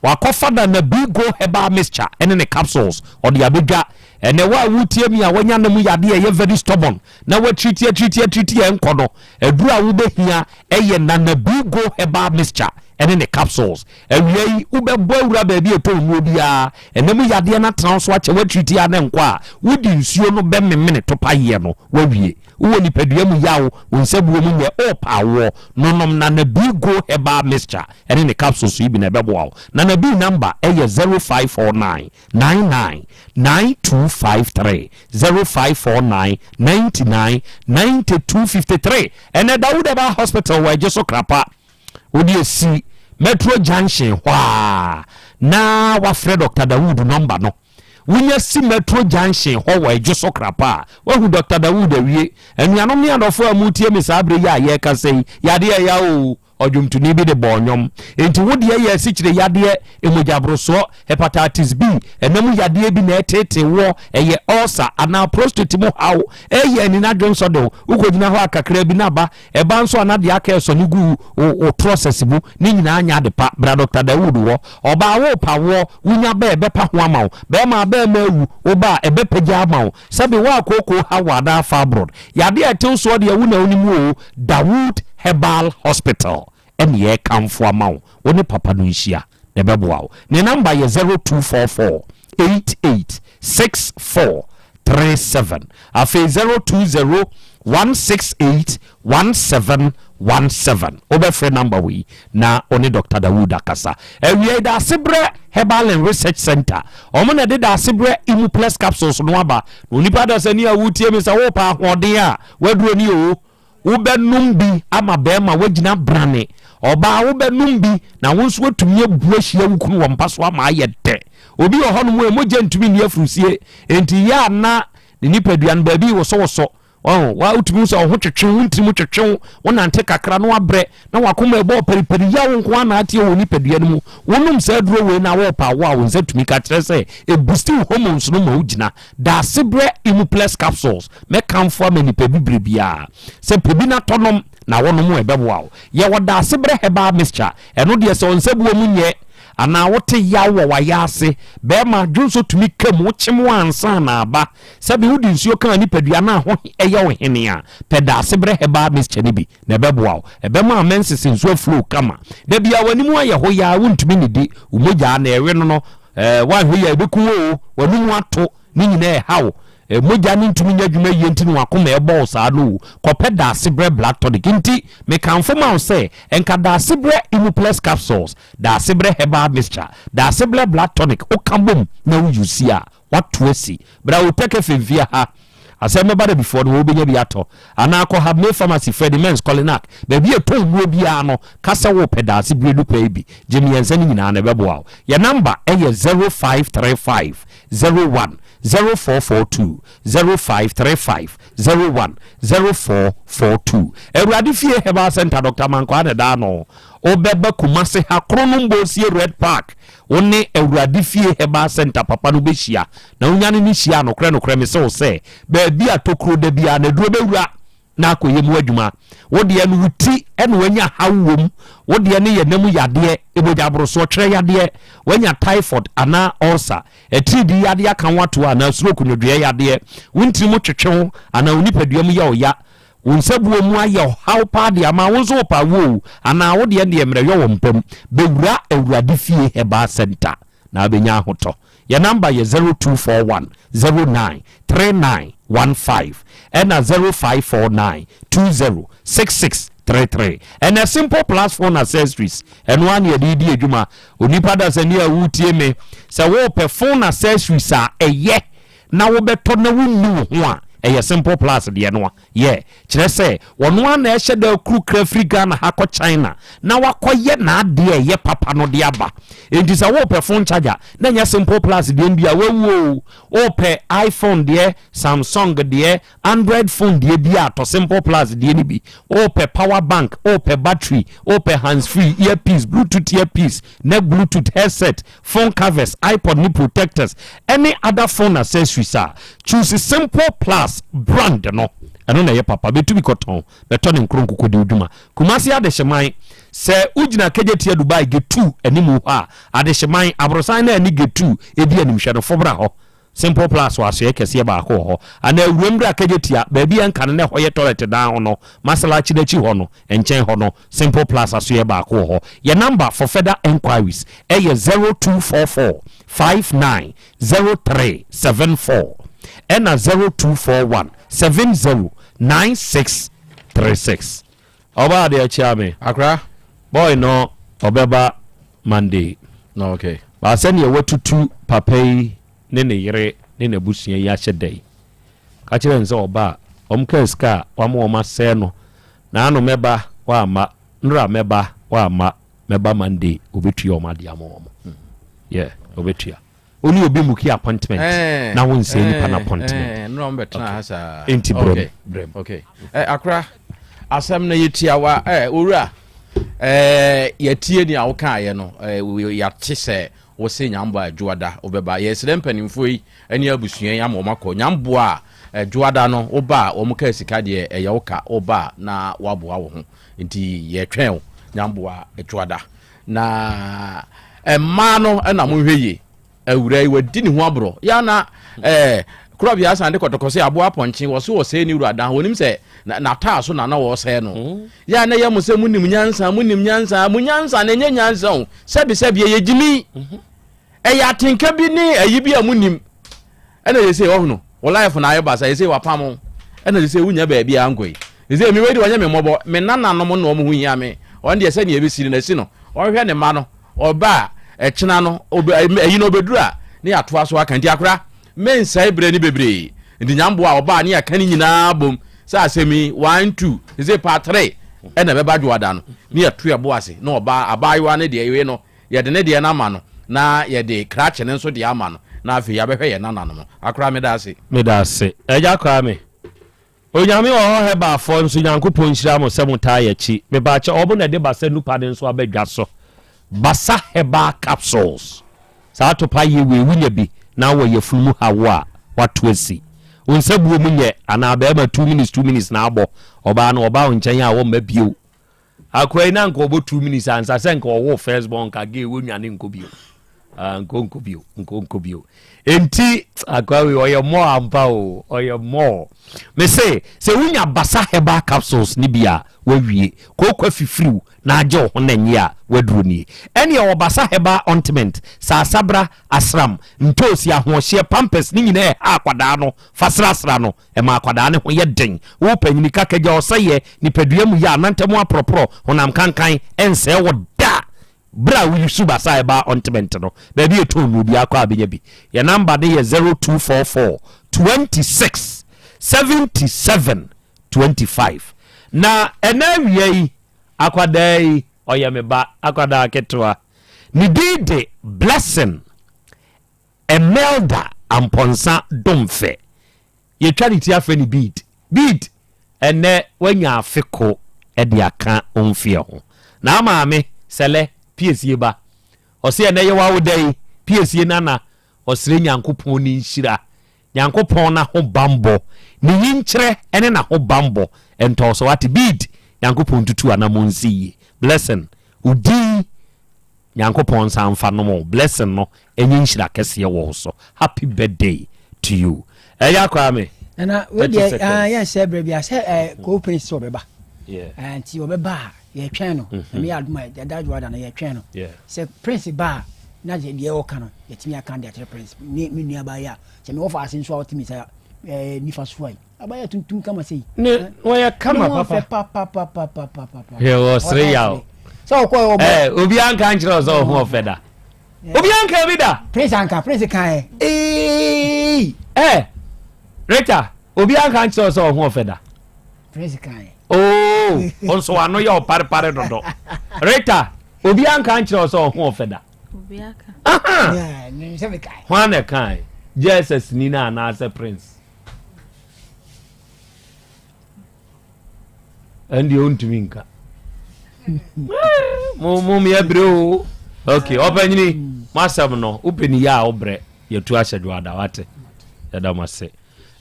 wakɔfa Nana B Go Herbal Mixture ne ne capsules, ɔde abɛdwa. Ɛnɛ wo a woretie me a woanya nna mu yadeɛ a ɛyɛ very stubborn na woatiriti atiriti atiriti a ɛnkɔ no, aduro a wobɛhia yɛ Nana B Go Herbal Mixture ne ne capsules. Awia yi, wobɛbɔ awura baabi a ɛtɔ nnuro biara, ɛnna mu yadeɛ no atena wo so akyɛ, woatiriti a na ɛnkɔ a, wode nsuo no bɛmemene topayeɛ no, woawie. Wowɔ nipadua mu yaw, wo nsabuo mu nyɛ, ɔɔpɛ awoɔ, no nom Nana B Go Herbal Mixture ɛne ne capsules yi bi na ɛbɛboa wo. Nana B number ɛyɛ 0549 99 9253, 0549 99 9253. Ɛnɛ Dawood Herbal Hospital wɔ Ɛgye so Krapa, wode asi Metro Junction hɔ a na wafrɛ Dr. Dawood number no. Wonya si Metro Junction hɔ wɔ Adwo so Krapa a, woahu Dɔkta Dawood awie. Anuanom ne adɔfo a moretie me saa bere yi a yɛrekasa yi, yadeɛ ɛya oo, ɔdwomtoni bi de bɔɔ nnwom. Enti wo deɛ yɛ asikyire yadeɛ, mogyaborosoɔ, hepatitis B, ɛna mu yadeɛ bi na ɛreteetee woɔ, ɛyɛ ulcer anaa prostate mu haw, ɛreyɛ ani na adwensɔ de wo, wokɔgyina hɔ a kakra bi na aba, Ɛba nso a na deɛ aka ɛsɔ no gu wo trɔsɛs mu, ne nyinaa nyɛ ade pa. Bra Dɔkta Dawood hɔ. Ɔbaa worepa woɔ, wonya ba a ɛbɛpa ho ama wo. Bɛrima a bɛrima awu, wo ba a ɛbɛpagya ama wo. Sɛbe wo a kookoo ha wo anaa fibroid. Yadeɛ a ɛte wo soɔ deɛ wo na wonim oo, Dawood Herbal Hospital ɛne yɛrekamfo ama wo. Wo ne papa no nhyia na ɛbɛboa wo. Ne number yɛ 0244 88 64 37 afei 020 168 1717 wobɛfrɛ number wei na wo ne Dr. Dawood akasa. Awiei Daasebrɛ Herbal and Research Center ɔmo na ɛde Daasebrɛ Imuplus capsules no aba na onipa dasani a wotie me sɛ wopɛ ahoɔden a waduro ni oo Wobɛnom bi ama barima woagyina brane. Ɔbaa wobɛnom bi na wo nso woatumi abu ahyia wo kunu wɔ mpa so ama ayɛ dɛ. Obi wɔ hɔnom a mogya ntumi nni afurusie, enti yɛ a na ne nipadua no baabi wosowoso. Wahu, wa wotumi hu sɛ wo ho twetwe wo, ntiri mu twetwe wo, wonante kakra na wabrɛ, na wakoma ɛbɔ paripari, yaw nko ara na ateɛ wɔ nipadua no mu. Wonom saa aduro wei na wɔrepa wo a, wo nsa tumi ka kyerɛ sɛ ɛbusti wo hormones no ma wogyina. Daasebrɛ Imuplus capsules mɛkamfo ama nipa bi bere biara sɛ pɛ bi na tɔ nom na wonom a ɛbɛboa wo. Yɛwɔ Daasebrɛ Herbal Mixture, ɛno deɛ sɛ ɔnsabuo mu nyɛ anaa wote yaw wɔ w'ayaase, bɛrima dwonsɔ tumi ka mu, wokyem wo ansa na aba, sɛbe wode nsuo ka nipadua no a ho yɛ wo hene a, pɛ Daasebrɛ Herbal Mixture no bi na ɛbɛboa wo. Ɛbɛma menses nso aflow kama. Da biara w'anim ayɛ hoyaa, wontumi nnidi, wo mogya na ɛwe no no, Eh, woanhwɛ yie a ɛbɛku wo o, w'anomu ato, ne nyinaa ɛha wo. Eh, mogya no ntumi nyɛ adwuma yie nti na w'akoma ɛbɔ wo saa no o. Kɔpɛ Daasebrɛ Blood Tonic. Nti, mekamfo ma wo sɛ, nka Daasebrɛ Imuplus Capsules, Daasebrɛ Herbal Mixture, Daasebrɛ Blood Tonic woka bom na wo use a, woato asi. Bra Otec FM fie ha. Asɛm bɛba da bifoɔ no wobɛnya bi atɔ. Anaa kɔ Habmay Pharmacy, Freddie Mens, Kolinak, baabi a ɛtɔn nnuro biara no, ka sɛ wopɛ Daase Biredu pɛ yi bi. Gye mmiɛnsa no nyinaa na ɛbɛboa wo. Yɛn namba yɛ 0535 01 0442, 0535 01 0442. Awurade Fie Herbal Centre, Dɔkta Mankwaa na ɛda ano. Wobɛba Kumase ha, Kronom Bosie Red Park, Wo ne Awurade Fie Herbal Centre papa no bɛhyia, na wonya ne no hyia a, nokorɛ nokorɛ mese wo sɛ, baabi a tokuro da biara no, aduro bɛwura na akɔyɛ mu adwuma. Wo deɛ no, wo ti na wanya haw wɔ mu, wo deɛ no yɛ nna mu yadeɛ, mogyaborosoɔ, twerɛ yadeɛ, wanya typhoid anaa ulcer, atiridii yadeɛ aka wo ato anaa stroke, nnwodwoeɛ yadeɛ, wo ntini mu twetwe wo anaa wo nipadua mu yɛ wo ya. Wo nsabuo mu ayɛ ɔhaw paa de ama wo nso wopɛ awoɔ o anaa wo deɛ deɛ mmerɛyɔ wɔ mpa mu, bɛwura Awurade Fie Herbal Centre na wobɛnya ahotɔ. Yɛn number yɛ 0241 09 39 15 ɛna 0549 20 66 33. Ɛnɛ Simple Plus Phone Accessories ɛno ara na yɛde redi adwuma. Onipa dasani a woretie me, sɛ worepɛ phone accessories a ɛyɛ na wobɛtɔ na wonni wo ho a, ɛyɛ Simple Plus deɛ no a yɛ. Kyerɛ sɛ, ɔno ara na ɛhyɛ da kuru kra firi Ghana ha kɔ China na wakɔyɛ n'adeɛ a ɛyɛ papa no de aba. Enti sɛ worepɛ phone charger na ɛnyɛ Simple Plus deɛ no bi a, wawu o. Worepɛ iPhone deɛ, Samsung deɛ, Android phone deɛ bi a, tɔ Simple Plus deɛ no bi. Worepɛ power bank, worepɛ battery, worepɛ hands free, earpiece, Bluetooth earpiece, neck Bluetooth, headset, phone covers, iPod ne protectors, ɛne other phone accessories a, choose Simple Plus brand no. Ɛno na ɛyɛ papa. Bɛtumi kɔtɔn, bɛtɔ ne nkoro nkokɔ di wo dwuma. Kumasi Adehyeman, sɛ wogyina Kejetia Dubai Gate 2 anim hɔ a, Adehyeman, aborosan no a ɛne Gate 2 di animhwɛ no, fo bra hɔ. Simple Plus wɔ asoɛe kɛseɛ baako wɔ hɔ. Anaa awuram bra Kejetia, baabi a ɛnka no na ɛhɔ yɛ tɔlɛt dan ho no, Masalakyi no akyi hɔ no, nkyɛn hɔ no, Simple Plus asoɛe baako wɔ hɔ. Yɛn number for further enquiries yɛ 0244 59 0374 ɛna 0241 70 9636. Ɔbaa deɛ kyea me. Akra. Boy no ɔbɛba Monday. Okay. Ba sɛdeɛ watutu papa yi ne ne yere ne n'abusua yi ahyɛ da yi, ka kyerɛ no sɛ ɔba a, wɔn kaa sika a wama wɔn asɛe no, naano mɛba wamma, nnora mɛba wamma, mɛba Monday, ɔbɛtua wɔn adeɛ ama wɔn. Yeah, ɔbɛtua. Wo ne obi muki appointment eh, na wo nsɛe nipa no eh, appointment. Eh, nnora wɔn bɛtena ha saa. Enti brɛ Okay. mu, brɛ mu. Okay. Eh, akora, asɛm no yɛ tiawa. Eh, owura, eh, yɛtie nea wokaeɛ no, eh, yɛate sɛ Wo se Nyamboa a Dwoada wo bɛba. Yɛsrɛ mpaninfoɔ yi ne abusua yi ama wɔn akɔ. Nyamboa a Dwoada no wo ba a wɔn kaa sika deɛ ɛyɛ wo ka wo ba a na waboa wo ho. Nti yɛtwɛn wo Nyamboa Dwoada. Na mmaa no na monhwɛ yie. Awuraa yi wadi ne ho aborɔ. Yɛ na ɛɛ Korɔbea asan de kɔtɔkɔ sɛ aboa apɔnkye wɔ so wɔsɛe ne wura dan wɔnim sɛ n'ataa so na na wɔresɛe no. Yɛ a na ɛyɛ mo sɛ monim nyansa, monim nyansa, mo nyansa no ɛnyɛ nyansa o, sɛbi sɛbi ɛyɛ gyimi. Ɛyɛ atenka bi ne ayi bi a monim. Ɛna yɛ sɛ ɔhono, wo life na ayɛ basa, yɛ sɛ wapam wo. Ɛna yɛ sɛ wonya baabi a nkɔ yi. Yɛ sɛ me wei de ɔnyɛ me mmɔbɔ, me nananom na wɔn ho hia me. Ɔno deɛ sɛnea ɛbɛsi no na si no. Ɔnhwɛ ne mma no, ɔba a ɛkyena no, ayi no ɔbɛduru a ne yɛatoa so aka. Nti akora, Mensɛe berɛ no bebree nti Nyamboa a ɔbaa ne yɛaka ne nyinaa bom sɛ asɛm yi one two sese part three ɛna ɛbɛba dwoada no ne yɛto yɛbo ase na ɔbaa abaayewa no deɛ wei no yɛde ne deɛ no ama no na yɛde krakye no nso deɛ ama no na afei yɛabɛhwɛ yɛn nananom akora meda ase. Meda ase Agya Kwame. Onyame wɔ hɔ Herbal foɔ nso Nyankopɔn nhyira mo sɛ mo taa yɛkyi mepaakyɛw ɔmo na ɛde basa nupa no nso aba dwa so Basa Herbal capsules saa topa yɛ wei wonya bi na wɔ yafunu mu ha wo a wato asi wo nsa buo mu nyɛ anaa bɛɛma 2 minutes 2 minutes na abɔ ɔbaa no ɔba wo nkyɛn a wɔmma bio Akoa yi na nka ɔbɔ 2 minutes ansa sɛ nka ɔwɔ first born nka gay wɔnwane nkɔ bio ah, nkɔ nkɔ bio nkɔ nkɔ bio enti akoa wei ɔyɛ mɔ ampa o ɔyɛ mɔ me se sɛ wonya basa herbal capsules ne bi a wawie kooko afifiriw na agye wo ho na nye a waduro nie ɛne ɛwɔ basa herbal ointment saasabra asram ntoosi ahoɔhyeɛ pampers ne nyinaa ɛha akwadaa no fa srasra no Ɛma akwadaa no ho yɛ den. Wo panyini ka kagya ɔsɛeɛ, nipadua mu yea, nantam aporɔporɔ, honam kankan, ɛnsɛe wo da! Berɛ a wo use Basa Herbal Ointment no, baabi a ɛtɔn nnuro biara kɔ a bɛnya bi. Yɛn number no yɛ 0244 26 77 25. Na ɛnɛ awia yi, akwadaa yi, ɔyɛ me ba, akwadaa ketewa. Ne din de Blessing. Emelda Amponsah Domfɛ, yɛtwa ne ti afrɛ no Bead. Bead, ɛnnɛ woanya afe ko de aka wo mfeɛ ho. Na maame, Sɛlɛ, piesie ba. Ɔse ɛnnɛ yɛ w'awoda yi, piesie nana, ɔsrɛ Nyankopɔn ne nhyira, Nyankopɔn n'ahobanbɔ, ne nyinkyerɛ ne n'ahobanbɔ ntɔ wo so. Wate Bead, Nyankopɔn ntutu anamɔn nsi yie. Blessing, wo din Nyankopɔn nsa nfa nom wo blessing no ɛnyɛ nhyira kɛseɛ wɔ wo so happy birthday to you Ɛya Kwame. Nana wei deɛ ah, yɛn sɛ berɛ bi a sɛ eh, kɔɔ prince sɛ ɔbɛba eh, nti ɔbɛba a yɛtwɛn no mhm. na meyɛ adom a yɛda adwoada no yɛtwɛn no sɛ prince ba a na deɛ ɔka no yɛtumi aka de akyerɛ prince ne me nua baayɛ a sɛ mewɔ fa ase nso a ɔtumi sɛ eh, nifa so a yi abayɛ tuntum kama sɛ yi ne wɔyɛ kama papa papapapapapa hwɛ wɔ sere yaw sɛ ɔkɔ ɔbɔ eh, obi anka nkyerɛ sɛ ɔho ɔfɛ da obi anka bi da. Prince anka prince kan ɛ. Ee ɛ Rita obi anka nkyerɛ sɛ ɔho ɔfɛ da. Prince kan ɛ. Oo nso ano yɛ ɔparepare dodo Rita obi anka nkyerɛ sɛ ɔho ɔfɛ da. Obi aka. Hwan na ɛka ɛ Jesus ni na anaasɛ prince. Ɛndeɛ ɔntumi nka mo mo yɛ brɛ o ok ɔpanyini mo asɛm no wopɛ ne yɛ a wobrɛ yɛtu ahyɛ dwoada wate yɛda mo ase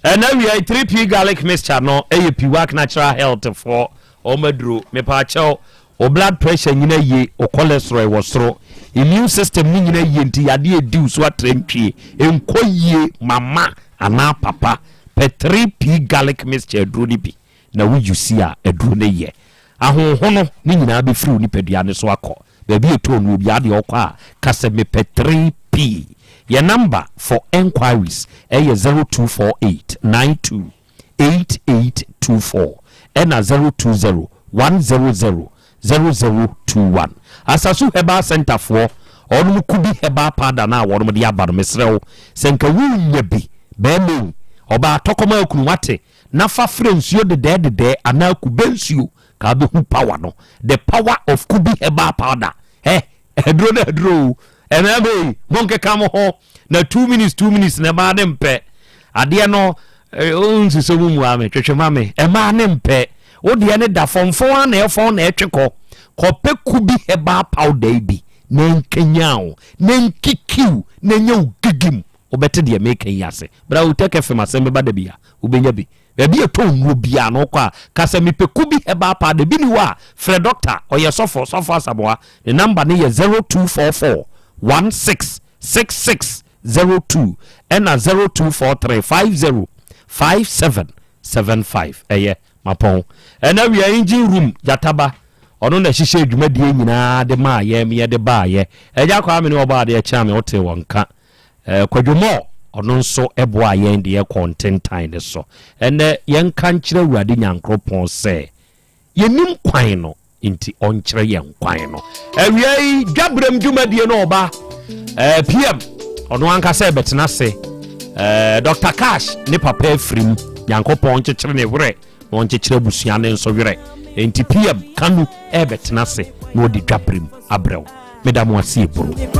ɛna wia 3p garlic mixture no ɛyɛ piwak natural health foɔ ɔmaduro mepaakyɛw o blood pressure nyina yie o cholesterol wɔ soro immune system ne nyina yie nti yadeɛ ɛdi wo so atrɛ ntwie nkɔ yie mama anaa papa pɛ 3p garlic mixture aduro no bi na wo use a aduro no yɛ ahonhono ne nyinaa bɛfiri wo nipadua no so akɔ baabi ɛtɔɔ no obiara deɛ ɔkɔ a ka sɛ mepɛ 3P yɛ number for enquiries ɛyɛ 0248 92 8824 ɛna 020 100 0021 Asasu Herbal Center foɔ ɔnom kubi herbal powder no a wɔnom de aba no mesrɛ wo sɛ nka wonya bi bɛɛma yi ɔbaa tɔkɔma akunu wate na fa frɛ nsuo dedɛɛ dedɛɛ anaa kube nsuo ka wobɛhu power no the power of kubi herbal powder eh aduro no aduro o ɛmɛɛmɛ yi monkeka mo ho na 2 minutes 2 minutes na ɛmaa ne mpɛ adeɛ no nsusɛ mu mua me twetwe ma me ɛmaa ne mpɛ wo deɛ ne da fɔmfɔn a na ɛfɔn na ɛtwe kɔ kɔpɛ kubi herbal powder yi bi na nkenya wo na nkikiw na nyɛ wo gigim wobɛte deɛ meka yi ase bra wo tɛkɛ fam asɛm bɛba da bi a wobɛnya bi baabi ɛtɔ nnuro biara no wokɔ a ka sɛ mepɛ kubi herbal powder bi ni hɔ a frɛ doctor ɔyɛ sɔfo sɔfo Asamoa ne number ne yɛ 0244 16 66 02 ɛna 0243 50 57 75 ɛyɛ mapɔn ɛna wia engine room gyataba ɔno na ɛhyehyɛ dwumadie nyinaa de maa yɛ yɛde baayɛ ɛgya kɔ ame ne ɔbɔ adeɛ kyɛn me wote wɔn ka kwadwomɔ ɔno nso ɛboa yɛn deɛ kɔ ntentan ne so ɛnɛ yɛnka nkyerɛ Awurade Nyankoropɔn sɛ yɛnim kwan no nti ɔnkyerɛ yɛn kwan no awia yi dwaberɛm dwumadie no ɔba pm ɔno ankasa ɛbɛtena ase Dr Cash ne papa afirim Nyankopɔn nkyekyere ne werɛ na ɔnkyekyere abusua ne nso werɛ nti pm kanu ɛbɛtena ase na ɔde dwaberɛm abrɛw meda mo ase eburo.